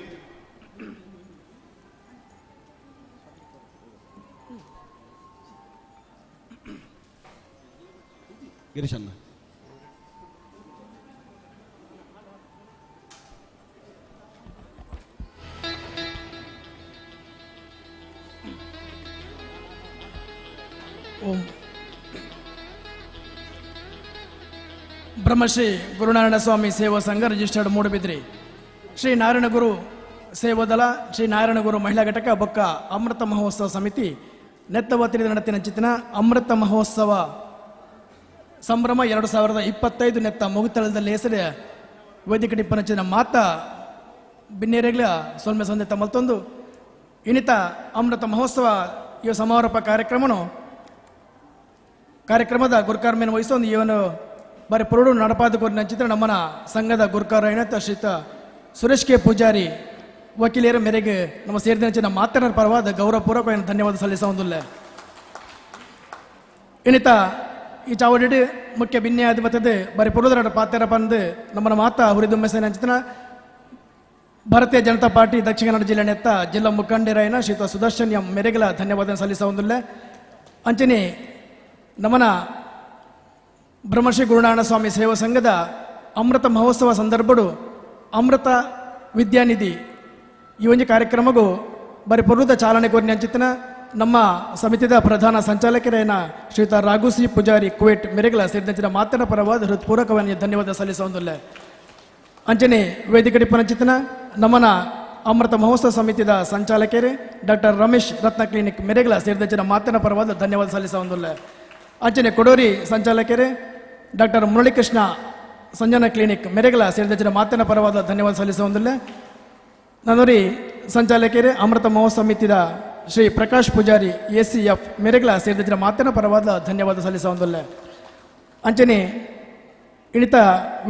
ಗಿರೀಶ್ ಅಣ್ಣ. ಓಂ ಬ್ರಹ್ಮಶ್ರೀ ಗುರುನಾರಾಯಣ ಸ್ವಾಮಿ ಸೇವಾ ಸಂಘ ರಿಜಿಸ್ಟರ್ಡ್ ಮೂಡುಬಿದ್ರಿ ಶ್ರೀ ನಾರಾಯಣಗುರು ಸೇವಾದಳ ಶ್ರೀ ನಾರಾಯಣಗುರು ಮಹಿಳಾ ಘಟಕ ಬೊಕ್ಕ ಅಮೃತ ಮಹೋತ್ಸವ ಸಮಿತಿ ನೆತ್ತವತಿರಿದ ನಡತಿನ ಚಿತ್ನ ಅಮೃತ ಮಹೋತ್ಸವ ಸಂಭ್ರಮ 2025 ನೆತ್ತ ಮುಗುತಳದಲ್ಲಿ ಹೆಸರು ವೇದಿಕೆ ಟಿಪ್ಪನಚಿನ ಮಾತಾ ಬಿನ್ನೇರೆಗ್ಲ ಸೊಲ್ಮೆ ಸಂದೇತ ಮಲ್ತೊಂದು ಇನಿತ ಅಮೃತ ಮಹೋತ್ಸವ ಈ ಸಮಾರೋಪ ಕಾರ್ಯಕ್ರಮದ ಗುರುಕಾರ್ಮೇನ ವಹಿಸೊಂದು ಇವನು ಬಾರಿ ಪುರುಡು ನಡಪಾದ ಕೋರಿನ ಚಿತ್ರ ನಮ್ಮನ ಸಂಘದ ಗುರುಕಾರ ಏನಂತ ಶ್ರೀತ ಸುರೇಶ್ ಕೆ ಪೂಜಾರಿ ವಕೀಲರ ಮೇರೆಗೆ ನಮ್ಮ ಸೇರಿದ ಮಾತನಾಡ ಪರವಾದ ಗೌರವಪೂರ್ವಕ ಧನ್ಯವಾದ ಸಲ್ಲಿಸ ಒಂದುಲ್ಲ. ಇನ್ನಿತ ಈ ಚಾವಡಿ ಮುಖ್ಯ ಭಿನ್ಯಾಧಿಪತ್ಯದ ಬಾರಿ ಪುರುದರ ಪಾತ್ರ ಬಂದು ನಮ್ಮನ ಮಾತಾ ಹುರಿದುಂಬೆಸೇನ ಚಿತ್ರ ಭಾರತೀಯ ಜನತಾ ಪಾರ್ಟಿ ದಕ್ಷಿಣ ಕನ್ನಡ ಜಿಲ್ಲೆ ನೆತ್ತ ಜಿಲ್ಲಾ ಮುಖಂಡರಾಯನ ಶ್ರೀತ ಸುದರ್ಶನ್ ಎಂ ಮೇರೆಗಳ ಧನ್ಯವಾದ ಸಲ್ಲಿಸ ಒಂದುಲ್ಲ. ಅಂಚನೆ ನಮನ ಬ್ರಹ್ಮಶ್ರೀ ಗುರುನಾರಾಯಣ ಸ್ವಾಮಿ ಸೇವಾ ಸಂಘದ ಅಮೃತ ಮಹೋತ್ಸವ ಸಂದರ್ಭಡು ಅಮೃತ ವಿದ್ಯಾನಿಧಿ ಈ ಒಂದು ಕಾರ್ಯಕ್ರಮಗೂ ಬರಿ ಪೊರ್ಲುದ ಚಾಲನೆ ಕೋರಿನ ಅಂಚಿತ್ತಿನ ನಮ್ಮ ಸಮಿತಿದ ಪ್ರಧಾನ ಸಂಚಾಲಕರೇನ ಶ್ರೀಯುತ ರಾಘು ಸಿ ಪೂಜಾರಿ ಕುವೇಟ್ ಮೆರೆಗಳ ಸೇರಿದಂಚಿನ ಮಾತನ ಪರವಾದ ಹೃತ್ಪೂರ್ವಕವಾಗಿ ಧನ್ಯವಾದ ಸಲ್ಲಿಸುವುದಿಲ್ಲ. ಅಂಚನೆ ವೇದಿಕೆ ಪನಚಿತನ ನಮ್ಮನ ಅಮೃತ ಮಹೋತ್ಸವ ಸಮಿತಿದ ಸಂಚಾಲಕರೇ ಡಾಕ್ಟರ್ ರಮೇಶ್ ರತ್ನ ಕ್ಲಿನಿಕ್ ಮೆರೆಗಳ ಸೇರಿದಂಚಿನ ಮಾತನ ಪರವಾದ ಧನ್ಯವಾದ ಸಲ್ಲಿಸುವುದಿಲ್ಲ. ಅಂಚನೆ ಕೊಡೋರಿ ಸಂಚಾಲಕರೇ ಡಾಕ್ಟರ್ ಮುರಳೀಕೃಷ್ಣ ಸಂಜನಾ ಕ್ಲಿನಿಕ್ ಮೆರೆಗಳ ಸೇರಿದಂಚಿನ ಮಾತನ ಪರವಾದ ಧನ್ಯವಾದ ಸಲ್ಲಿಸುವುದಿಲ್ಲ. ನಾನೋರಿ ಸಂಚಾಲಕರೇ ಅಮೃತ ಮಹೋತ್ಸವ ಸಮಿತಿದ ಶ್ರೀ ಪ್ರಕಾಶ್ ಪೂಜಾರಿ ಎಸಿಎಫ್ ಮೆರೆಗಳ ಸೇರಿದಂಚಿನ ಮಾತನ ಪರವಾದ ಧನ್ಯವಾದ ಸಲ್ಲಿಸುವುದಿಲ್ಲ. ಅಂಚನೆ ಇಣಿತ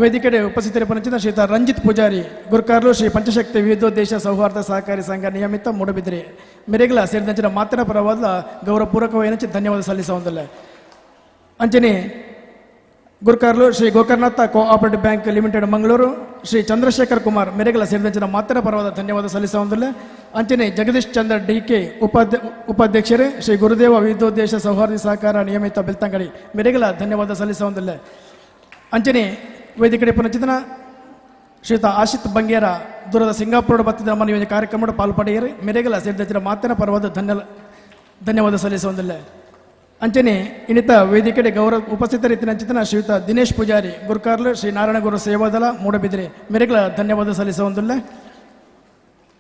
ವೇದಿಕೆಡೆ ಉಪಸ್ಥಿತರು ಪಂಚಿತ ಶ್ರೀಯುತ ರಂಜಿತ್ ಪೂಜಾರಿ ಗುರುಕಾರ್ಲು ಶ್ರೀ ಪಂಚಶಕ್ತಿ ವಿವಿಧೋದ್ದೇಶ ಸೌಹಾರ್ದ ಸಹಕಾರಿ ಸಂಘ ನಿಯಮಿತ ಮೂಡಬಿದಿರೆ ಮೆರೆಗಳ ಸೇರಿದಂಚಿನ ಮಾತನ ಪರವಾದ ಗೌರವಪೂರ್ವಕವಾಗಿ ಧನ್ಯವಾದ ಸಲ್ಲಿಸುವುದಿಲ್ಲ. ಅಂಚನೆ ಗುರುಕಾರ್ಲು Shri Gokarnatha cooperative bank limited Mangaluru Shri Chandrashekhar Kumar ಮೆರೆಗಳ ಸೇರಿದಂಚಿನ ಮಾತನ ಪರವಾದ ಧನ್ಯವಾದ ಸಲ್ಲಿಸುವುದಿಲ್ಲ. ಅಂಚನೆ ಜಗದೀಶ್ ಚಂದ್ರ ಡಿ ಕೆ ಉಪಾಧ್ಯಕ್ಷರೇ ಶ್ರೀ ಗುರುದೇವ ವಿವಿಧೋದ್ದೇಶ ಸೌಹಾರ್ದ ಸಹಕಾರ ನಿಯಮಿತ ಬೆಳ್ತಂಗಡಿ ಮೆರೆಗಳ ಧನ್ಯವಾದ ಸಲ್ಲಿಸುವುದಿಲ್ಲ. ಅಂಚನೆ ವೇದಿಕೆ ಪುನಚಿತನ ಶ್ರೀಯುತ ಆಶಿತ್ ಬಂಗೇರ ದೂರದ ಸಿಂಗಾಪುರ ಬತ್ತಿದ ನಮ್ಮ ಈ ಕಾರ್ಯಕ್ರಮದ ಪಾಲ್ಪಡೆಯರು ಮೆರೆಗಳ ಸೇರಿದಂಚಿನ ಮಾತನ ಪರವಾದ ಧನ್ಯವಾದ ಸಲ್ಲಿಸುವುದಿಲ್ಲ. ಅಂಚನೆ ಇನ್ನಿತ ವೇದಿಕೆಡೆ ಗೌರವ ಉಪಸ್ಥಿತರಿತ್ತಿನ ಅಂಚಿತನ ಶ್ರೀಯುತ ದಿನೇಶ್ ಪೂಜಾರಿ ಗುರುಕಾರ್ಲು ಶ್ರೀ ನಾರಾಯಣಗುರು ಸೇವಾದಳ ಮೂಡಬಿದಿರೆ ಮೆರೆಗಳ ಧನ್ಯವಾದ ಸಲ್ಲಿಸುವುದಿಲ್ಲ.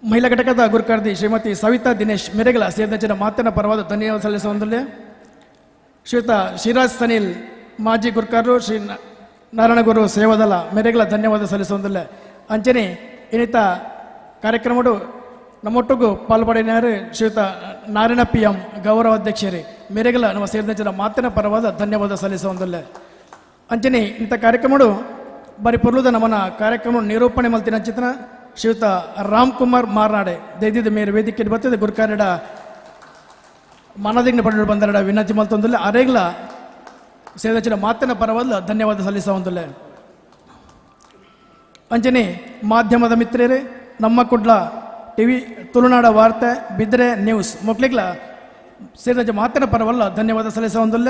ಮಹಿಳಾ ಘಟಕದ ಗುರುಕಾರ್ದಿ ಶ್ರೀಮತಿ ಸವಿತಾ ದಿನೇಶ್ ಮೆರೆಗಳ ಸೇರಿದಂಚಿನ ಮಾತಿನ ಪರವಾದ ಧನ್ಯವಾದ ಸಲ್ಲಿಸುವುದಿಲ್ಲ. ಶ್ರೀಯುತ ಶಿರಾಜ್ ಸನಿಲ್ ಮಾಜಿ ಗುರುಕಾರ್ಲು ಶ್ರೀ ನಾರಾಯಣಗುರು ಸೇವಾದಳ ಮೆರೆಗಳ ಧನ್ಯವಾದ ಸಲ್ಲಿಸುವುದಿಲ್ಲ. ಅಂಚನೆ ಇನ್ನಿತ ಕಾರ್ಯಕ್ರಮಡು ನಮ್ಮೊಟ್ಟಿಗೂ ಪಾಲ್ಪಡೆಯರು ಶ್ರೀಯುತ ನಾರಾಯಣ ಪಿ ಎಂ ಗೌರವಾಧ್ಯಕ್ಷರೇ ಮೆರೆಗಳ ನಮ್ಮ ಸೇರಿದಂಚಿನ ಮಾತಿನ ಪರವಾದ ಧನ್ಯವಾದ ಸಲ್ಲಿಸುವುದಿಲ್ಲ. ಅಂಚನೆ ಇಂಥ ಕಾರ್ಯಕ್ರಮಡು ಬರಿ ಪೊರ್ಲುದ ನಮ್ಮನ ಕಾರ್ಯಕ್ರಮ ನಿರೂಪಣೆ ಮಲ್ತಿನ ಚಿತ್ರ ಶ್ರೀಯುತ ರಾಮ್ ಕುಮಾರ್ ಮಾರ್ನಾಡೆ ದೈದಿದ ಮೇರೆ ವೇದಿಕೆ ಬರ್ತದೆ ಗುರುಕಾರ್ಯಡ ಮನದಿಗ್ನ ಪಡೆದು ಬಂದರಡ ವಿನಂತಿ ಮಲ್ತೊಂದಿಲ್ಲ. ಅರೇಗ್ಲ ಸೇರಿದಂಚಿನ ಮಾತಿನ ಪರವಾದ ಧನ್ಯವಾದ ಸಲ್ಲಿಸುವುದಿಲ್ಲ. ಅಂಚನೆ ಮಾಧ್ಯಮದ ಮಿತ್ರರೇ ನಮ್ಮ ಕುಡ್ಲ ಟಿವಿ ತುಳುನಾಡ ವಾರ್ತೆ ಬಿದ್ರೆ ನ್ಯೂಸ್ ಮಕ್ಕಳಿಗ್ಲ ಸೇರಿದ ಮಾತಿನ ಪರವಲ್ಲ ಧನ್ಯವಾದ ಸಲ್ಲಿಸುವುದಿಲ್ಲ.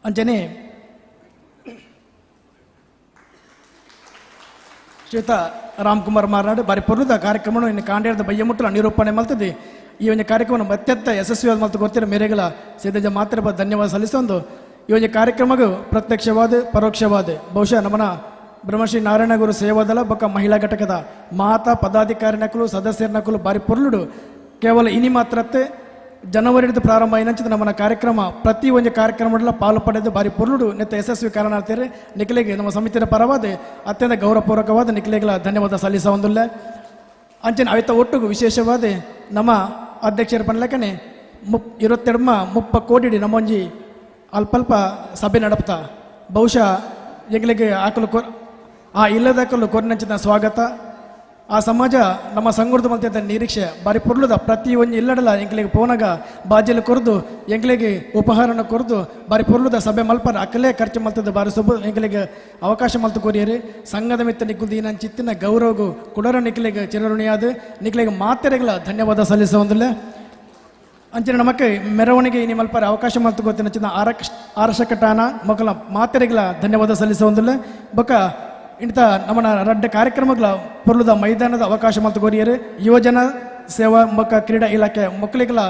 ಅಂಚನೆ ಶ್ರೀಯುತ ರಾಮ್ಕುಮಾರ್ ಮಾರ್ನಾಡು ಬಾರಿ ಪೊರ್ಲುದ ಕಾರ್ಯಕ್ರಮವನ್ನು ಇನ್ನು ಕಾಂಡೇರದ ಬಯ್ಯಮುಟ್ಟಲ ನಿರೂಪಣೆ ಮಲ್ತದೆ. ಈ ಒಂದು ಕಾರ್ಯಕ್ರಮವನ್ನು ಅತ್ಯಂತ ಯಶಸ್ವಿಯಾದ ಮಲ್ತು ಗೊತ್ತಿರೋ ಮೇರೆಗಳ ಸೇರಿದ ಮಾತ್ರ ಧನ್ಯವಾದ ಸಲ್ಲಿಸೊಂದು ಈ ಒಂದು ಕಾರ್ಯಕ್ರಮಗೂ ಪ್ರತ್ಯಕ್ಷವಾದ ಪರೋಕ್ಷವಾದ ಬಹುಶಃ ನಮ್ಮನ ಬ್ರಹ್ಮಶ್ರೀ ನಾರಾಯಣಗುರು ಸೇವಾದಳ ಬೊಕ್ಕ ಮಹಿಳಾ ಘಟಕದ ಮಾತಾ ಪದಾಧಿಕಾರಿ ನಕಲು ಸದಸ್ಯರ ನಕಲು ಬಾರಿ ಪೊರ್ಲುಡು ಕೇವಲ ಇನಿ ಮಾತ್ರತ್ತೆ ಜನವರಿ ಪ್ರಾರಂಭ ಏನಂಚಿದ ನಮ್ಮನ ಕಾರ್ಯಕ್ರಮ ಪ್ರತಿ ಒಂದು ಕಾರ್ಯಕ್ರಮದಲ್ಲ ಪಾಲು ಪಡೆದು ಬಾರಿ ಪೊರ್ಲುಡು ನೆತ್ತ ಯಶಸ್ವಿ ಕಾರಣ ಆಗ್ತಾರೆ. ನಿಖಲಿಗೆ ನಮ್ಮ ಸಮಿತಿಯ ಪರವಾದ ಅತ್ಯಂತ ಗೌರವಪೂರ್ವಕವಾದ ನಿಖಲಿಗಳ ಧನ್ಯವಾದ ಸಲ್ಲಿಸುವುದಿಲ್ಲ. ಅಂಚಿನ ಅವಿತ ಒಟ್ಟಿಗೂ ವಿಶೇಷವಾದ ನಮ್ಮ ಅಧ್ಯಕ್ಷರ ಪನ್ಲಕನೆ 22 30 ಕೋಟಿ ನಮ್ಮೊಂಜಿ ಅಲ್ಪಲ್ಪ ಸಭೆ ನಡಪ್ತಾ ಬಹುಶಃ ಎಂಗಳಿಗೆ ಆಕಲು ಆ ಇಲ್ಲದಕ್ಕಲು ಕೊರಿನಂಚಿನ ಸ್ವಾಗತ. ಆ ಸಮಾಜ ನಮ್ಮ ಸಂಗುರ್ದು ಮಲ್ತ ನಿರೀಕ್ಷೆ ಬಾರಿ ಪೊರ್ಲುದ ಪ್ರತಿ ಒಂಜಿ ಇಲ್ಲಡಲ ಎಂಕ್ಲಿಗೆ ಪೋನಾಗ ಬಾಜಿಲು ಕೊರ್ದು ಎಂಕ್ಲಿಗೆ ಉಪಹಾರನ ಕೊರ್ದು ಬಾರಿ ಪೊರ್ಲುದ ಸಭೆ ಮಲ್ಪರ ಅಕ್ಕಲೇ ಖರ್ಚು ಮಲ್ತದ ಬಾರಿ ಸೊಬು ಎಂಕ್ಲಿಗೆ ಅವಕಾಶ ಮಲ್ತು ಕೊರಿಯರಿ ಸಂಘದ ಮಿತ್ತ ನಿಕ್ಕುಲ್ದು ಈ ನನ್ನ ಚಿತ್ತಿನ ಗೌರವಗೂ ಕುಡರ ನಿಕ್ಲಿಗೆ ಚಿರಋಣಿಯಾದ ನಿಕ್ಲಿಗೆ ಮಾತೆರೆಗಳ ಧನ್ಯವಾದ ಸಲ್ಲಿಸುವುದಿಲ್ಲ. ಅಂಚಿನ ನಮಕ್ಕೆ ಮೆರವಣಿಗೆ ಇನಿ ಮಲ್ಪರ ಅವಕಾಶ ಮಲ್ತು ಗೊತ್ತಿನ ಚಿನ್ನ ಆರಸಕಟಾನ ಮಕ್ಕಳ ಮಾತೆರೆಗಳ ಧನ್ಯವಾದ ಸಲ್ಲಿಸುವುದಿಲ್ಲ. ಬೊಕ್ಕ ಇಂಥ ನಮ್ಮನ ರಡ್ಡ ಕಾರ್ಯಕ್ರಮಗಳ ಪೊರ್ಲುದ ಮೈದಾನದ ಅವಕಾಶ ಮಲ್ತು ಕೋರಿಯರು ಯುವಜನ ಸೇವಾ ಮಕ್ಕ ಕ್ರೀಡಾ ಇಲಾಖೆ ಮಕ್ಕಳಿಗೆಲ್ಲ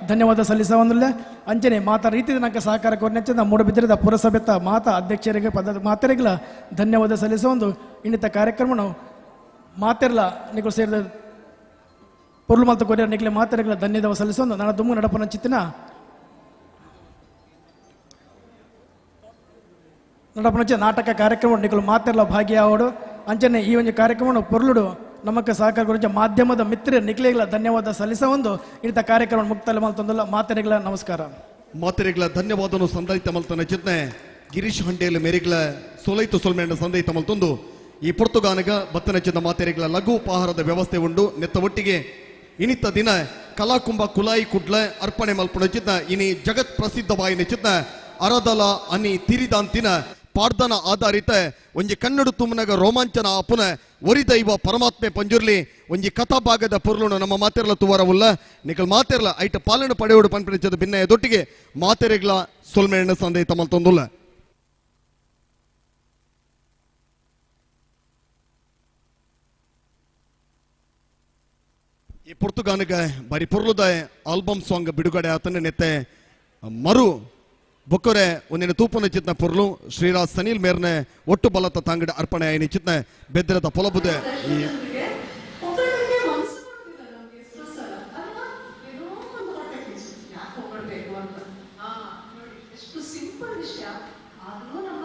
ಧನ್ಯವಾದ ಸಲ್ಲಿಸುವುದಿಲ್ಲ. ಅಂಚನೆ ಮಾತಾ ರೀತಿಯ ನಂಗೆ ಸಹಕಾರ ಕೋರಿನ ಮೂಡಬಿದ್ರದ ಪುರಸಭೆತ ಮಾತಾ ಅಧ್ಯಕ್ಷರಿಗೆ ಪದ ಮಾತೆರೆಗಳ ಧನ್ಯವಾದ ಸಲ್ಲಿಸುವ ಇನ್ನಿತ ಕಾರ್ಯಕ್ರಮವನ್ನು ಮಾತೆರ್ಲ ನಿಗಳು ಸೇರಿದ ಪೊರ್ಲು ಮಲ್ತು ಕೊರಿಯರ್ ನಿಕ್ಲೆ ಮಾತೆರೆಗಳ ಧನ್ಯವಾದ ಸಲ್ಲಿಸುವ ನನ್ನ ದುಮ್ಮು ನಡಪನ ಚಿತ್ತಿನ ನಡಪನಂಚೆ ನಾಟಕ ಕಾರ್ಯಕ್ರಮ ನಿಕಲು ಮಾತೆರ್ಲ ಭಾಗಿಯಾವಡು. ಅಂಚನೆ ಈ ಒಂದು ಕಾರ್ಯಕ್ರಮವನ್ನು ಪೊರ್ಲುಡು ನಮಕ್ಕೆ ಸಹಕಾರ ಗುರುಜ ಮಾಧ್ಯಮದ ಮಿತ್ರ ನಿಕ್ಲೆಗಳ ಧನ್ಯವಾದ ಸಲ್ಲಿಸ ಒಂದು ಇಂಥ ಕಾರ್ಯಕ್ರಮ ಮುಕ್ತಾಯ ಮಲ್ತೊಂದಲ್ಲ ಮಾತೆರೆಗಳ ನಮಸ್ಕಾರ. ಮಾತೆರೆಗಳ ಧನ್ಯವಾದನು ಸಂದೈತ ಮಲ್ತನ ಚಿತ್ನೆ ಗಿರೀಶ್ ಹಂಡೇಲು ಮೇರೆಗಳ ಸೊಲೈತು ಸೊಲ್ಮೆಂಡ ಸಂದೈತ ಮಲ್ತೊಂದು ಈ ಪೊರ್ತುಗಾನಗ ಬತ್ತನಚಿದ ಮಾತೆರೆಗಳ ಲಘು ಉಪಹಾರದ ವ್ಯವಸ್ಥೆ ಉಂಡು. ನೆತ್ತ ಒಟ್ಟಿಗೆ ಇನಿತ ದಿನ ಕಲಾಕುಂಭ ಕುಲಾಯಿ ಕುಡ್ಲ ಅರ್ಪಣೆ ಮಲ್ಪುಣ ಚಿತ್ನ ಇನಿ ಜಗತ್ ಪ್ರಸಿದ್ಧವಾಯಿನ ಚಿತ್ನ ಅರದಲ ಅನಿ ತಿರಿದಾಂತಿನ ಪಾರ್ದನ ಆಧಾರಿತ ಒಂಜಿ ಕನ್ನಡ ತುಮ್ಮನಗ ರೋಮಾಂಚನ ಆಪುನ ಒರಿದೈವ ಪರಮಾತ್ಮೆ ಪಂಜುರ್ಲಿ ಒಂಜಿ ಕಥಾಭಾಗದ ಪೊರ್ಲುನು ನಮ್ಮ ಮಾತೆರ್ಲ ತುವರವುಲ್ಲ ನಿಕಲ್ ಮಾತೆರ್ಲ ಐಟ ಪಾಲನೆ ಪಡೆಯೋಡು ಪನ್ಪಿನಚದ ಭಿನ್ನಯ ದೊಟ್ಟಿಗೆ ಮಾತೆರೆಗ್ಲ ಸೊಲ್ಮೆಣ್ಣ ಸಂದೇಹ ಮಲ್ತೊಂದುಲ್ಲ. ಈ ಪೊರ್ತುಗಾನಿಗೆ ಬಾರಿ ಪೊರ್ಲುದ ಆಲ್ಬಮ್ ಸಾಂಗ್ ಬಿಡುಗಡೆ ಆತನ ನೆತ್ತೆ ಮರು ಬೊಕ್ಕರೆ ಒಂದಿನ ತೂಪನ ಚಿತ್ನ ಪೊರ್ಲು ಶ್ರೀರಾಜ್ ಸನೀಲ್ ಮೇರ್ನೆ ಒಟ್ಟು ಬಲತ ತಾಂಗಡ ಅರ್ಪಣೆ ಆಯಿನ ಚಿತ್ನ ಬೆದ್ರದ ಪೊಲಬುದೆ ಈ ಒಬ್ಬರಿಗೆ ಮನಸ್ಸು ಬರೋದಿಲ್ಲ ನಮ್ಗೆ ಎಷ್ಟೋ ಸಲ ಅಲ್ವಾ? ಏನೋ ಒಂದು ಹೊಟ್ಟೆ ಕಿಚ್ಚು, ಯಾಕೆ ಹೊಗಳ್ಬೇಕು ಅಂತ. ನೋಡಿ ಎಷ್ಟು ಸಿಂಪಲ್ ವಿಷಯ. ಆದ್ರೂ ನಮ್ಮ